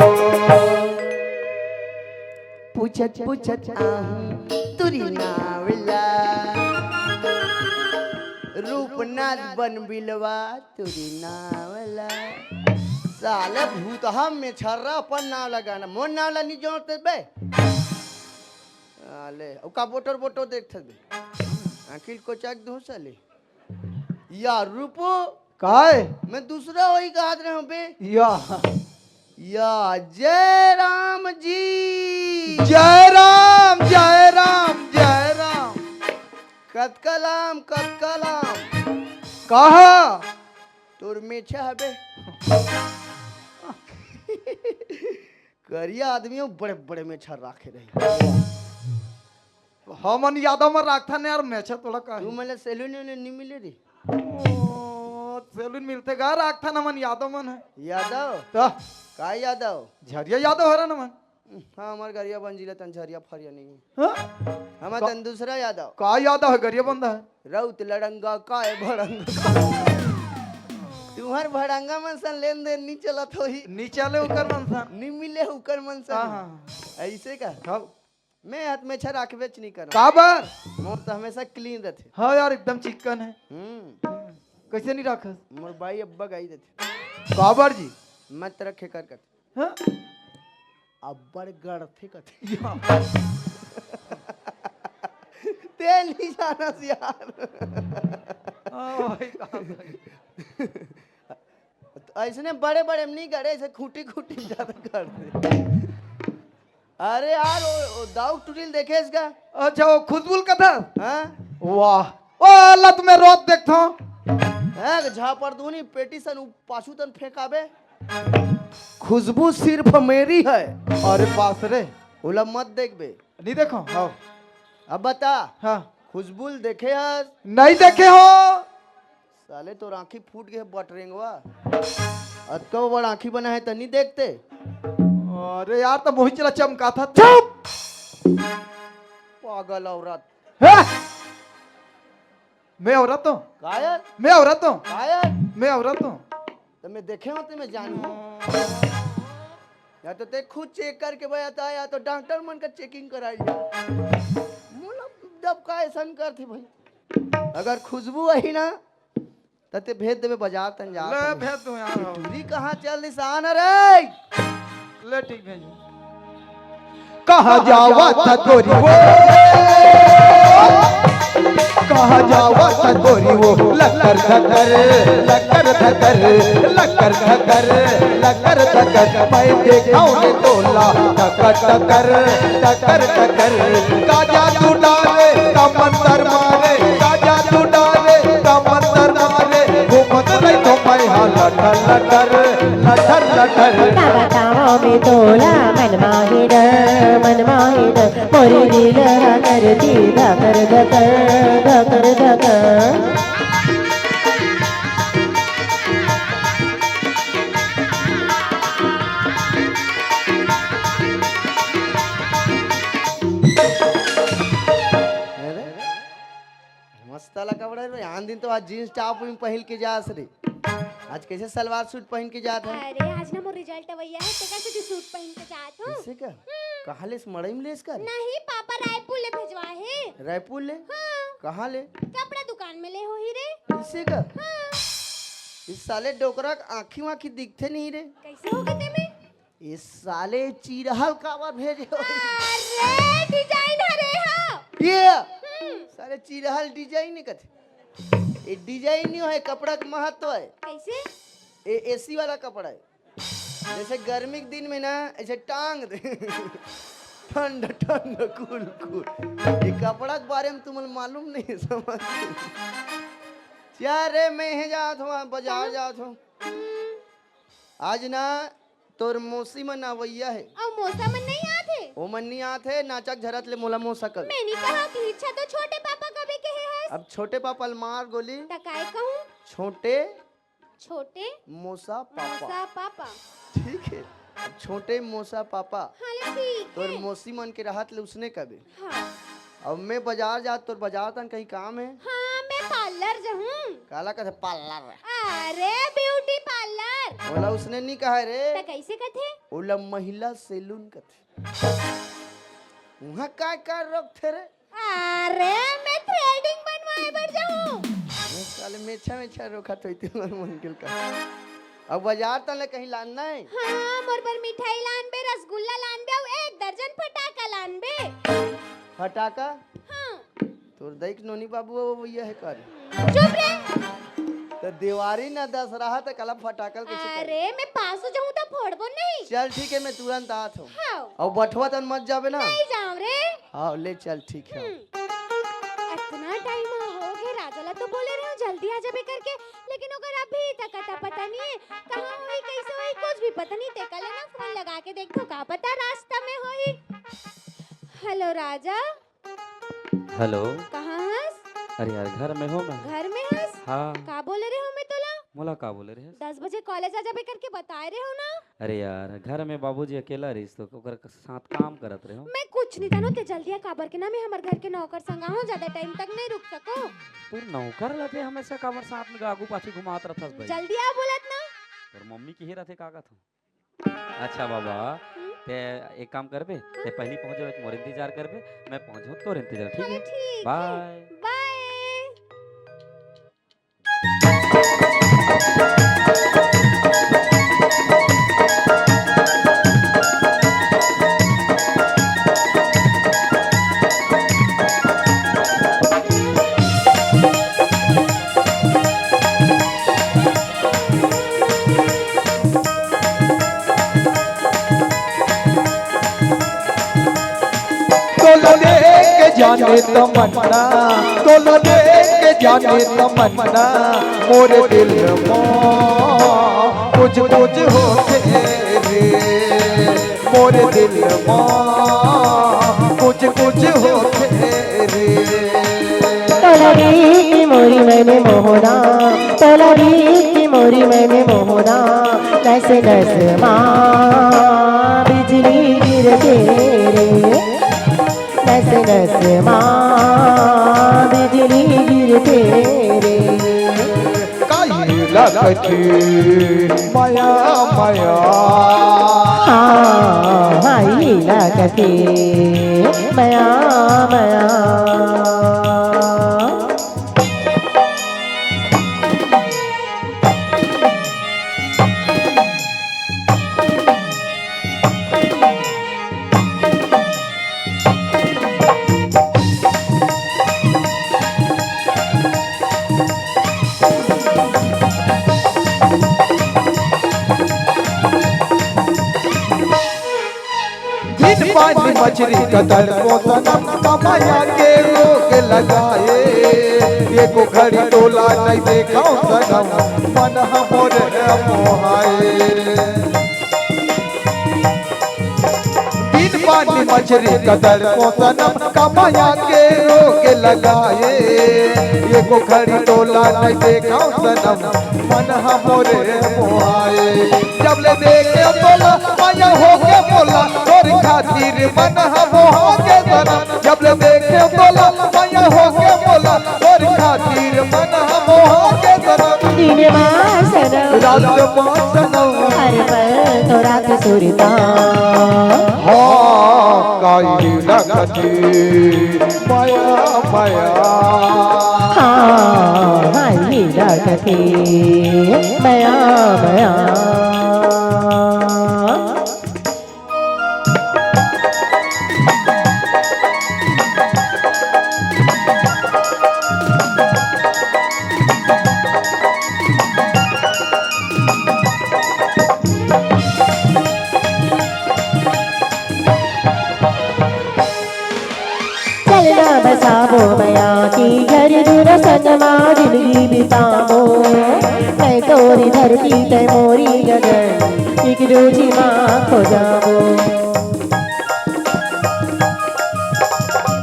पूछत पूछत आहूँ तुरी नावला, रूपनाथ बन बिलवा तुरी नावला। साले भूतहा मेछर्रा अपन नाव लगाना, मोर नाव ला नी जोड़ते बे। आले, ओ का बोटर बोटर देखत बे। आँखिल कोचाक दूँ साले। या रूपो। काय? मैं दूसरा वही कहत रहे हूँ बे। या। या, जय राम जी। जय राम, जय राम, जय राम। कतका लाम, कतका लाम। कहा? तोर मेछा हबे। करिया आदमी हो, बड़े बड़े मेछा राखे रही। हमन यादव मन राखथन यार, मेछा तोला का तू हे? मन ला सैलून वैलून नहीं मिले रे? ओ, सैलून मिलथे गा, राखथन हमन यादव मन हे। यादव? त? का यादव? झरिया यादव हरन हमन। हाँ, हमर गरियाबंद जिला तन झरिया फरिया नहीं हे। हाँ? हमर का-, तन दूसरा यादव। का यादव हे, गरियाबंद हे? रउत लड़ंगा काय भड़ंगा। तुम्हर भड़ंगा मन सन लेन देन नहीं चलत होही। नहीं चले उकर मन सन। नहीं मिले उकर मन सन। हाँ, हाँ, हाँ। ऐसे का? हाँ। मैं हाथ में अच्छा राखबेच नहीं करो। काबर? मोर तो हमेशा क्लीन रहते। हाँ यार, एकदम चिक्कन है। हम्म। कैसे नहीं राखस? मोर बाई अब्बा गाई देते। काबर जी? मत रखे कर कथे। हाँ? अब्बड़ गड़थे कथे। या। ते नहीं जानस यार। हाँ भाई, कहाँ भाई? तो ऐसने बड़े-बड़े में नहीं गड़े, ऐसे खूंटी-खूंटी में ज्यादा गड़थे। अरे यार, वो, वो दाऊ टुरी ल देखे इसका? अच्छा, वो खुशबू ल कथा? हाँ? वाह। ओ, अल्लाह, तुम्हें रोत देखता हूँ। हैं, झापड़ दूनी, पेटी सन उ-, पाछू तन फेंकाबे। खुशबू सिर्फ मेरी है। अरे बास रे। ओला मत देखबे। नहीं देखो, हाँ। अब बता। हाँ। खुशबू ल देखे हस? नहीं देखे हो। साले तोर आँखी फूट गे हे बटरेंगवा। अतका बड़ आँखी बना है त नहीं देखते? अरे यार, त मोहित चला चमका था। चुप! पागल औरत। हैं? मैं औरत हूँ? कायर? मैं औरत हूँ? कायर? मैं औरत हूँ? त मैं देखे हों त मैं जानहूँ। या तो ते खुद चेक करके बता, या तो डॉक्टर मन का चेकिंग कराई जा। मोला दब का ऐसन करथे भाई। अगर खुशबू आही ना, त ते भेज देबे बाजार तन जा ले, तन। भेज दूं यार। टूरी कहाँ चल दिस आन रे? ले, ठीक भेज। कहाँ जावा था गोरी वो? कहाँ जावा था गोरी वो? लकर धकर, लकर धकर, लकर धकर, लकर धकर। मैं देखा ने तोला टकर टकर, टकर टकर। का जादू डाले, का मंतर मारे, का जादू डाले, का मंतर मारे। घूमत नहीं तो मैं हाँ लटर लटर, लटर लटर। का बताओ मैं तोला मन माही डर, मन माही डर। मोरी दिल धड़कती धकर धकर, धकर धकर। अरे, मस्त वाला कपड़ा रे। आन दिन तो आज जींस टॉप में पहिन के जास रे, आज कैसे सलवार सूट पहिन के जात है? अरे, आज ना मोर रिजल्ट अवइया है, तेकर सेती सूट पहिन के जात हूँ। कैसे का? हम्म। कहाँ लेस, मड़ई में लेस का? नहीं, पापा रायपुर ले भेजवा है। रायपुर ले? हाँ। कहाँ ले? कपड़ा दुकान में ले होही रे। कैसे का? हाँ। इस साले डोकरा के आँखी वाँखी दिखते नहीं रे। कैसे हो गए ते में? ये साले चिरहल काबर भेजे हो? अरे, डिजाइन हरे हा। ये हम्म। साले चिरहल डिजाइन नहीं कथे। ये डिजाइन नहीं है, कपड़ा का महत्व है। कैसे? ये एसी वाला कपड़ा है। जैसे गर्मी के दिन में ना, ऐसे टांग दे। ठंड, ठंड, कूल, कूल। ये कपड़ा के बारे में तुमन मालूम नहीं है, समझ। क्या रे, मैं ही जात हूँ, बाजार कहाँ? जात हूँ। हम्म। आज ना तोर मौसी मन अवइया हे। अउ मौसा मन नहीं आत हे? ओ मन नहीं आत हे, नाचक झरत ले मोला मौसा कबे। मैं नहीं कहा कि इच्छा तो छोटे पापा कबे कहे हस। अब छोटे पापा ल मार गोली। त काय कहूँ? छोटे छोटे मौसा पापा। मौसा पापा। ठीक है, अब छोटे मौसा पापा। हाँ, ले ठीक तोर हे। मौसी मन के रहत ले उसने कबे। हाँ। अब मैं बाजार जात, तोर बाजार तन कहीं काम है? हाँ, मैं पार्लर जाहूँ। काला कथे पार्लर? अरे, ब्यूटी पार्लर। ओला उसने नहीं कहा रे। त कैसे कथे? ओला महिला सैलून कथे। वहाँ काय कर रोकथे रे? अरे, मैं थ्रेडिंग बनवाए बर जाहूँ। ये साले मेछा, मेछा रोकत होई ते मन, मन के का। अब बाजार तन ले कहीं लानना है? हाँ, मोर बर मिठाई लानबे, रसगुल्ला लानबे, अउ एक दर्जन फटाका लानबे। फटाका? हाँ। तोर दाई के नोनी बाबू वो भैया है कर। चुप रे। त देवारी ना दस रहा त कला फटाका कैसे कर? अरे, मैं पास हो जाहूँ त फोड़बो नहीं। चल ठीक है, मैं तुरंत आत हूँ। हाँ। अउ बठवा तन मत जाबे ना। नहीं जाऊँ रे। हाँ, ले चल, ठीक है। हम्म। अतना टाइम हो गे, राजा ला तो बोले रहे हो जल्दी आ जाबे करके, लेकिन ओकर अभी तक अता पता नहीं है, कहाँ होही, कैसे होही, कुछ भी पता नहीं। तेकर ले ना फोन लगा के देखथों, का पता रास्ता में होही। हेलो राजा। हेलो। कहाँ हस? अरे यार, घर में हो मैं। घर में हस? हाँ। का बोले रहे हो मैं तोला? मोला का बोले रहे? दस बजे कॉलेज आ जाबे करके बताए रहे हो ना? अरे यार, घर में बाबूजी अकेला रहिस तो ओकर साथ काम करत रहे हो। मैं कुछ नहीं जानों, ते जल्दी आ, काबर के ना मैं हमर घर के नौकर संग आहूँ, ज्यादा टाइम तक नहीं रुक सकों। तोर नौकर ला ते हमेशा काबर साथ में आगू पाछू घुमात रहथस भाई? जल्दी आ बोलत ना। तोर मम्मी किहे रथे का कथों? अच्छा बाबा, हम्म? ते एक काम करबे, ते हाँ? पहली पहुंच जाबे, मोर इंतजार करबे, मैं पहुंचहूं तोर इंतजार, ठीक है? ठीक है। बाय। बाय। तोला देख के जाने तमन्ना, तोला देख के जाने तमन्ना, मोर दिल मा कुछ कुछ होथे रे, मोर दिल मा कुछ कुछ होथे रे। तोला देख के मोरी मन मोहना, तोला देख के मोरी मन मोहना, नस नस मा बिजली गिरथे रे, नस नस मा बिजली गिरथे रे। काई लगथे मया मया। हाँ, हाँ, ये लगथे मया मया। बिन पानी मछरी कतरको सनम, कमाया के रोग लगाए। एको घड़ी तोला नहीं देखा सनम, मन हमर मोहाए। बिन पानी मछरी कतरको सनम, कमाया के रोग लगाए। एको घड़ी तोला नहीं देखा सनम, मन हमर मोहाए। जब ले देखे तोला, मया होके बोला, तोर खातिर मन ह मोहा के सनम। जब ले देखे तोला, मया होके बोला, तोर खातिर मन ह मोहा के सनम। दिन मा सनम, रात मा सनम, हर पल तोर सुरता। हाँ, काई लगथे मया मया। हाँ, काई लगथे मया मया। चलना बसाबो मया के घर, दूनो संग मा जिंदगी बिताबो। मैं तोरी धरती, तै मोरी गगन, एक दूजी मा खो जाबो।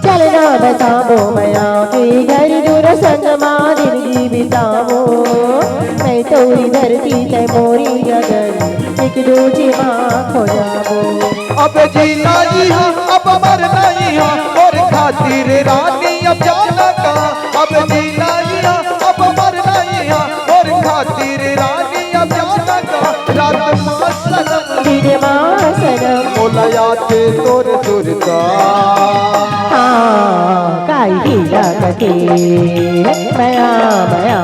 चलना बसाबो मया के घर, दूनो संग मा जिंदगी बिताबो। मैं तोरी धरती, तै मोरी गगन, एक दूजी मा खो जाबो। अब जीना इहाँ, अब मरना इहाँ, मोर खातिर रानी अब जाना कहाँ। अब जीना इहाँ, अब मरना इहाँ, मोर खातिर रानी अब जाना कहाँ। रात मा सनम, दिन मा सनम, मोला आथे तोर सुरता। हाँ, काई लगथे मया मया।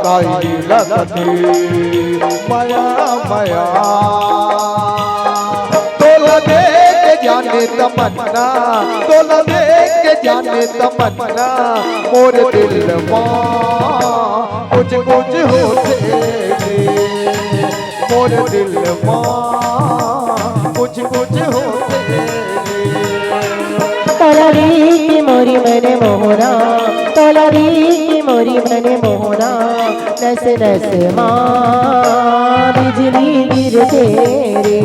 काई लगथे मया मया। तोला देख के जाने तमन्ना, तोला देख के जाने तमन्ना, मोर दिल मा कुछ कुछ होथे रे, मोर दिल मा कुछ कुछ होथे रे। तोला देख के मोरी मन मोहना, तोला देख के मोरी मन मोहना, नस नस मा बिजली गिरथे रे,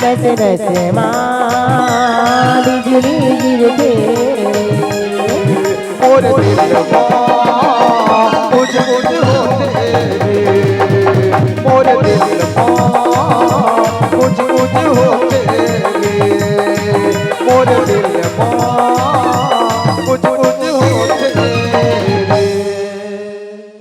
नस नस मा बिजली गिरथे रे। मोर दिल मा कुछ कुछ होथे रे, मोर दिल मा कुछ कुछ होथे रे, मोर दिल मा कुछ कुछ होथे रे।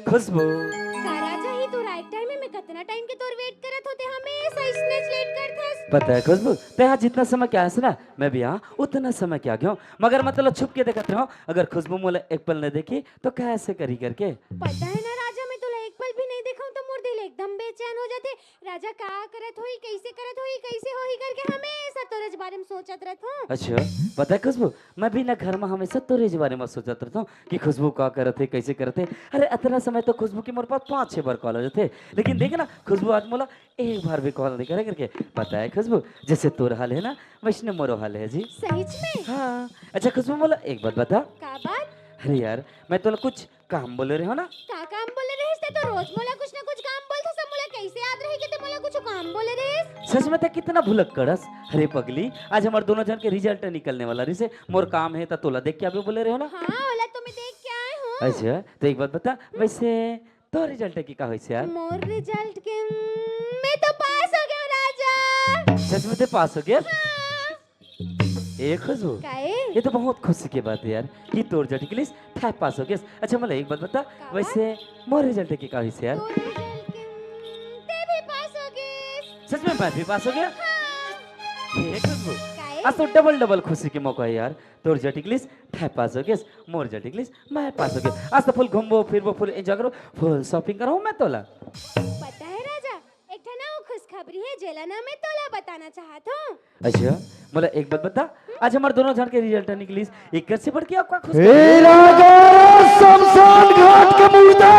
खुशबू। का राजा ही तो राइट टाइम में मैं इतना टाइम के तोर वेट करत होते, हमेशा इसने लेट करथस। पता है खुशबू, तैं हा जितना समय के आए हस ना, मैं भी हा उतना समय के आ गया हूँ। मगर मैं तोला छुप के देखत रहूँ, अगर खुशबू मोला एक पल नहीं देखी तो कैसे करी करके। पता है ना राजा, मैं तोला एक पल भी नहीं देखा हूँ तो मोर दिल एकदम बेचैन हो जाते। राजा का करत होही, कैसे करत होही, कैसे होही करके हमेशा तोरे बारे में सोचत रहत हूँ। अच्छा, पता है खुशबू, मैं भी ना घर में हमेशा तोरे बारे में सोचत रहता हूँ कि खुशबू का करत हे, कैसे करत हे। अरे अतना समय तो खुशबू के मोर पास पाँच छह बार कॉल आ जाथे, लेकिन देखे ना खुशबू आज मोला एक बार भी कॉल नहीं करे करके। पता है खुशबू, जैसे तोर हाल है ना वैसने मोरो हाल है जी। सहीच में? हाँ। अच्छा खुशबू, मोला एक बात बता। का बात? अरे यार, मैं तोला कुछ काम बोले रहे हो ना? का काम बोले रहिस? तैं तो रोज मोला कुछ ना कुछ काम बोलथस, मोला कैसे याद रही कि तैं मोला कुछ काम बोले रहिस? सच में तैं कितना भुलक्कड़ हस। अरे पगली, आज हमर दोनों झन के रिजल्ट निकलने वाला रहिसे, मोर काम है त तोला देख के आबे बोले रहे हो ना? हाँ, ओला तो मैं देख के आए हूँ। अच्छा, तो एक बात बता, वैसे तोर रिजल्ट के का होइस यार? मोर रिजल्ट के, मैं तो पास हो गया हूँ राजा। सच में तैं पास हो गया? हाँ। ए खुशबू, काए? ये तो बहुत खुशी के बात है यार कि तोर रिजल्ट निकलिस, तैं पास हो गेस। अच्छा मोला एक बात बता, का बात? वैसे मोर रिजल्ट के का होइस यार? तोर रिजल्ट के, तैं भी पास हो गेस। सच में मैं भी पास हो गया? हाँ। ए खुशबू, काए? आज तो डबल डबल खुशी के मौका है यार। तोर रिजल्ट निकलिस, तैं पास हो गेस, मोर रिजल्ट निकलिस, मैं पास हो गेस। आज तो फुल घूमबो फिरबो, फुल एंजॉय करबो, फुल शॉपिंग करहूँ मैं तोला। पता है राजा, एक ठन अउ खुशखबरी है जेला ना मैं तोला बताना चाहत हूँ। अच्छा, मोला एक बात बता, आज हमर दोनों झन के रिजल्ट निकलिस, एकर से बढ़ के अउ का खुशखबरी? हे राजा शमशान घाट के मुर्दा,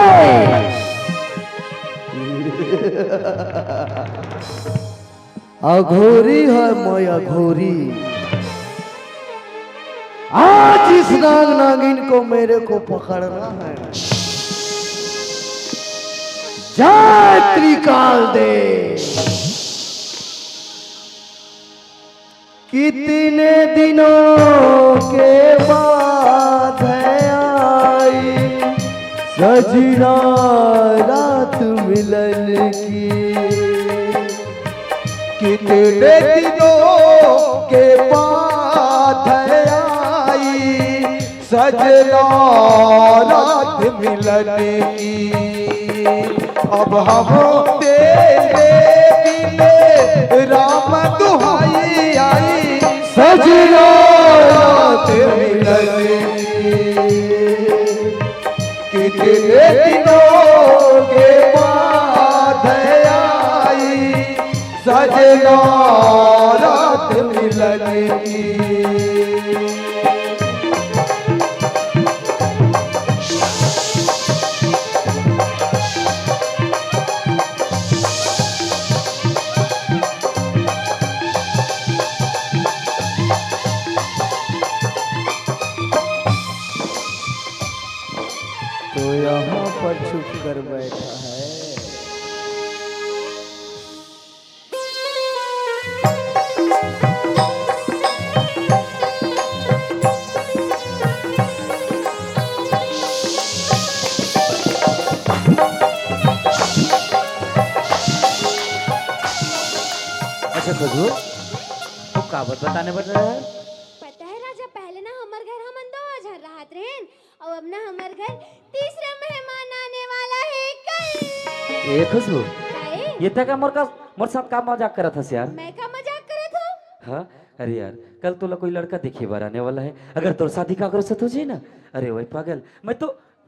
अघोरी है मैं अघोरी। आज इस नाग नागिन को मेरे को पकड़ना है। जय त्रिकाल देव। कितने दिनों के बाद है आई सजना रात मिलन की। कितने दिनों के बाद है आई सजना रात मिलन की। अब हम तेरे बिन राम दुहाई आई सजना रात मिलन की। कितने दिनों के बाद आई सजना रात मिलन की। तो यहाँ पर छुप कर बैठा है। अच्छा खुशबू, तू का बात बताने बर रहे? पता है राजा, पहले ना हमर घर हमन दो झन रहत रहेन, अउ अब ना हमर घर तीसरा मेहमान आने वाला है कल। ए खुशबू, काहे? ये तक मोर का, मोर साथ का मजाक करत हस यार? मैं का मजाक करत हूँ? हाँ, अरे यार, कल तोला कोई लड़का देखे बर आने वाला है। अगर तोर शादी काकरो साथ हो जाए ना, अरे वही पागल, मैं तो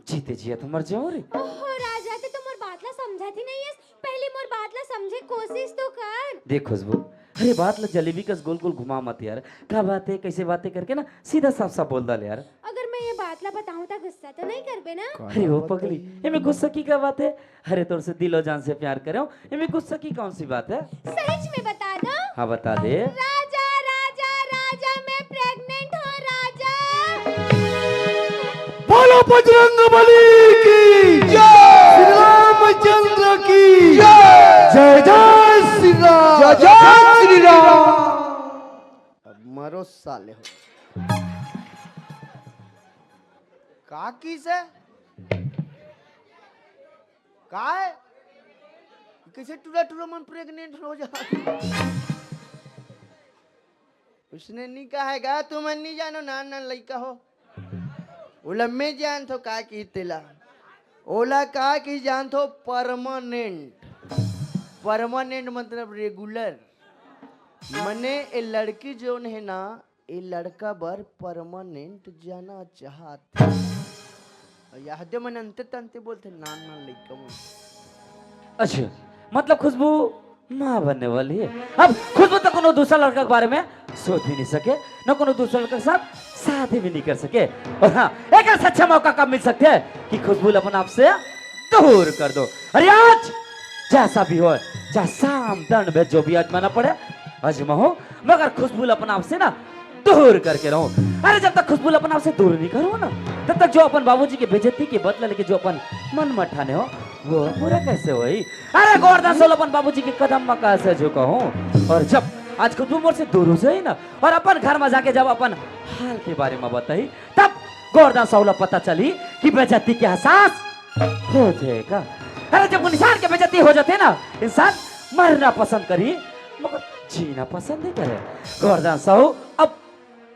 जीते जियत मर जाऊं रे। ओहो राजा, तैं तो मोर बात ला समझत ही नहीं हस। पहले मोर बात ला समझे कोशिश तो कर। देख खुशबू, अरे बात ला जलेबी कस गोल गोल घुमा मत यार। का बात है, कैसे बातें करके ना सीधा साफ साफ बोल डाल यार। अगर मैं ये बात ला बताऊं तो गुस्सा तो नहीं करबे ना? अरे वो पगली, एमे गुस्सा की का बात है? अरे तोर से दिलो जान से प्यार करे हूँ, एमे गुस्सा की कौन सी बात है? सच में बता दो। हाँ बता दे। राजा राजा राजा, मैं प्रेग्नेंट हूँ राजा। बोलो बजरंग बली की जय। श्री रामचंद्र की जय। जय जय श्री राम। जय जय श्री राम। अब मरो साले हो। का की से? का है? कैसे टूरा टूरा मन प्रेग्नेंट हो जा? उसने नहीं कहा है गा, तुम नहीं जानो, नान नान लइका हो। ओला मैं जानथो का की तेला। ओला का की जानथो परमानेंट। परमानेंट मतलब रेगुलर। मने ए लड़की जोन हे ना, ए लड़का बर परमानेंट जाना चाहत हे। अउ यहदे मन अंते तंते बोलथे, नान नान लइका मन। अच्छा, मतलब खुशबू माँ बनने वाली है। अब खुशबू तो कोनो दूसरा लड़का के बारे में सोच भी नहीं सके, न कोनो दूसरा लड़का के साथ शादी भी नहीं कर सके। और हाँ, एक ऐसा अच्छा मौका कब मिल सकते है कि खुशबू ला अपन आप से दूर कर दो। अरे आज जैसा भी हो, चाहे साम दंड में जो भी आजमाना पड़े, आजमाओ, मगर खुशबू ला अपन आप से ना दूर करके रहूं। अरे जब तक खुशबू ला अपन आप से दूर नहीं करूं ना, तब तक जो अपन बाबूजी के बेइज्जती के बदला लेके जो अपन मन म ठाने हो, वो पूरा कैसे होई? अरे गोरदास साहू ला अपन बाबूजी के कदम म कैसे झुकाहूं? और जब आज खुशबू मोर से दूर हो जाई ना और अपन घर म जाके जब अपन हाल के बारे म बताई, तब गोरदास साहू ला पता चली कि बेइज्जती के एहसास हो जाएगा। अरे जब इंसान के बेइज्जती हो जाते ना, इंसान मरना पसंद करी, मगर जीना पसंद नहीं करे। गोरदास साहू, अब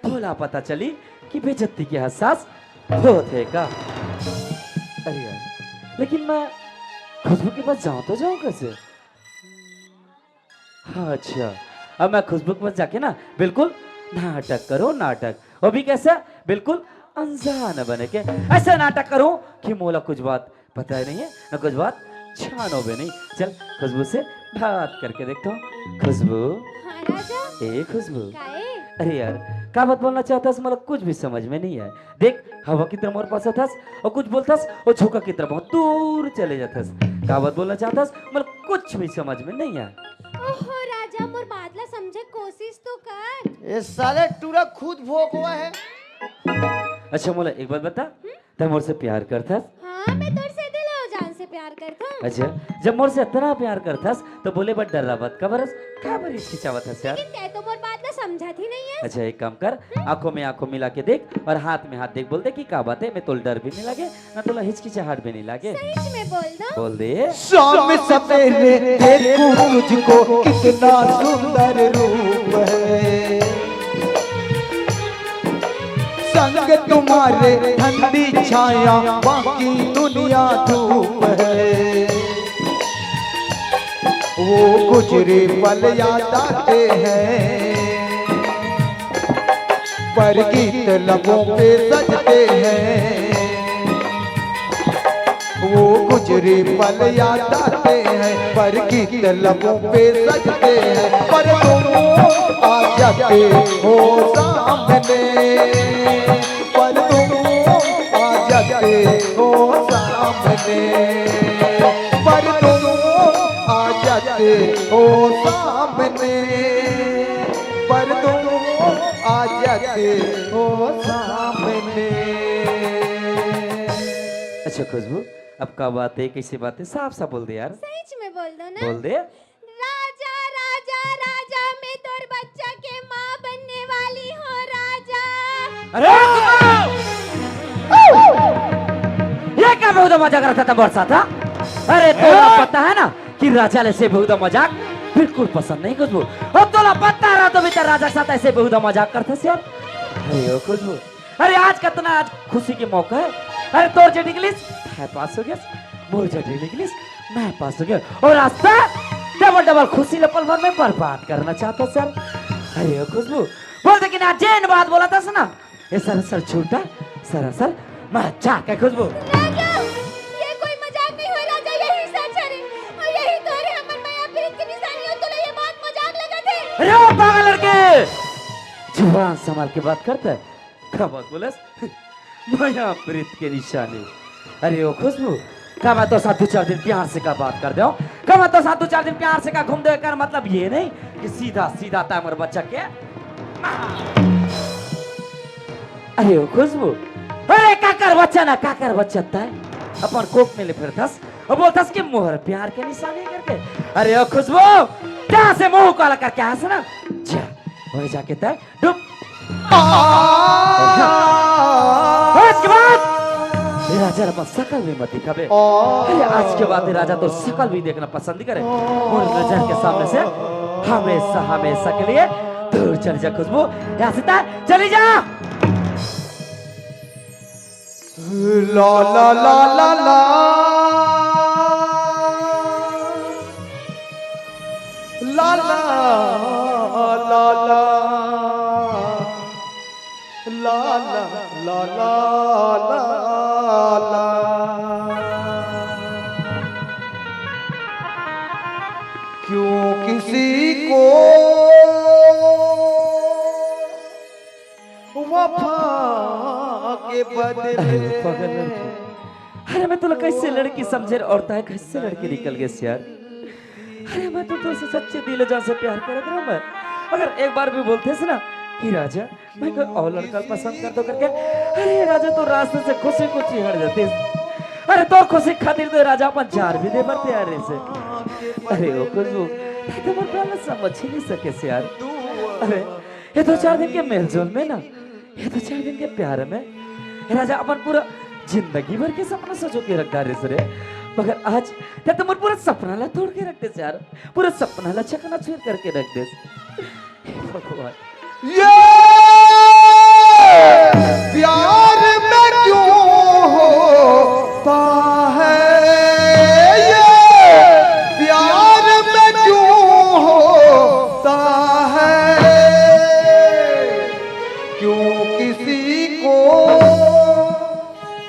तोला पता चली कि बेइज्जती के एहसास होथे का। अरे यार, लेकिन मैं खुशबू के पास जाऊं तो जाऊं कैसे? हाँ, अच्छा, अब मैं खुशबू के पास जाके ना बिल्कुल नाटक करो, नाटक। वो भी कैसे? बिल्कुल अनजान बने के ऐसे नाटक करूं कि मोला कुछ बात पता ही नहीं है, ना कुछ बात छानो भी नहीं। चल, खुशबू से बात करके देखता हूँ। खुशबू। हाँ राजा। ए खुशबू। काए? अरे यार, का बात बोलना चाहता है, मतलब कुछ भी समझ में नहीं आया। देख, हवा की तरह मोर पास आथस और कुछ बोलथस और झोंका की तरह बहुत दूर चले जाथस। का बात बोलना चाहथस, मतलब कुछ भी समझ में नहीं आया। ओहो राजा, मोर बात ला समझे कोशिश तो कर। ए साले टूरा खुद भोकवा है। अच्छा मोला एक बात बता, हम्म? तै मोर से प्यार करथस? हाँ, मैं तोर से दिल और जान से प्यार करथूं। अच्छा, जब मोर से इतना प्यार करथस, तो बोले बर डर्रावत काबर हस? काबर हिचकिचावत हस यार? लेकिन तै तो मोर बात ला समझत ही नहीं है। अच्छा, एक काम कर, हम्म? आंखों में आंखों मिला के देख और हाथ में हाथ देख, बोल दे कि का बात है, मैं तोला डर भी नहीं लागे, ना तोला हिचकिचाहट भी नहीं लागे। सही में बोल दो। बोल दे। शाम सवेरे देखूं तुझको, कितना सुंदर रूप है। संग तुम्हारे ठंडी छाया, बाकी दुनिया धूप है। वो गुजरे पल याद आते हैं, पर गीत लबों पे सजते हैं। वो गुजरे पल याद आते हैं, पर गीत लबों पे सजते हैं। पर तुम आ जाते हो सामने, पर तुम आ जाते हो सामने, पर तुम आ जाते हो सामने, पर तुम आ जाते हो सामने। अच्छा खुशबू, अब का बात है, कैसी बात है, साफ साफ बोल दे यार। सच में बोल दो ना। बोल दे। राजा, राजा, राजा, मैं तोर बच्चा के माँ बनने वाली हूँ राजा। अरे! ये का बेहुदा मजाक रखत हस मोर साथ, हाँ? अरे तोला पता है ना कि राजा ला ऐसे बेहुदा मजाक बिल्कुल पसंद नहीं खुशबू। और तोला पता रहा तो भी तो राजा के साथ ऐसे बेहुदा मजाक करथस यार। अरे ओ खुशबू, अरे आज कतना आज खुशी के मौका है। अरे तोर जेठ निकलिस, तै पास हो गया, मोर जेठ निकलिस, मैं पास हो गया। और आज तै डबल डबल खुशी ला पल भर में बर्बाद करना चाहथस यार। अरे ओ खुशबू, बोल दे कि ना जेन बात बोलथस ना, ये सरासर झूठा, सरासर मजाक है खुशबू। राजा, ये कोई मजाक नहीं हुआ राजा, यही सच है रे। और यही तो रे हमर मया प्रीत के निशानी हो, तोला ये बात मजाक लगथे। अरे ओ पागल लड़के, जुबान संभाल के बात करता है। का बात बोलस? मया प्रीत के निशानी। अरे ओ खुशबू, का मैं तोर साथ दो चार दिन प्यार से का बात कर देंव? का मैं तोर साथ दो चार दिन प्यार से का घूम देंव? एकर मतलब ये नहीं कि सीधा सीधा तै मोर बच्चा के। अरे ओ खुशबू, अरे काकर बच्चा ना, काकर बच्चा तै अपन कोख में ले फिरथस और बोलथस कि मोर प्यार के निशानी करके। अरे ओ खुशबू, जहाँ से मुंह काला करके आस ना, जा वहीं जाके तै डूब। आज के बाद राजा ला अपन शकल भी मत दिखाबे। अरे आज के बाद राजा तोर शकल भी देखना पसंद नहीं करे। मोर नजर के सामने से हमेशा, हमेशा के लिए दूर चली जा खुशबू। यहाँ से तै चली जा। ला ला ला ला ला। ला ला ला ला ला ला ला। क्यों किसी को वफा के बदले। अरे पागल लड़की, अरे मैं तोला कैसे लड़की समझे और तैं कैसे लड़की निकल गे यार। अरे मैं तो तोसे सच्चे दिल जान से प्यार करत रहा मैं। अगर एक बार भी बोलतेस ना कि राजा मैं कोई और लड़का पसंद कर दो करके, अरे राजा तो रास्ते से खुशी खुशी हट जातीस। अरे तोर खुशी खातिर तो राजा अपन जान भी दे बर तैयार रहिसे। अरे ओ खुशबू, तैं तो मोर प्यार ला समझ ही नहीं सकेस यार। अरे ये दो चार दिन के मेलजोल में ना, ये दो चार दिन के प्यार में राजा अपन पूरा जिंदगी भर के सपना सजो के रख डारिस रे। मगर आज तैं तो मोर पूरा सपना ला तोड़ के रख देस यार, पूरा सपना ला चकनाचूर करके रख देस। हे भगवान। ये प्यार में क्यों होता है, ये प्यार में क्यों होता है, क्यों किसी को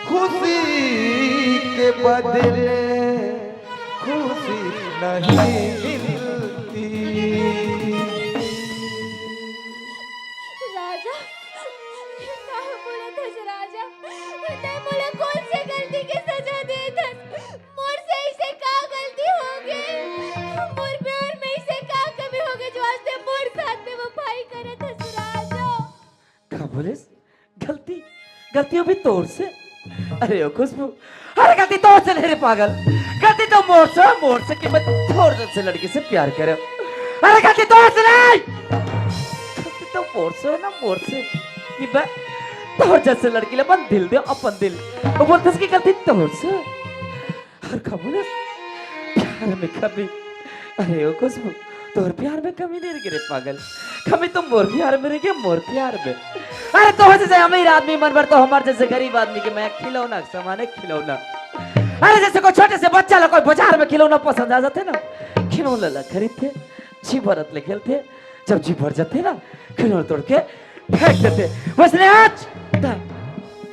खुशी के बदले खुशी नहीं मिलती। राजा, का बोलत हस राजा? तैं मोला कौन से गलती के सजा देत हस? मोर से ऐसे का गलती हो गई? मोर प्यार में ऐसे का कमी हो गई जो आज तैं मोर साथ बेवफाई करत हस राजा? का बोलिस? गलती? गलती अभी तोर से? अरे ओ खुशबू, अरे गलती तोर से नहीं रे पागल, गलती तो मोर से, मोर से कि मैं तोर जैसे लड़की से प्यार करे। अरे गलती तोर से नहीं, गलती तो मोर से है ना, मोर से कि मैं तोर जैसे लड़की ले अपन दिल दे, अपन दिल। वो बोलते कि गलती तोर से। और का बोलिस? प्यार में कमी। अरे ओ खुशबू, तोर प्यार में कमी नहीं रह गे रे पागल, कमी तो मोर प्यार में रह गे, मोर प्यार में। अरे तो जैसे अमीर आदमी मन बर तो हमर जैसे गरीब आदमी के मैं खिलौना के समान है, खिलौना। अरे जैसे कोई छोटे से बच्चा ला कोई बाजार में खिलौना पसंद आ जाथे ना, खिलौना ला खरीदथे, जी भरत ले खेलथे, जब जी भर जाथे ना, खिलौना तोड़ के फेंक देथे। वैसने आज तैं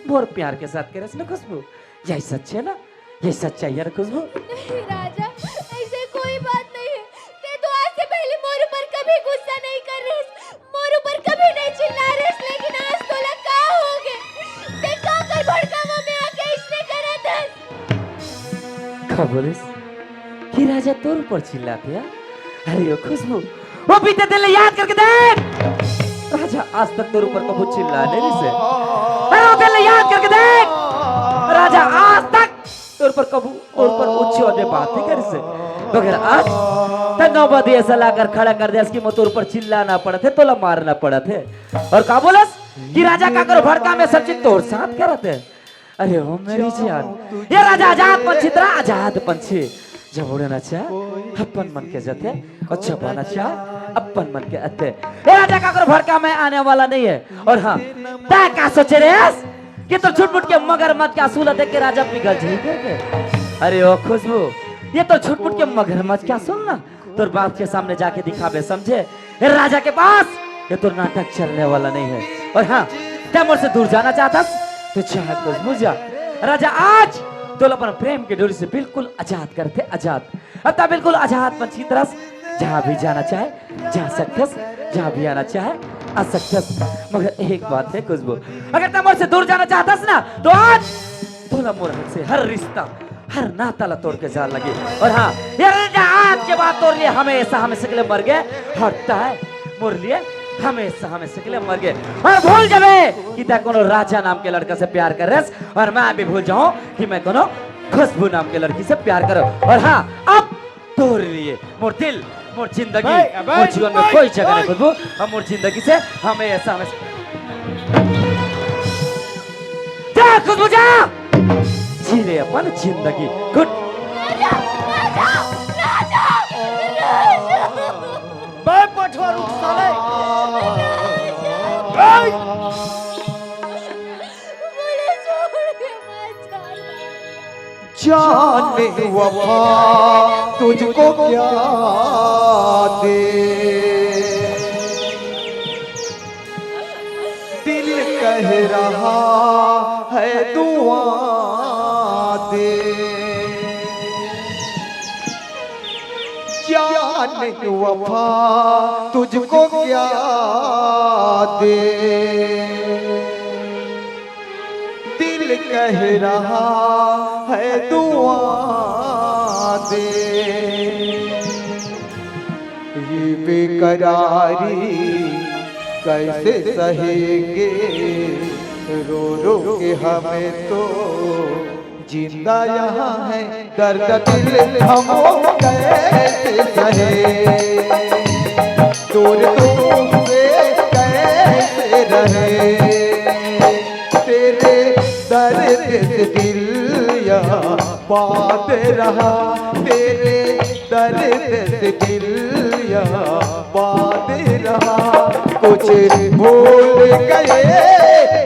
मोर प्यार के साथ करेस ना खुशबू, यही सच है ना? ये सच्चाई है ना खुशबू? नहीं राजा, ऐसे कोई बात नहीं है। तैं तो आज से पहले मोर ऊपर कभी गुस्सा नहीं कर रहे, मोर ऊपर कभी नहीं चिल्ला रहे, लेकिन आज तोला का हो गए? तैं का कर भड़कावा में आके इसने करत हस? का बोलिस कि राजा तोर ऊपर चिल्लाथे? अरे ओ खुशबू, वो बीते दिन ले याद करके देख, राजा आज तक तोर ऊपर कबू चिल्ला नहीं रहिसे। अरे वो दिन ले याद करके देख, राजा आज तक तोर ऊपर कबू, तोर ऊपर ऊंचे आवाज में बात नहीं करिसे। मगर आज तैं नौबत ऐसा लाकर खड़ा कर देस कि मोर तोर ऊपर चिल्लाना पड़त है, तोला मारना पड़त है। और का बोलस कि राजा काकरो भड़का में सब चीज तोर साथ करत है। अरे ओ मेरी जान, ये राजा आजाद पंछी, तेरा आजाद पंछी, जब उड़ना चाहे अपन मन के जथे, और छपाना चाहे अपन मन के अथे। ये राजा काकरो भड़का में आने वाला नहीं है। और हाँ, तैं का सोचे रहे कि तो छुटमुट के मगरमच्छ के आंसू ला देख के राजा पिघल जाही करके? अरे ओ खुशबू, ये तो छुटमुट के मगरमच्छ के आंसू ना तोर बाप के सामने जाके दिखाबे, समझे? हे राजा के पास ये तो नाटक चलने वाला नहीं है। और हाँ, तैं मोर से दूर जाना चाहत हस तो जा खुशबू जा। राजा आज तोला अपन प्रेम के डोरी से बिल्कुल आजाद करथे, आजाद। अब तैं बिल्कुल आजाद पंछी तरस, जहाँ भी जाना चाहे जा सकथस, जहाँ भी आना चाहे आ सकथस। मगर एक बात है खुशबू, अगर तैं मोर से दूर जाना चाहत हस ना तो आज तोला मोर से हर रिश्ता, हर नाता ला तोड़ के जान लगी। और हाँ, ये राजा आज के बाद तोर लिए हमेशा हमेशा के लिए मर गए, और तैं मोर लिए हमेशा हमेशा के लिए मर गए। और भूल जाबे कि तैं कोनो राजा नाम के लड़का से प्यार कर रहे, और मैं भी भूल जाऊं कि मैं कोनो खुशबू नाम के लड़की से प्यार करो। और हाँ, अब तोर लिए मोर दिल, मोर जिंदगी, भाई, भाई, मोर जीवन में भाई, कोई जगह नहीं भाई। खुशबू, हम मोर जिंदगी से हमेशा हमेशा जा खुशबू जा, जी ले अपन जिंदगी। गुड। राजा, राजा, राजा, राजा। बे पठवा रुख साले। बोले छोड़ के मत जाना। जाने वफा तुझको क्या दे। जान वफा तुझको क्या दे, दिल कह रहा है दुआ दे। ये बेकरारी कैसे सहेंगे, रो रो के हमें तो जिंदा यहाँ है दर्द दिल, हम कैसे सहे, दूर तुमसे कैसे रहे। तेरे दर्द से दिल या बात रहा, तेरे दर्द से दिल या बात रहा। कुछ भूल गए,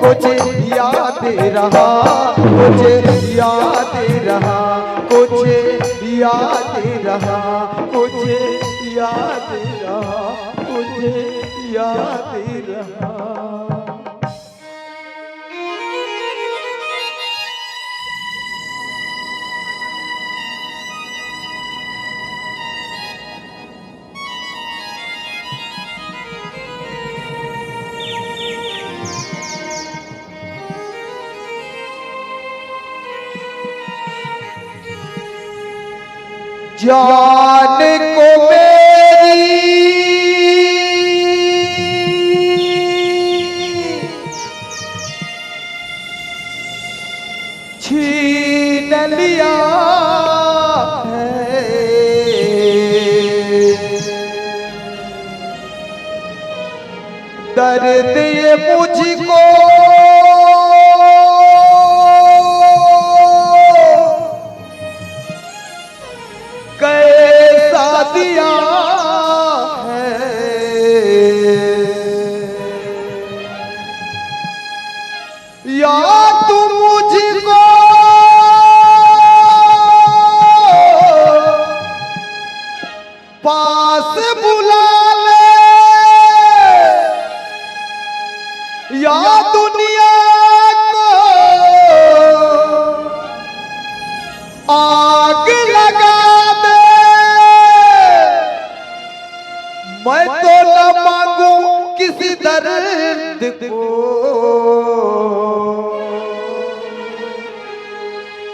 कुछ याद रहा, कुछ याद रहा, कुछ याद रहा, कुछ याद रहा, कुछ याद रहा। जान को मेरी छीन लिया है। दर्द ये मुझको कैसा दिया है, या तू मुझको पास बुला ले, या दुनिया को आग लगा दे। मैं तो न मांगू किसी दर्द को,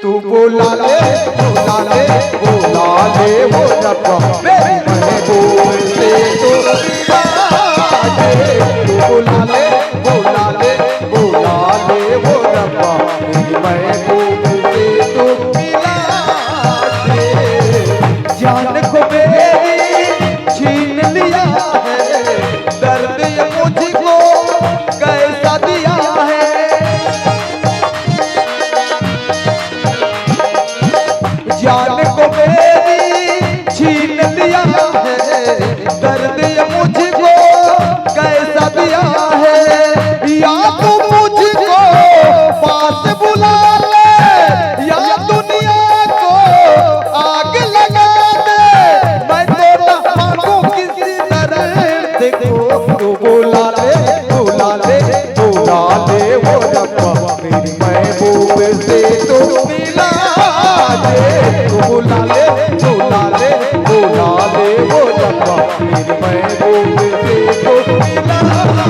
तू बुला ले, बुला ले, बुला ले वो रब्बा, मेरी महबूब से तू मिला दे। तू बुला ले, बुला ले, बुला ले वो रब्बा, मेरी महबूब से तू मिला दे। जान को मेरी छीन लिया है, दर्द ये मुझको कैसा दिया है। जान को मेरी छीन लिया है, दर्द ये मुझको कैसा दिया है। या तू मुझको पास बुला ले, या दुनिया को आग लगा दे। मैं तो ना मांगू किसी दर्द को, तू बुला ले, बुला ले, बुला ले वो रब्बा, मेरी महबूब से तू मिला दे। तू बुला ले, बुला ले, बुला ले वो रब्बा, मेरी महबूब से तू मिला दे। बुला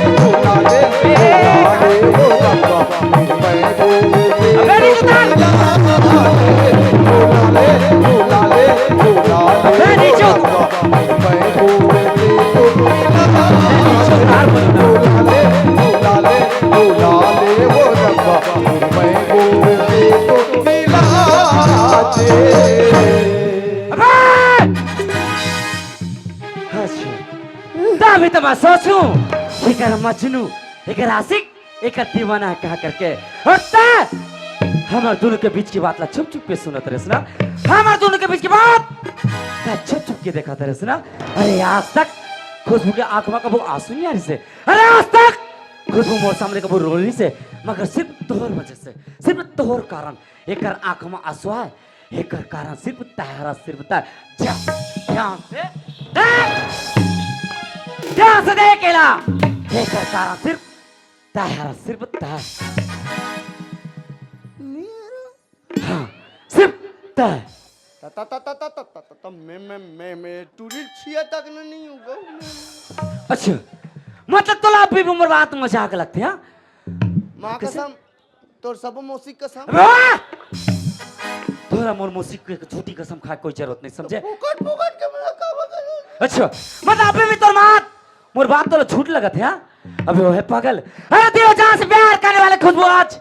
ले, बुला ले, बुला ले वो रब्बा, मेरी महबूब से तू मिला दे। बुला ले, बुला ले, बुला ले वो रब्बा, अबे! तभी तो मैं सोचूं, एकर मजनू, एकर आशिक, एकर दीवाना है कहा करके। और तैं हमर दोनों के बीच की बात ला छुप छुप के सुनत रहे ना, हमर दोनों के बीच की बात तैं छुप छुप के देखत रहे ना। अरे आज तक खुशबू के आंख में कबो आंसू नहीं आ रहिसे। अरे आज तक खुशबू मोर सामने कबो रो नहीं रहिसे, मगर सिर्फ तोहर वजह से, सिर्फ तोहर कारण एकर आंख में आंसू आए। एकर कारण सिर्फ तैं हरस, सिर्फ तैं। जा, ध्यान से देख, ध्यान से देख एला। एकर कारण सिर्फ तैं हरस, सिर्फ तैं। हाँ, सिर्फ तैं। त, त, त, त, त, त, त, त, मैं, मैं, मैं, मैं टूरी छिया तक न नहीं हूँ गो। अच्छा, मतलब तोला अभी भी मोर बात मजाक लगथे, हाँ? माँ कसम, तोर सबो मौसी कसम। अबे! तोरा मोर मौसी के झूठी कसम खाए कोई जरूरत नहीं, समझे? फोकट, फोकट के मोला का बता? अच्छा, मतलब अभी भी तोर मात, मोर बात तोला झूठ लगत हे, हाँ? अबे ओहे पागल, अरे दिलो जान से प्यार करने वाले खुशबू आज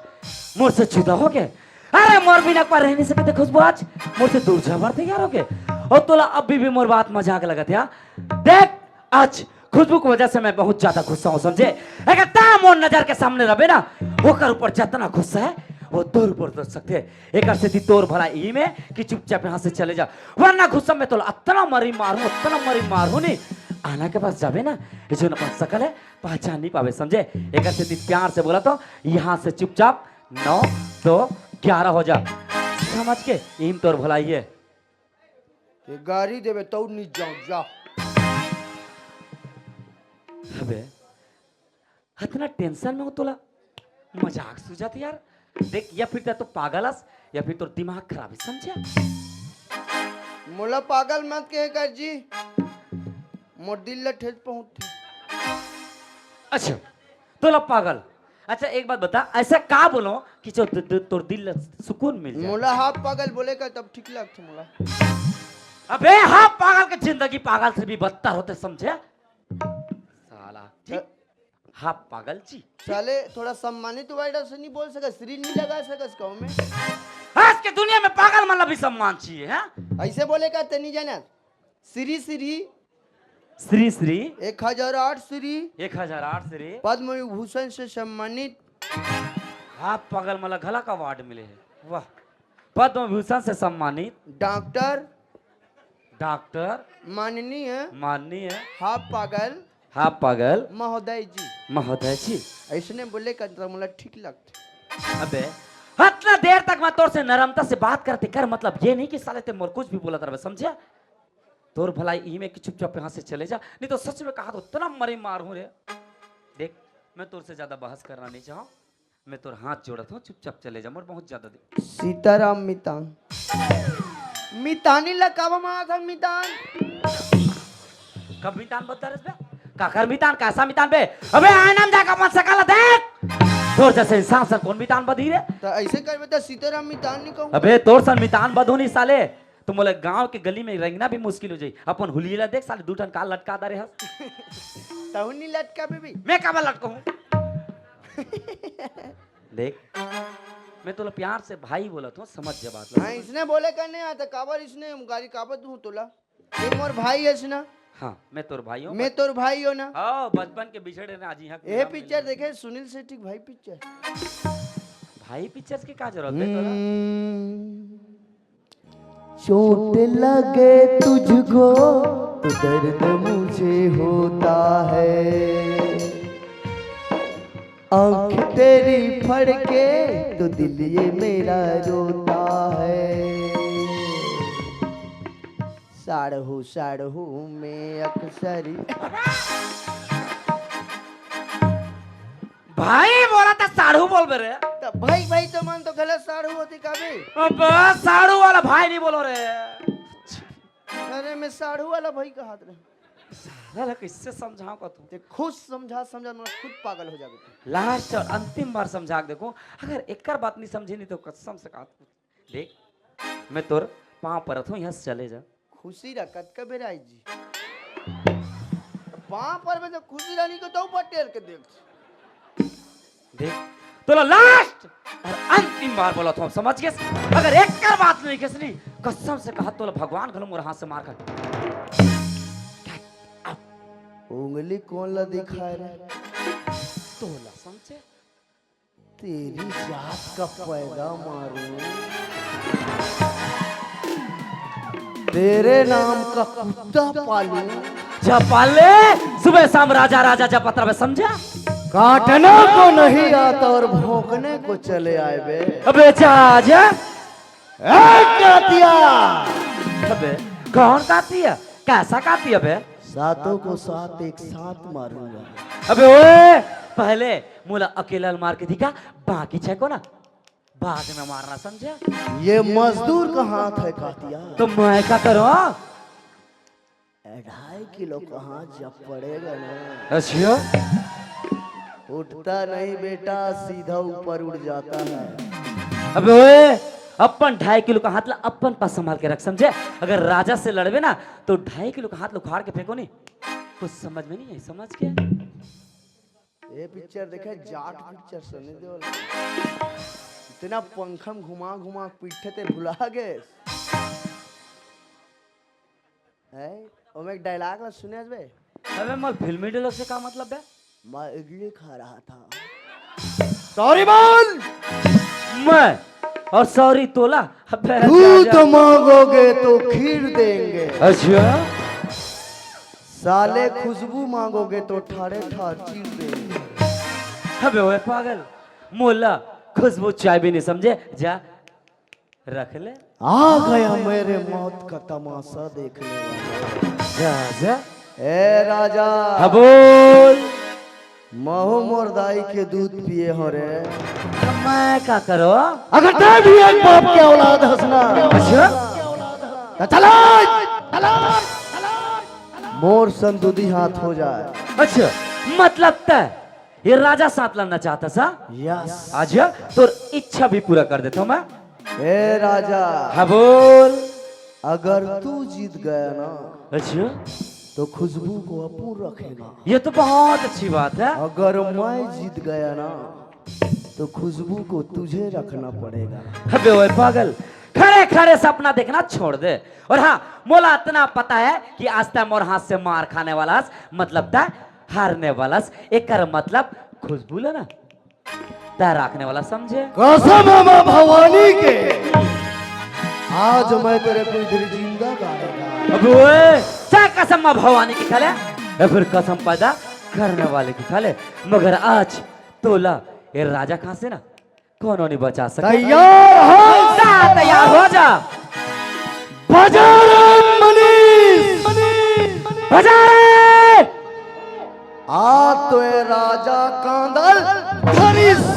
मोर से जुदा हो गए। अरे मोर बिना पर रह नहीं सकते खुशबू आज, मोर से दूर जाबर तैयार हो गए। और तोला अभी भी मोर बात मजाक लगत हे, हाँ? देख, आज खुशबू की वजह से मैं बहुत ज्यादा गुस्सा हूँ, समझे? अगर ता मोर नजर के सामने रहे ना, ओकर ऊपर जितना गुस्सा है, वो तोर ऊपर उतर सकते हैं। एकर सेती तोर भला इही में कि चुपचाप यहाँ से चले जा, वरना गुस्सा में तोला अतना मरी मारू, अतना मरी मारू नी, आना के पास जाबे ना, ये जो अपन सकल है, पहचान नहीं पावे, समझे? एकर सेती प्यार से बोला तो यहाँ से चुपचाप नौ, दो, ग्यारह हो जा, समझ के? इही में तोर भलाई है। ये गारी देवे तौ नहीं जाऊँ, जा। अबे, इतना टेंशन में हूँ तोला मजाक सूझत यार। देख, या फिर तो पागल अस, या फिर तोर दिमाग खराब है, समझे? मोला पागल मत कहे कर जी, मोर दिल ला ठेस पहुँचथे। अच्छा, तोला पागल। अच्छा, एक बात बता, ऐसा का बोलो कि जो दि-, दि-, तोर दिल ला सुकून मिल जाए? मोला हाफ पागल बोले का तब ठीक लगथे मोला। अबे, हाफ पागल के जिंदगी पागल से भी बदतर होथे, समझे? साला, ठीक? हाफ पागल जी। साले, थोड़ा सम्मानित वर्ड से नहीं बोल सकस, श्री नहीं लगा सकस कहूँ में। आज के दुनिया में पागल मन ला भी सम्मान चाहिए, हाँ? ऐसे बोले का तनी जाना। श्री श्री श्री श्री एक हजार आठ श्री एक हजार आठ श्री पद्म विभूषण से सम्मानित हाफ पागल मन ला घला का अवार्ड मिले है। वाह, पद्म विभूषण से सम्मानित डॉक्टर डॉक्टर माननीय माननीय हाफ पागल हाफ पागल महोदय जी। महोदय जी। ऐसने बोले का त मोला ठीक लगथे। अबे, इतना देर तक मैं तोर से नरमता से बात करते कर, मतलब ये नहीं कि साले ते मोर कुछ भी बोलत रहबे, समझे? तोर भलाई इही में कि चुपचाप यहाँ से चले जा, नहीं तो सच में कहा तो इतना मरे मार हूँ रे। देख, मैं तोर से ज्यादा बहस करना नहीं चाहूँ, मैं तोर हाथ जोड़त हूँ, चुपचाप चले जा, मोर बहुत ज्यादा दे। सीताराम मितान। मितानी ला काबा मारा था मितान? कब मितान बदल रहे बे? काकर मितान, कैसा मितान बे? अबे आईना में जाके अपन सकल ला देख। तोर जैसे इंसान सन कौन मितान बदी रे? तो ऐसे करबे तो सीताराम मितान नहीं कहूँ। अबे तोर सन मितान बदू नहीं साले। तो मोला गांव के गली में रेंगना भी मुश्किल हो जाई। अपन हुलिया ला देख साले, दू ठन काल लटका दा रे हस। तहु नहीं लटका बेबी। मैं काबर लटकहूँ? देख, मैं तोला प्यार से भाई बोलत हूँ, समझ जा बात ला। हाँ, इसने बोले का नहीं आता, काबर इसने गारी काबर दूँ तोला? ये मोर भाई है ना? हाँ, मैं तोर भाई हूँ। मैं तोर भाई हो ना? हाँ, बचपन के बिछड़े ना आज यहाँ ए पिक्चर देखे, सुनील शेट्टी के भाई पिक्चर। भाई पिक्चर के का जरूरत है तोला? हम्म। चोट लगे तुझको तो दर्द मुझे होता है, आंख तेरी फड़के तो दिल ये मेरा रोता है। साढ़ू साढ़ू में अक्सर भाई बोला था साढ़ू बोलबे रे। तो भाई भाई तो मन तो गलत साढ़ू होती का बे? अबे साढ़ू वाला भाई नहीं बोलो रे। अरे मैं साढ़ू वाला भाई कहा रहे। साला ला कैसे समझाओ का तू? ते खुद समझा समझा मैं खुद पागल हो जाबे। लास्ट और अंतिम बार समझा के देखो, अगर एकर बात नहीं समझे नहीं तो कसम से कहा तू। देख, मैं तोर पाँव परत हूँ, यहाँ से चले जा। खुशी रह, कतका बेर आई जी। पाँव पर में तो खुशी रहनी को दो पटेल के देख। देख, तोला लास्ट और अंतिम बार बोलत हूँ, समझ गेस? अगर एकर बात नहीं गेस नी, कसम से कहा तोला भगवान घलो मोर हाथ से मार कर। उंगली कौन ला दिखा रहे? तोला समझे? तेरी जात का पैदा मारूं। तेरे नाम का कुत्ता पालूं। जब पाले, सुबह शाम राजा, राजा जब पत्र में समझा। काटने को नहीं आता और भोंकने को चले आए बे। अबे जा, जा। ए, कातिया। अबे, कौन कातिया? कैसा कातिया बे? सातों को साथ एक साथ मारूंगा। अबे ओए, पहले मोला अकेला मार के दिखा, बाकी छह को ना बाद में मारना, समझे? ये मजदूर का हाथ है कातिया। तो मैं का करूं? ढाई किलो का हाथ जब पड़ेगा ना, अच्छा। उठता नहीं बेटा, सीधा ऊपर उड़ जाता है। अबे ओए, अपन ढाई किलो का हाथ ला अपन पास संभाल के रख, समझे? अगर राजा से लड़बे ना, तो ढाई किलो का हाथ ला उखाड़ के फेंको नहीं। कुछ समझ में नहीं आई, समझ के? ये पिक्चर देखे, जाट पिक्चर, सनी देओल। इतना पंखा में घुमा घुमा पीठे ते भुला गए। है, ओमे एक डायलॉग ला सुने बे। अबे मोर फिल्मी डायलॉग से का मतलब बे? मैं इडली खा रहा था। सॉरी बोल। मैं और सॉरी तोला। अबे दूध मांगोगे तो खीर देंगे। अच्छा। साले खुशबू मांगोगे तो ठाड़े ठाड़ चीर देंगे। अबे ओए पागल, मोला खुशबू चाय भी नहीं समझे, जा रख ले। आ गया मेरे मौत का तमाशा देखने वाला। जा, जा। ए राजा। हाँ, बोल। महू मोर दाई के दूध पिए हो रे। तो मैं का करो? अगर तै भी एक बाप के औलाद हस ना। अच्छा? तो चला, चला, चला। मोर सन दूधी हाथ हो जाए। अच्छा, मतलब तै ये राजा साथ लड़ना चाहता सा? यस। आजा, तोर इच्छा भी पूरा कर देता हूँ मैं। ए राजा। हाँ, बोल। अगर तू जीत गया ना, अच्छा। तो खुशबू को अपन रखेगा। ये तो बहुत अच्छी बात है। अगर मैं जीत गया ना, तो खुशबू को तुझे रखना पड़ेगा। अबे ओए पागल, खड़े खड़े सपना देखना छोड़ दे। और हाँ, मोला इतना पता है कि आज तै मोर हाथ से मार खाने वाला हस, मतलब तै हारने वाला हस। एकर मतलब खुशबू ला ना तै राखने वाला, समझे? कसम है माँ भवानी के, आज मैं तेरे को इधर जिंदा गाड़ूंगा। अब ओए, चाहे कसम माँ भवानी की खा ले, या फिर कसम पैदा करने वाले की खा ले, मगर आज तोला ये राजा खां से ना कोनो नहीं बचा सके। तैयार हो? जा, तैयार हो जा। बजारन मनीष, बजारन। आ तो ए राजा कांदल धरिस।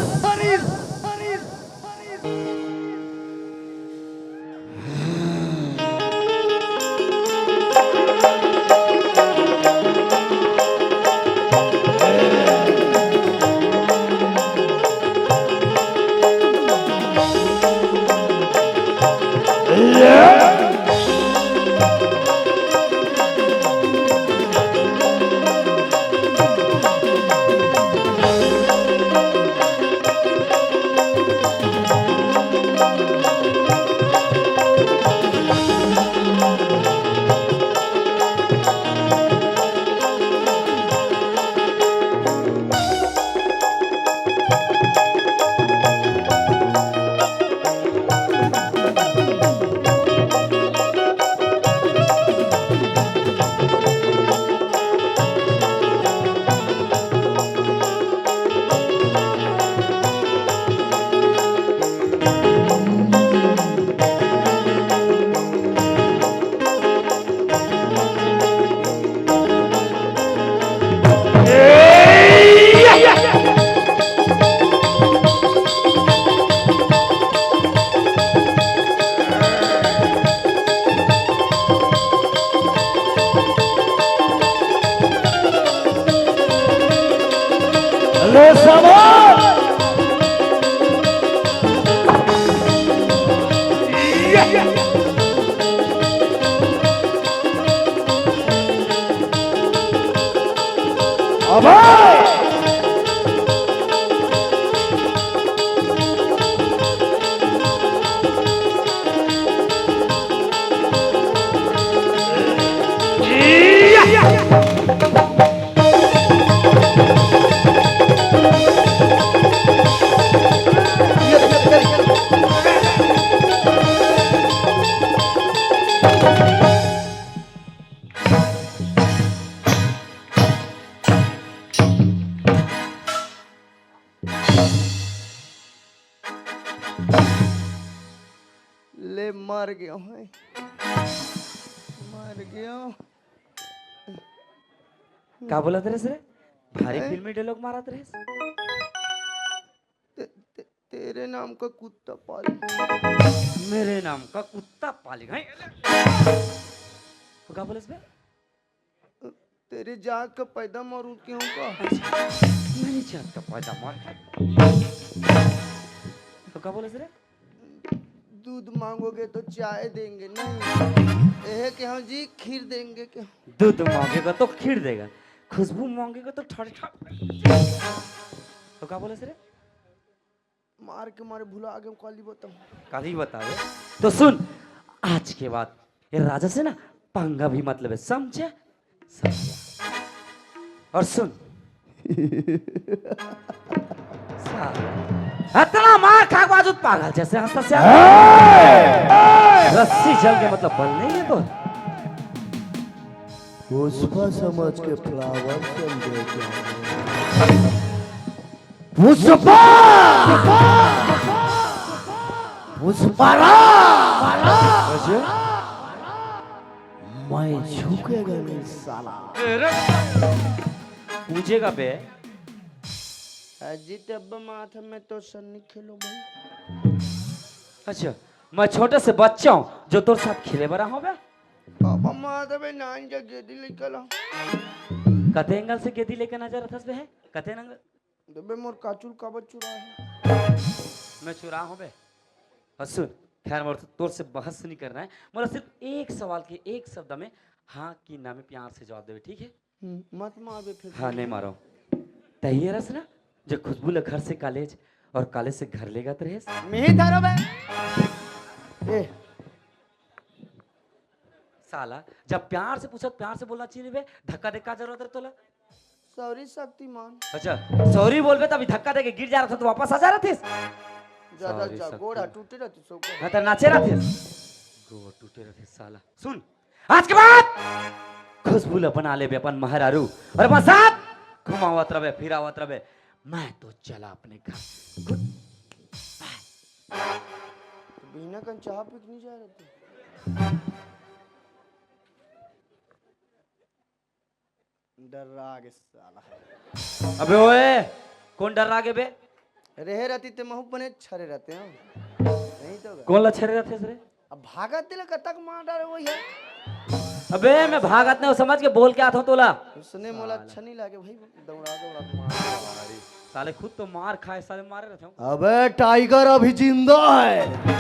ले सवार। अबे! ले मर गयो है, मर गयो। का बोलत रहे रे? भारी हैं? फिल्मी डायलॉग मारत रहे। ते, ते, तेरे नाम का कुत्ता पाल। मेरे नाम का कुत्ता पालेगा, हैं? तो का बोले बे? तेरे जात का पैदा मार उठ के हूँ का? अच्छा, मेरी जात का पैदा मार। तो का बोले रे? दूध मांगोगे तो चाय देंगे, नहीं। एहे के हम जी खीर देंगे के। दूध मांगेगा तो खीर देगा, खुशबू मांगेगा तो ठर ठर। तो का बोले रे? मार के मारे भुला गए, काली बताऊं। काली बतावे। तो सुन, आज के बाद ये राजा से ना पंगा भी मत लेबे, समझे? समझे। और सुन, साला, इतना मार खा के बावजूद पागल जैसे हंसता से रस्सी जल के मतलब बल नहीं है तो। पुष्पा समझ के फ्लावर समझे क्या? पुष्पा! पुष्पा राज! मैं झुकेगा नहीं साला। पूछेगा बे। अजी तब माथा में तो सन्नी खेलो भाई। अच्छा, मैं छोटे से बच्चा हूँ जो तोर साथ खेले बड़ा हो बे? बाबा माथा में नान जा गेदी लेके ला। कते एंगल से गेदी लेके नजर अथस बे है? कते एंगल? देबे मोर काचुल काबर चुरा है? मैं चुरा हूँ बे? और सुन, खैर मोर तोर से बहस नहीं करना है। मोला सिर्फ एक सवाल के एक शब्द में हाँ कि ना में प्यार से जवाब देबे, ठीक है? हम्म, मत मारबे फिर। हाँ, नहीं मारो। तही रस ना, जो खुशबू ला घर से कॉलेज और कॉलेज से घर लेगत रहेस। मिही धरो बे। ए, साला, जब प्यार से पूछत, प्यार से बोलना चाहिए बे, धक्का दे का जरूरत है तोला? सॉरी शक्तिमान। अच्छा, सॉरी बोलबे तभी धक्का देके गिर जा रहा था तो वापस आ जा रहा थे। जा, जा, सॉरी जा, गोड़ शक्तिमान। टूटे रहते सो को। हाँ, तो नाचे रहा थे। गोड़ टूटे रहा थे साला। सुन, आज के बाद खुशबू ला बना लेबे अपन महरारू और अपन साथ घुमावत रहबे, फिरावत रहबे। मैं तो चला अपने घर। गुड बाय। तो बिना कन चाह पी के नहीं जा रहे थे? डर्रा गे साला। अबे ओए, कौन डर्रा गे बे? रेहे रहती ते महू बने छरे रहते हैं। नहीं तो का? कौन ला छरे रहते रे? अब भागत दिल कतक मार डाले वही है। अबे मैं भागत नहीं, समझ के बोल के आता हूँ तोला। उसने मोला अच्छा नहीं लगे भाई, दौड़ा दौड़ा के मार। साले खुद तो मार खाए, साले मारे रहते हो। अबे टाइगर अभी जिंदा है।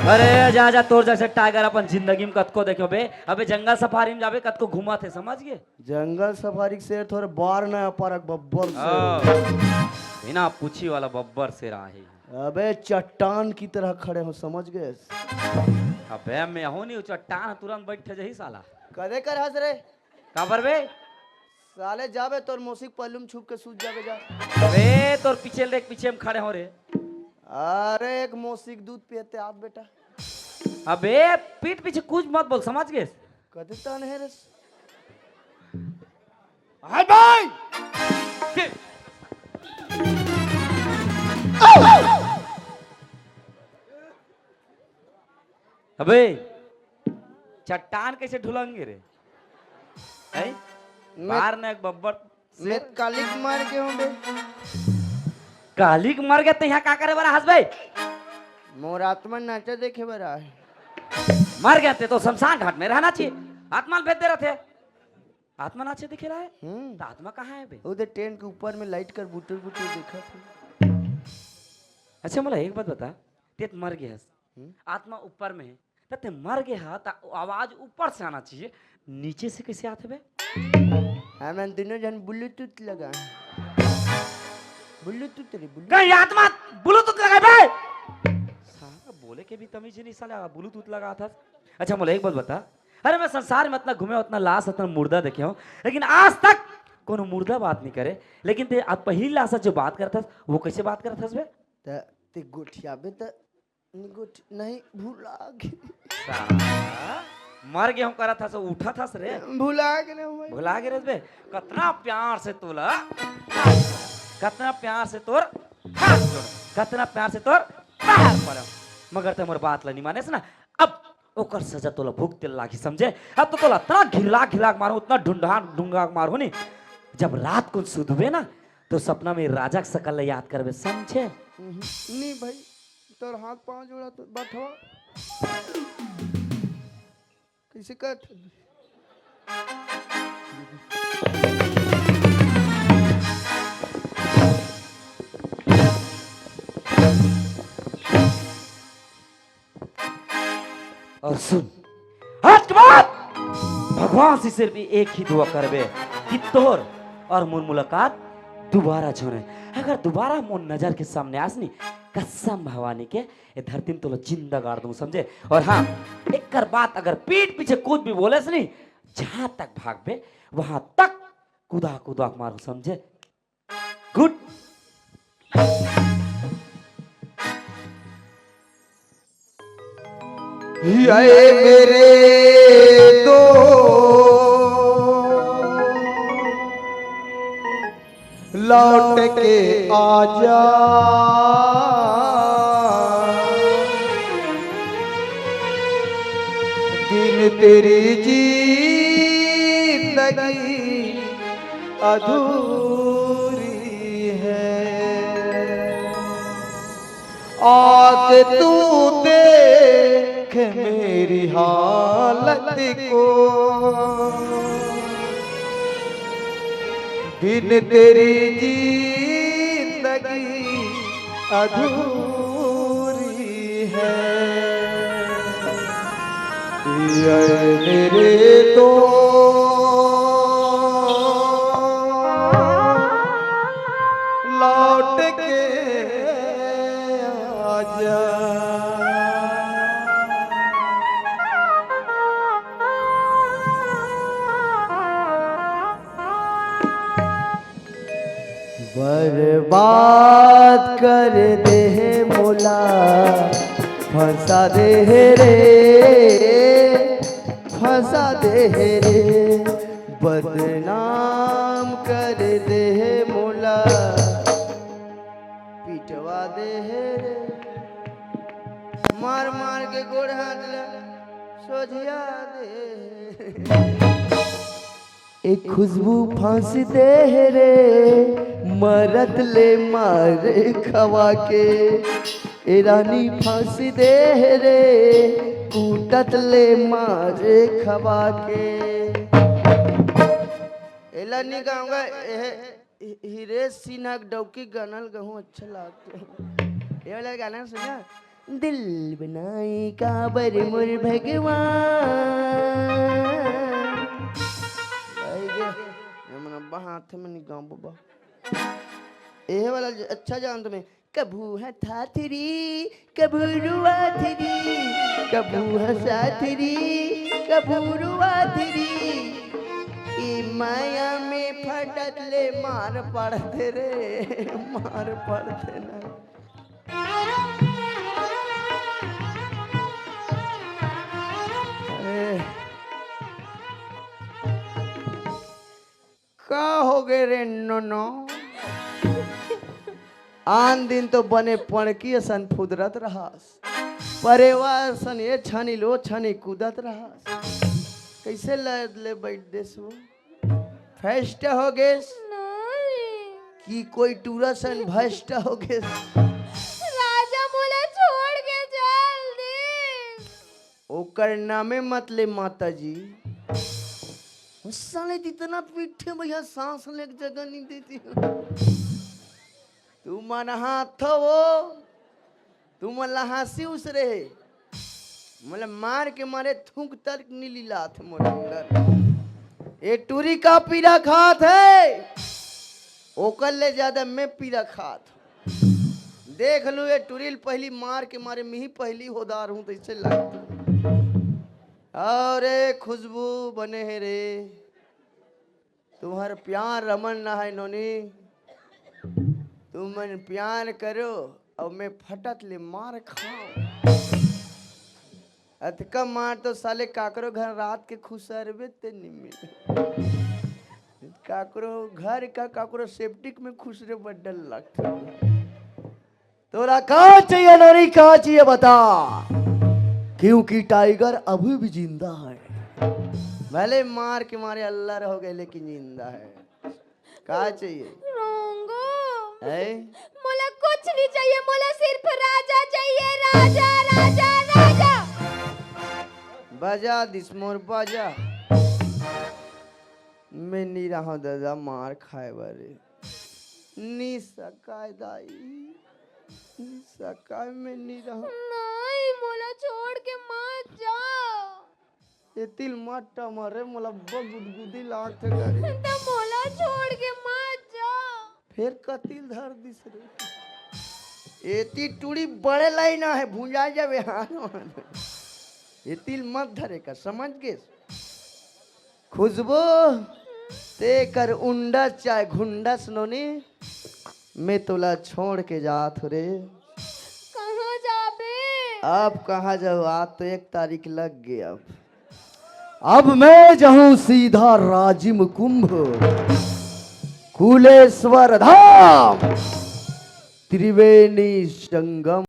अरे जा जा, तोर जैसे टाइगर अपन जिंदगी में कतको देखो बे। अबे जंगल सफारी में जाबे, कतको घुमा थे, समझ गए? जंगल सफारी के शेर थोड़े बार नया पारक बब्बर शेर। हाँ। बिना पूछी वाला बब्बर शेर आहे। अबे चट्टान की तरह खड़े हो, समझ गए? अबे मैं हूं नहीं, चट्टान तुरंत बैठ जही साला। कदे कर हंस रे? काबर बे? साले जाबे तोर मौसी के पल्लू में छुप के सूत जाबे जा। अबे तोर पीछे देख, पीछे में खड़े हो रे। अरे एक मौसी के दूध पियते आप बेटा। अबे पीठ पीछे कुछ मत बोल, समझ गए? कदे तान है रे। हाय भाई। अबे चट्टान कैसे ढुलंगे रे? हैं? मैं बार ने एक बब्बर मैं कालिक मर गए हूँ बे। कालिक मर गए तो यहाँ का करे बड़ा हंस बे? मोर आत्मा नाचा देखे बड़ा है। मर गए ते तो शमशान घाट में रहना चाहिए। आत्मा भेज दे रहे थे। आत्मा नाचे दिखे रहा है? हम्म। तो आत्मा कहाँ है बे? उधर टेंट के ऊपर में लाइट कर बुटर बुटर देखा था। अच्छा, मोला एक बात बता, ते त मर गए हस, हम्म। आत्मा ऊपर में है, त ते मर गए हा, त आवाज ऊपर से आना चाहिए, नीचे से कैसे आते बे? हमन दोनों जन ब्लूटूथ लगा। ब्लूटूथ रे, ब्लूटूथ। कहीं आत्मा ब्लूटूथ लगा बे? साला बोले के भी तमीज नहीं साला, ब्लूटूथ लगा था। अच्छा, मोला एक बात बता, अरे मैं संसार में इतना घूमे, उतना लाश, उतना मुर्दा देखे हूँ, लेकिन आज तक कोनो मुर्दा बात नहीं करे। लेकिन ते अब पहली लाश जो बात करत हस, वो कैसे बात करत हस बे? त ते गोठियाबे त निगोठ नहीं भुला गे। साला, मर गए हूँ करत हस, उठत हस रे। भुला गे रे भाई। भुला गे रे बे। कतना प्यार से तोला, कतना प्यार से तोर हाथ जोड़, कतना प्यार से तोर पैर पड़े, मगर ते मोर बात ला नहीं माने ना। अब ओकर सजा तोला भुगते लागी, समझे? अब तो तोला इतना घिरला घिरला के मारो, उतना ढूंढा ढूंढा के मारो नहीं। जब रात को सुतबे ना, तो सपना में राजा के शकल ला याद करबे, समझे? हम्म, नहीं भाई, तोर हाथ पांव जोड़ा तो बठवा। कइसे कहत? अउ सुन, आज के बाद भगवान से सिर्फ एक ही दुआ करबे कि तोर अउ मोर मुलाकात दुबारा झन होय। अगर दुबारा मोर नजर के सामने आस नी, कसम भवानी के, ए धरती में तोला जिंदा गाड़ दूं, समझे? अउ हाँ, एकर बात अगर पीठ पीछे कुछ भी बोलेस नी, जहां तक भागबे, वहां तक कुदा कुदा के मारहूं, समझे? गुड। ये मेरे दो, लौट के आजा, बिन तेरी जिंदगी अधूरी है। आके तू देख मेरी हालत को, बिन तेरी जिंदगी अधूरी है। ये मेरे दो, लौट के आजा। बर्बाद कर दे हे मोला, फंसा दे हे रे, फंसा दे हे रे, बदनाम कर दे हे मोला, पिटवा दे हे रे, मार मार के गोड़ हाथ ला सोझिया दे हे। ए खुशबू फांस दे हे रे, मरत ले मार खवा के। ए रानी फांस दे हे रे, कूटत ले मार खवा के। एला नी गाऊंगा, एहे, हि-, हिरेश सिन्हा के डौकी गाना ल गहूं अच्छा लागथे। ये वाला गाना सुना, दिल बनाए काबर मोर भगवान। भाई गे, ये मन अब्बा हाथ में नी गाऊं बाबा। एहे वाला ज-, अच्छा जानत मैं। कभू ह थाथरी, कभू रुआथरी, कभू ह साथरी, कभू रुआथरी। ई माया में फटत ले मार पड़थे रे, मार पड़थे ना। अरे, का हो गे रे नोनो? आन दिन तो बने पड़की असन फुदरत रहस, परेवा असन ए छानी ले ओ छानी कूदत रहस। कइसे लद ले बइठ देस वो? फैस्ट हो गेस नहीं। कि कोई टूरा सन भ्रष्ट हो गेस? राजा मोला छोड़ के चल दिस। ओकर नामे मत ले माता जी। ओ साले जितना पीठे भैया सांस ले के जगह नहीं देती। तू मन हाथ हो, तू मन ला हंसी उसरे हे। मतलब मार के मारे थूक तक नी लिलात मोर अंदर। ए टूरी का पीरा खात हे, ओकर ले ज्यादा मैं पीरा खात। देख लू, ए टुरी ल पहिली मार के मारे मिही पहिली होदार हूँ, तइसे लगथे। अरे खुशबू बने हे रे, तुम्हर प्यार रमन ना हे नोनी, तुमन प्यार करो अउ मैं फटत ले मार खाओ। अतका मार तो साले काकरो घर रात के खुसरबे ते नी मिले। काकरो घर का काकरो सेप्टिक में खुसरे बर डर लगथे। तोला का चाहिए नोनी, का चाहिए बता, क्योंकि टाइगर अभी भी जिंदा है। भले मार के मारे अल्लर हो गए लेकिन जिंदा है। का चाहिए? रोंगो, है? मोला कुछ नहीं चाहिए, मोला सिर्फ राजा चाहिए, राजा, राजा, राजा। बजा दिस मोर बजा। मैं नी रहूं दादा मार खाए बर। नी सकाय दाई, नी सकाय, मैं नी रहूं। नहीं, मोला छोड़ के मत जा। एतिल मत टमर रे, मोला अब्बड़ गुदगुदी लागथे गा रे। त मोला छोड़ के मत जा। फेर कतिल धर दिस रे। एती टूड़ी बड़े लाइन हे, भुंजा जाबे। हाँ, एतिल मत धरे का, समझ गेस? खुशबू, तेकर उंडस चाहे घुंडस नोनी, मैं तोला छोड़ के जात हो रे। कहाँ जाबे? अब कहाँ जाऊँ, आज तो एक तारीख लग गई। अब, अब मैं जाऊँ सीधा राजिम कुंभ, कुलेश्वर धाम, त्रिवेणी संगम।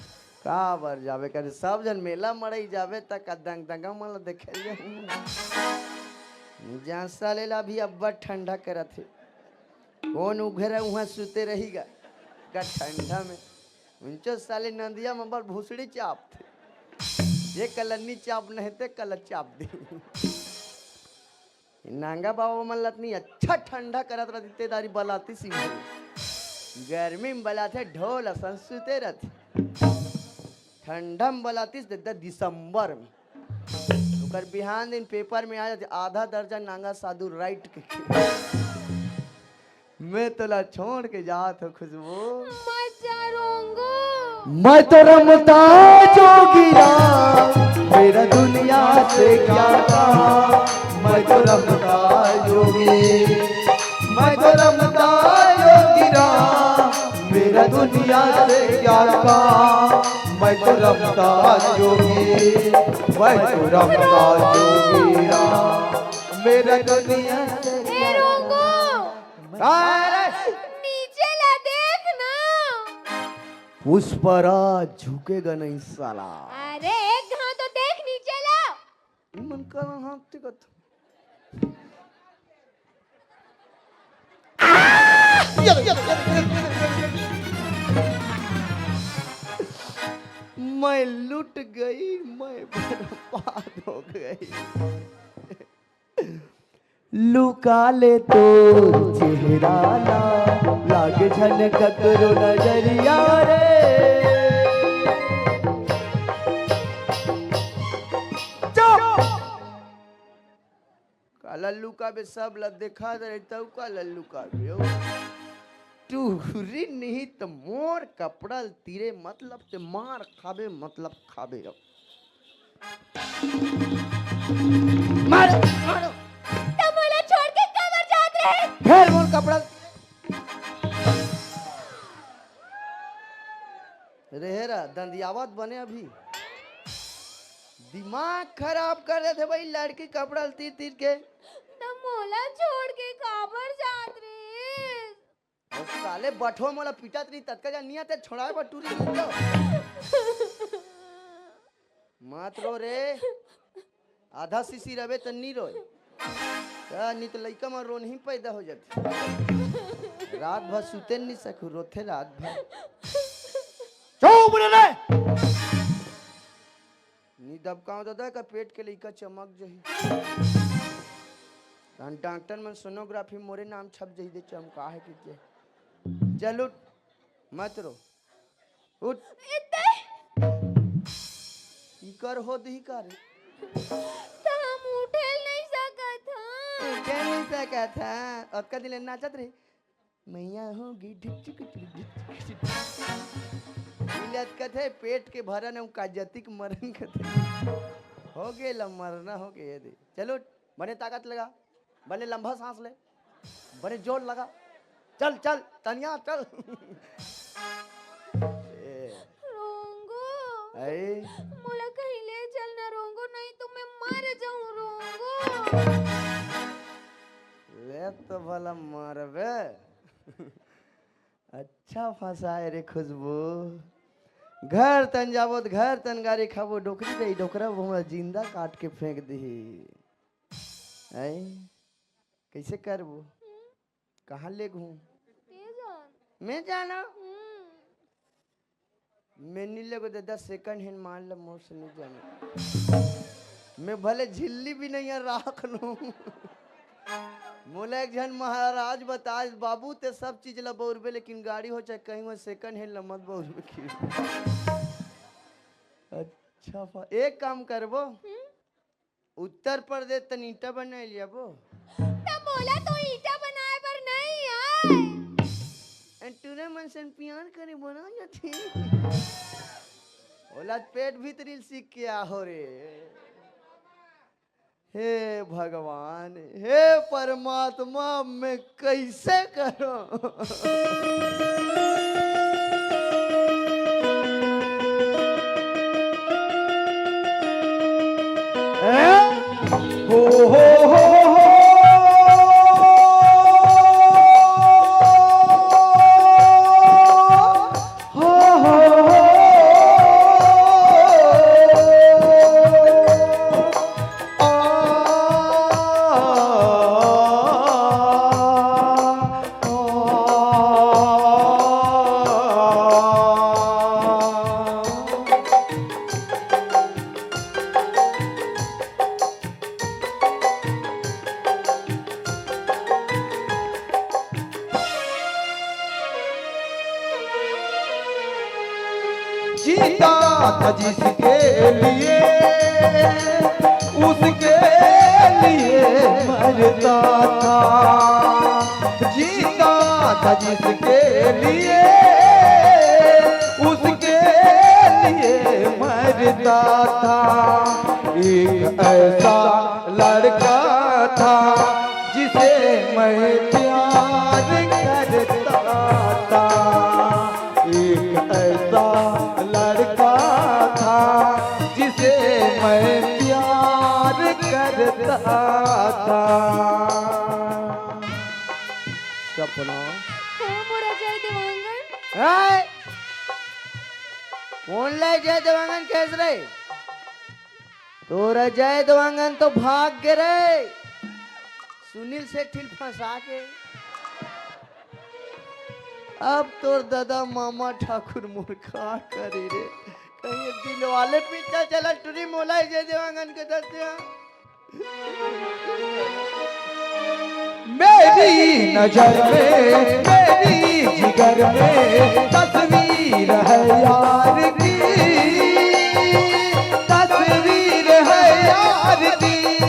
का बर जाबे करे, सब जन मेला मड़ई जाबे त का दंग दंगा मन ल देखे जाहूं। जा साले ला भी अब्बड़ ठंडा करत हे। कोन उघरा उहाँ सुते रही गा, का ठंडा में। उंचो साले नंदिया म बड़ भूसड़ी चापथे। ये कलन्नी चाप नहीं ते कल चाप दे। नांगा बाबा मन लतनी अच्छा ठंडा करत रहिते दारी बलातिस। गर्मी में बलाथे ढोल असन सुते रहिथे। ठंडा में बलातिस दे, दे दिसंबर में। ओकर बिहान दिन पेपर में आ जाथे, आधा दर्जन नांगा साधु राइट के। मैं तोला छोड़ के जात हो खुशबू। मत जा रोंगो। मैं तो रमता जोगीरा, मेरा दुनिया से क्या काम। मैं तो रमता जोगी, मैं तो रमता जोगीरा, मेरा दुनिया से क्या काम। मैं तो रमता जोगी, मैं तो रमता जोगीरा, मेरा दुनिया से ए क्या रोंगो। काम। अरे! नीचे ला देख ना। पुष्पराज झुकेगा नहीं साला। अरे एक घाव तो देख नीचे ला। इमन का हाथ टिकत। मैं लुट गई, मैं बर्बाद हो गई। लुका ले तोर चेहरा ला, लागे झन ककरो नजरिया रे। चुप! काला लुकाबे, सब ला देखा दे, तब काला लुकाबे? ओ, टूरी नहीं त मोर कपड़ा ल तीरे, मतलब ते मार खाबे, मतलब खाबे अब। मार, मारो। त मोला छोड़ के काबर जात रहे? फेर मोर कपड़ा। रेहे रा, दंदियावत बने अभी। दिमाग खराब कर देथे भाई, लड़की कपड़ा ल तीर तीर के। त मोला छोड़ के काबर जात रहे? अउ साले बठवा मोला पीटत रही, ततका जा निया ते छोड़ाए बर टूरी नहीं तो। मत रो रे, आधा सीसी रवे त नी रोए। त नी त लइका म रोनही पैदा हो जाथे। रात भर सुते नी सकू, रोथे रात भर। चुप रे रे। नी दबकाओ दादा का पेट के लइका चमक जही। तहन डॉक्टर मन सोनोग्राफी मोरे नाम छप जही दे चमका है कि के। चल उठ, मत रो। उठ। इते? इकर हो दही का रे? त हम उठे नहीं सकत हन। उठे नहीं सकत हन। अतका दिन ले नाचत रही। मैया होगी ढिचक ढिचक ढिचक। ई लत कथे पेट के भरन अउ काजतिक मरन कथे। हो गे ल मरना हो गे ये दे। चलो, बने ताकत लगा, बने लंबा सांस ले, बने जोर लगा। चल, चल, तनिया, चल। ए। रोंगो। ऐ। मोला कहीं ले चल ना रोंगो, नहीं तो मैं मर जाऊं रोंगो। ले तो भला मरबे। अच्छा फंसाए रे खुशबू। घर तन जाबो त घर तन गारी खाबो, डोकरी दे, डोकरा वो जिंदा काट के फेंक दिही। ऐ, कैसे करबो? हम्म। कहाँ ले घूम? के जान? मैं जाना। मैं नी लेगो दादा, सेकंड हैंड माल ला मोर से नी जाना। मैं भले झिल्ली भी नहीं है, राख लूं। मोला एक झन महाराज बताइस, "बाबू, ते सब चीज ला बउरबे, लेकिन गाड़ी हो चाहे कहीं हो, सेकंड हैंड ला मत बउरबे।" अच्छा, एक काम करबो, उत्तर प्रदेश तन ईंटा बनाए लियाबो। त मोला तो ईंटा बनाए बर नहीं आए। एन टूरा मन सन प्यार करे बना जाथे। ओला पेट भीतरी सीख के आहो रे। हे भगवान, हे परमात्मा, मैं कैसे करूं? हैं? हो, हो, हो, हो। हो, हो, हो, हो। जीता था जिसके लिए, उसके लिए मरता था। जीता था जिसके लिए, उसके लिए मरता था। एक ऐसा लड़का था जिसे मैं प्यार करता था। एक ऐसा लड़का था जिसे मैं प्यार करता था। सपना। हे मोर अजय देवांगन। हे! कौन ला अजय देवांगन कहेस रे? तोर अजय देवांगन तो भाग गे रे, सुनील शेट्टी ल फंसा के। अब तोर दादा मामा ठाकुर मोर का करी रे? कहीं दिलवाले पिक्चर चला टूरी, मोला अजय देवांगन के दस दे। मेरी नजर में, मेरी जिगर में तस्वीर है यार की, तस्वीर है यार की।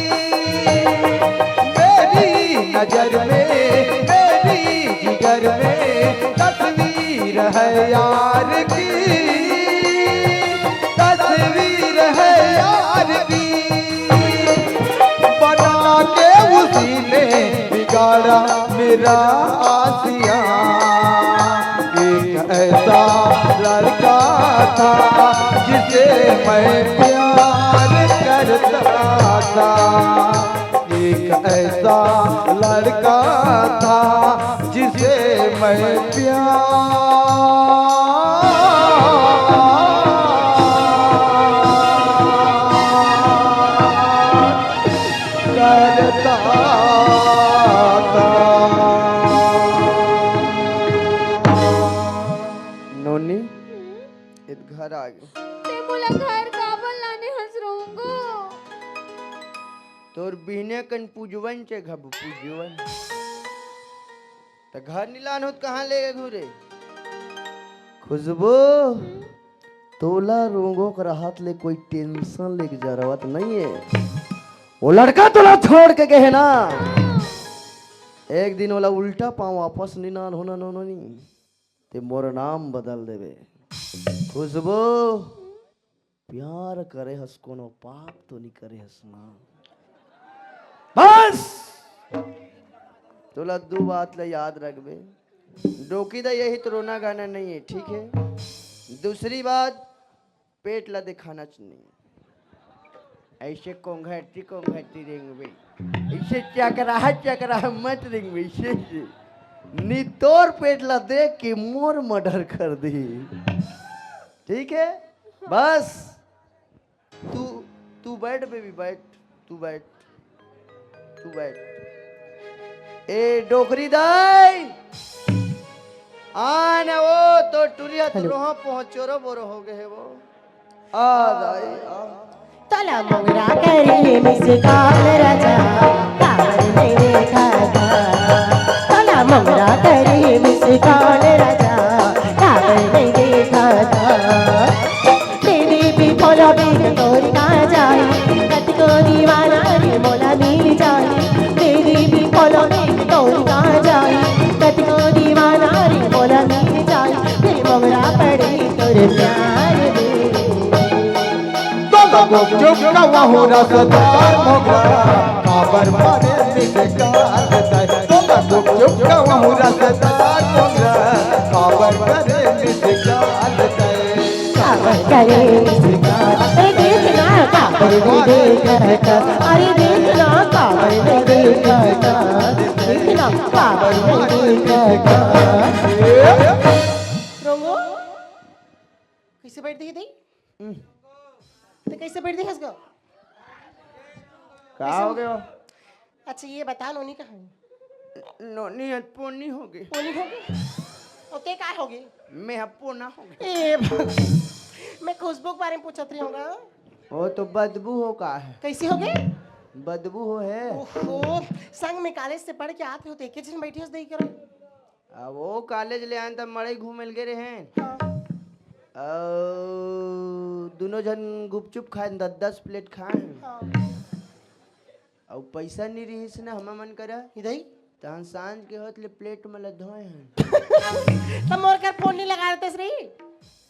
मेरी नजर में, मेरी जिगर में तस्वीर है यार की, तस्वीर है यार की। बना के उसी ने बिगाड़ा मेरा आशियां। एक ऐसा लड़का था जिसे मैं प्यार करता था। एक ऐसा लड़का था जिसे मैं प्यार करता था। नोनी, हम्म? ए घर आ गे। ते मोला घर काबर लाने हस रोंगो? तोर बिहने कन पूजवन चे घबू पूजवन। त घर नी लान होत कहाँ ले घूरे? खुशबू, तोला रोंगो के रहत ले कोई टेंशन लेके जरूरत नहीं है। वो लड़का तोला छोड़ के गए है ना, एक दिन ओला उल्टा पाँव वापस नी नान होना नोनी, ते मोर नाम बदल देवे। खुशबू, प्यार करे हस, कोनो पाप तो नी करे हस ना? बस! तोला दू बात ला याद रखबे। डोकी दा यही तो रोना गाना नहीं है, ठीक है? दूसरी बात, पेट ला दिखाना च नहीं। ऐसे कोंघरती कोंघरती रेंगबे, ऐसे चकराह चकराह मत रेंगबे, ऐसे, ऐसे। नी तोर पेट ला देख के मोर मर्डर कर दी। ठीक है, बस तू, तू बैठ बेबी, बैठ, तू बैठ, तू बैठ। ए डोकरी दाई, आ न वो तो टुरी ह हेलो। तुरहो पहुंच चोरो बोरो हो गए हे वो। आ दाई, आ। तोला मोंगरा करे मिस कॉल राजा, काबर नहीं देखा था। तोला मोंगरा करे मिस कॉल राजा, काबर नहीं देखा था। तेरी भी फॉलो भी तोरी का जाए, कतको दीवाना रे मोला मिल जाए। तेरी भी फॉलो भी तोरी का जाए, कतको दीवाना रे मोला मिल जाए। फिर मोंगरा पड़े तोरे प्यार में। तो लगो चुप का वहू रसदार मोंगरा, काबर मारे मिस कॉल बताए। तो लगो चुप का वहू रसदार मोंगरा, काबर मारे मिस कॉल बताए। काबर करे मिस कॉल, अरे देख ना, काबर नहीं देखा था। अरे देख ना, काबर नहीं देखा था। देख ना, काबर नहीं देखा था। रोंगो, कैसे बैठ दिए दई? हम्म। तो कैसे बैठ दिए हंस गो? का हो गयो? अच्छा, ये बता, नोनी कहाँ है? नोनी आज पोनी हो गई। पोनी हो गई? और ते का हो गई? मैं अब पोना हो गई। ए, मैं खुशबू के बारे में पूछत रही हूँ। वो तो बदबू हो का है? कैसी हो गई? बदबू हो है। ओहो, संग में कॉलेज से पढ़ के आते हो तो एक ही जन बैठी हो, दई करो। अब वो कॉलेज ले आन तब मड़ई घूमे ल गे रहे हैं। हाँ। अउ दुनो झन गुपचुप खाए, दस दस प्लेट खाए। हाँ। अउ पैसा नहीं रहिस ना हमर मन करा। इधर ही? तहन सांझ के होत ले प्लेट में ल धोए हैं। तब मोर कर फोन नहीं लगा देते श्री।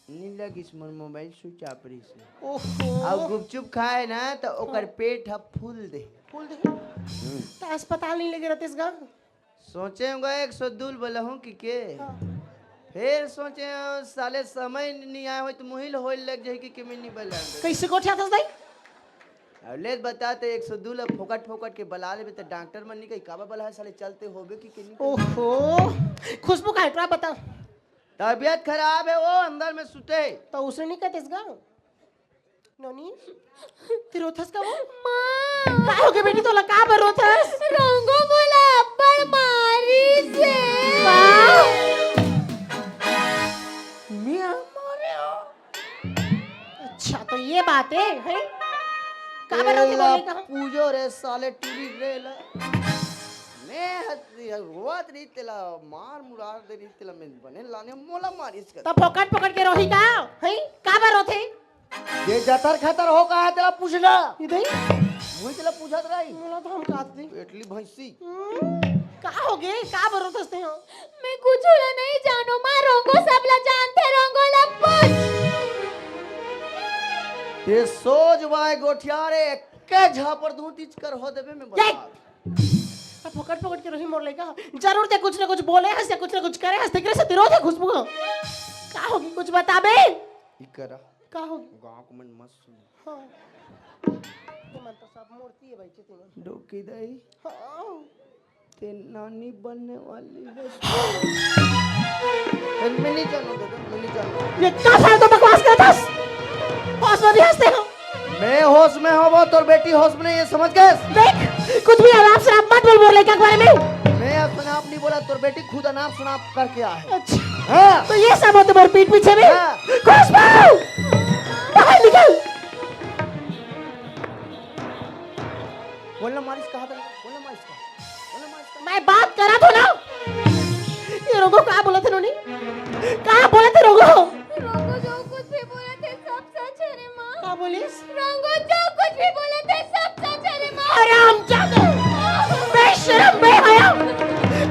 नहीं लगिस, मोर मोबाइल स्विच ऑफ रहिस। ओहो। अउ गुपचुप खाए ना तो ओकर पेट ह फूल दे। फूल दे? हम्म। तो अस्पताल नहीं लेके रहते इसका? सोचे होंगे एक सौ दू ल बोलहूँ कि के। हाँ। फिर सोचे, साले समय नहीं आए हो तो मुहिल होए लग जाए कि, कि मैं नहीं बोला। कैसे गोठिया था दाई? अब ले बताते एक सौ दू ल फोकट फोकट के बला लेबे तो डॉक्टर मन नहीं कही काबा बला है साले चलते होबे कि, कि नहीं कही। ओहो, खुशबू का है, बता। तबीयत खराब है वो अंदर में सुते। तो उसने नहीं कहते इसका? नोनी, ते रोथस का वो? माँ। का हो गया बेटी तोला, का बर रोथस? रंगो मोला अब्बड़ मारिस हे। का? मैं मारे हो? अच्छा, तो ये बात है, हैं? का बर रोथे तेला बोले कहा? पूजो रे साले टूरी रे ला। मैं हत-, रोवत रही तेला, मार मुरार दे रही तेला, मैं बने लाने मोला मारिस कर। तब फोकट फोकट के रोही का, हैं? का बर रोथे? ये जतर खतर हो कहा है, तेला पूछना। इधर ही? मुझे तेला पूछत रही। मोला तो हम काट दी। पेटली भैंसी। हम्म, का हो गे? का बर रोथस ते हो? मैं कुछ ला नहीं जानू, माँ रोंगो सब ला जानते, रोंगो ला पूछ। ते सोच वाय गोठिया रे, के झापर दूं तीच कर हो देबे मैं ये! बता। अब फोकट फोकट के रोही मोर लइका। जरूर ते कुछ ना कुछ बोले हस या कुछ ना कुछ करे हस, तेकरे से तिरो थे खुशबू हो। का होगी कुछ बताबे? इकरा। का होगी? गांव को मन मत सुन। हाँ। ये मन तो सब मूर्ति है भाई, चितिन। डोकी दई। हाँ। ते नानी बनने वाली है। ए, मैं नहीं जानू दादा, मैं नहीं जानू। ये का फालतू बकवास करत हस? होश में नहीं हंसते हो? मैं होश में हूँ, वो तोर बेटी होश में नहीं है, समझ गए? देख, कुछ भी अनाप शनाप मत बोल मोर लइका के बारे में। मैं अनाप नहीं बोला, तोर बेटी खुद अनाप शनाप करके आ है। अच्छा। हाँ। तो ये सब हो तुम्हारे पीठ पीछे में? हाँ। खुशबू! बाहर निकल। बोलना मारिस कहा था? बोलना मारिस कहा? बोलना मारिस कहा? मैं बात करा थो ना। ये रोंगो का बोला थे नोनी? का बोला थे रोंगो? रोंगो जो कुछ भी बोला थे सब सच है रे माँ। का बोलिस? रोंगो जो कुछ भी बोला थे सब सच है रे माँ। अरे हम जाते। बेशरम, बेहया।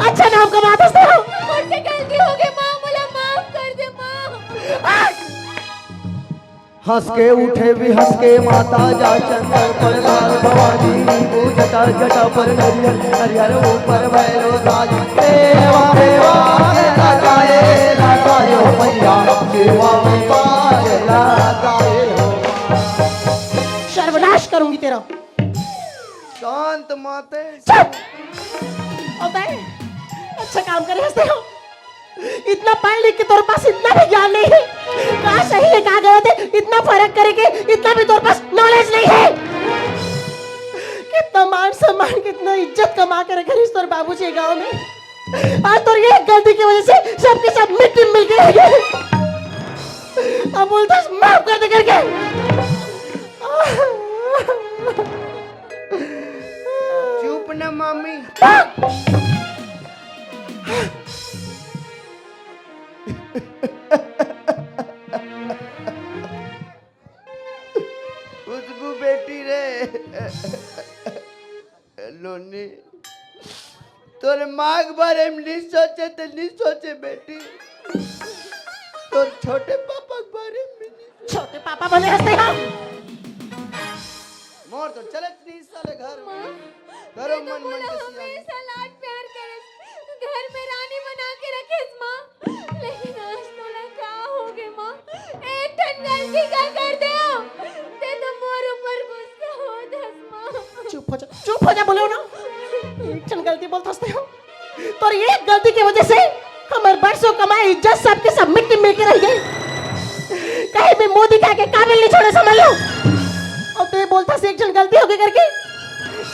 अच्छा नाम कमात हस ते हो। मुझसे गलती हो गई माँ, मुझे माफ कर दे माँ। हंस के उठे भी हंस के माता जा चंदन पर लाल भवानी नींबू जटा जटा पर नरियर नरियर ऊपर भैरो राज। देवा देवा ए राजा ए राजा हो मैया देवा देवा ए राजा ए हो। सर्वनाश करूंगी तेरा। शांत माते। चुप। अबे, अच्छा काम करे हंसते हो। इतना पढ़ लिख के तोर पास इतना भी ज्ञान नहीं है। कहाँ सही है, कहाँ गलत है, इतना फर्क करे के इतना भी तोर पास नॉलेज नहीं है। कितना मान सम्मान, कितना इज्जत कमा के रखे रहिस तोर बाबूजी गांव में। आज तोर एक गलती के वजह से सबके सब मिट्टी में मिल गए। अब बोलता माफ कर दे करके। चुप ना मामी। खुशबू बेटी रे। नोनी, तोर माँ के बारे में नहीं सोचे तो नहीं सोचे बेटी। तोर छोटे पापा के बारे में नहीं। छोटे पापा बने हंसते हम। मोर तो चलत नहीं साले घर में। करो मन मन के सियान। हमेशा लाड प्यार करस, घर में रानी बना के रखेस माँ। लेकिन आज तोला का हो गे माँ? एक ठन गलती का कर दे हो, ते तो मोर ऊपर गुस्सा हो दस माँ। चुप हो जा, चुप हो जा, बोले हो ना। एक ठन गलती बोलत हंसते हो। तोर एक गलती के वजह से हमर बरसों कमाई इज्जत सबके सब मिट्टी में मिल के रह गई। कहीं भी मुंह दिखा के काबिल नहीं छोड़े, समझ लो। और तू बोलता से एक ठन गलती हो गई करके,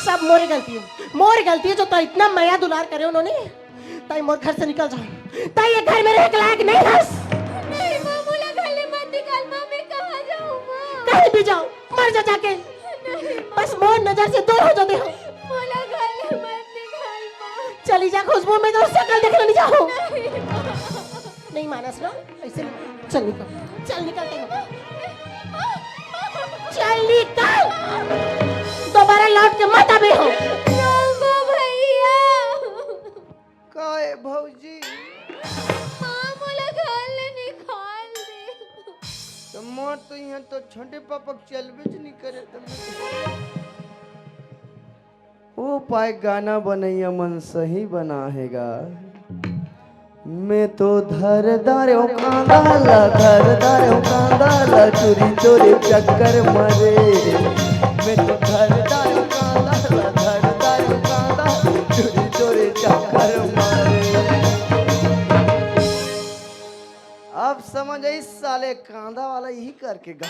सब मोरे गलती हो, मोरे गलती है जो तो इतना मया दुलार करे उन्होंने। ताई मोर घर से निकल जाओ, ताई ये घर में रहे के लायक नहीं हस। नहीं माँ, मोला घर ले मत निकाल माँ, मैं कहाँ जाऊँ माँ? कहीं भी जाओ, मर जा जाके। बस मोर नजर से दूर हो जाते हो। मोला घर ले मत निकाल माँ। चली जा खुशबू, मैं तो शकल देखने नहीं जाऊँ। नहीं मानस ना, ऐसे नहीं। चल निकल, चल निकल तैं। चल निकल। दोबारा लौट के मत आबे हो। रामा भैया। काहे भौजी? माँ मोला घर ले निकाल दे। तो मोर तो यहाँ तो छोटे पापा के चलबे च नहीं करे तो मैं ओ पाए गाना बनैया मन सही बना हेगा। मैं तो धर दारे ओ कांदा ला, धर दारे ओ कांदा ला, चोरी चोरी चक्कर मारे रे। मैं तो धर दारे ओ कांदा ला, धर दारे ओ कांदा, चोरी चोरी चक्कर मारे। अब समझ आई साले कांदा वाला यही करके गा।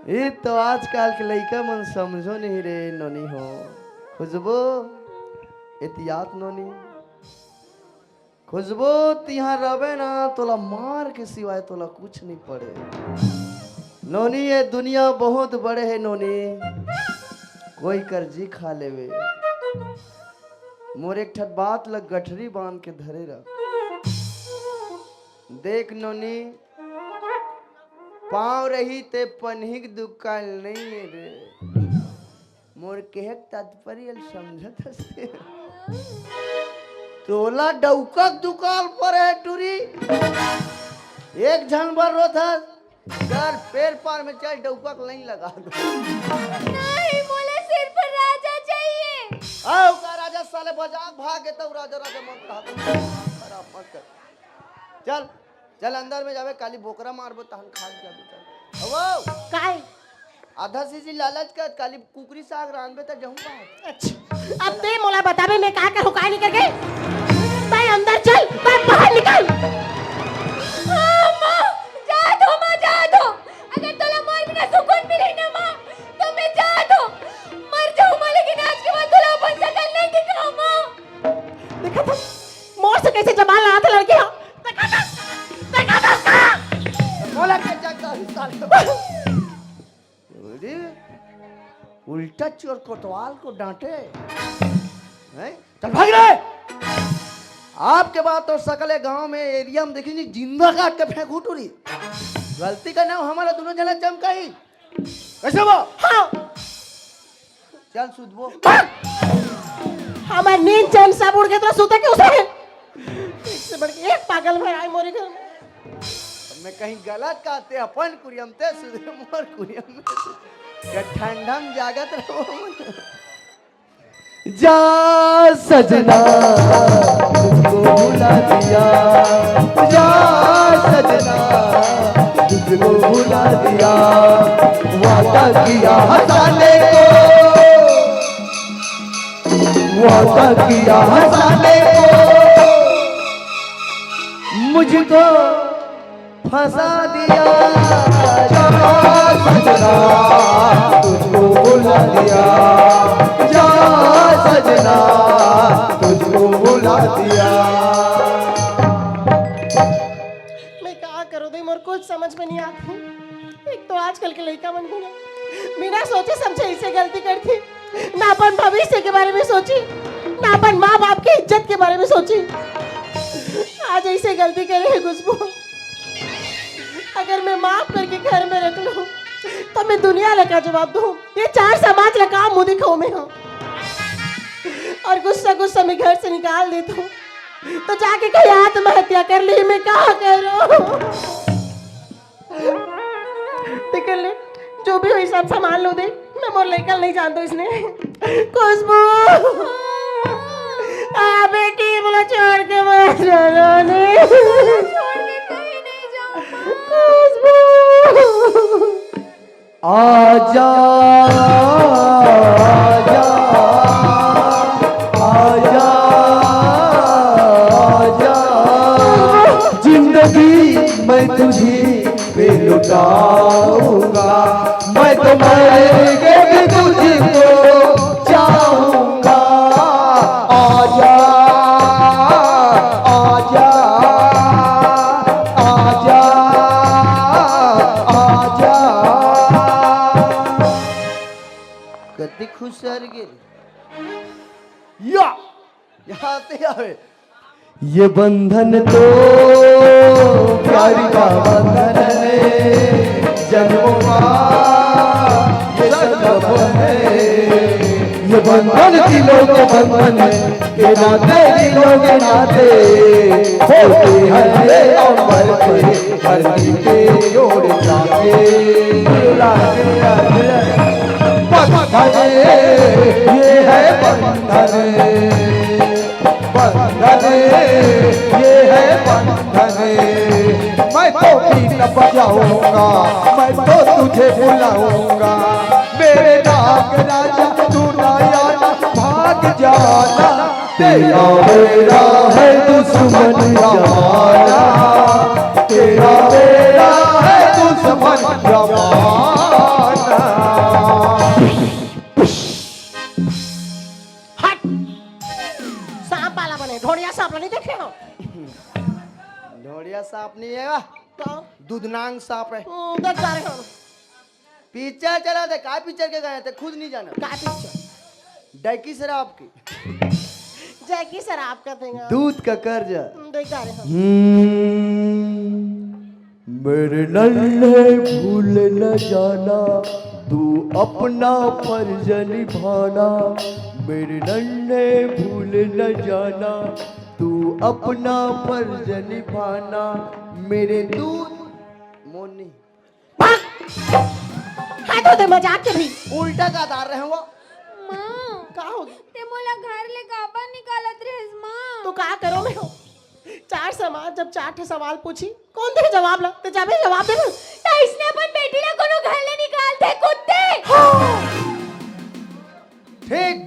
ये तो आजकल के लइका मन समझो नहीं रे नोनी हो। खुशबू, एतियात नोनी। खुशबू, तिहां रबे ना, तोला मार के सिवाय तोला कुछ नहीं पड़े। नोनी, ये दुनिया बहुत बड़े है नोनी, कोई कर जी खा लेवे। मोर एक ठन बात ल गठरी बांध के धरे रख। देख नोनी, पांव रही ते पनही के दुकान नहीं है रे। मोर केहे के तात्पर्य ल समझत हस ते? तोला डौका के दुकान पर है टूरी। एक झन बर रोत हस, चल पेड़ पार में चल डौका के लाइन लगा दो। नहीं, मोला सिर्फ राजा चाहिए। आओ का राजा साले बजा भाग के तो राजा राजा मत कहा। खराब मत कर। चल चल अंदर में जावे, काली बोकरा मारबो तहन खा के जाबे। चल। अवो, काय? आधा सीजी लालच कर, काली कुकरी साग रांधबे त जहूं पाए। अच्छा, अब ते मोला बताबे मैं का करूं, का नहीं करके? भाई अंदर चल, भाई बाहर निकल। माँ, जा दो माँ, जा दो। अगर तोला मोर बिना सुकून मिले ना माँ, तो मैं जा दो। मर जाऊँ माँ, लेकिन आज के बाद तोला अपन शकल नहीं दिखाऊँ माँ। देखा था, मोर से कैसे जबान लड़ाते लड़के हो। देखा था, देखा था उसका। बोला के जगह साले। अरे, उल्टा चोर कोतवाल को डांटे। हैं? चल भाग रे। आपके बाद तो सकले गांव में एरिया में देखी नहीं, जिंदा काट के फेंक उठू रही। गलती का नाम हमारा दोनों जना चमकाई। कैसे वो? हाँ। चल सुधबो। हमार नींद चैन सब उड़ के तो सुते क्यों से? एक से बढ़ के एक पागल भर आए मोरे घर में। मैं कहीं गलत कहते अपन कुरियम ते सुधे मोर कुरियम में। या ठंडा में जागत रहो। जा सजना, तुझको भुला दिया। जा सजना, तुझको भुला दिया। वादा किया हंसाने को, वादा किया हंसाने को, मुझको फंसा दिया। जा सजना, तुझको भुला दिया। जा सजना, का मन घुना, बिना सोचे समझे ऐसे गलती करती। ना अपन भविष्य के बारे में सोची, ना अपन माँ बाप के इज्जत के बारे में सोची। आज ऐसे गलती करे है खुशबू। अगर मैं माफ करके घर में रख लूं, तो मैं दुनिया ला का जवाब दूं? ये चार समाज ला का मुंह दिखाऊं मैं? हूँ और गुस्सा गुस्सा में घर से निकाल देता हूँ, तो जाके कहीं आत्महत्या कर ली, मैं कहा करूँ? देख ले, जो भी हुई सब संभाल लो दे। मैं मोर लेकर नहीं जानता इसने। खुशबू, आ बेटी, बोला छोड़ के मत जाना ने। छोड़ के कहीं नहीं जाऊँ, माँ। खुशबू। आजा, आजा, आजा, आजा। जिंदगी मैं तुझी पे लुटाऊंगा, मैं तो मर के भी तुझको चाहूंगा। आजा, आजा, आजा, आजा। कति खुश हर गे। या, यहाँ से आवे। ये बंधन तो प्यार का बंधन है, जन्मों का ये संगम है। ये बंधन दिलों के बंधन है, के नाते, दिलों के नाते होते हैं ये अंबर पे धरती के जोड़ जाके। बंधन, ये है बंधन, बंधन, ये है बंधन। मैं तो बीन बजाऊंगा, मैं तो तुझे बुलाऊंगा। मेरे नाग राजा, तू ना आना, भाग जाना। तेरा मेरा है दुश्मन जमाना, तेरा मेरा है दुश्मन जमाना। हट। सांप वाला बने, ढोड़िया सांप नहीं देखे हो? ढोड़िया सांप नहीं है, वाह। तो? दूधनांग सांप है। हम्म, देख जा रहे हो। पिक्चर चला दे, का पिक्चर के गाने थे, खुद नहीं जाना। का पिक्चर? डैकी शराब की। जैकी शराब का देगा। दूध का कर्ज। हम्म, देख जा रहे हो। हम्म। मेरे नन्हे भूल न जाना, तू अपना फर्ज निभाना। मेरे नन्हे भूल न जाना, तू अपना फर्ज निभाना। मेरे दूध मोनी। भाग! हाथ होते मजाक के भी। उल्टा का डार रहे हैं वो। माँ, का हो गया? ते मोला घर ले काबर निकालत रहेस, माँ? तो का करो मैं हो? चार समाज जब चार ठे सवाल पूछी, कौन दे जवाब ला? ते जाबे जवाब दे ना। त इसने अपन बेटी ला कोनो घर ले निकाल दे, कुत्ते। हाँ। ठीक,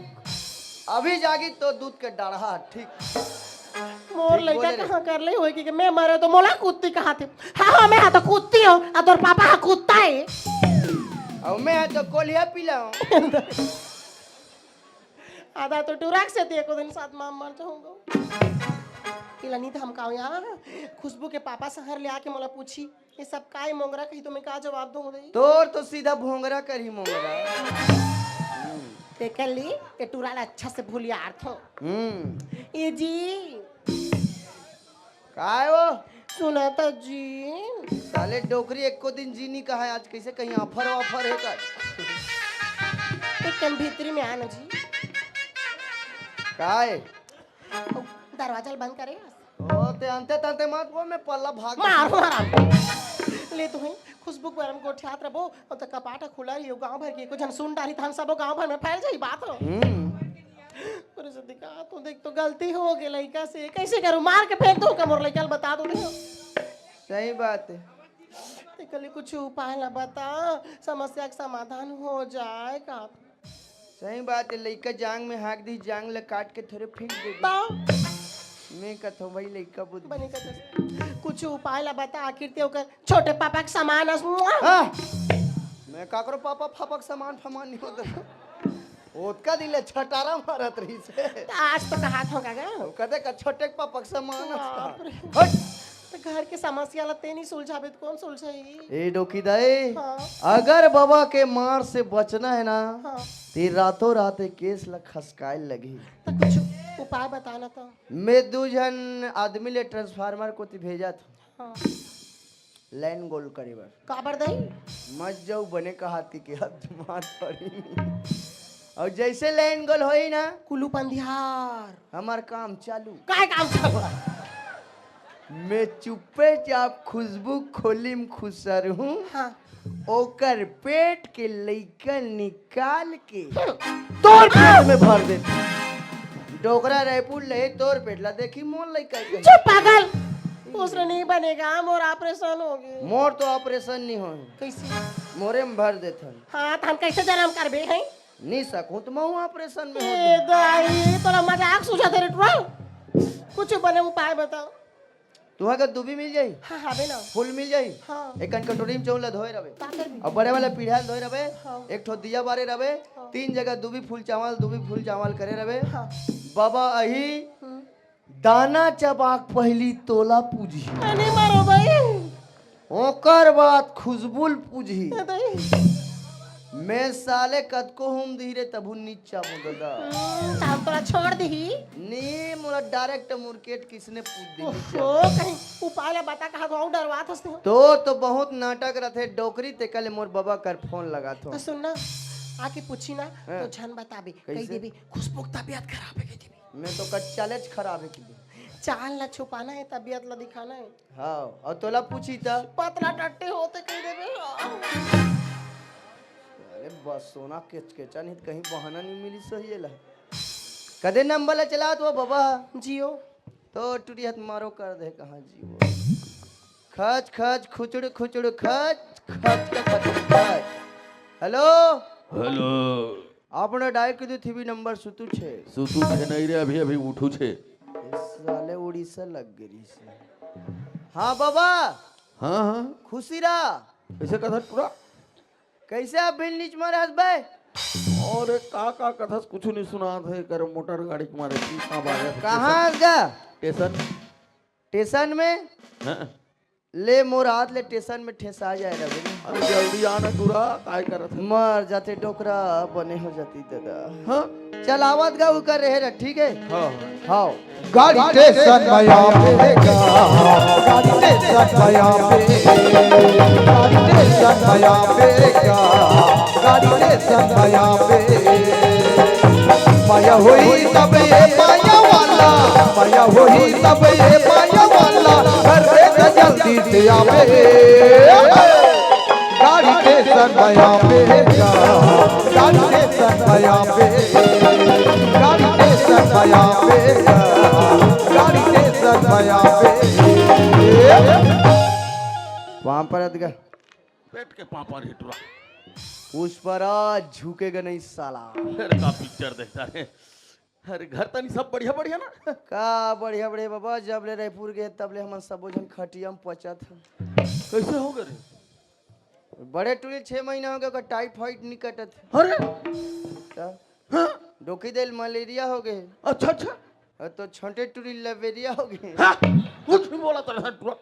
अभी जागी तो दूध के डाढ़ा, ठीक। मोर ठीक लइका बोले रे। कहाँ कर ले होई कि मैं मरे तो मोला कुत्ती कहा थे। हाँ, हाँ, मैं हाँ तो कुत्ती हूँ, आ तोर पापा हाँ कुत्ता है। और मैं हाँ तो कोलिया पीला हूँ। आधा तो टुरक से थे, एको दिन साथ मां मर जाऊंगा। इला नहीं धमकाओ यार। खुशबू के पापा शहर ले आके मोला पूछी, ये सब काय मोंगरा कही तो मैं का जवाब दूं रे? तोर तो सीधा भोंगरा करही मोंगरा। ते कर ली, ये टुरा ला अच्छा से भूल यार थो। हम्म। ये जी। काय वो? सुना था जी। साले डोकरी एको दिन जी नहीं कहा है, आज कैसे कहीं ऑफर वाफर है का? एक कन भीतरी में आना जी। काय? ओ, दरवाजा ल बंद करे। ओ, ते अंते तंते मत बोल, मैं पल्ला भाग मारो हराम। ले तो है, खुशबू के बारे में गोठियात रबो, और तो कपाट खुला रही, गांव भर के एको झन सुन डारी, तहन सबो गांव भर में फैल जाई बात हो। हम्म। अरे सदिका, तू देख तो गलती हो गई लइका से, कैसे करूं? मार के फेंक दूं का मोर लइका ल बता दूं देखो। सही बात है। ते कली कुछ उपाय ला बता, समस्या का समाधान हो जाए का। सही बात है, लइका जांग में हाक दी, जांग ला काट के थोड़े फेंक दे। बताओ। मैं कथो भाई लइका बुद्धि। बने कथो। कुछ उपाय ला बता, आखिर ते ओकर छोटे पापा के समान अस। हाँ। मैं काकरो पापा फापा के समान फमान नहीं होता। ओतका दिन ले छटारा मारत रही से। त आज तो कहा था का? वो कहते का छोटे पापा के समान अस। बाप रे। हट। त घर के समस्या ला ते नहीं सुलझाबे त कौन सुलझाही? ए डोकी दाई, हाँ। अगर बबा के मार से बचना हे ना, हाँ। ते रातों रात ए केस ला खसकाए लगही। त कुछ उपाय बताना त। मैं दू झन आदमी ले ट्रांसफार्मर कोती भेजत हूँ। हाँ। लाइन गोल करे बर। काबर दाई? मत जाऊ, बने कहाती के अब मार पड़ी। अउ जैसे लाइन गोल होही ना, कुलूप अंधियार। हमर काम चालू। काय काम चालू? मैं चुप्पे चाप खुशबू खोली म खुसरहूँ। हाँ। ओकर पेट के लइका निकाल के तोर पेट में भर देथे। डोकरा रायपुर ले तोर पेट ला देखी मोर लइका के। चुप पागल। उसने नहीं बनेगा, मोर ऑपरेशन होगे। मोर तो ऑपरेशन नहीं होही। कैसे? मोरे में भर देथन। हाँ, त हम कैसे जन्म करबे हैं? नहीं सकूँ त महूँ ऑपरेशन में हो ए जाऊँ। दाई, तोला मजाक सूझत हे रे टुरा। कुछ बने उपाय बताओ। तुँहर करा दूबी मिल जाही? हाँ, हावे ना। फूल मिल जाही? हाँ। एक कन कटोरी में चाउर ला धोए रहबे। का करबे? अउ बड़े वाला पीढ़ा ल धोए रहबे। हाँ। एक ठो दिया बारे रहबे। हाँ। तीन जगह दूबी फूल चावल, दूबी फूल चावल करे रहबे। हाँ। बबा आही, हम्म। दाना चबाक पहिली तोला पूजही। अरे मारो भाई। ओकर बाद खुशबू ल पूजही। ए दाई। मैं साले कतको हूम दिही रे, तभू नी चाबो ददा। हम्म, त हम तोला छोड़ दिही। नी, मोला डायरेक्ट मुरकेट किसने पूछ दी। ओहो, कहीं उपाय ला बता, कहा गाँव डरवात हंसते हो। तो, तो बहुत नाटक रथे डोकरी, ते कले मोर बबा कर फोन लगात हो। तो सुन ना, आके पूछी ना, हाँ। तो झन बताबे, कही कैसे? देबे, खुशबू के तबीयत खराब है, कही देबे। मैं तो कर चालेज खराब है, कही देबे। चाल ला छुपाना है, तबीयत ला दिखाना है। हाँ, अउ तोला पूछी त? पतला टट्टी होते कही देबे। अरे बस सोना केचकेचा नहीं त कहीं बहाना नहीं मिली सही एला। कदे नंबर ला चलात हो बबा? जियो। तो टुरी हाथ मारो कर दे कहाँ जियो। खच खच खुचड़ खुचड़ खच, खच का खच खच। हेलो? हेलो। आपने डायल कीधु थी भी नंबर सुतू छे। सुतू छे नहीं रे, अभी अभी उठू छे। इस साले उड़ीसा लग गई से। हाँ बाबा। हाँ, हाँ। खुशी रहा। कैसे कथा टुरा? कैसे आप बिल नीच मारे हस बे? अरे का, का कथस, कुछ नहीं सुनात हे, कर मोटर गाड़ी के मारे की का बात है? कहाँ हस गा? स्टेशन। स्टेशन में? हाँ। ले मोर हाथ ले स्टेशन में ठेसा जाए रहे। अरे जल्दी आना टुरा, काय करत है? मर जाते डोकरा, बने हो जाती दादा। हाँ? चल आवत गा, उ कर रहे रह, ठीक है? हाँ, हाँ। हाँ। गाड़ी स्टेशन में आवेगा, गाड़ी स्टेशन में आवेगा, गाड़ी स्टेशन में आवेगा, गाड़ी स्टेशन में आवेगा। माया होई तब ये माया वाला, माया होई तब ये माया वाला, घर में से जल्दी से आवे। गाड़ी स्टेशन में आवेगा, गाड़ी स्टेशन में आवेगा, गाड़ी स्टेशन में आवेगा, गाड़ी स्टेशन में आवेगा। पाँव परत गा। पेट के पाँव पर हिटुरा। पुष्पराज झुकेगा नहीं साला। फिर का पिक्चर देखता रे? अरे घर तनी सब बढ़िया बढ़िया ना? का बढ़िया बढ़िया बाबा, जब ले रायपुर गए तब ले हमन सबो झन खटिया में पचत हन। कैसे हो गए रे? बड़े टुरी छह महीना हो गए, ओकर टाइफाइड नहीं कटत। अरे का? हाँ? डोकी देल मलेरिया हो गए। अच्छा, अच्छा। अउ तो छोटे टुरी लवेरिया हो गए। हाँ? कुछ भी बोला था टुरा।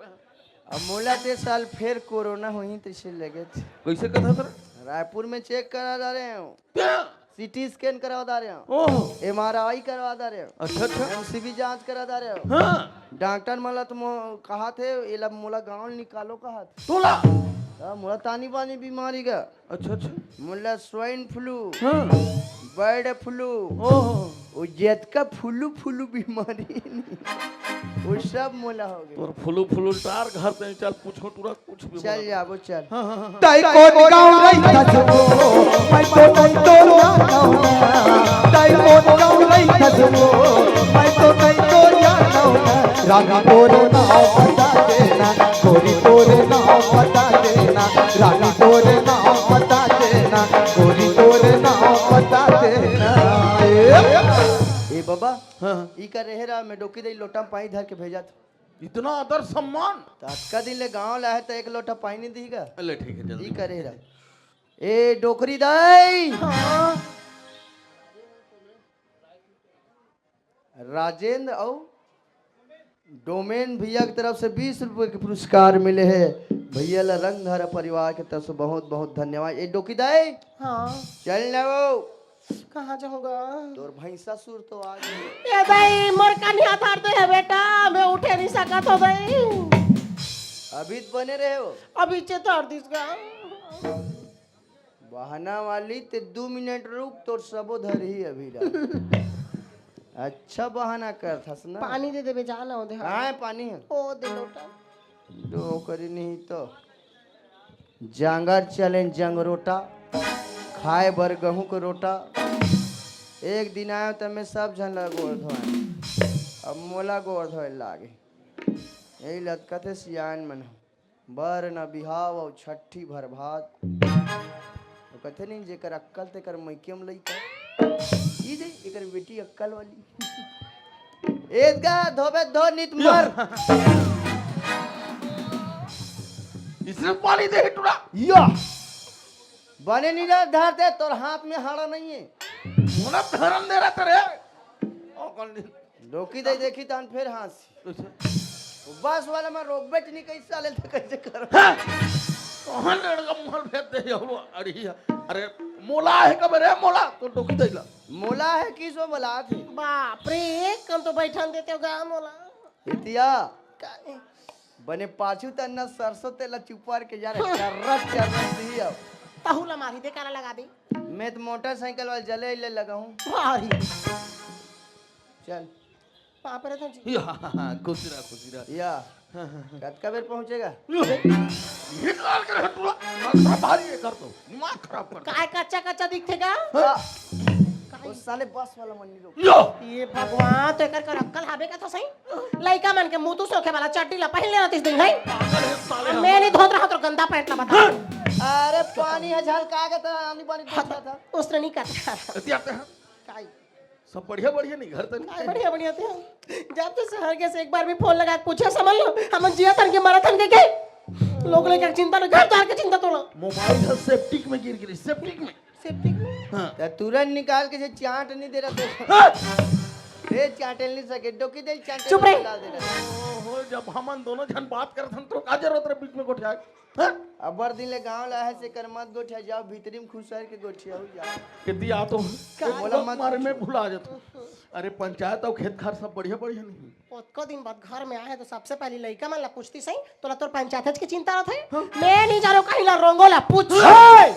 अब मोला ते साल फिर कोरोना होही तैसे लगे थे। कैसे कथा सर? रायपुर में चेक करा डारे हूँ। क्या? सीटी स्कैन करवा डारे हूँ। ओह। एमआरआई करवा डारे हूँ। अच्छा, अच्छा। एमसीबी जांच करा डारे हूँ। हाँ। डॉक्टर मन ला तो मो-, कहा थे, एला मोला गाँव निकालो कहा थे। तोला? हाँ, मोला तानी बानी बीमारी का। अच्छा, अच्छा। मोला स्वाइन फ्लू, हाँ। बर्ड फ्लू, ओहो। वो जेतका फुलू फुलू बीमारी नहीं, वो सब मोला हो गए। तोर फुलू फुलू टार घर से चल पूछो टुरा कुछ भी चल बोला। जाबो चल। हाँ, हाँ, हाँ, हाँ। तै कोन गाँव रहिथस वो, मैं तो नहीं तो जानौं ना। तै कोन गाँव रहिथस वो, मैं तो नहीं तो जानौं ना। रानी तोर नाव बता देना, गोरी तोर नाव बता देना, रानी तोर नाव बता देना, गोरी तोर नाव बता देना। ए बाबा, हाँ, हाँ। ई का रहे रहा, मैं डोकी दे लोटा में पानी धर के भेजा था। इतना आदर सम्मान। त अतका दिन ले गाँव ला है त एक लोटा पानी नहीं दीगा। ले ठीक है, जल्दी ई का रहे रहा। ए डोकरी दाई। हाँ। राजेंद्र अउ डोमेन भैया की तरफ से बीस रुपए के पुरस्कार मिले हे। भैया ला रंगधारा परिवार के तरफ से बहुत बहुत धन्यवाद। ए डोकी दाई, हाँ। चल ना वो। कहाँ जाऊंगा? तोर भैंसा सुर तो आ गई। ए दाई, मोर कनिहा धर दे हे बेटा, मैं उठे नहीं सकत हो दाई। अभी तो बने रहे हो। अभी चे धर दिस गा। बहाना वाली, ते दू मिनट रुक, तोर सबो धरही अभी ला। अच्छा बहाना करथस ना। पानी दे देबे, जा ना ओदे। कहाँ हे पानी हे? ओ दे लोटा। डोकरी नहीं तो। जांगर चलें जंगरोटा, खाए बर गहूं के रोटा। एक दिन आयो त मैं सब झन ला गोड़ धोए, अब मोला गोड़ धोए लागे। यही लतकथे सियान मन ह। बर न बिहाव अउ छट्ठी भर भात। वो कथे नहीं, जेकर अक्कल तेकर मइके म लइका। ई दे, एकर बेटी अक्कल वाली। एदगा धोबे धो नित मर। इसने पानी दे टुरा। या। बने नहीं ना धर दे, तोर हाथ में हाड़ा नहीं है। मोला धरम दे रहा तेरे। ओ कल डोकी दे देखी तहन फिर हाँसी। अच्छा। वो बस वाला में रोक बैठ नहीं कैसे साले तो कैसे कर। हाँ। कहाँ लड़का मोल भेज दे हो? अरे, अरे, मोला है कब रे मोला? तो डोकी दे ला। मोला है किस वो बोला थी? बाप रे, कम तो बैठन देते हो गा मोला। इतिया। काहे? बने पाछू तन्ना सरसों तेला चुपार के जा रहे, चर्रस, चर्रस ही अब। तहू ला मारी दे, काला लगा दे। मैं तो मोटरसाइकिल वाले जले ले लगा हूँ। मारी। चल। पाप रे था जी। या, खुशी रहा, खुशी रहा। या। कतका बेर पहुंचेगा? निकाल के रख टुरा। दिमाग खराब भारी है कर तो। दिमाग खराब कर दे। काय कच्चा कच्चा दिखथे का? हाँ। काय? वो साले बस वाला मन नहीं रोक। यो। ये भगवान, तो एकर कर अक्कल हाबे का तो सही। लइका मन के मुंह तू सोखे वाला चड्डी ला पहन लेना तीस दिन है। पागल है साले हम। मैं नहीं धोत रहा तो गंदा पैंट ला बता। अरे पानी है झलका के तो आनी बानी धोता था। उसने नहीं करता। एती आते हैं। काय? सब बढ़िया बढ़िया नहीं घर तनी। काय बढ़िया बढ़िया थे? जब तो शहर के से एक बार भी फोन लगा के पूछे, समझ लो, हम जिया तन के मरा तन के के? लोग लेकर चिंता लो, घर द्वार के चिंता तोड़ो। मोबाइल है सेप्टिक में गिर गिरी, सेप्टिक में। सेप्टिक में? हाँ। त तुरंत निकाल के से चाट नहीं दे रहा थे। हाँ। ए चाटे नहीं सके, डोकी दे चाटे चुप रहे। डाल दे रहा। ओहो, जब हमन दोनों जन बात करत हन तो का जरूरत रहे बीच में गोठियाए? हाँ? अब्बड़ दिन ले गांव ला है से कर मत गोठिया जाओ, भीतरी में खुसर के गोठिया हो जाओ। किती आ तो का बोला मत मारे पूछो। मैं भुला जाता। अरे पंचायत अउ खेत खार सब बढ़िया बढ़िया नहीं? ओतको दिन बाद घर में आए तो सबसे पहले लइका मन ला पूछती सही, तोला तोर पंचायत के चिंता रहत है? हाँ। मैं नहीं जा रहा कहीं ला रोंगो ला पूछ। हे!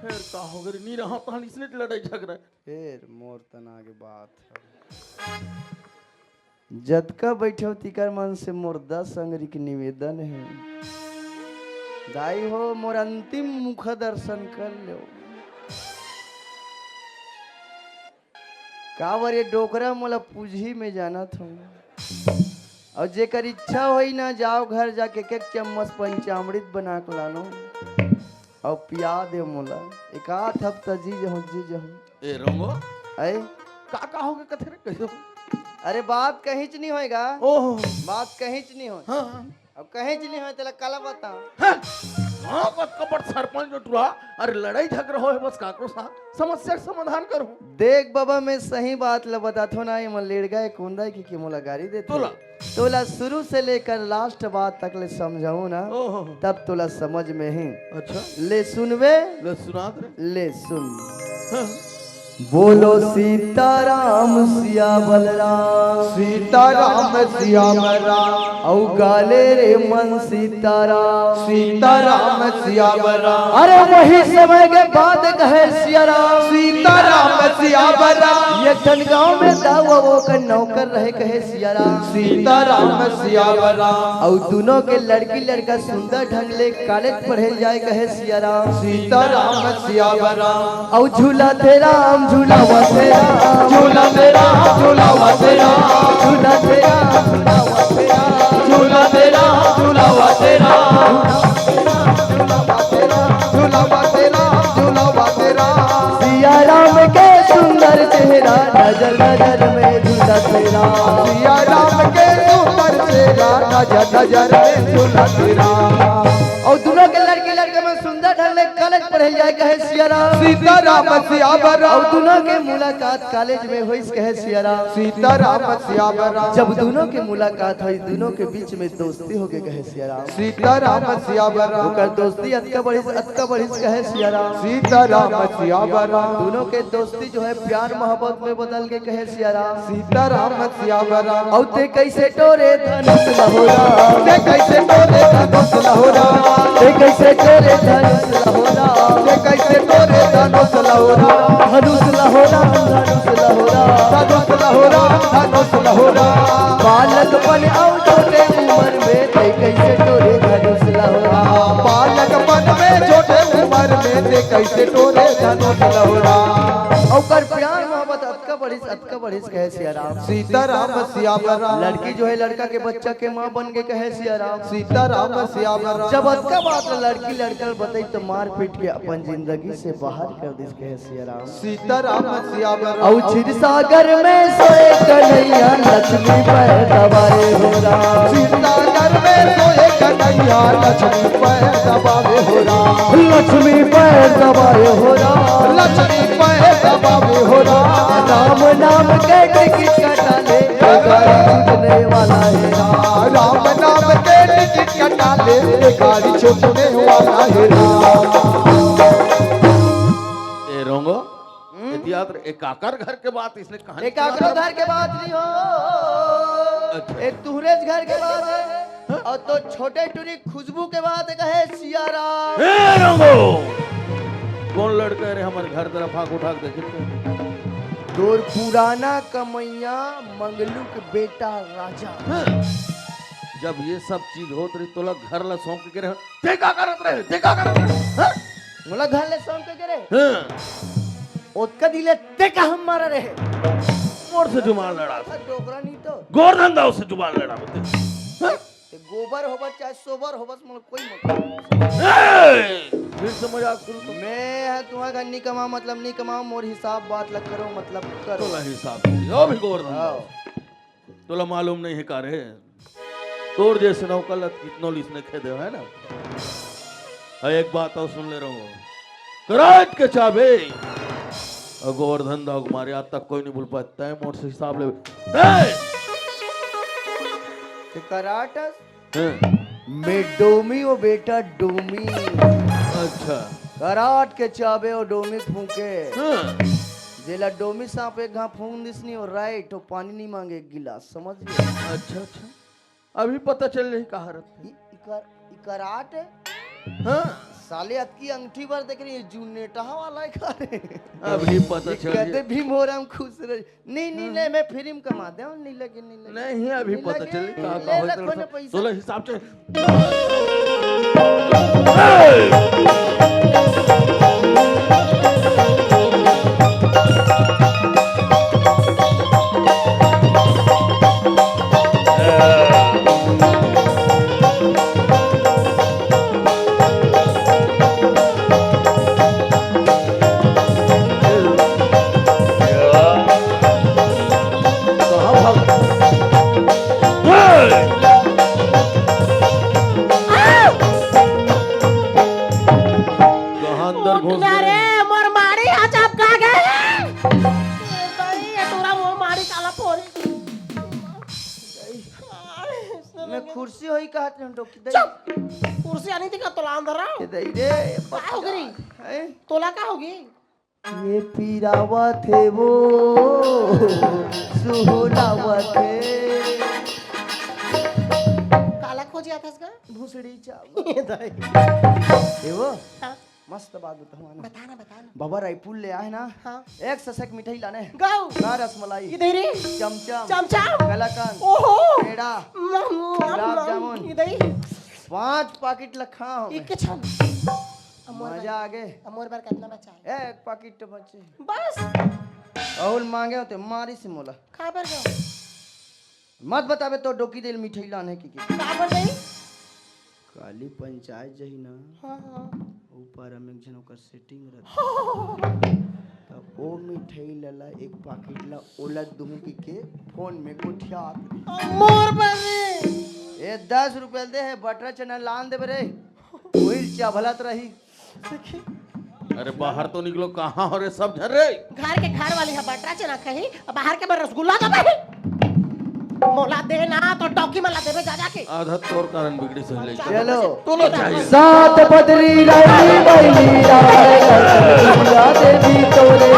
फिर का हो गई? नहीं रहा तहन इसने लड़ाई झगड़ा। फिर मोर तना के बात है। जतका बइठे हो तिकर मन से मोर दस अंगरी के निवेदन हे। दाई हो, मोर अंतिम मुख दर्शन कर लेव। काबर ये डोकरा मोला पूजही में जानत हूँ। अउ जेकर इच्छा होई ना, जाव घर जाके एक एक चम्मच पंचामृत बना के लानो। अउ पिया दे मोला। एक आध हफ्ता जी जहूं, जी जहूं। ए रोंगो। अय? का, का होगे कथे रे? कहियो। अरे बात कहींच नहीं होएगा। ओहो। बात कहींच नहीं होए। हाँ, हाँ। अब कहींच नहीं होए, तेला काला बताओ। हाँ। हाँ, कतका बड़ सरपंच जो टुरा। अरे लड़ाई झगड़ा होए बस काकरो साथ। समस्या के समाधान करो। देख बाबा, मैं सही बात ल बताथो ना, ये मन लेड़गा, ये कोंदा के, के मोला गारी देथे। तोला। तोला शुरू से लेकर लास्ट बात तक ले समझाऊं ना, ओहो। तब तोला समझ में ही। अच्छा। ले सुनबे? ले सुना दे। ले सुन। हाँ। बोलो सीताराम सिया बलराम। सीताराम सिया बलराम। अउ गाले रे मन सीताराम। सीताराम सिया बलराम। अरे वही समय के बात कहे सिया राम। सीताराम सिया बलराम। एक ठन गांव में दाऊ अउ ओकर नौकर रहे कहे सिया राम। सीताराम सिया बलराम। अउ दोनों के लड़की लड़का सुंदर ढंग ले कॉलेज पढ़े जाए कहे सिया राम। सीताराम सिया बलराम। अउ झूला थे राम, झूलावा थे राम। झूला थे राम, झूलावा थे राम। झूला थे राम, झूलावा थे राम। झूला थे राम, झूलावा थे राम। झूलावा थे राम, झूलावा थे राम। सिया राम के सुंदर चेहरा, नजर नजर में झूला थे राम। सिया राम के सुंदर चेहरा, नजर नजर में झूला थे राम। अउ दोनों के लड़की लड़का मन सुंदर ढंग ले कॉलेज पढ़े जाए कहे सिया राम। सीताराम सियावर राम। अउ दुनों के मुलाकात कॉलेज में होइस कहे सिया राम। सीताराम सियावर राम। जब दुनों के मुलाकात होइस, दुनों के बीच में दोस्ती हो गए कहे सिया राम। सीताराम सियावर राम। ओकर दोस्ती अतका बढ़िस, अतका बढ़िस कहे सिया राम। सीताराम सियावर राम। दुनों के दोस्ती जो है प्यार मोहब्बत में बदल के कहे सिया राम। सीताराम सियावर राम। अउ ते कैसे टोरे धनुष लहोरा। ते कैसे टोरे धनुष लहोरा। ते कैसे टोरे धनुष लहोरा। ते कैसे टोरे धनुष लहोरा। धनुष लहोरा, धनुष लहोरा। धनुष लहोरा, धनुष लहोरा। बालकपन अउ छोटे उम्र में ते कैसे टोरे धनुष लहोरा। बालकपन में छोटे उम्र में ते कैसे टोरे धनुष लहोरा। ओकर प्यार मोहब्बत अतका बढ़िस, अतका बढ़िस कहे सिया राम। सीताराम सियावर राम। लड़की जो है लड़का के बच्चा के माँ बन के कहे सिया राम। सीताराम सियावर राम। जब अतका बात लड़की लड़का ल बताई तो मार पीट के अपन जिंदगी से बाहर कर दिस कहे सिया राम। सीताराम सियावर राम। अउ क्षीर सागर में सोए कन्हैया लक्ष्मी पैर दबाए हो राम। क्षीर सागर में सोए कन्हैया लक्ष्मी पैर दबावे हो राम। लक्ष्मी पैर दबाए हो राम। लक्ष्मी पैर दबावे हो राम। राम नाम के टिकट कटा ले, ये गाड़ी छूटने वाला है राम। राम नाम के टिकट कटा ले, ये गाड़ी छूटने वाला है राम। ए रोंगो, हम्म? ए तियात्र, ए काकर घर के बात इसने कहानी एकाकरो घर के बात नहीं हो। अच्छा। ए तुहरेज घर के बात है। और तो छोटे टुरी खुशबू के बात कहे सिया राम। ए रोंगो, कौन लड़का है रे हमारे घर तरफ आँख उठा के देखे तो? तोर पुराना कमैया मंगलू के बेटा राजा। हाँ। जब ये सब चीज होत रही तोला घर ला सौंप के रहे, ते का करत रहे, ते का करत रहे? हाँ? मोला घर ले सौंप के रहे। हाँ। ओतका दिले ते का हम मारा रहे। मोर से जुबान लड़ा। डोकरा नहीं तो। गोरधन दाऊ से जुबान लड़ा। हाँ? ते गोबर होबस चाहे सोबर होबस, मोला कोई मतलब नहीं। ए! फिर से मजाक शुरू तो। मैं है तुम्हारा घर नहीं कमाओ, मतलब नहीं कमाओ, मोर हिसाब बात लग करो, मतलब करो। तोला हिसाब नहीं, ओ भी गोरधन हाँ। दाऊ। तोला मालूम नहीं है का रे? तोर जैसे नौकर ला कितनो लिसने खेदे है ना? हाँ, एक बात और सुन ले रहो। कराट के चाबे। और गोवर्धन दाऊ के मारे आज तक कोई नहीं बोल पाता है, मोर से हिसाब ले। ए! ते कराट हैं? मैं डोमी ओ बेटा, डोमी। अच्छा। कराट के चाबे ओ डोमी फूंके। हाँ। जेला डोमी सांप एक घां फूंक दिस नी, ओ राइट, ओ पानी नहीं मांगे एक गिलास, समझ गए? अच्छा, अच्छा। अभी पता चल रही कहाँ रहते हैं। इ-, इकर-, इकराट है? हाँ। साले अतकी अंगठी भर देख रही है, जूनेटहा वाला है का रे? अभी पता ये चल रही कहते है। भीम हो राम खुश रहे। नहीं, नहीं, हाँ। ले, मैं फ्री में कमा दे, नहीं लगे, नहीं लगे। नहीं, अभी नहीं पता लगे, चली, का, का ले होत लखो रहता। ने पैसा। तोला हिसाब से। कहाँ भाग? कहाँ अंदर घुस गए? अरे, मोर माड़ी हा चपका गए। ए भाई, ये टूरा मोर माड़ी काला फोड़ी। मैं खुर्सी होई कहत रहूं, डोकी दे। चुप! कुर्सी आनी थी का तोला अंदर आओ? ये दे रे, का हो गई? हैं? तोला का होगी? ये पीरावत हे वो सुहलावत हे। काला खोजे आथस गा? भूसड़ी चावल। ये दाई। ये वो? हाँ। मस्त बात बताऊँ ना। बता ना, बता ना। बाबा रायपुर ले आए ना। हाँ। एक ससक मिठाई लाने। गाओ। का रसमलाई। इधर ही। चमचम। चमचम। कलाकंद। ओहो। पेड़ा। मम, मम, गुलाब मम। जामुन। इधर ही। पांच पैकेट लखा हो। इके छन। अमोर मजा बार, आ गए। अमोर बार कितना बचा है? एक पैकेट तो बचे। बस। और मांगे होते मारी से मोला। काबर गो? मत बताबे तो डोकी देल मिठाई लाने की, की। काबर नहीं? काली पंचायत जही ना। हाँ, हाँ। ऊपर हम एक जन ओकर सेटिंग रहता। तो ओ मिठाई लला एक पैकेट ला ओला दूं की के फोन में गोठियात। अमोर बार रे। ए दस रुपया दे है, बटर चना लान दे बरे। वही चावलत रही। देखी। अरे बाहर तो निकलो, कहाँ हो रे सब झन रे? घर के घर वाली ह बटरा चना कही, बाहर के बर रसगुल्ला दबे। मोला दे ना तो डौकी मन ला देबे जा जाके। आधा तोर कारण बिगड़ी से ले। चलो। तू लो चाहिए। सात बदरी रानी मैली राय, दुर्गा देवी तोरे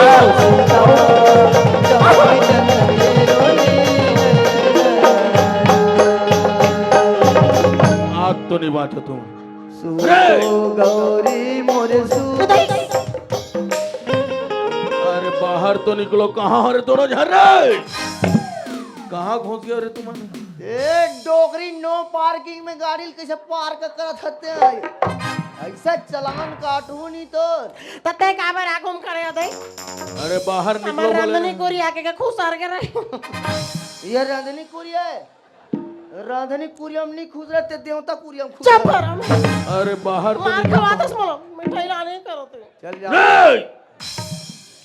आग तो नहीं बांचो तुम। सूतो गौरी मोरे सूत। अरे बाहर तो निकलो, कहाँ हो रे दोनों झन रे? कहाँ घुस गया रे तुम? ए डोकरी, नो पार्किंग में गाड़ी ल कैसे पार्क करत हते हैं? ऐसा चलान काटू नहीं तो। तते काबर आगू में खड़े होते? अरे बाहर निकलो हमारे बोले। रांधनी कोरी आके के खुसार के रहे। ये रांधनी कोरी है। रांधनी कुरिया म नहीं खुश रहते, देवता कुरिया म खुश चुप रहे। कर। अरे बाहर तो मार निकल। खवातस मोला, मिठाई लाने करो तू। चल जा। ए!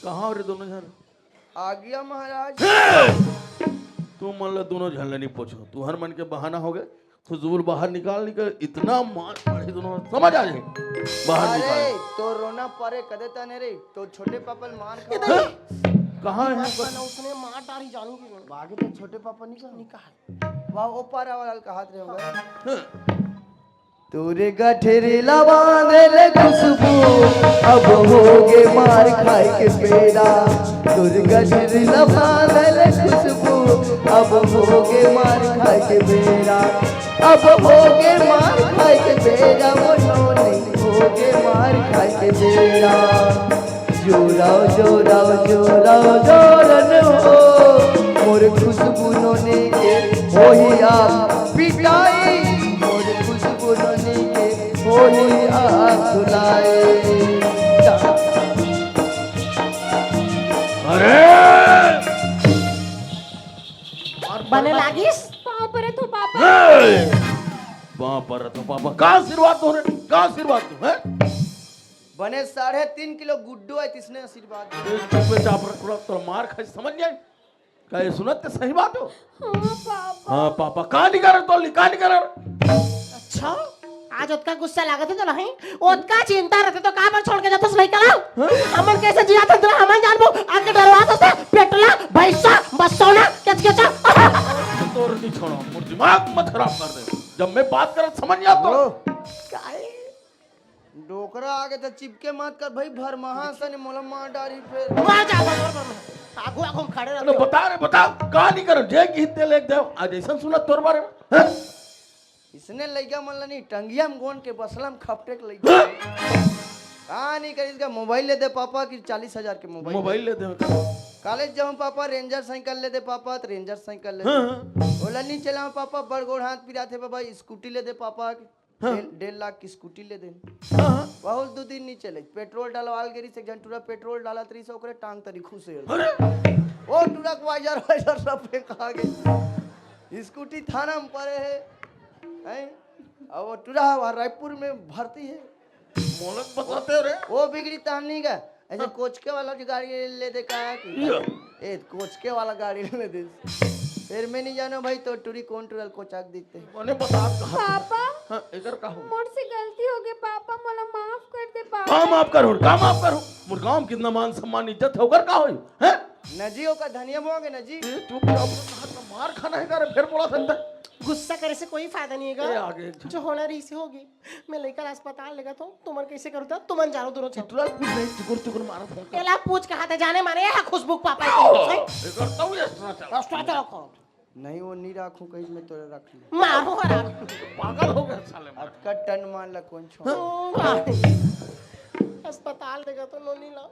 कहाँ हो रे दोनों झन? आ गया महाराज। ए! तू मन ला दोनों झन ला नहीं पूछो, तू हर मन के बहाना हो गए। खुशबू ल बाहर निकाल, निकाल, इतना मार पड़े दोनों, समझ आ जाए। बाहर अरे निकाल। तो रोना परे कदे तने रे, तो छोटे पापा ल मार खा। कहाँ है? बस ना, उसने मार डारी जानू की। बागे तो छोटे पापा निकाल। निकाल। वाह, ओ पारा वाला कहात रहे होगा। तोरे गठरी ला बांधे ले खुशबू, अब होगे मार खाए के बेरा। तोरे गठरी ला बांधे ले खुशबू, अब होगे मार खाए के बेरा। अब होगे मार खाए के बेरा, वो नोनी होगे मार खाए के बेरा। जोराओ, जोराओ, जोराओ, जोरन हो, मोर खुशबू नोनी के होही आप पिटाई, मोर खुशबू नोनी के होही आप धुलाई। अरे! बने लागिस? पाँव परत हो पापा। ए! पाँव परत हो पापा। का आशीर्वाद दो रे? का आशीर्वाद दो, हैं? बने साढ़े तीन किलो गुड्डू है, तिसने आशीर्वाद दे। ए, चुप चाप रख, थोड़ा, थोड़ा मार खाई, समझ नहीं आई? का ये सुनत ते सही बात हो? हाँ, पापा। हाँ, पापा। का नहीं कर तो ली, का नहीं कर? अच्छा, आज ओतका गुस्सा लागत है तो नहीं, ओतका चिंता रहते तो का पर छोड़ के जाते लइका ला? हाँ? हमन कैसे जिया था तेरा हमन जानबो, आके डरवा तो पेटला, भैंसा, बसौना, केचकेचा। तोर नहीं छोड़ो, मोर दिमाग मत खराब कर दे। जब मैं बात करत समझ नहीं आता। ओ। काहे? डोकरा आगे त चिपके मत कर भाई, भर महा सने मोला मार डारी फेर। मार जा, मार, मार, मार। आगू, आगू में खड़े अरे रहते हो। बता रे, बता, का नहीं करन? जे की हित्ते लेके देव, आज ऐसा सुना तोर बारे में, हैं? इसने लइका मन ला नहीं, टंगिया में गोन के बसला में खपटे के लइका। हाँ? का नहीं करिस का, मोबाइल ले दे पापा कि चालीस हजार के मोबाइल। मोबाइल ले दे। कॉलेज जाऊँ पापा, रेंजर साइकिल ले दे पापा, तो रेंजर साइकिल ले दे। हाँ, हाँ। ओला नहीं चलाऊँ पापा, बड़ गोड़ हाथ पिराथे पापा, स्कूटी ले दे पापा। हाँ। डेढ़, डेढ़ लाख की स्कूटी ले देन। हाँ, हाँ। बहुत दू दिन नहीं चले, पेट्रोल डलवाल गेरी से, एक जन टूरा पेट्रोल डालत रही से, ओकरे टांग तरी खुश हो। अरे! वो टूरा के वाइजर वाइजर सब फेंका गए। स्कूटी थाना में पड़े है, हैं? अब वो टूरा हमार रायपुर में भर्ती है। मोलक बताते रे। वो बिगड़ी तहनी का, ऐसे हाँ। कोचके वाला जो गाड़ी ले दे का है कि? या। ए, कोचके वाला गाड़ी ले दे। फिर मैं नहीं जानो भाई, तो टूरी कौन टूरल कोचाक दिखते। मने बता कहा। पापा, हाँ, एकर का हो? मोर से गलती हो गई पापा, मोला माफ कर दे पापा। का माफ करो, का माफ करो? मोर गांव में कितना मान सम्मान इज्जत है, ओकर का होई? हैं? नजी ओकर धनिया मोगे नजी। ए, चुप रहो, अपने हाथ में मार खाना है का रे, फिर बोला सकता है। गुस्सा करे से कोई फायदा नहीं है ए, का। आगे। जो होना रही से होगी। मैं लइका ला अस्पताल लेगत हूँ, तुमन कैसे करो था? तुमन जानो दोनों छाप। इतना कुछ नहीं, चुकुर चुकुर मारा फोन कर। एला पूछ कहा था जाने माने, यह खुशबू के पापा ओ, को, सही? ये करता हूँ, extra चला। Extra चला कौन? नहीं, वो नहीं रखूँ कहीं, मैं तो रख लूँ। मारो हराम। पागल हो गया साले मार। अतका टन मान ला कौन छोड़। हम्म, भाई। अस्पताल लेगत हूँ नोनी ला।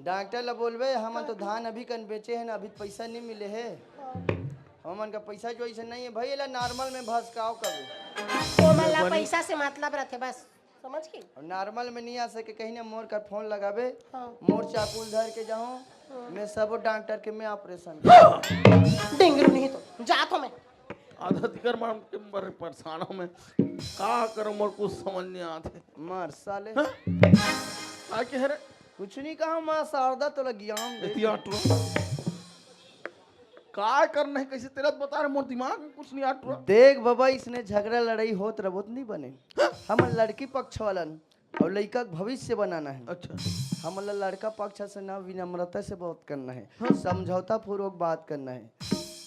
डॉक्टर ला बोलबे, हमन तो धान अभी कन बेचे हे ना, अभी तो पैसा नहीं मिले हे। हमन का पैसा जो ऐसे नहीं है भाई, एला normal में भसकाओ कभी। ओमन ला बनी। पैसा से मतलब रथे बस, समझ के? और normal में नहीं आ सके कहीं ना, मोर कर फोन लगाबे, हाँ। मोर चाकू ल धर के जाऊँ, हाँ। मैं सब डॉक्टर के मैं operation। डेंगरू नहीं तो जात हो मैं। आधा दिकर मार के मरे परेशान हो मैं, का करूँ, मोर कुछ समझ नहीं आते। मार साले। हाँ? का के हरे? कुछ नहीं कहा, माँ शारदा तोला ज्ञान दे। इतिया टुरा। का करना है, कैसे तेरा बता रहे, मोर दिमाग में कुछ नहीं आ टुरा। देख बाबा, इसने झगड़ा लड़ाई होत रहो तो नहीं बने। हाँ? हम लड़की पक्ष वालन, अउ लइका के भविष्य बनाना हे। अच्छा। हमन ला लड़का पक्ष से ना विनम्रता से बात करना हे, हाँ। समझौता पूर्वक बात करना हे।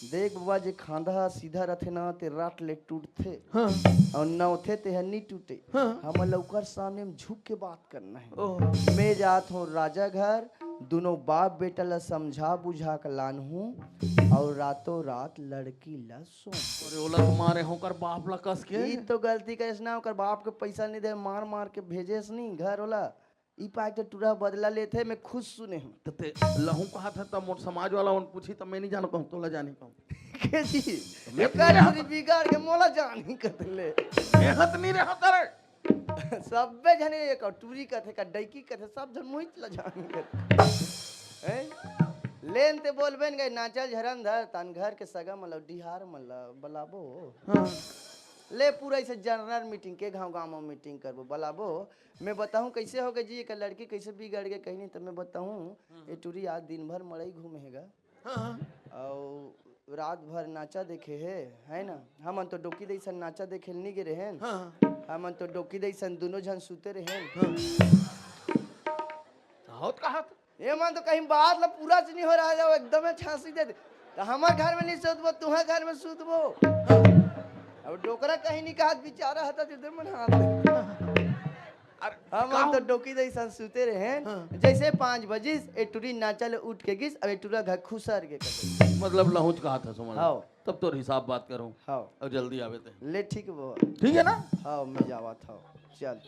देख बबा, जे खांधा ह सीधा रथे ना, ते रात ले टूटथे। हाँ। अउ नवथे ते ह नी टूटे। हाँ। हमन ला ओकर सामने म झुक के बात करना हे। ओह। मैं जात हूँ राजा घर, दुनों बाप बेटा ला समझा बुझा के लान हूँ, अउ रातों रात लड़की ला सौंप। अरे ओला तो मारे हो ओकर बाप ला कस के। ई तो गलती करेस ना, ओकर बाप के पैसा नहीं दे, मार मार के भेजेस नहीं घर ओला। ई पाए के टूरा बदला लेथे, मैं खुद सुने हूँ। त ते लहू कहा था, तब मोर समाज वाला उन पूछी, तब मैं नहीं जान कहूँ, तोला जाने कहूँ। के जी? मैं एकर पूरा टूरी बिगाड़ के मोला जान ही कतले। मेहनत नहीं रहा तेरे। सब्बे झने एक टूरी कथे का डैकी कथे, सब झन मोहित ला जान कथे। हैं? लेन ते बोलबे न गए, नाचल झरन धर, तन घर के सगा मतलब डिहार मतलब बलाबो। हाँ। ले पूरा इसे जनरल मीटिंग के गाँव गाँव में मीटिंग करबो, बलाबो। मैं बताऊँ कैसे हो गए जी, एक लड़की कैसे बिगड़ गए कहीं नहीं, तो मैं बताऊँ, हम्म। ये टूरी आज दिन भर मड़ई घूमे हेगा। हाँ, हाँ। अउ रात भर नाचा देखे हे, है ना? हमन तो डोकी दई सन नाचा देखे ल नी गे रहेन। हाँ, हाँ। हमन तो डोकी दई सन दुनों झन सुते रहेन। हाँ। कहत, कहत। ये मन तो कहीं बात ला पूरा च नहीं हो रहा है, वो एकदम छासी दे दे। तो हमार घर में नहीं सुतबो, तुम्हार घर में सुतबो। हाँ। अब डोकरा कहीं नहीं कहत, बेचारा हता दे दे मन हाथ। अरे, हम, हम तो डोकी दई सन सुते रहे हैं। हाँ। जैसे पाँच बजिस, ए टुरी नाचा ले उठ के गिस, अब ए टुरा घर खुसर के कर। मतलब लहुच कहा था, समझ लो। हाँ। तब तो हिसाब बात करूँ। हाँ। और जल्दी आवे ते। ले ठीक बा। ठीक है ना? हाँ, मैं जावा था। चल।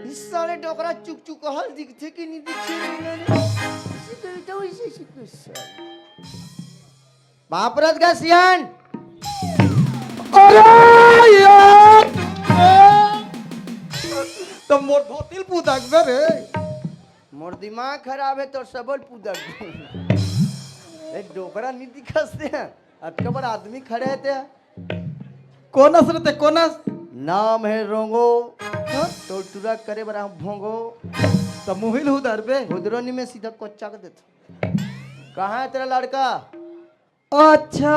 इस साले डोकरा चुक चुक हल दिखथे कि नहीं दिखथे रे? बाप रथ का सियान। अरे यार, तो मोर धोतिल पुदक बे रे। मोर दिमाग खराब है, तोर सबल पुदक। ए, डोकरा नहीं दिखस ते, अतका बड़ आदमी खड़े है ते। कोनस रे ते, कोनस? नाम है रोंगो। हाँ? तो टुरा करे बर हम भोंगो। तो मुहिल हुदर बे। हुदरो नहीं, मैं सीधा कोच्चा के देता। कहाँ है तेरा लड़का? अच्छा,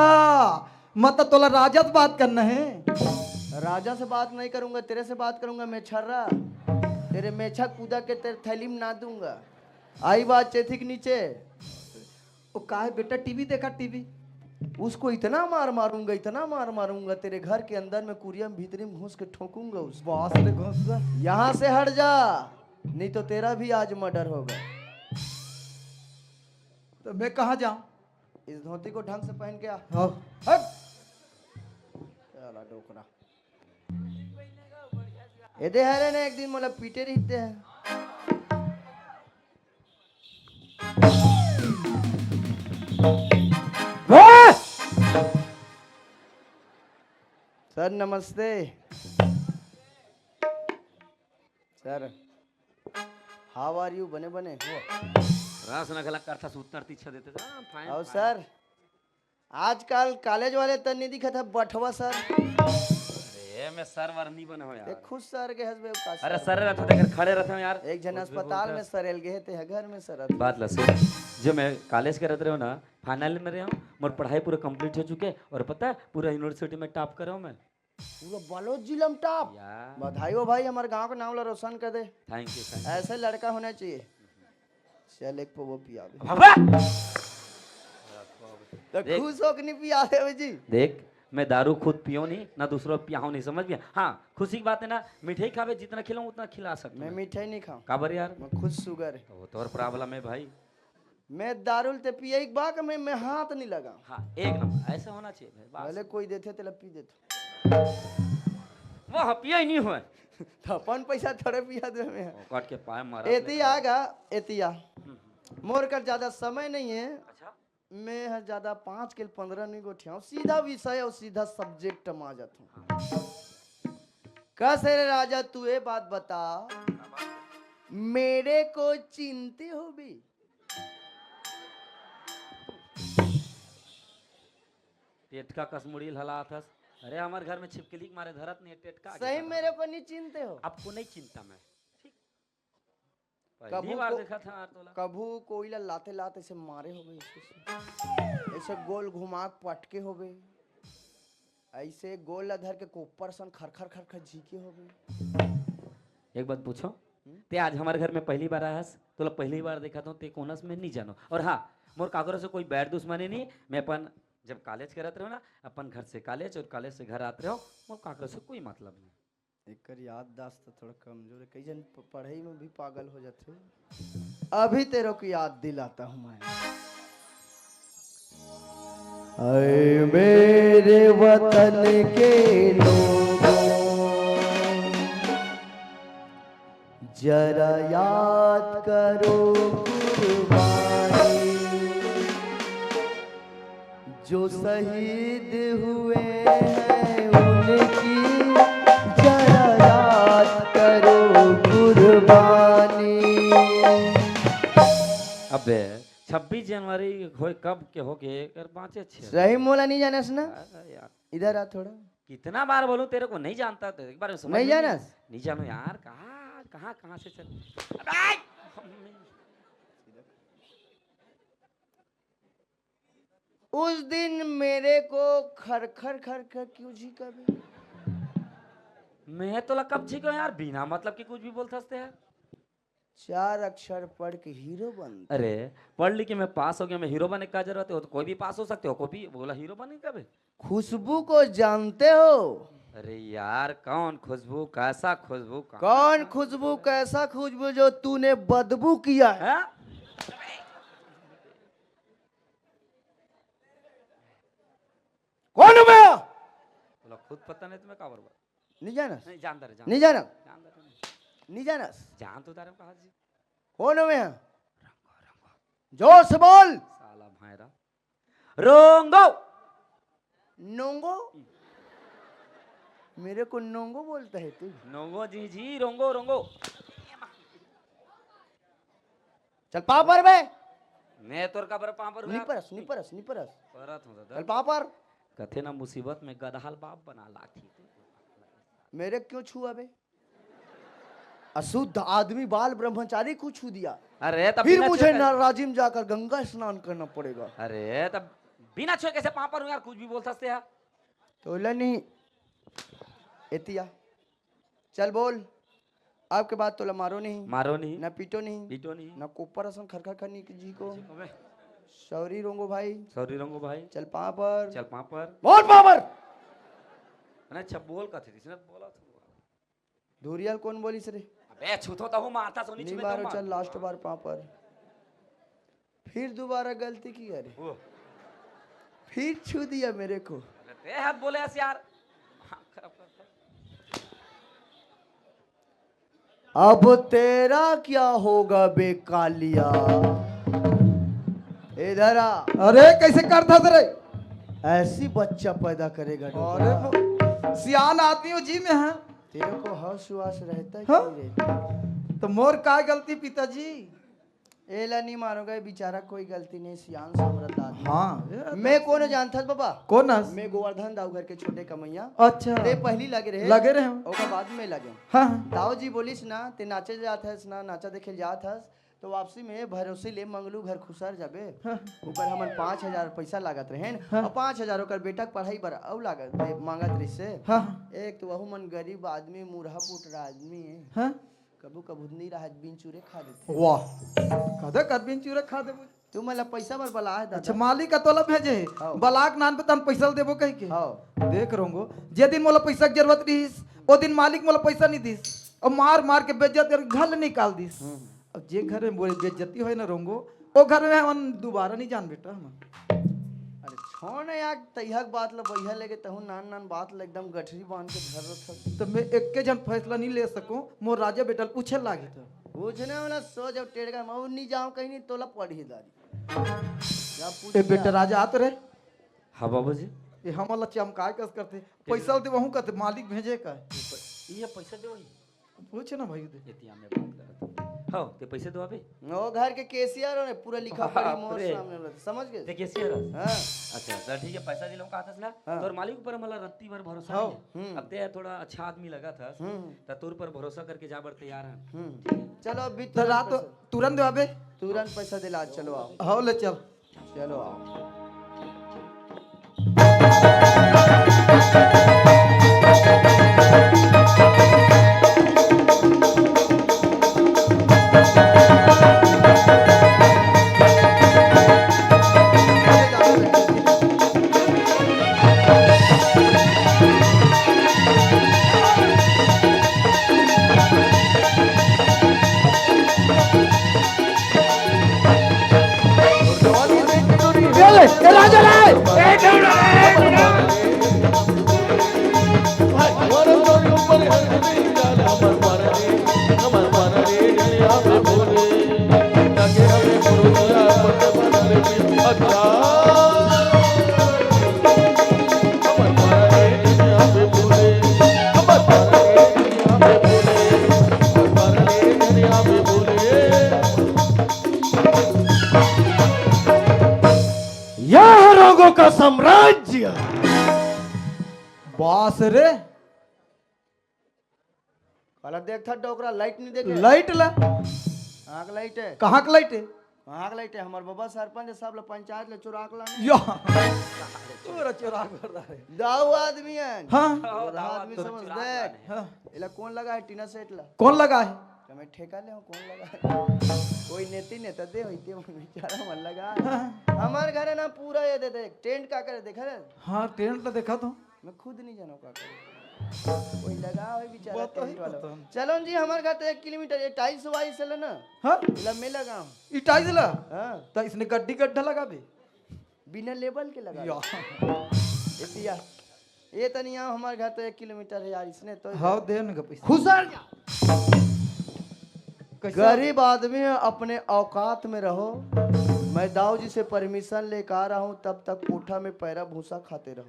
मतलब तोला राजा से बात करना है? राजा से बात नहीं करूंगा, तेरे से बात करूंगा, मेछर्रा। तेरे मेछा कूदा के तेरे थैली में ना दूंगा। आई बात चेथी के नीचे। ओ, का है बेटा, टीवी देखा, टीवी। उसको इतना मार मारूंगा, इतना मार मारूंगा, तेरे घर के अंदर में, कुरिया में, भीतरी में घुस के ठोकूंगा उसको। बास रे घुस जा। यहाँ से हट जा, नहीं तो तेरा भी आज मर्डर होगा। तो मैं कहाँ जाऊँ? इस धोती को ढंग से पहन के आ। हाँ। हट। साला डोकरा। ए दे हरे ने एक दिन मोला पीटे रहिते हैं। हाँ! सर नमस्ते। Sir, how are you? बने बने हो? रास नखला करथा सूतर तीछा देते। हाँ, fine, और fine। सर, आजकल कॉलेज वाले त नहीं दिखत है बठवा सर। अरे, मैं सर वर नहीं बने हो यार। एक खुश सर के हंसबे का अरे सर? सर रहते देख खड़े रहते हो यार। एक जन कुछ भी अस्पताल बोलते में हैं। सर एल गए थे घर में सर रहते। बात ला सुन, जो मैं कॉलेज के रहते रहे हो ना, फाइनल में रहे हो, मोर पढ़ाई पूरा कंप्लीट हो चुके और पता है पूरा यूनिवर्सिटी में टॉप करे हो मैं। पूरा बलोद जिला में टॉप। या। बधाई हो भाई, हमारे गांव के नाम ला रोशन कर दे। Thank you, thank you. ऐसे लड़का होना चाहिए। चल एक पो वो पिया दे। बाबा! तो देख। खुश हो कि नहीं पिया दे जी? देख, मैं दारू खुद पियो नहीं, ना दूसरों पियाऊँ नहीं, समझ गया? हाँ, खुशी की बात है ना, मिठाई खावे जितना खिलाऊँ उतना खिला सकता मैं हूँ। मिठाई नहीं खाऊँ। काबर यार? मैं खुद शुगर है। तो वो तो और प्रॉब्लम है भाई। मैं दारू ल ते पिए के बा के मैं, मैं हाथ नहीं लगा। हाँ, एक नंबर, ऐसा होना चाहिए भाई, बस। भले कोई देथे, तेला पी देथो। वह पिए ही नहीं होय। तो अपन पैसा थोड़े पिया दे मैं। फोकट के पाए मारा एती अपने आ गा, एती आ। हम्म, हम्म। मोर कर ज्यादा समय नहीं है। अच्छा। मैं हर ज्यादा पाँच के पंद्रह नहीं गोठियाऊँ, सीधा विषय और सीधा subject में आ जाता हूँ। हाँ। कस रे राजा, तू ये बात बता, मेरे को चिंते हो भी? टेटका कस मुड़ी हलात हस। अरे, हमर घर में छिपकली के मारे धरत नहीं है, टेटका के सही, धरत मेरे है। को नहीं चिंते हो? आपको नहीं चिंता मैं। ठीक। पहली कभू बार को-, देखा था यार तोला। कभू कोई ला लाते लात ऐसे मारे होबे, ऐसे, ऐसे गोल घुमा के पटके होबे, ऐसे गोल ला धर के कोपर सन खरखर खरखर झीके होबे। एक बात पूछो, हम्म? ते आज हमारे घर में पहली बार आया हस, तोला पहली बार देखा था, ते कोनस में नहीं जानो। और हाँ, मोर काकरो से कोई बैर दुश्मनी नहीं, मैं अपन जब कॉलेज करत रहो ना, अपन घर से कॉलेज और कॉलेज से घर आत रहो, मोर काकरो से कोई मतलब नहीं। एकर याददाश्त तो थोड़ा कमजोर है, कई जन प-, पढ़ाई में भी पागल हो जाते हैं। अभी तेरे को याद दिलाता हूँ मैं। ऐ मेरे वतन के लोगों, जरा याद करो कुर्बानी, जो शहीद हुए हैं उनकी, जरा याद करो कुर्बानी। अबे, छब्बीस जनवरी होय कब के हो गे, कर बाँचे छे। सही मोला नहीं जानस ना? अरे यार। इधर आ थोड़ा। कितना बार बोलूं तेरे को, नहीं जानता तो एक बार में समझ नहीं में नहीं, जानस? नहीं जानू यार, कहाँ, कहाँ, कहाँ से चल, अबे! उस दिन मेरे को खरखर खरखर क्यों झींका बे? मैं तोला कब झींको यार, बिना मतलब के कुछ भी बोलथस ते यार। चार अक्षर पढ़ के हीरो बनते। अरे, पढ़ लिख के मैं पास हो गया, मैं हीरो बने का जरूरत है? वो तो कोई भी पास हो सकते हो, कोई भी बोला हीरो बने का बे? खुशबू को जानते हो? अरे यार, कौन खुशबू, कैसा खुशबू, कहाँ कौन खुशबू, कैसा खुशबू जो तूने बदबू किया है? हाँ? कौन हूँ मैं? बोला, खुद पता नहीं तुम्हें का बरोबर। नहीं जानस? नहीं, जानता रहे, जानता नहीं जानस? जानता रहे। नहीं जानस? जान तो तारे कहा जी। कौन हूँ मैं? रंगो, रंगो। जोर से बोल। साला भाईरा। रोंगो। नोंगो? मेरे को नोंगो बोलता है तू? नोंगो जी, जी, रोंगो, रोंगो। चल पाँव पर बे। मैं तोर का बर पाँव पर नहीं यार? परस, नहीं परस, नहीं परस। परत हूँ दादा। चल पाँव पर। कथे ना मुसीबत में गदहाल बाप बना लाठी। मेरे क्यों छुआ बे? अशुद्ध आदमी बाल ब्रह्मचारी को छू दिया। अरे, तब फिर बिना मुझे छुए ना राजिम जाकर गंगा स्नान करना पड़ेगा। अरे, तब बिना छुए कैसे पाँव पर हूँ यार? कुछ भी बोल सकते हैं। तो ले नहीं, एतिया। चल बोल, अब के बाद तोला मारो नहीं, मारो नहीं। ना पीटो नहीं, पीटो नहीं। ना कोपर असन खरखर खरनी की जी को। जी को बे। सॉरी रोंगो भाई। सॉरी रोंगो भाई। चल पाँव पर। चल पाँव पर। बोल पाँव पर। ना, अच्छा बोल का थे, इसने बोला था। धुरियल कौन बोलिस रे? अबे छूतो तो हूँ, मारता सोनी नहीं छुमे तो मारो, मार। चल लास्ट बार पाँव पर। फिर दोबारा गलती की अरे। वो। फिर छू दिया मेरे को। अरे ते हाथ बोले ऐसे यार। अब तेरा क्या होगा बे कालिया? इधर आ। अरे कैसे करता रे? ऐसी बच्चा पैदा करेगा अरे डोकरा। वो सियान आदमी हो जी में है। तेरे को हौस वास रहता है हाँ? कि नहीं रहता? तो मोर का गलती पिताजी? एला नहीं मानोगे, बेचारा कोई गलती नहीं, सियान समरत आदमी। हाँ, ये मैं कौन जानथस बाबा? कौन हस? मैं गोवर्धन दाऊ घर के छोटे कमैया। अच्छा। ते पहली लगे रहे। लगे रहे। ओकर बाद में लगे। हाँ, हाँ। दाऊ जी बोलिस ना, ते नाचे जात हस ना, नाचा देखे जात हस, तो वापसी में भरोसे ले मंगलू घर खुसर जाबे। हाँ। ऊपर हमन पाँच हजार पैसा लागत रहे न, हाँ। और पाँच हजार ओकर बेटा के पढ़ाई बर अउ लागत, दे, मांगत रहिस से। हाँ। एक तो वहू मन गरीब आदमी, मुरहा पुटरा आदमी है। हाँ। कभू कभू नहीं रहा, बिन चूरे खा देथे। वाह। कदा कर बिन चूरे खा देबो? तू मोला पैसा बर बला है दादा। अच्छा, मालिक का तोला भेजे हे। हाँ। बलाक नान पे तन पैसा देबो कह के। हाँ। देख रोंगो, जे दिन मोला पैसा के जरूरत रहिस, ओ दिन मालिक मोला पैसा नहीं दिस। और मार मार के बेइज्जत करके घर ले निकाल दिस। हम्म। अब जे घर में बोले बेइज्जती होय ना रोंगो, ओ घर में हमन दोबारा नहीं जान बेटा हमन। अरे छोड़ ना यार, तैहक बात ल बइहा लेके तहू नान नान बात ल एकदम गठरी बांध के धर रखत। तो मैं एक के जन फैसला नहीं ले सकूं, मोर राजा बेटा ल पूछे लागी तो। पूछने वाला सो जब टेढ़ का मैं नहीं जाऊं कहीं नहीं तोला पढ़ी दारी। जा पूछ ए बेटा लिया। राजा आत रे। हाँ बाबूजी। ये हमला चमकाए कस करते। पैसा दे वहूं कते मालिक भेजे का। ये प-, ये पैसा दे वही। पूछ ना भाई दे। एतिया में बात करत। हाँ, ते पैसे दो अबे। वो घर के कैशियर होने पूरा लिखा पढ़ी बाप मोर रे। सामने रहता, समझ गए? ते कैशियर हस? हाँ। अच्छा, तो ठीक है, पैसा दिलाऊं कहा था ना? हाँ। तोर मालिक ऊपर मला रत्ती भर भरोसा हाँ। नहीं है। हम्म। अब ते थोड़ा अच्छा आदमी लगा था। हम्म। तो तोर पर भरोसा करके जा बर तैयार है। हम्म। ठीक है। चलो अभी तो तुरंत रात पैसा। तुरंत दे अबे। तुरंत पैसा दिला, चलो आओ। हाँ, ले चल। चलो आओ। यह रोगों का साम्राज्य। बास रे। काला देख था डोकरा, लाइट नहीं देखे। लाइट ला। कहाँ का लाइट है? कहाँ का लाइट है? कहाँ का लाइट है? हमार बाबा सरपंच है, सब ला पंचायत ले चुराक लाने। या। पूरा चुराक कर रहा है। दाऊ आदमी है। हाँ। पूरा आदमी तो समझ चुराक दे। लाने। हाँ। इला कौन लगा है? टीना सेट ला। कौन लगा है? तो मैं ठेका ले हूँ, कौन लगा है? कोई नेती नेता दे होई ते मन बेचारा मन लगा। हाँ। हमार घर है ना पूरा ये दे दे, टेंट का करे देखा रे? हाँ, टेंट तो देखा तो। मैं खुद नहीं जानो का करूँ। कोई लगा है बेचारा बात तो टेंट ही वाला। पता नहीं। चलो जी, हमारे घर तो एक किलोमीटर ये टाइल्स वाइल्स है ना। हाँ? लम्बे लगा हूँ। ई टाइल्स ला? हाँ। तो इसने गड्डी गड्ढा लगा बे? बिना लेबल के लगा या। दे। इतिया। ये तो नहीं आओ, हमारे घर तो एक किलोमीटर है यार, इसने तो हाँ, दे ना पैसा। खुसर जा। कैसा? गरीब आदमी है, अपने औकात में रहो। मैं दाऊ जी से परमिशन लेकर आ रहा हूँ, तब तक कोठा में पैरा भूसा खाते रहो।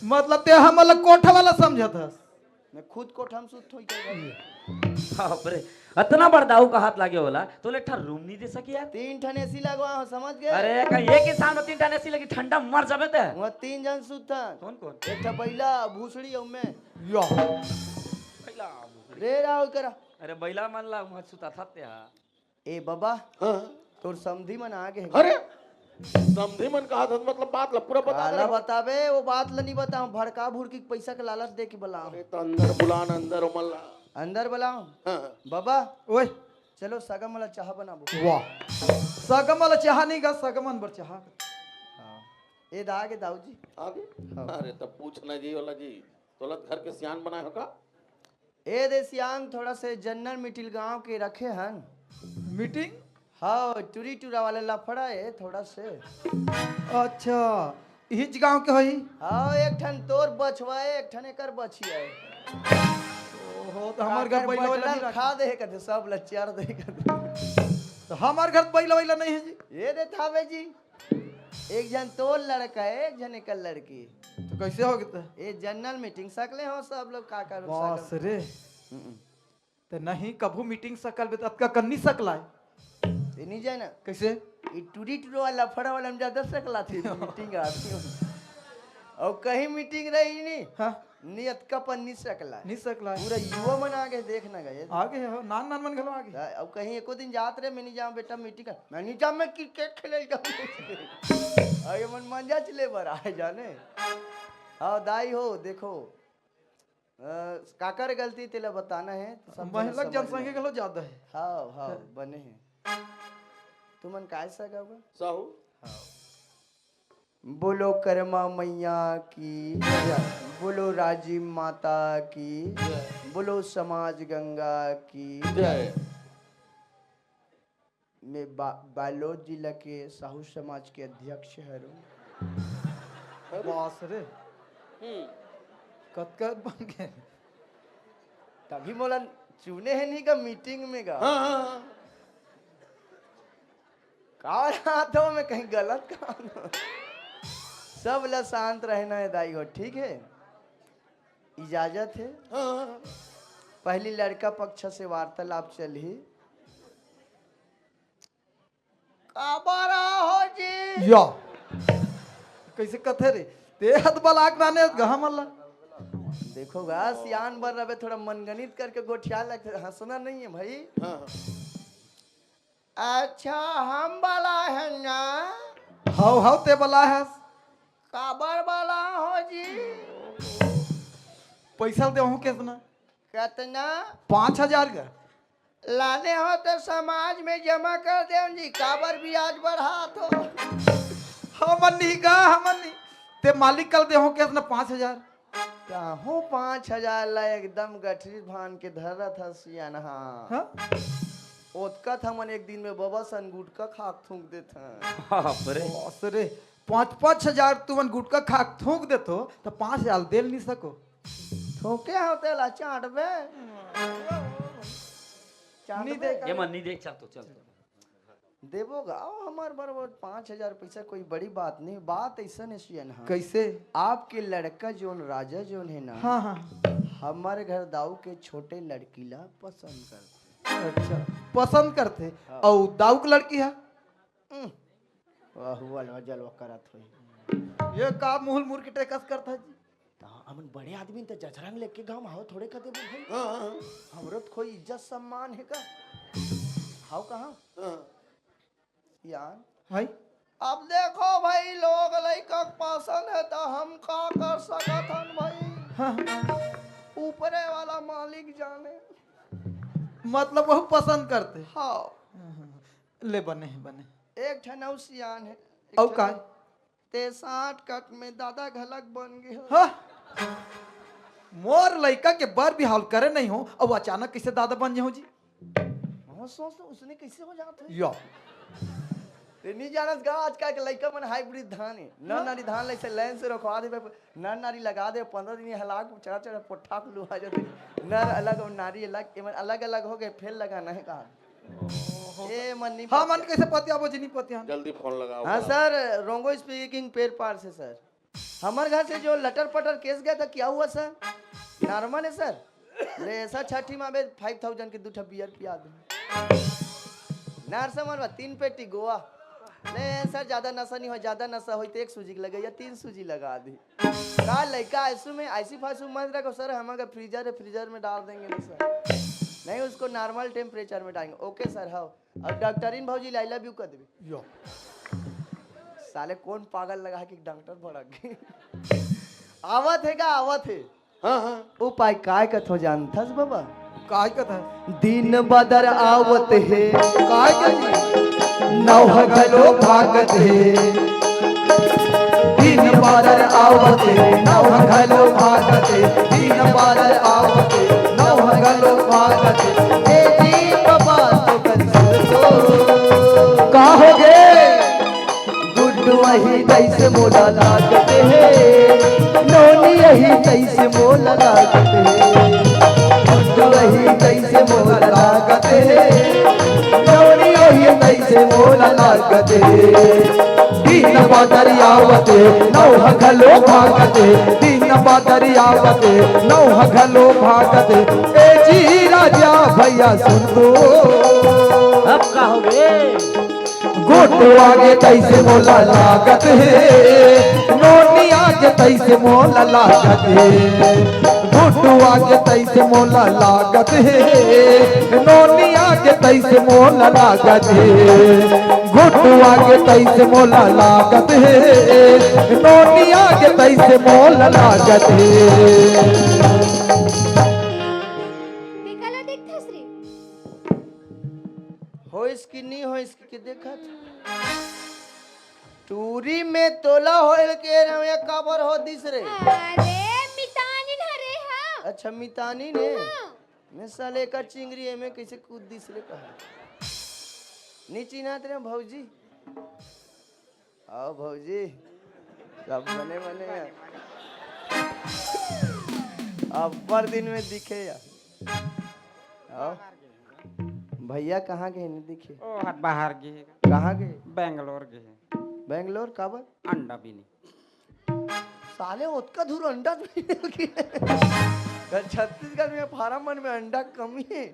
मतलब ते हमला कोठा वाला समझत हस? मैं खुद कोठा में सुत होई के घर में। बाप रे, अतना बड़ दाऊ का हाथ लागे होला, तो ले ठा रूम नहीं दे सकी यार? तीन ठन एसी लगवा हो, समझ गए? अरे, का एक इंसान में तीन ठन एसी लगी, ठंडा मर जाबे ते। वहाँ तीन जन सुत था। कौन कौन? एक ठा बैला, भूसड़ी और मैं। या। बैला, भूसड़ी। रे राहुल करा। अरे, बैला मन ला वहाँ सुता था ते हा। ए बाबा, हाँ। तोर समधी मन आगे हे। अरे, समधी मन कहा था, मतलब बात ला पूरा बता काला दे। बताबे, वो बात ला नहीं बताऊं, भड़का भुड़की के पैसा के लालच दे के बुलाऊं। अरे, तो अंदर बुला ना, अंदर उमल ला। अंदर बुलाऊं? हाँ। बाबा, ओए। चलो, सगा मला चाह बनाबो। वाह। सगा मला चाह नहीं गा, सगा मन बर चाह। हाँ। ए दा आगे दाऊ जी। आगे? हाँ। अरे, तब पूछना जी वाला जी, तोला घर के सियान बनाए हो का? ए दे सियान, थोड़ा से जनरल मीटिंग गांव के रखे हन। मीटिंग? हाँ, टूरी टूरा वाले लफड़ा है थोड़ा से। अच्छा, इही गांव के होई? हाँ, एक ठन तोर बछवा है, एक ठन एकर बछिया है। ओहो, तो हमार घर काकर बैला वैला बटला नहीं रखे। खा दे कदे, सब ला चर दे कदे। तो हमार घर बैला वैला नहीं है जी। ये दे थावे जी, एक झन तोर लड़का है, एक झन एकर लड़की। तो कैसे हो गया? ये जनरल मीटिंग, सकले हो सब लोग, का करो बास सकल। रे। हम्म। ते नहीं, कभू मीटिंग सकल बे, त अतका कन्नी सकलाय। ते नहीं जाना। कैसे? ये टूरी टूरो वाला, फड़ा वाला में ज्यादा सकला थे, मीटिंग आदमी। और कहीं मीटिंग रही नहीं। हाँ। नहीं, अतका पन नहीं सकला। नहीं सकला। पूरा युवा मन आगे देखना गए। आगे हो, नान नान मन घलो आगे। हाँ, अब कहीं एको दिन जात रहे, मैं नहीं जाऊँ बेटा मीटिंग का। मैं नहीं जाऊँ, मैं क्रिकेट खेले जाऊँ। और ये मन मंजा चले बर आए जाने। हाँ, दाई हो, देखो। अ, काकर गलती तेला बताना है, तो सब महिला जना समझ जनसंख्या में। घलो ज्यादा है। हाँ, हाँ, हाँ। बने हैं। तुमन काय सगा हुआ? साहू। हाँ। बोलो कर्मा मैया की जय। बोलो राजी माता की जय। बोलो समाज गंगा की जय। मैं बा-, बालोद जिला के साहू समाज के अध्यक्ष हरौं। बास रे। हम्म। कतका बन गे? तभी मोला चुने हे नहीं का मीटिंग में का। हाँ, हाँ, हाँ। का रहा था मैं कहीं गलत काम? सब ला शांत रहना है दाई हो, ठीक है? इजाजत है। हाँ, हाँ, हाँ। पहली लड़का पक्ष से वार्तालाप चलही। काबर आहो जी? या। कैसे कथे रे? ते हत बलाक नाने हत गहा मल्ला। देखो गा, सियान बर रबे, थोड़ा मनगणित करके गोठिया लगथे, हंसना नहीं है भाई। हाँ, हाँ। अच्छा, हम बला है ना? हाव, हाव, ते बला है। काबर बला हो जी? पैसा देहूं केतना? केतना? पाँच हजार का। लाने हो तो समाज में जमा कर दे जी, काबर ब्याज बढ़ात हो? हमन नहीं का, हमन नहीं। ते मालिक कल देहूं केतना? पाँच हजार। काहू पाँच हजार ला एकदम गठरी भान के धरत हस सियान हा। हाँ? ओतका त हमन एक दिन में बबा सन गुटका खाक थूक देथन। बाप रे। बाप रे, पाँच पाँच हजार तुमन गुटका खाक थूक देथो, त पाँच हजार देल नहीं सको। थोके हो तेला चाटबे। चाटबे नहीं दे। कर। ये मन नहीं देख, चल तो, चल तो। देबो गाओ हमार बरोबर पाँच हजार पैसा कोई बड़ी बात नहीं। बात ऐसा नहीं सियन हा। कैसे? आपके लड़का जोन राजा जोन है ना, हाँ, हाँ। हमारे घर दाऊ के छोटे लड़की ला पसंद करथे। अच्छा, पसंद करथे। हाँ। अउ दाऊ के लड़की है? हम्म। वाह, हुआ लो, जलवा करत होई। ये का मुहुल मुर के टेकस करत है जी? त हमन बड़े आदमी त जजरंग लेके गाँव में हाव थोड़े कर देबो भाई। हाँ, हाँ, हाँ। हमरो त कोई इज्जत सम्मान है का? हाव कहाँ? हाँ। यार। हाय। अब देखो भाई, लोग लइका के पसंद है त हम का कर सकत हन भाई? हाँ। ऊपरे वाला मालिक जाने। मतलब वो पसंद करथे? हाँ। हाँ, हाँ। ले बने है, बने। एक ठन अउ सियान है। एक अउ ठन का? ते साठ कट में दादा घलक बन गे हो। हाँ। मोर लइका के बर बिहाव करे नहीं हो, अउ अचानक कैसे दादा बन जाओ जी? हाँ, सोच तो उसने कैसे हो जात है? या। ते नहीं जानत गा, आजकल के लइका मन हाइब्रिड धान है। नर हाँ। नारी धान लइसे लाइन से रखवा दे, नर नारी लगा दे, पंद्रह दिन हलाक चढ़ा चढ़ा पोट्ठा को लुहा जाते। नर अलग और नारी अलग, एमन अलग अलग हो गए, फेल लगाना है कहा। ए, मन नहीं हाँ, पतिया। मन कैसे पतियाबो जी, नहीं पतियान। जल्दी फोन लगाओ। हाँ सर, रोंगो स्पीकिंग पेड़ पार से सर। हमारे घर से जो लटर पटर केस गया था, क्या हुआ सर? नॉर्मल है सर। ले ऐसा छठी माँ बे फाइव थाउजेंड के दू ठा बियर पिया दे। नार समर बा, तीन पेटी गोवा। ले सर, ज्यादा नशा नहीं हो, ज्यादा नशा होई तो एक सूजी के लगे या तीन सूजी लगा दी। का लइका आइसू में आइसी फाइसू मत रखो सर, हमारे फ्रीजर है, फ्रीजर में डाल देंगे ना सर। नहीं, उसको नॉर्मल टेम्परेचर में डालेंगे। ओके सर, हाँ। और डॉक्टरीन भौजी ला I love you कर देबे। यो। साले कौन पागल लगा है कि डॉक्टर भड़क गए? आवत है का? आवत है। हाँ, हाँ। उपाय काय कथो जानथस बाबा? काय कथा? दिन बादर आवत हे। काय कथी? नौह घलो भागत हे। दिन बादर आवत हे, नौह घलो भागत हे। दिन बादर आवत हे, नौह घलो भागत हे। ए जी बाबा तो कन सुन तो। का हो गे? गुड्डू अही तैसे मोला लागत हे, नोनी अही तैसे मोला लागत हे। गुड्डू अही तैसे मोला लागत हे, नोनी अही तैसे मोला लागत हे। दिन बादर आवत हे, नौह घलो भागत हे। दिन बादर आवत हे, नौह घलो भागत हे। ए जी राजा भैया सुन तो। अब का हो गे? गुड्डू आगे तैसे मोला लागत हे, नोनी आगे तैसे मोला लागत हे। गुड्डू आगे तैसे मोला लागत हे, नोनी आगे तैसे मोला लागत हे। गुड्डू आगे तैसे मोला लागत हे, नोनी आगे तैसे मोला लागत हे। देखा ला, देखथस रे। होइस कि नी होइस कि देखत? टूरी में तोला होइल के रवे काबर हो दिस रे? अरे, मितानिन हरे हा। अच्छा, मितानिन हे। हाँ। मैं साले एकर चिंगरी एमे कैसे कूद दिस रे कहा? नी चिन्हात रे भौजी। आओ भौजी, सब बने बने हे। अब्बड़ दिन में दिखे यार। आओ। भैया कहाँ गे हे, नी दिखे? ओ, हर बाहर गे हे। कहाँ गे? बेंगलोर गे हे। बेंगलोर काबर? अंडा बीने। साले ओतका दूर अंडा तो नहीं मिल के। छत्तीसगढ़ में फार्म मन में अंडा कमी हे।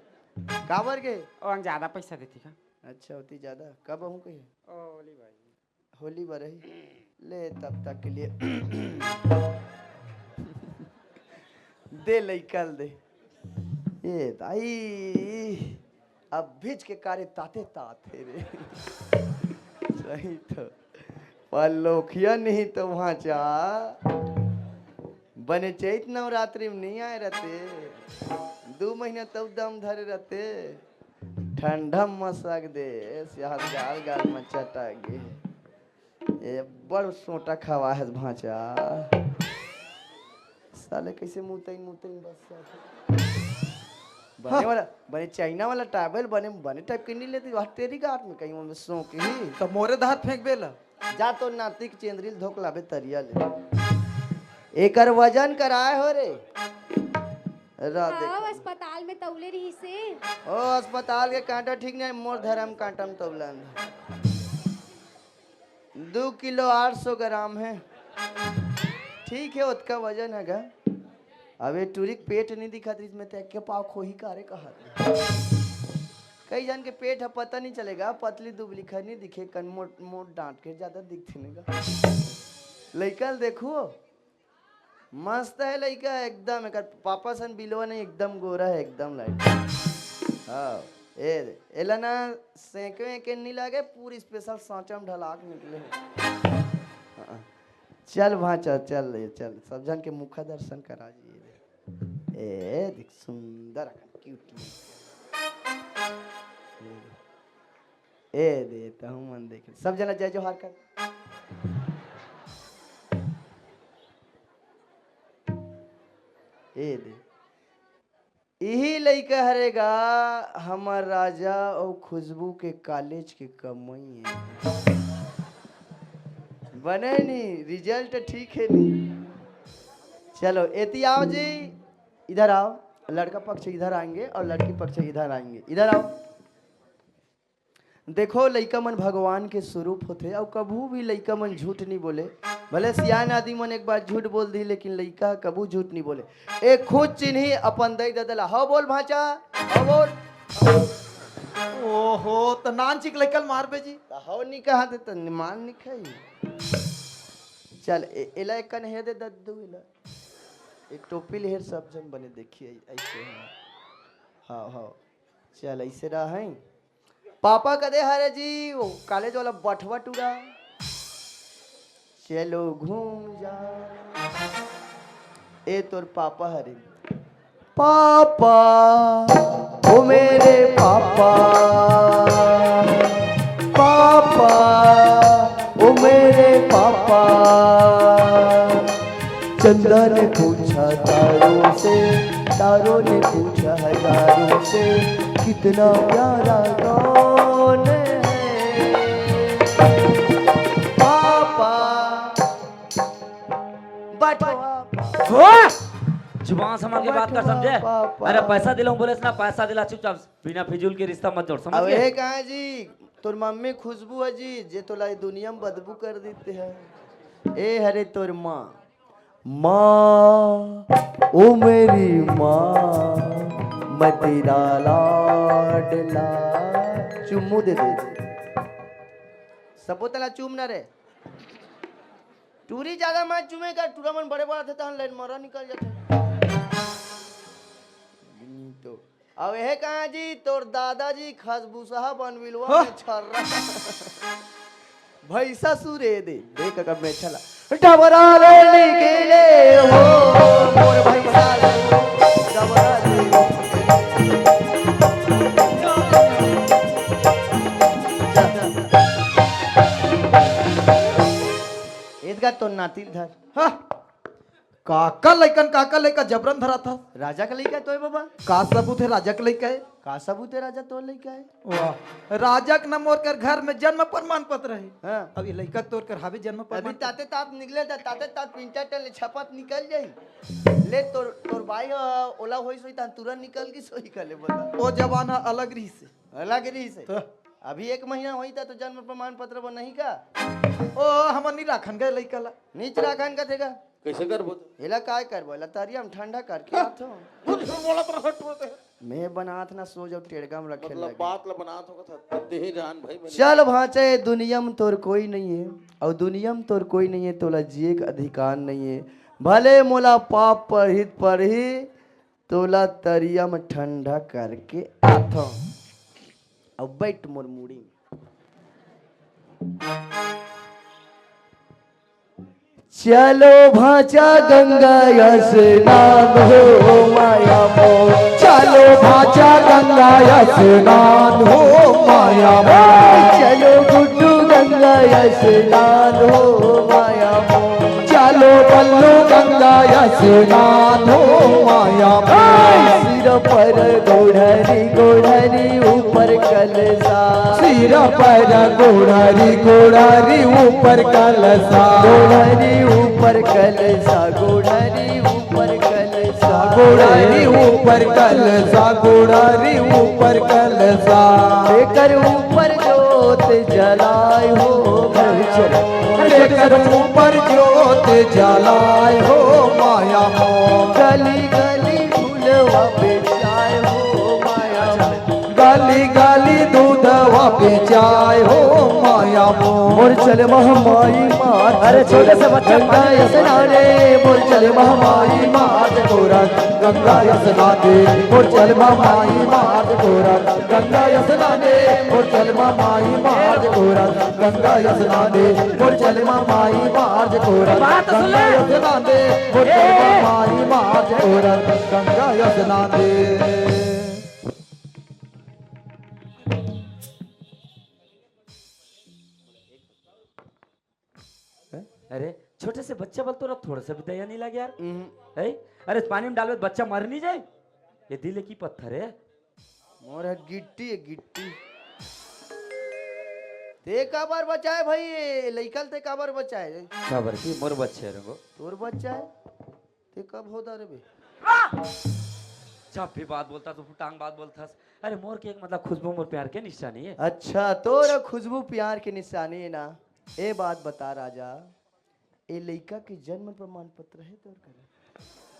काबर गे? ओ, ज्यादा पैसा देथे का? अच्छा, ओती ज्यादा। कब आहूँ कहिए? ओ, होली भाई। होली बर ही। ले तब तक के लिए। दे लइका ल दे। ए दाई, अब भिज के कारे ताते तात हे रे। सही तो। पलोखिया नहीं तो वहाँ चा। बने चैत नवरात्रि में नहीं आए रहते। दू महीना तब दम धरे रहते। ठंडा मसक दे, सियार गाल गाल में चटा गे। ए, बड़ सोटा खवा है भांचा। साले कैसे मुतई मुतई बस। बने वाला, बने चाइना वाला टावेल, बने, बने टाइप के नहीं लेती, वहाँ तेरी गाट में कहीं उनमें सो के ही। तो मोरे धात फेंक बेला। जा तो नाती के चेंदरी ल धोक लाबे तरिया ले। एकर वजन कराए हो रे। रह हाँ, देखो। अस्पताल में तौले रहिसे। ओ, अस्पताल के कांटा ठीक नहीं, मोर धर्म कांटा में तौलन। दू किलो आठ सौ ग्राम हे। ठीक हे, ओतका वजन हे गा। अब ए टूरी के पेट नहीं दिखत रहिस, मैं ते के पाव खोही कारे कहत। कई जन के पेट ह पता नहीं चलेगा, पतली दुबली खर नहीं दिखे, कन मोट, मोट डांट के ज्यादा दिखथे नहीं गा। लइका ल देखो, मस्त हे लइका एकदम, एकर पापा सन बिलवा नहीं, एकदम गोरा हे, एकदम लाइट। हाँ, ए, एला ना सेंके वेंके नहीं लागे, पूरी स्पेशल सांचा में ढला के निकले हे। हाँ, चल भांचा, चल, चल, सब जन के मुखा दर्शन करा जी। ए, देख, सुंदर अकन, क्यूट। ए दे, तहु मन देखे। सब जना जय जोहार कर। ए दे। इही लइका हरे गा हमर राजा अउ खुशबू के कॉलेज के कमई हे। बने नी, रिजल्ट ठीक हे नी। चलो, एती आओ जी, इधर आओ। लड़का पक्ष इधर आएंगे और लड़की पक्ष इधर आएंगे। इधर आओ। देखो, लइका मन भगवान के स्वरूप होथे, अउ कभू भी लइका मन झूठ नहीं बोले। भले सियान आदमी मन एक बार झूठ बोल दी, लेकिन लइका कभू झूठ नहीं बोले। ए खुद चिन्ही अपन दई ददा ला। हव बोल भांचा, हव बोल। ओहो, त नान चिक लइका ल मारबे जी। त हव नहीं कहा थे, त मान नहीं खाई। चल, ए, एला एक कन हे दे दद्दू, एला। ए टोपी ले हेर, सब जन बने देखिए, ऐसे हैं। हाँ, हाँ। चल, ऐसे रहा है। पापा कदे हरे जी, वो कॉलेज वाला बठवा टूरा। चलो घूम जा। ए तोर पापा हरे। पापा, ओ मेरे पापा, पापा, ओ मेरे पापा। चंदा ने पूछा तारों से, तारों ने पूछा हजारों से, कितना प्यारा कौन है? पापा। बटवा। हो! जुबान संभाल के बात कर, समझे? पापा। अरे, पैसा दिलाऊं बोले ना, पैसा दिला, चुपचाप, बिना फिजूल के रिश्ता मत जोड़, समझ अब गए? ये कहा जी, तोर मम्मी खुशबू है जी, जे तोला ये दुनिया में बदबू कर देते हैं। ए हरे तोर माँ, माँ, ओ मेरी माँ, मैं तेरा लाडला। चुम्मू दे दे। सबो तला चूम ना रे। टूरी ज्यादा मत चूमे का, टूरा मन बड़े बड़ा थे, तहन लाइन मरा निकल जाते। तो अब यह कहा जी, तोर दादाजी खसबूसहा बनविलवा हाँ। में छर्रा। भैसा सुरे दे, देख अगर मैं छला। डबरा ले निकले हो, मोर भैसा सु-, डबरा ले। इदगा तो नातिल धर। हाँ। काकर लइकन, काकर लइका जबरन धराथस? राजा के लइका तो हे बाबा। का सबूत हे राजा के लइका हे? का सबूत हे राजा तोर लइका हे? वाह, राजा के न मोर कर घर में जन्म प्रमाण पत्र हे। हाँ। अब ये लइका तोर कर हावे जन्म प्रमाण पत्र। ताते तात निकले ता, ताते तात प्रिंटर टन ले छपत निकल जाही। ले तोर, तोर बाई ह, ओला होइस होही तहन तुरंत निकल गिस होही, का ले बता। ओ जमाना अलग रहिस हे। अलग रहिस हे। तो? अभी एक महीना होही ता तो जन्म प्रमाण पत्र बनही का? ओ, हमन नी राखन गा लइका ला। नीच राखन कथे का? कइसे करबो तो? एला काय करबो? एला तरिया म ठंडा करके आथो। कुछ भी बोलत रहो तू तो। मैं बनात ना सो जब टेड़गा म रखे मतलब लगे। बात ला बनात हो कथा, तब देही जान भाई बने। चल भांचा, ए दुनिया म तोर कोई नहीं हे, अउ दुनिया म तोर कोई नहीं हे, तोला जिए के अधिकार नहीं हे। भले मोला पाप पढ़ी पढ़ी, तोला तरिया म ठंडा करके आथो। अब बैठ मोर मुड़ी म। चलो भांचा गंगा स्नान हो माया मोर, चलो भांचा गंगा स्नान हो माया मोर, चलो गुड्डू गंगा स्नान हो माया मोर, चलो बल्लू गंगा स्नान हो माया मोर। सिर पर गोढ़री, गोढ़री ऊपर कलसा। सिर पर गोढ़री, गोढ़री ऊपर कलसा। गोढ़री ऊपर कलसा, गोढ़री ऊपर कलसा। गोढ़री ऊपर कलसा, गोढ़री ऊपर कलसा। एकर ऊपर जोत जलाए हो माया। एकर ऊपर जोत जलाए हो माया मोर। गली गली फूलवा बेचाए हो माया मोर। गली गली दूधवा बेचाए हो माया मोर। मोर चल महमाई मार। अरे छोटे से बच्चा गंगा पानी में स्नाने, मोर चल महमाई मार गोरा। गंगा स्नाने, मोर चल महमाई मार गोरा। गंगा स्नाने, मोर चल महमाई मार गोरा। गंगा स्नाने, मोर चल महमाई मार गोरा। बात सुन ले। गंगा स्नाने, मोर चल ए। महमाई मार गोरा। गंगा स्नाने। अरे, छोटे से बच्चा बल तोरा थोड़ा सा भी दया नहीं लागे यार? हम्म। है? अरे, पानी में डालबे त बच्चा मर नहीं जाए? ये दिल की पत्थर है। मोर ह गिट्टी है, गिट्टी। ते काबर बचाए भाई, ये लइका ल ते काबर बचाए? काबर की मोर बच्चा है रंगो। तोर बच्चा है? ते कब होदा रे बे? जब भी बात बोलता तो फुटांग बात बोलता। अरे मोर के एक मतलब खुशबू मोर प्यार के निशानी है। अच्छा, तोर खुशबू प्यार के निशानी है ना? ए बात बता राजा, ए लइका के जन्म प्रमाण पत्र है तोर करा?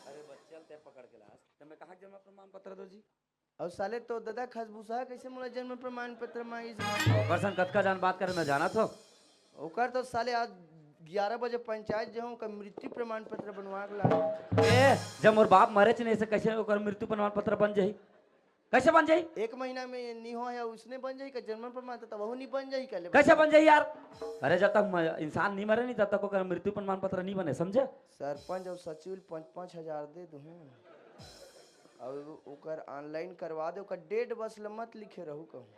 अरे बच्चा ते पकड़ के लास, त मैं कहाँ जन्म प्रमाण पत्र दो जी? अउ साले तो ददा खसबूसा कैसे मोला जन्म प्रमाण पत्र मांगिस? ओकर संग कतका जान बात करे मैं जानत हो। ओकर तो साले आज ग्यारह बजे पंचायत जाहूं, ओकर मृत्यु प्रमाण पत्र बनवा के ला। ए, जब मोर बाप मरेच नहीं से कैसे ओकर मृत्यु प्रमाण पत्र बन जाही? कैसे बन जाही? एक महीना में नहीं हो है, उसने बन जाही का जन्म प्रमाण पत्र, तब वो नहीं बन जाही का ले? कैसे बन जाही यार? अरे जब तक म-, इंसान नहीं मरे नहीं तब तक ओकर मृत्यु प्रमाण पत्र नहीं बने, समझे? सरपंच और सचिव ल पाँच पाँच हजार दे दूं। अउ ओकर online करवा दे, ओकर date बस ल मत लिखे रहू कहूं।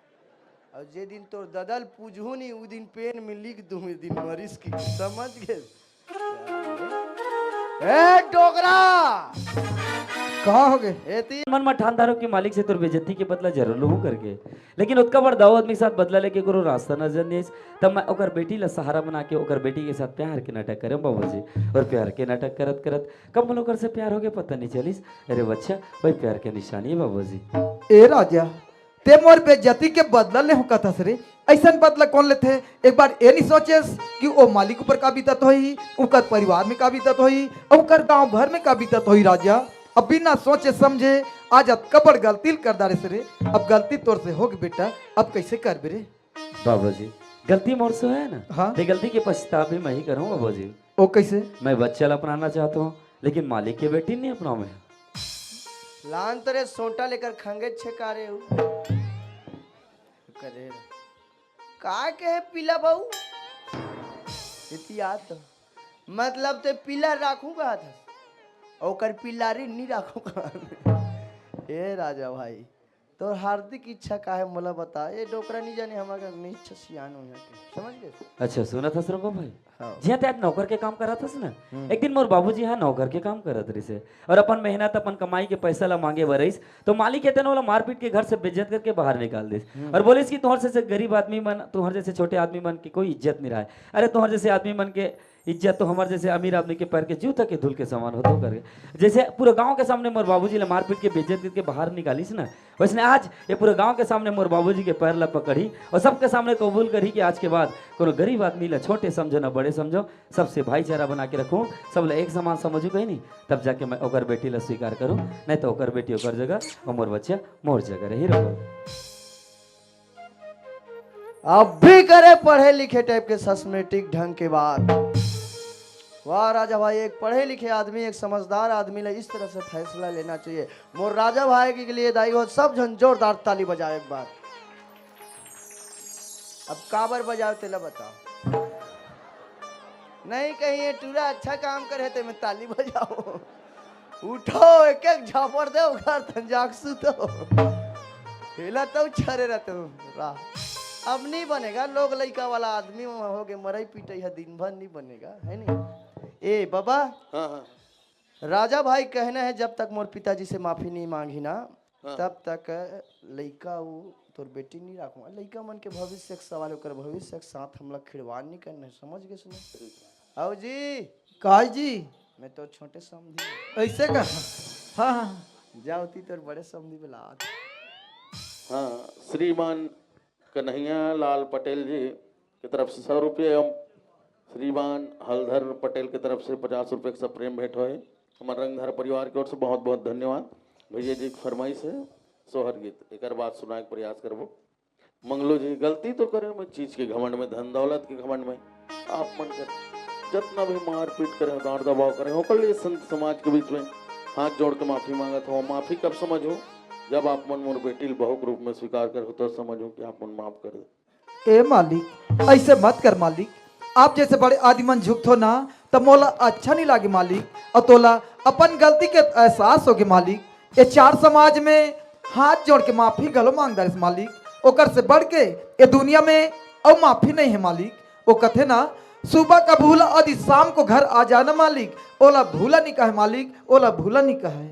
अउ जे दिन तोर ददा ल पूजहू नी, उ दिन pen में लिख दूं, ए दिन मरिस की, समझ गे? ए डोकरा! का हो गे? एती मन म ठान डारो कि मालिक से तोर बेइज्जती के बदला जरूर लूहूं करके। लेकिन ओतका बड़ दाऊ आदमी के साथ बदला लेके कोनो रास्ता नजर नहीं आइस। तब मैं ओकर बेटी ला सहारा बना के ओकर बेटी के साथ प्यार के नाटक करेंव बाबूजी। और प्यार के नाटक करत करत कब मोला ओकर से प्यार हो गया पता नहीं चलिस। अरे बच्चा, वही प्यार के निशानी है बाबूजी। ए राजा, ते मोर बेइज्जती के बदला लेहूं कथस रे। अइसन बदला कौन लेथे? एक बार ए नहीं सोचेस कि ओ मालिक ऊपर का बीतत होही, ओकर परिवार में का बीतत होही, अउ ओकर गांव भर में का बीतत होही राजा। अब बिना सोचे समझे आज अतका बड़ गलती ल कर डारेस रे। अब गलती तोर से होगे बेटा, अब कैसे करबे रे? बाबूजी, गलती मोर से होय ना, हाँ। ते गलती के पछतावा भी मैं ही करूँ बाबूजी। ओ कैसे? मैं बच्चा ला अपनाना चाहता हूँ, लेकिन मालिक के बेटी नहीं अपनावे। लान तोरे सोटा लेकर खंगे छेकारे हूँ। करे। का कहे पीला बहू? इतिहास तो। मतलब ते पीला राखूंगा था। ओकर पिलारी नहीं राखूंगा। ए राजा भाई, तोर हार्दिक इच्छा का हे, मोला बता। ये डोकरा नहीं जाने, हमर का नहीं इच्छा सियान हो यहाँ के, समझ गए? अच्छा, सुनत हस रंगो भाई? हाँ। जिहाँ ते आज नौकर के काम करत हस ना, हम्म। एक दिन मोर बाबूजी यहाँ नौकर के काम करत रहिस हे और अपन मेहनत, अपन कमाई के पैसा ला मांगे बर रहिस, तो मालिक हे तेन ओला मारपीट के घर से बेइज्जत करके बाहर निकाल दिस हम्म। और बोलिस कि तुहर जैसे गरीब आदमी मन, तुहर जैसे छोटे आदमी मन के कोई इज्जत नहीं रहा है। अरे, तुहर जैसे आदमी मन के इज्जत तो हमर जैसे अमीर आदमी के पैर के जूता के धूल के समान होतो करके। जैसे पूरा गांव के सामने मोर बाबूजी ला मारपीट के बेइज्जत करके बाहर निकालिस ना, वैसने आज ये पूरा गांव के सामने मोर बाबूजी के पैर ला पकड़ही और सबके सामने कबूल करही कि आज के बाद कोनो गरीब आदमी ला छोटे समझो ना बड़े समझो, सबसे भाईचारा बना के रखूं, सब ला एक समान समझूं कहीं नहीं, तब जाके मैं ओकर बेटी ला स्वीकार करूं, नहीं तो ओकर बेटी ओकर जगह और मोर बच्चा मोर जगह रही रहो। अब भी करे पढ़े लिखे टाइप के सिस्टमेटिक ढंग के बात। वाह राजा भाई, एक पढ़े लिखे आदमी, एक समझदार आदमी ला इस तरह से फैसला लेना चाहिए। मोर राजा भाई के लिए दाई हो सब झन जोरदार ताली बजाओ एक बार। अब काबर बजाओ तेला बताओ। नहीं कहीं ये टूरा अच्छा काम करे ते में ताली बजाओ। उठो, एक एक झापड़ दे, उघार तन जाग सुतो। हेला तो छरे रहते हो, राह। अब नहीं बनेगा, लोग लइका वाला आदमी हो गए, मरई पिटई है दिन भर नहीं बनेगा, है नहीं? ए बाबा, हाँ, हाँ। राजा भाई कहना है, जब तक मोर पिताजी से माफी नहीं मांगी ना, हाँ। तब तक लइका वो तोर बेटी नहीं राखूंगा। लइका मन के भविष्य के सवाल, ओकर भविष्य के साथ हमला खिलवाड़ नहीं करना है, समझ गए सुनो? ठीक है। आओ जी। काय जी? मैं तो छोटे समझी। ऐसे का? हाँ, हाँ। जाओ ती तोर बड़े समझी बुला। हाँ, श्रीमान कन्हैया लाल पटेल जी की तरफ से सौ रुपये एवं श्रीमान हलधर पटेल की तरफ से पचास रुपये का प्रेम भेंट होए। हमारे रंगधार परिवार की ओर से बहुत बहुत धन्यवाद। भैया जी की फरमाइश है सोहर गीत, एक बार सुनाए के प्रयास करबो। मंगलू जी, गलती तो करे मैं चीज के घमंड में, धन दौलत के घमंड में। आप मन कर जतना भी मारपीट करे, डांट दबाव करे, ओकर लिए संत समाज के बीच में हाथ जोड़ के माफी मांगत हो। माफी कब समझो? जब आप मन मोर बेटी ल बहू के रूप में स्वीकार कर हो, तो समझो कि आप मन माफ कर दे। ए मालिक, ऐसे मत कर मालिक। आप जैसे बड़े आदमी मन झुकथो ना, त मोला अच्छा नहीं लागे मालिक। और तोला अपन गलती के एहसास होगे मालिक। ये चार समाज में हाथ जोड़ के माफी घलो मांग डारिस मालिक। ओकर से बढ़ के ये दुनिया में अउ माफी नहीं है मालिक। वो कथे ना, सुबह का भूला आदि शाम को घर आ जाना मालिक। ओला भूला नहीं कहे मालिक, ओला भूला नहीं कहे।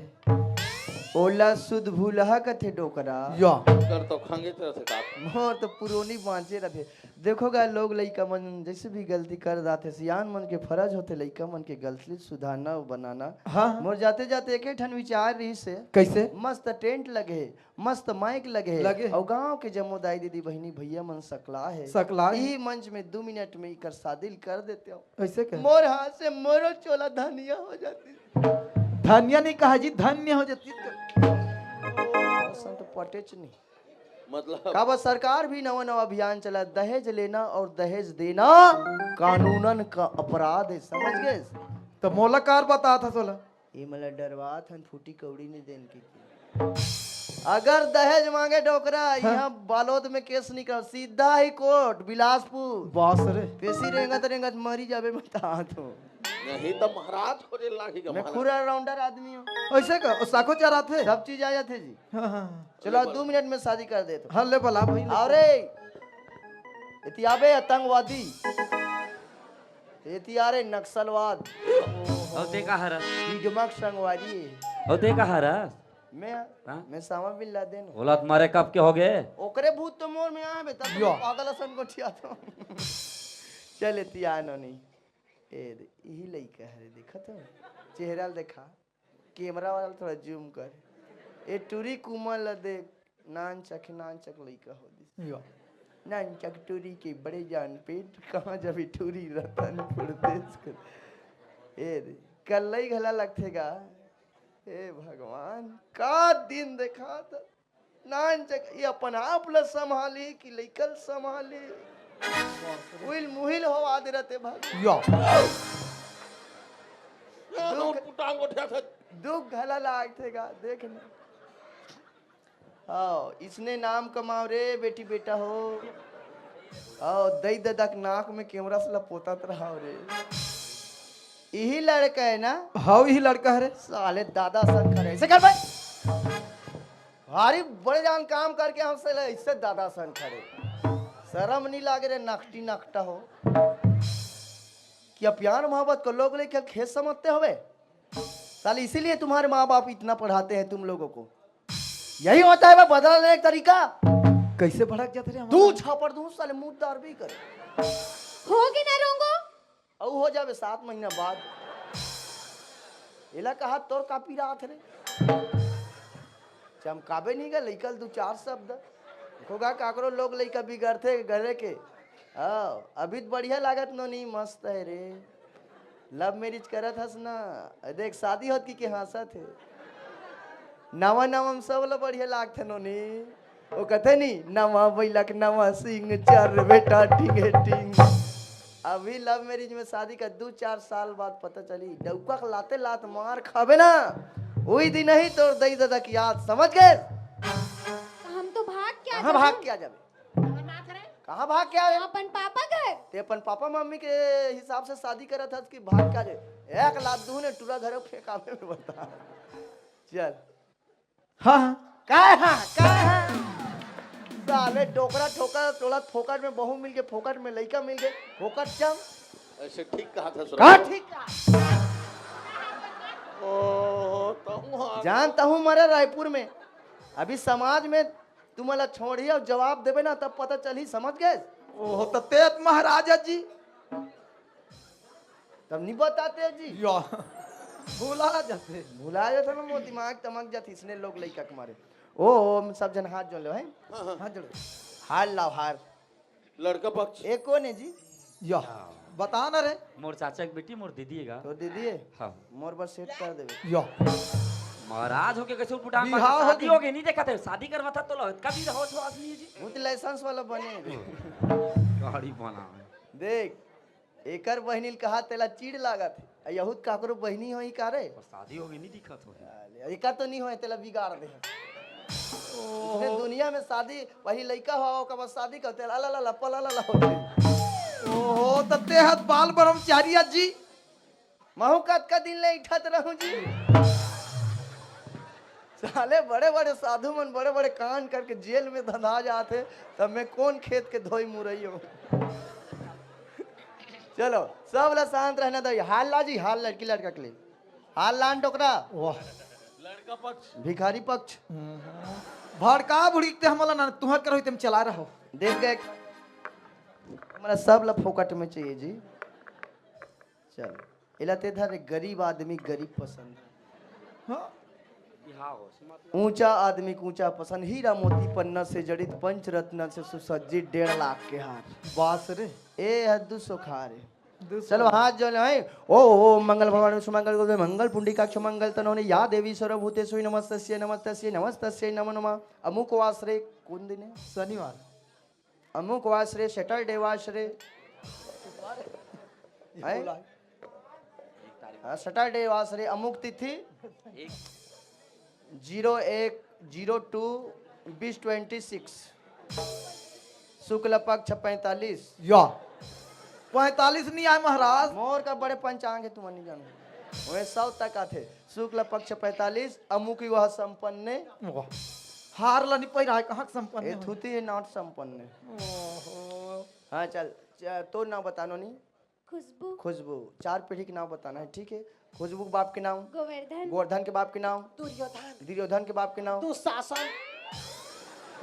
ओला सुध भूलहा कथे डोकरा। या। कर तो खंगे तरह से काट। मोर तो पुरोनी बांचे रथे। देखो गा लोग लइका मन जैसे भी गलती कर जाथे, सियान मन के फर्ज होथे लइका मन के गलती सुधारना अउ बनाना। हाँ। मोर जाते जाते एक ठन विचार रहिस हे। कैसे? मस्त टेंट लगे हे, मस्त माइक लगे हे, लगे हे। अउ गांव के जम्मो दाई दीदी बहिनी भैया मन सकला हे। सकला हे। इही मंच में दू मिनट में इकर शादी ल कर देते हो। ऐसे कहे? मोर हाथ से मोरो चोला धनिया हो जाती। धनिया नहीं कहा जी, धन्य हो जाती। असन तो पटेच नहीं। मतलब? काबर सरकार भी नवा नवा अभियान चला, दहेज लेना और दहेज देना कानूनन का अपराध है, समझ गए? तो मोला कार बता था सोला। ये मला डरवात हन, फूटी कौड़ी नहीं देन की। अगर दहेज मांगे डोकरा, हाँ। यहाँ बालोद में केस निकल, सीधा ही कोर्ट, बिलासपुर। बास रे। पेशी रेंगत रेंगत मरी जाबे, बता तो। नहीं तो महाराज खोजे लागी का मैं महाराज। खुरा राउंडर आदमी हूँ। ऐसे का? ओ साखो चराथे? सब चीज आ जाथे जी। हाँ, हाँ, हाँ। चलो, दो मिनट में शादी कर देते। हाँ, ले बला भाई, ले। अरे, एती आबे आतंकवादी। एती आ रे नक्सलवाद। अउ ते का हरस? हिजमक संगवारी। अउ ते का हरस? मैं, हाँ? मैं सामा बिन लादेन। औलाद मारे कब के हो गए? ओकरे भूत तो मोर में आवे, तब यो। पागल असन गोठिया तो। चल, एती आ नोनी। ए दे, यही लइका हरे, देखा तो? चेहरा ल देखा। कैमरा वाला थोड़ा जूम कर। ए टूरी कुमल ला देख, नानचक, नानचक लइका हो दिस। यो। नानचक टूरी के बड़े जान पेट, कहाँ जबी टूरी रतनपुर देश कर। ए दे, कल्लई घला लगथे गा। ए भगवान, का दिन देखा था। नानचक, ये अपन आप ला संभाली कि लइका ल संभाली? उहिल मुहिल होवा दे रहते भाग। या। दुख, पुटांग उठा था। दुख घला लागथे गा, देख ना। आओ, इसने नाम कमाओ रे बेटी बेटा हो। आओ, दई ददा के नाक में कैमरा से लपोतात रहा रे। यही लड़का है ना? हाँ, यही लड़का है रे। साले दादा सर खड़े। ऐसे कर भाई। भारी बड़े जान काम करके हमसे ले, इससे दादा सन खड़े। शर्म नहीं लागे रे, नकटी नकटा हो। कि अब प्यार मोहब्बत को लोग लेके खेत समझते होवे? साले, इसीलिए तुम्हारे माँ बाप इतना पढ़ाते हैं तुम लोगों को। यही होता है वो बदला लेने का तरीका। कैसे भड़क जाते रे हमारा? दू झापड़ दूं साले, मुंहदार भी करे। होगे ना रोंगो। अउ हो जाबे सात महीना बाद। एला कहा तोर का पीरा आथे रे? चमकाबे नहीं गा लइका ल दू चार शब्द। देखो गा काकरो लोग लइका बिगड़थे घरे के। हाँ, अभी तो बढ़िया लागत नोनी, मस्त है रे। लव मैरिज करत हस ना, देख शादी होत कि के हंसत हे। नवा नवा में सब ला बढ़िया लागथे नोनी। वो कहते नहीं, नवा बैलक नवा सिंह, चर बेटा टिंगे टिंग। अभी लव मैरिज में शादी का दू चार साल बाद पता चली, डौका के लाते लात मार खाबे ना, वही दिन ही तोर दई दादा की याद, समझ गए? हम तो भाग क्या कहाँ जाबो? भाग क्या जाबे? कहाँ भाग क्या है? अपन पापा घर। ते अपन पापा मम्मी के हिसाब से शादी करत हस कि भाग क्या जाए? एक लात दूं ने टूरा घर फेंकावे में बता। चल। हाँ, हाँ। काय हाँ, काय हाँ? साले डोकरा ठोकर टोला फोकट में बहू मिल के, फोकट में लइका मिल के, फोकट चम। ऐसे ठीक कहा था का सुरक्षा। ठीक कहा? ओ, तहूँ हाँ। जानता हूँ मरे रायपुर में। अभी समाज में तुमला छोड़ही अउ जवाब देबे ना, तब पता चलही, समझ गए? ओहो, त तेत महाराजा जी। तब नहीं बताते जी। या, भुला जाते। भुला जाते ना, मोर दिमाग तमक जाते इसने लोग लइका के मारे। ओ, ओ, सब जन हाथ जोड़ लो, हैं? हाँ, हाँ। हाथ जोड़ो। हार लाओ, हार। लड़का पक्ष। ए, कौन है जी? या, बता ना रे। मोर चाचा के बेटी, मोर दीदी है गा। तो दीदी है? हाँ। मोर बस सेट कर देबे। या। महाराज होके कैसे उठा बिहाव शादी होगी। होगे, नहीं देखा थे, शादी करवा था तो लो, कभी रहो छो आदमी जी। वो तो लाइसेंस वाला बने। गाड़ी बना है। देख, एकर बहिनी ल कहा तेला चिढ़ लागत हे। आ यहूद काकरो बहिनी होही का रे? और शादी होगे, नहीं दिखत हो। साले, एकर तो नहीं होए, तेला बिगाड़ दे। इसने दुनिया में शादी, वही लइका हो, ओकर बाद शादी कर, तेला ला ला ला, पला ला ला होथे। ओहो, त ते हत बाल ब्रह्मचारी अजी। महू कतका दिन ले इठत रहूं जी। साले बड़े बड़े साधु मन बड़े बड़े कांड करके जेल में धंधा जात हे, तब मैं कौन खेत के धोई मुरई हूँ? चलो, सब ला शांत रहना दो। हाल ला जी, हाल लड़की लड़का के लिए। हाल लान डोकरा। वाह। भिखारी पक्ष। भड़का बुढ़ी ते हमला ना, तुहर करो, तुम चला रहो। देख गए। हमारा सब ला फोकट में चाहिए जी। चल, एला ते धर, गरीब आदमी गरीब पसंद। हाँ। ऊंचा आदमी के ऊंचा पसंद, हीरा मोती पन्ना से जड़ित, पंच रत्न से सुसज्जित, डेढ़ लाख के हार। बास रे। ए है दू सौ खा रे। दू सौ। चलो हाथ जोड़ ले भाई। ओ, ओ, मंगल भगवान सुमंगल गुरुदेव मंगल पुंडिकाक्ष मंगल तनोने या देवी सर्वभूतेषु नमस्तस्यै, नमस्तस्यै, नमस्तस्यै नमो नमः। अमुक वास रे, कौन दिन है? शनिवार। अमुक वास रे, सैटरडे वास रे। हैं? हाँ, सैटरडे वास रे, अमुक तिथि। जीरो एक, जीरो टू, बीस ट्वेंटी सिक्स। शुक्ल पक्ष पैंतालीस। या। पैंतालीस नहीं आए महाराज। मोर का बड़े पंचांग है, तुम नहीं जानो। वह सौ तक आते। शुक्ल पक्ष पैंतालीस, अमुक वह संपन्न। वाह। हार ला नहीं पै रहा है, कहाँ के संपन्न ए है? थूती है, not संपन्न। ओहो। हाँ, चल, च-, तो नाम बतानो नहीं। खुशबू। खुशबू, चार पीढ़ी के नाम बताना है, ठीक है? खुशबू के बाप के नाम? गोवर्धन। गोवर्धन के बाप के नाम? दुर्योधन। दुर्योधन के बाप के नाम? दुशासन।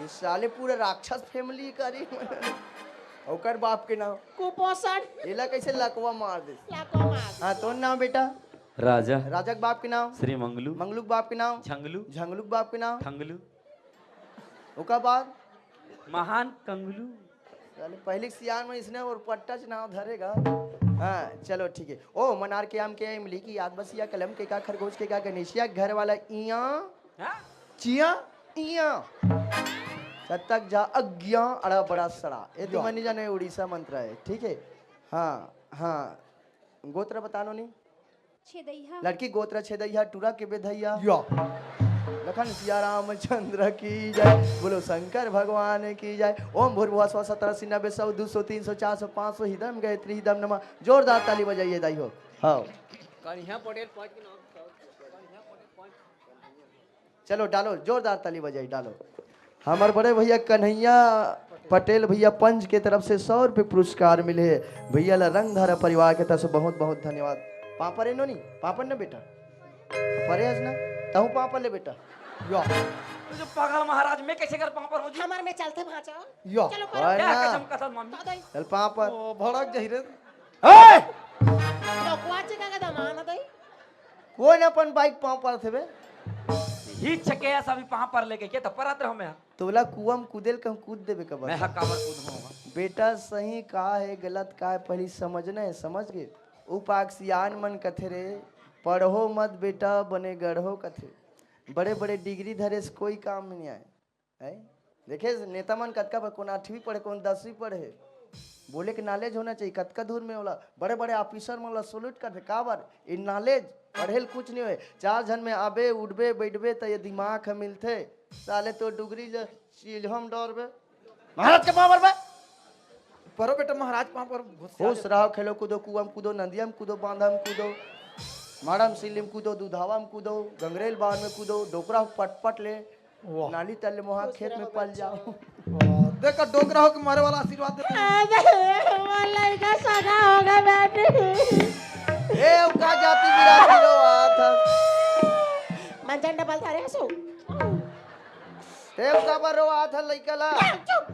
ये साले पूरे राक्षस फैमिली का रे। ओकर बाप के नाम? कुपोषण। एला कैसे लकवा मार दे? लकवा मार दे। हाँ, तो नाम बेटा? राजा। राजा के बाप के नाम? श्री मंगलू। मंगलू के बाप के नाम? झंगलू। झंगलू के बाप के नाम? ठंगलू। ओकर बाद? महान कंगलू। साले पहले के सियान में इसने और पट्टा च नाम धरेगा। हाँ, चलो ठीक है। ओ मनार के आम के इमली की याद बसिया कलम के का खरगोश के का गणेशिया घर वाला इया हाँ? चिया इया। सतक जा अज्ञा अड़ा बड़ा सड़ा। ये तो या। मैं नहीं जाने उड़ीसा मंत्र है, ठीक है? हाँ, हाँ। गोत्र बतानो नहीं। छेदैहा। लड़की गोत्र छेदैहा, टूरा के बेधैया। या। लखन सिया रामचंद्र की जय, बोलो शंकर भगवान की जय। ओम भूर्भुवः स्वः सतरसी नब्बे सौ दो सौ तीन सौ चार सौ पाँच सौ हिदम गायत्री हिदम नमः। जोरदार ताली बजाइए दाई हो। हाँ। कन्हैया पटेल पाँच के नाम। कन्हैया पटेल पाँच। चलो डालो, जोरदार ताली बजाई, डालो। हमर बड़े भैया कन्हैया पटेल भैया पंच के तरफ से सौ रुपये पुरस्कार मिले हे। भैया ला रंगधारा परिवार के तरफ से बहुत बहुत धन्यवाद। पापड़ एनो नी, पापड़ न बेटा, परे हस ना, तहूँ पापड़ ले बेटा। या। तो जो पागल महाराज, मैं कैसे कर पापड़ हो जी? हमार में चलते भांचा। या। चलो और पर ना। क्या कसम कसम मम्मी? तो दई। चल पापड़। ओ, भड़क जाही रे। ए! लोकवा चिका के दमान दई। कोन अपन बाइक पाँव परथे बे? ही छके अस अभी पाँव पर लेके के त परत रहो मैं। तोला कुआं म कूदेल कहूं कूद देबे कबर। मैं ह काबर कूद होगा? बेटा सही का हे गलत का हे पहली समझना हे, समझ गे? उपाक सियान मन कथे रे, पढ़ो मत बेटा बने गढ़ो कथे। बड़े बड़े डिग्री धरे से कोई काम नहीं आए। हैं? देखे नेता मन कतका बर, कोन आठवीं पढ़े, कोन दसवीं पढ़े। बोले के नॉलेज होना चाहिए, कतका दूर में ओला बड़े-बड़े ऑफिसर मन ला सैल्यूट करथे। काबर? ये नॉलेज, पढ़े ल कुछ नहीं होए। चार झन में आबे, उठबे, बैठबे त ये दिमाग ह मिलथे। साले तो डुगरी ल चील्होम डरबे। महाराज के पावर बे। परो बेटा महाराज पाँव पर घुस खुश रहो, खेलो कूदो, कुआं म कूदो, नदिया म कूदो, बांधा म कूदो, माड़ा म सिल्ली म कूदो, दुधावा म कूदो, गंगरेल बांध में कूदो, डोकरा पटपट ले, वाह। नाली तले मोहा खेत में पल जाओ। वाह, देखा डोकरा हो के मारे वाला आशीर्वाद देते हैं। अरे, वो लड़का सगा होगा बेटी। ए, अब का जाति बिरादरी रो बात है? मंजन डबल था रे सो। तेल काबर रोआत ह लइका ला? चुप।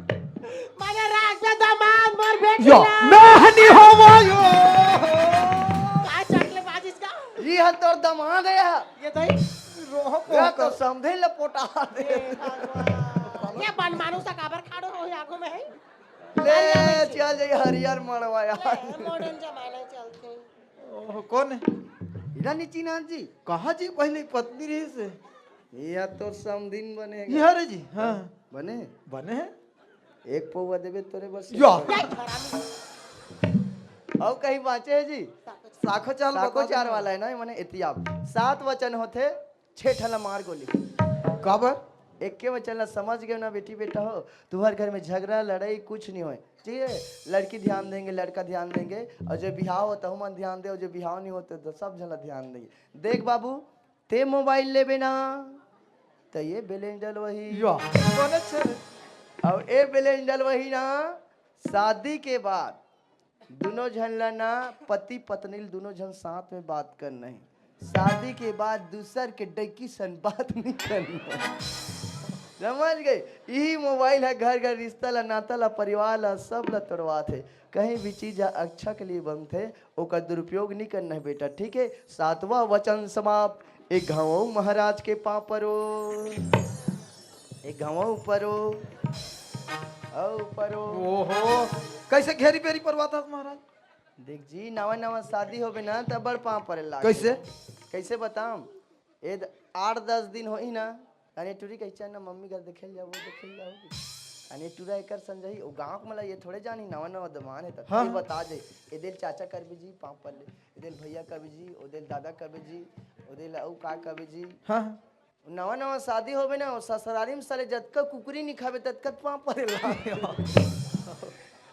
मने राख दे दमाद मोर बेटी या, ला। मैं नहीं होवो यो। का चकले बाजिस का? ये ह तोर दमाद हे ह। ये दई रोह या तो का। समझे ल पोटा दे। ए भगवान। ये बन मानुस काबर खाड़ो हो आगो में है? ले चल जाई हरियर मड़वा यार। ए, मॉडर्न जमाना चलते। ओह, कोन हे? इला नी चिन्हात जी। कहाँ जी पहले पत्नी रहिस हे? ये तोर समधिन बने हे। ये हरे जी, हाँ। बने? बने हे? एक पौवा देबे तोरे बस। या। अउ कहीं बाँचे हे जी? साखो चाल साखो बता चार देना। वाला हे ना, मने एतिया। सात वचन होथे, छे ठन ला मार गोली। काबर? एके वचन ला समझ गए ना बेटी बेटा हो, तुम्हारे घर में झगड़ा लड़ाई कुछ नहीं होए, ठीक है? लड़की ध्यान देंगे, लड़का ध्यान देंगे, और जो बिहाव होता है, मन ध्यान दे, और जो बिहाव नहीं होता, तो सब झन ला ध्यान देंगे। देख बाबू, ते मोबाइल लेबे ना, तो ये बैलेंस डलवाही। या, कौन अच्छा है? और ये बैलेंस डलवाही ना, शादी के बाद दुनों झन ला ना, पति पत्नी ल दुनों झन साथ में बात करना हे। शादी के बाद दूसर के डैकी सन बात नहीं करना हे। समझ गए? यही मोबाइल ह घर घर रिश्ता ला, नाता ला, परिवार ला, सब ला तोड़वात हे। कहीं भी चीज ह अच्छा के लिए बनथे, ओकर दुरुपयोग नहीं करना हे बेटा, ठीक है? सातवां वचन समाप्त। एक घाव महाराज के पाँव परो। एक घाव परो। अउ परो। ओहो, कैसे घेरी बेरी परवात हस महाराज? देख जी, नवा नवा शादी होबे ना, त बड़ पाँव परे लागे। कैसे? कैसे बताऊं? ए द-, आठ दस दिन होही ना, अने टूरी कही, "चल ना मम्मी घर देखे ल जाबो, देखे ल जाबो।" अने टूरा एकर संजही, ओ गाँव के मला ये थोड़े जानी, नवा नवा दमान हे, तब हाँ, ये हाँ। बता दे, ए देल चाचा करबे जी, पाँव पर ले, ए देल भैया करबे जी, ओ देल दादा करबे जी, ओ देल अउ का करबे जी। हाँ, हाँ। नवा नवा शादी होबे ना, ओ ससुरारी में साले जतका कुकरी नहीं खाबे, ततका पाँव परे ला।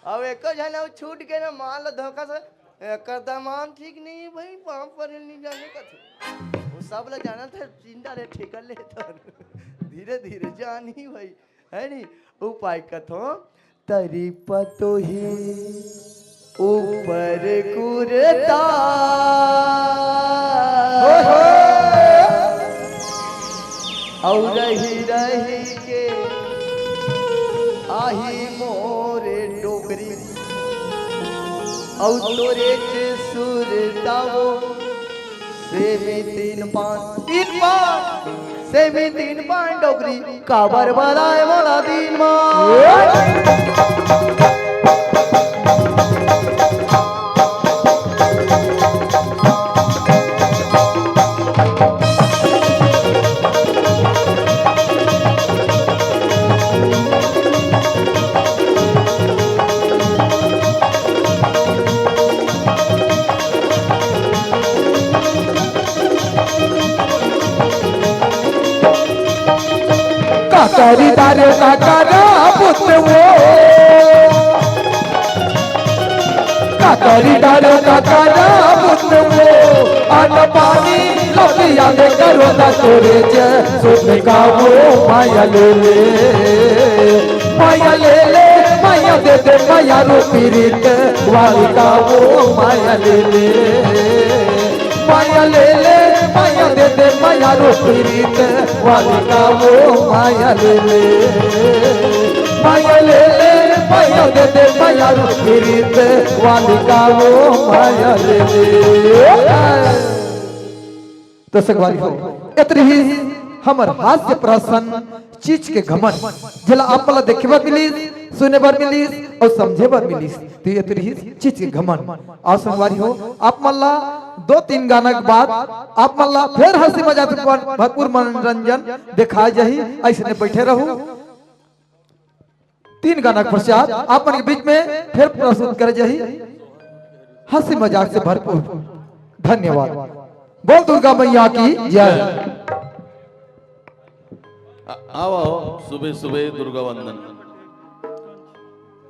अब एको झन अउ छूट के ना, मार लो धोखा से, "एकर दमान ठीक नहीं भाई, पाँव परे नहीं जाने का थे।" वो सब ला जाना था, चिंता ले, ठेकर ले तो धीरे धीरे जानी भाई, है नी? उपाय कथो, तरी पतोही ऊपर कुरता। अउ रही रही के आही मोरे डोकरी, अउ तोरे चे सुरतावो। सेमी तीन पान, तीन पान, सेमी तीन पान डोकरी, काबर बलाए मोला दिन मा। काकरी दारे काकरा पुत वो। काकरी डालो काकरा बुतमो, अन्न पानी लौटिया दे करो ना तोरे जे, सुन का वो माया ले ले। माया ले ले, माया दे दे, माया रो पीरित, वाली का वो माया ले ले। माया ले ले, माया दे दे, माया रो पीरित, वाली का वो माया ले ले। माया ले ले, माया दे दे, माया रो पीरित, वाली का वो माया ले ले। तो संगवारी हो, एतरी ही हमर हास्य प्रसन्न चीज के घमंड, जेला आप मन ला देखे बर मिलिस, सुने बर मिलिस अउ समझे बर मिलिस। तो एतरी ही चीज के घमंड। अउ संगवारी हो, आप मन ला दो तीन गाना के बाद आप मन ला फेर हंसी मजाक से भरपूर मनोरंजन देखाए जाही। अइसने बइठे रहू। तीन गाना के पश्चात आप मन के बीच में फेर प्रस्तुत करे जाही हंसी मजाक से भरपूर। धन्यवाद। बोल दुर्गा मैया की जय। आ- आओ आओ, सुबह सुबह दुर्गा वंदन।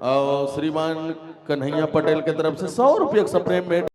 आओ, श्रीमान कन्हैया पटेल के तरफ से सौ रुपये का स्प्रे में